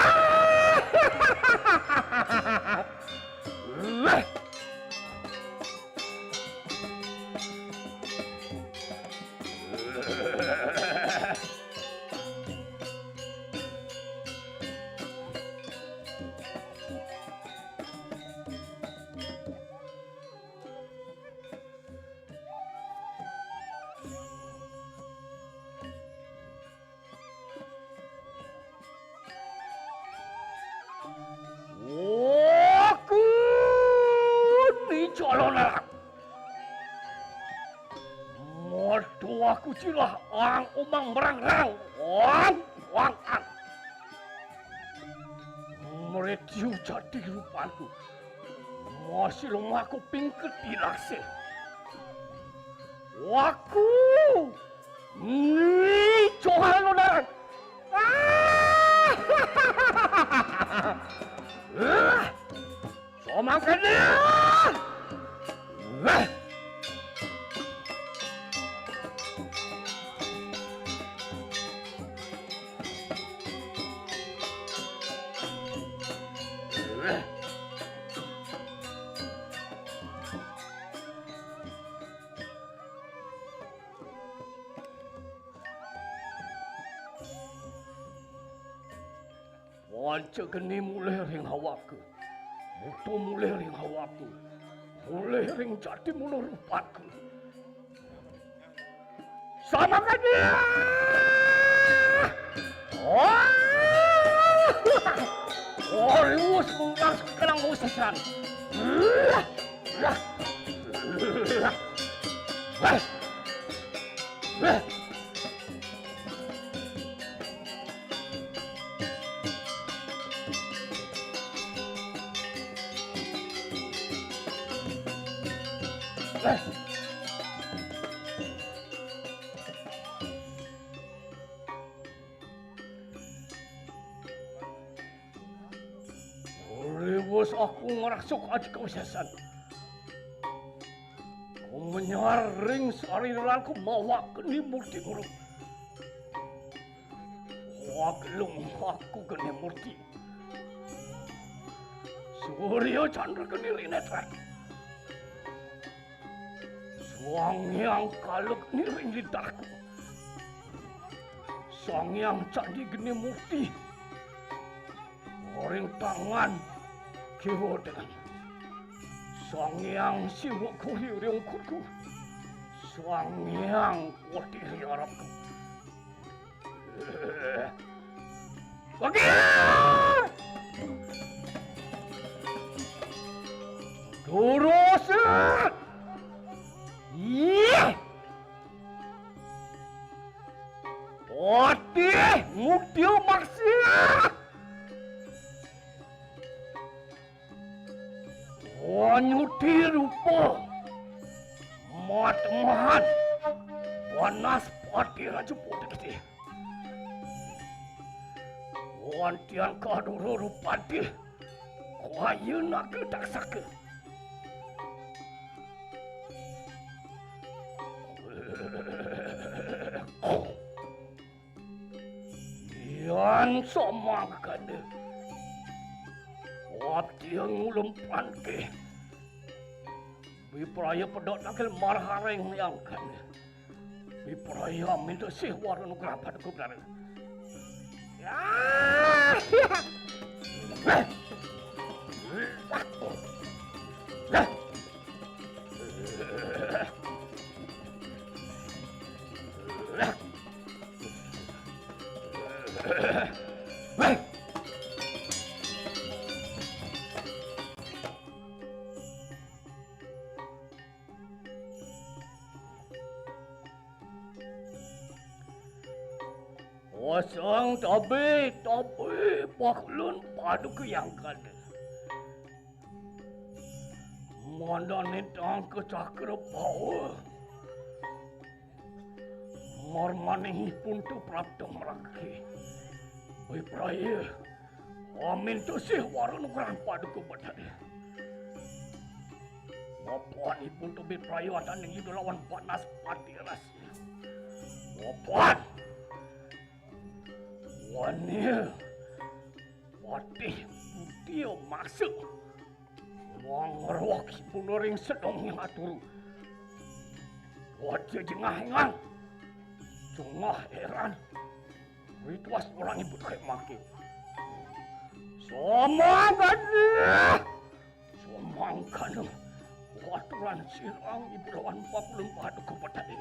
Aku ni calon anak. Modo aku cilah ang umang merang-rang. Wang, wang, ang. Meritiu jati rupaku. Masih lumaku pingket ilakse. Waku. Ni, coha lo daran. Ah! Somangkene. Panca geni mulih ring awakku. Buta mulih ring awakku. Mulih ring jati mula rupaku. Sama kaja. Wah! Wah, riwus mungkang sekarang musesan. Wah! Wah! Wah! Riwus aku ngrasuk aji kawisésan. Kumenyar ring sariranku mawak geni murti ngurung. Wagelung aku geni murti. Surya candra geni rinetra. Sang Hyang Kala geni ring lidahku. Sang Hyang Candi geni murti. Ring tangan kiwa dengan Sang Hyang Siwa Gori ring ungkutku. Sang Hyang Wati ring arepku. Bagi! Durus! Iya! Patih Mutya Maksya! Wanyuti rupa matemahan panas pati raja putih. Wantian kaduru rupati kaya naga taksaka. Yan samangkana. Wati ngulempangke. Bipraya pedot nangkil marharing yangkana. Bipraya minta sih wara nugrapan kubdara. Ya. Osong tabe, tabe, pakulun paduka yang kada. Mandane tangka cakra bawa. Marmanihipun tu prapta marake. Bipraya, amin tusih wara nugrahan paduka Betari. Papan ipun tebih prayuh adaning Ida lawan Banaspati Resi. Papan. Wanil. Patih Budia Masa. Mangruh ipun ring sedeng nyaturu. Waja jengah ingang. Jengah heran. Wituas orang ibu kayak makin. Somangkana. Somangkana. Waturan sirang ibu lawan pakulun paduka petani.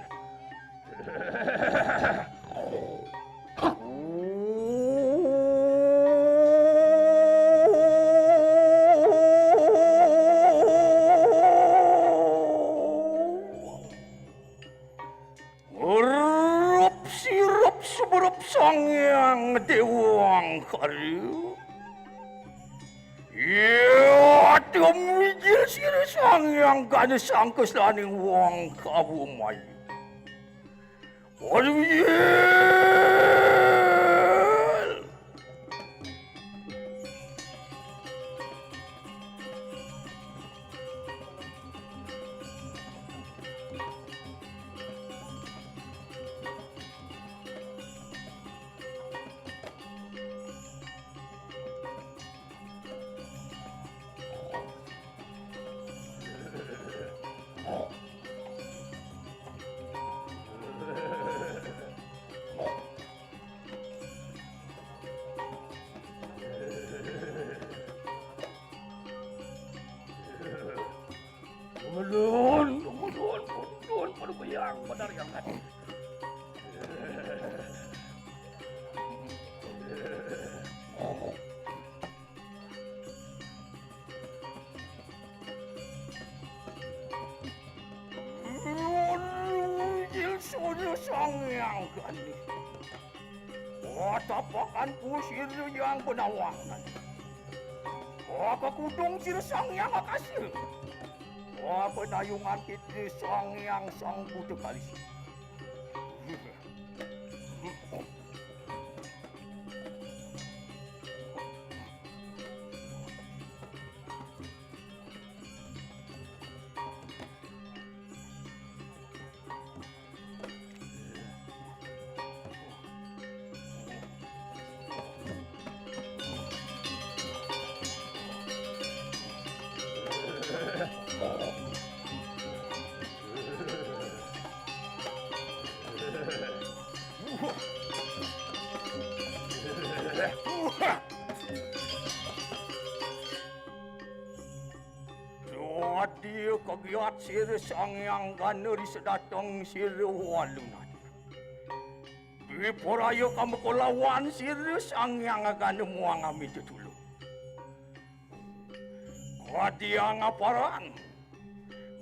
Rup sirup suberup Sang Hyang Déwa Angkara. Ya, tumijil sira Sang Hyang Gana sangkesaning wong kawumaya. Tumijil. Ulun, ulun, ulun, pada bayang, pada riangan. Ulun, Sang Hyang Gana. Watapakan kusir yang benawangan. Waka kudung sir Sang Hyang Akasa. Waka nayungan kita Sang Hyang Sang Buta Kalis. Dadi kagiat sira Sang Hyang Gana ri sedateng sira walunat. Diporaya kamaka lawan sira Sang Hyang Gana muang amit tulung. Kadiang aparan,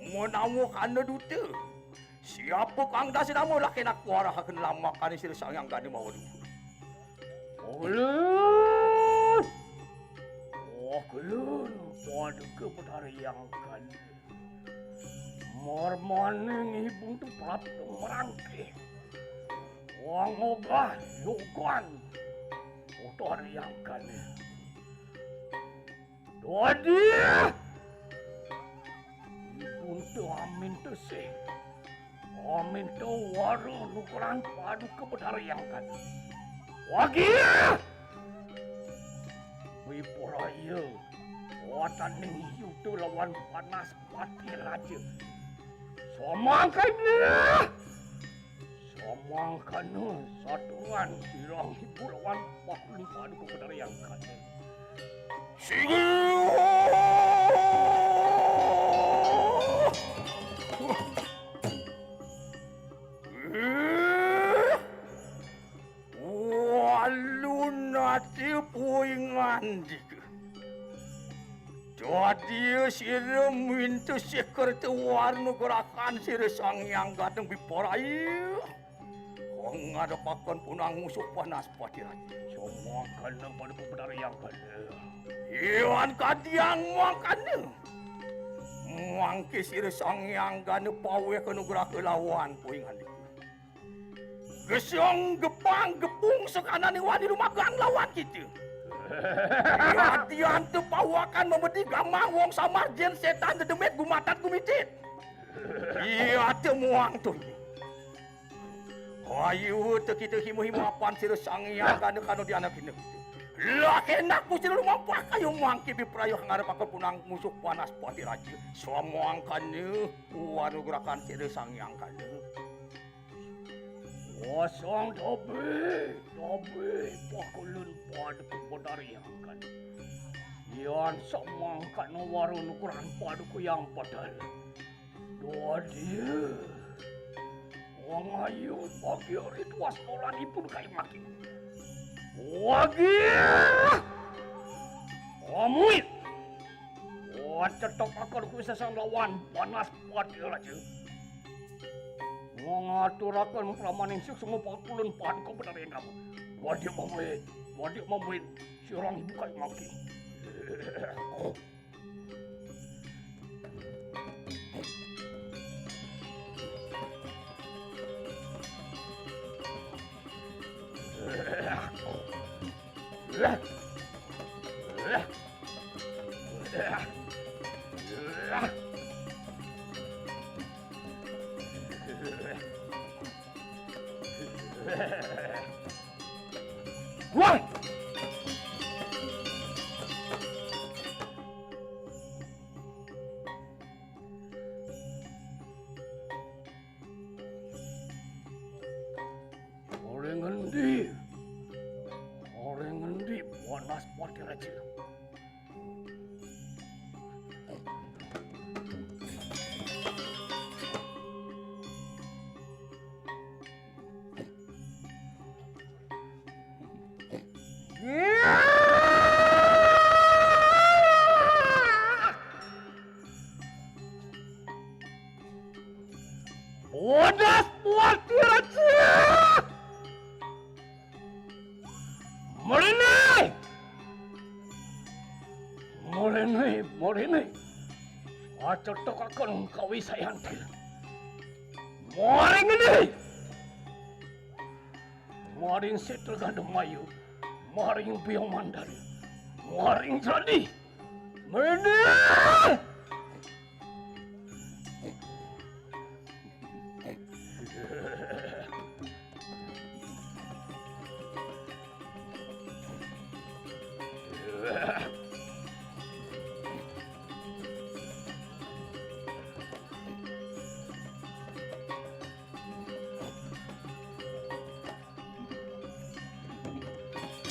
menawa kana duta, siapa kang dasa nama lakenak warahaken lamakan sira Sang Hyang Gana mawa luhur. Ulun. Oh, ulun, paduka Betara Hyang Gana. Marmaning ibun tu prapta merangkih. Wang ogah yogan. Betara Hyang Gana. Dadi. Ibun tu amin tesih. Amin tu wara nukeran paduka Betara Hyang Gana. Wagih. Wiporaya. Wataning yuda lawan panas pati raja. Samangkana. Samangkana satuan sirang ibu lawan pakulun paduka Betara Hyang Gana. Singgih. Walunate puing andika. Dadi sira minta sikerta warna gerakan sira Sang Hyang Gana wiporaya. Ngadepaken punang musuh panas pati raja. Samangkana pada pepedar yang kada. Iwan kadiang mangkana. Mangke sira Sang Hyang Gana paweh kanugraha lawan puing andika. Gesong gepang gepung sakananing wani lumagang lawan kita. Yadian teu pawakan mamedi gamang wong samar jén sétan dedemit gumatat gumitit. Iya teu muang tuh. Ayu teu kitu himu-himu apan sira Sang Hyang Gana kanu di anak ini. Lah enak ku sira lumampah kayu mangki biprayu ngarep aku punang musuh panas pati raja. Samuang kanu wanu gerakan sira Sang Hyang Gana. Wasang tabe, tabe, pakulun paduka padariangkan. Yan samangkana warun ukuran paduka yang padal. Dua dia. Wong ayu bagi rituas nolan ipun kai maki. Wagi. Omuit. Wah, cetok akal kuwi sesang lawan panas pati raja. Ngaturaken pramaning suksunga pakulun paduka bener ing kamu. Wadya mamuin, wadya mamuin, sirang ibu kai mangki. Wah! Ora ngendi? Ora ngendi panas pati raja? Bodas pati raja! Mrene! Mrene, mrene. Acetokaken kawisayanti. Maring ngendi? Maring Setra Gandamayu, maring Biang Mandari, maring Jradi. Mrene!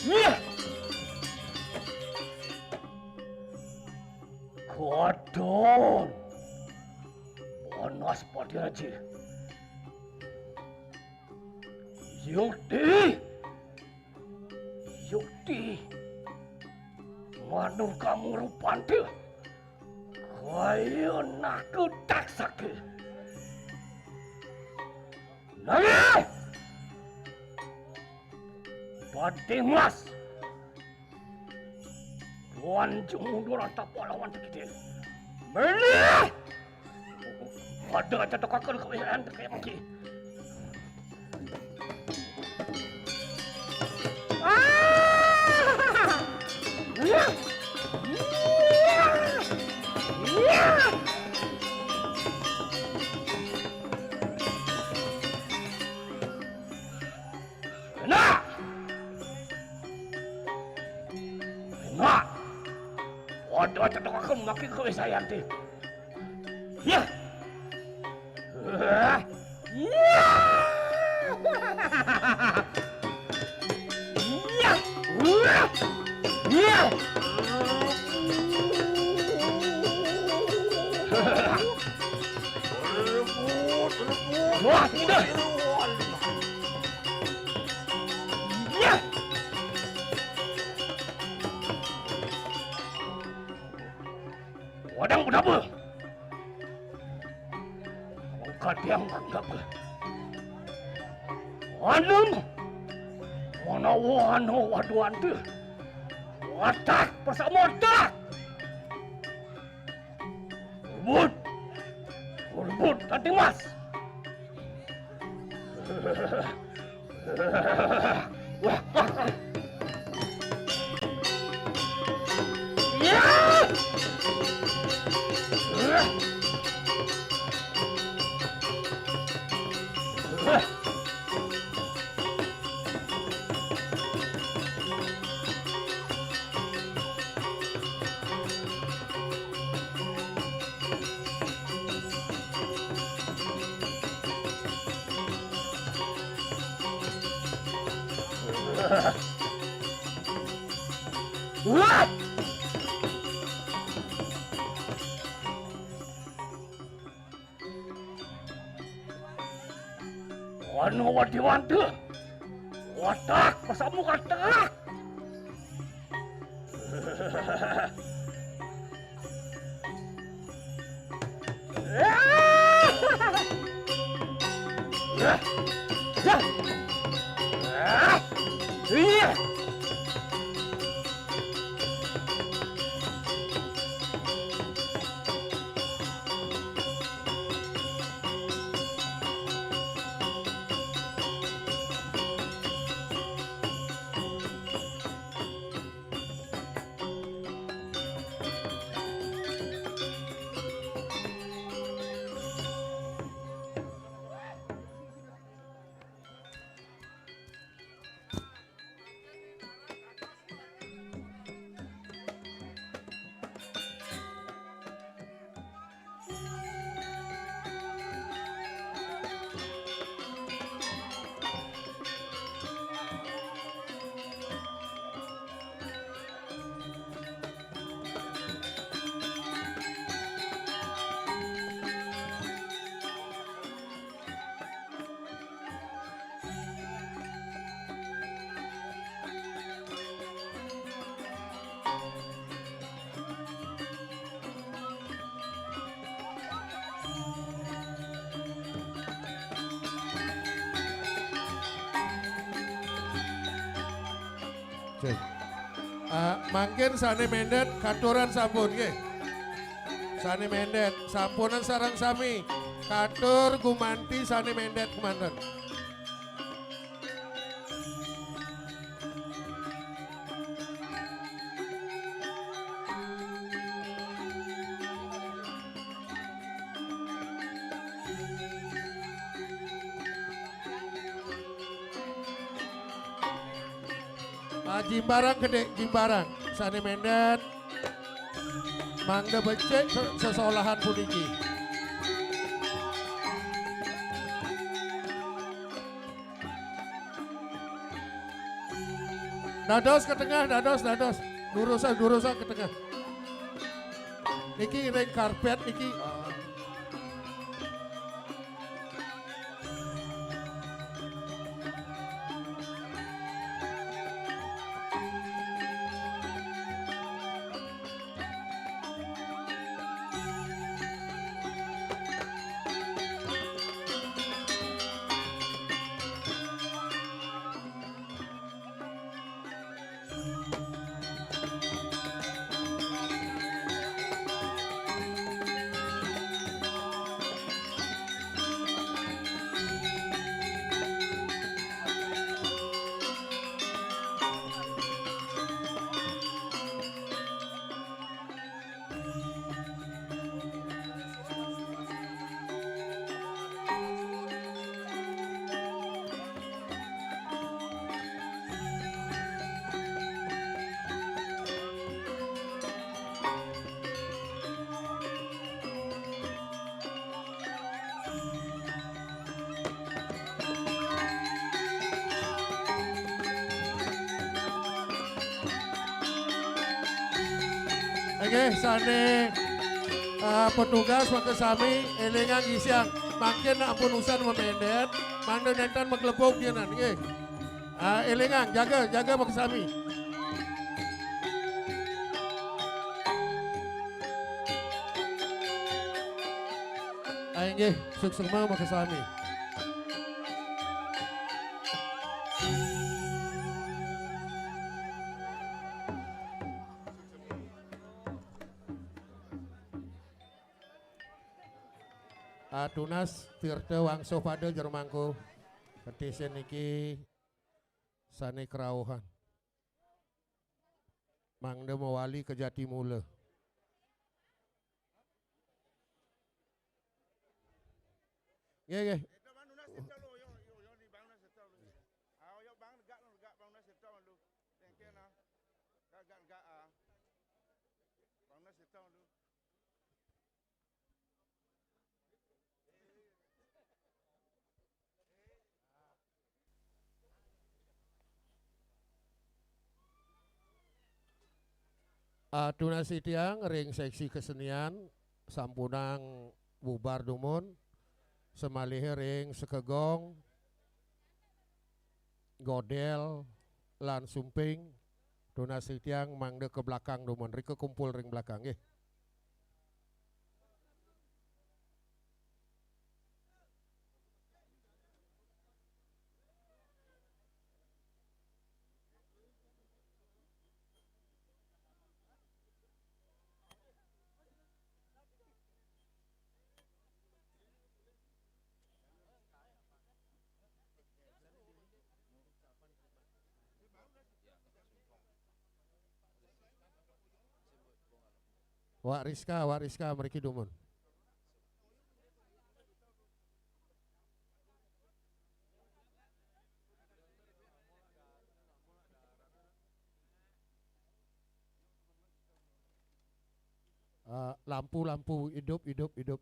Wah! Katon! Panas pati raja. Yukti! Yukti! Manur kamu rupante. Kaya naku taksake. Nangih! Pati Mas! Tuan jumundurata pahlawan tekitin. Mrene! Pada cetokaken kawisayanti kaya mangki. Ah! Iya! Iya! Iya! Nah! Nah! Pada cetokaken mangki kawisayanti. Yah! Yah! Yah! Yah! Wah, tidak. Yah! Wadang penapa? Kadang penapa? Anem. Manawa ana waduh ante. Watak bersama watak. Rebut. Rebut Ranting Mas. Wah, wah, wah. Anu wadiwante. Watak, pasamu katak. Cek. Ah, mangkin sane mendet katuran sampun nggih. Sane mendet sampunan sareng sami. Katur gumanti sane mendet kemanten. Ah, jimbarang gede, jimbarang. Sane mendet mangda becik se-, sesolahan puniki. Dados ke tengah, dados, dados. Durusan, durusan ke tengah. Niki ring karpet niki. Nggih, sane, eh, petugas makasami elingang gisiang mangkin ampun usan memendet, mangda nenten maglebug dinan, nggih. Ah, elingang, jaga, jaga makasami. Ah, inggih, suksma makasami. Ah, tunas tirta wangsuh pada jero mangku. Ketisin niki sane krauhan. Mangda mawali ka jati mula. Nggih, nggih. Ah, tunas titiang ring seksi kesenian sampunang bubar dumun, samaliha ring sekegong, godel, lan sumping, tunas titiang mangda ka belakang dumun, rika kumpul ring belakang, nggih. Wak Rizka, Wak Rizka, mriki dumun. Ah, lampu, lampu, idup, idup, idup.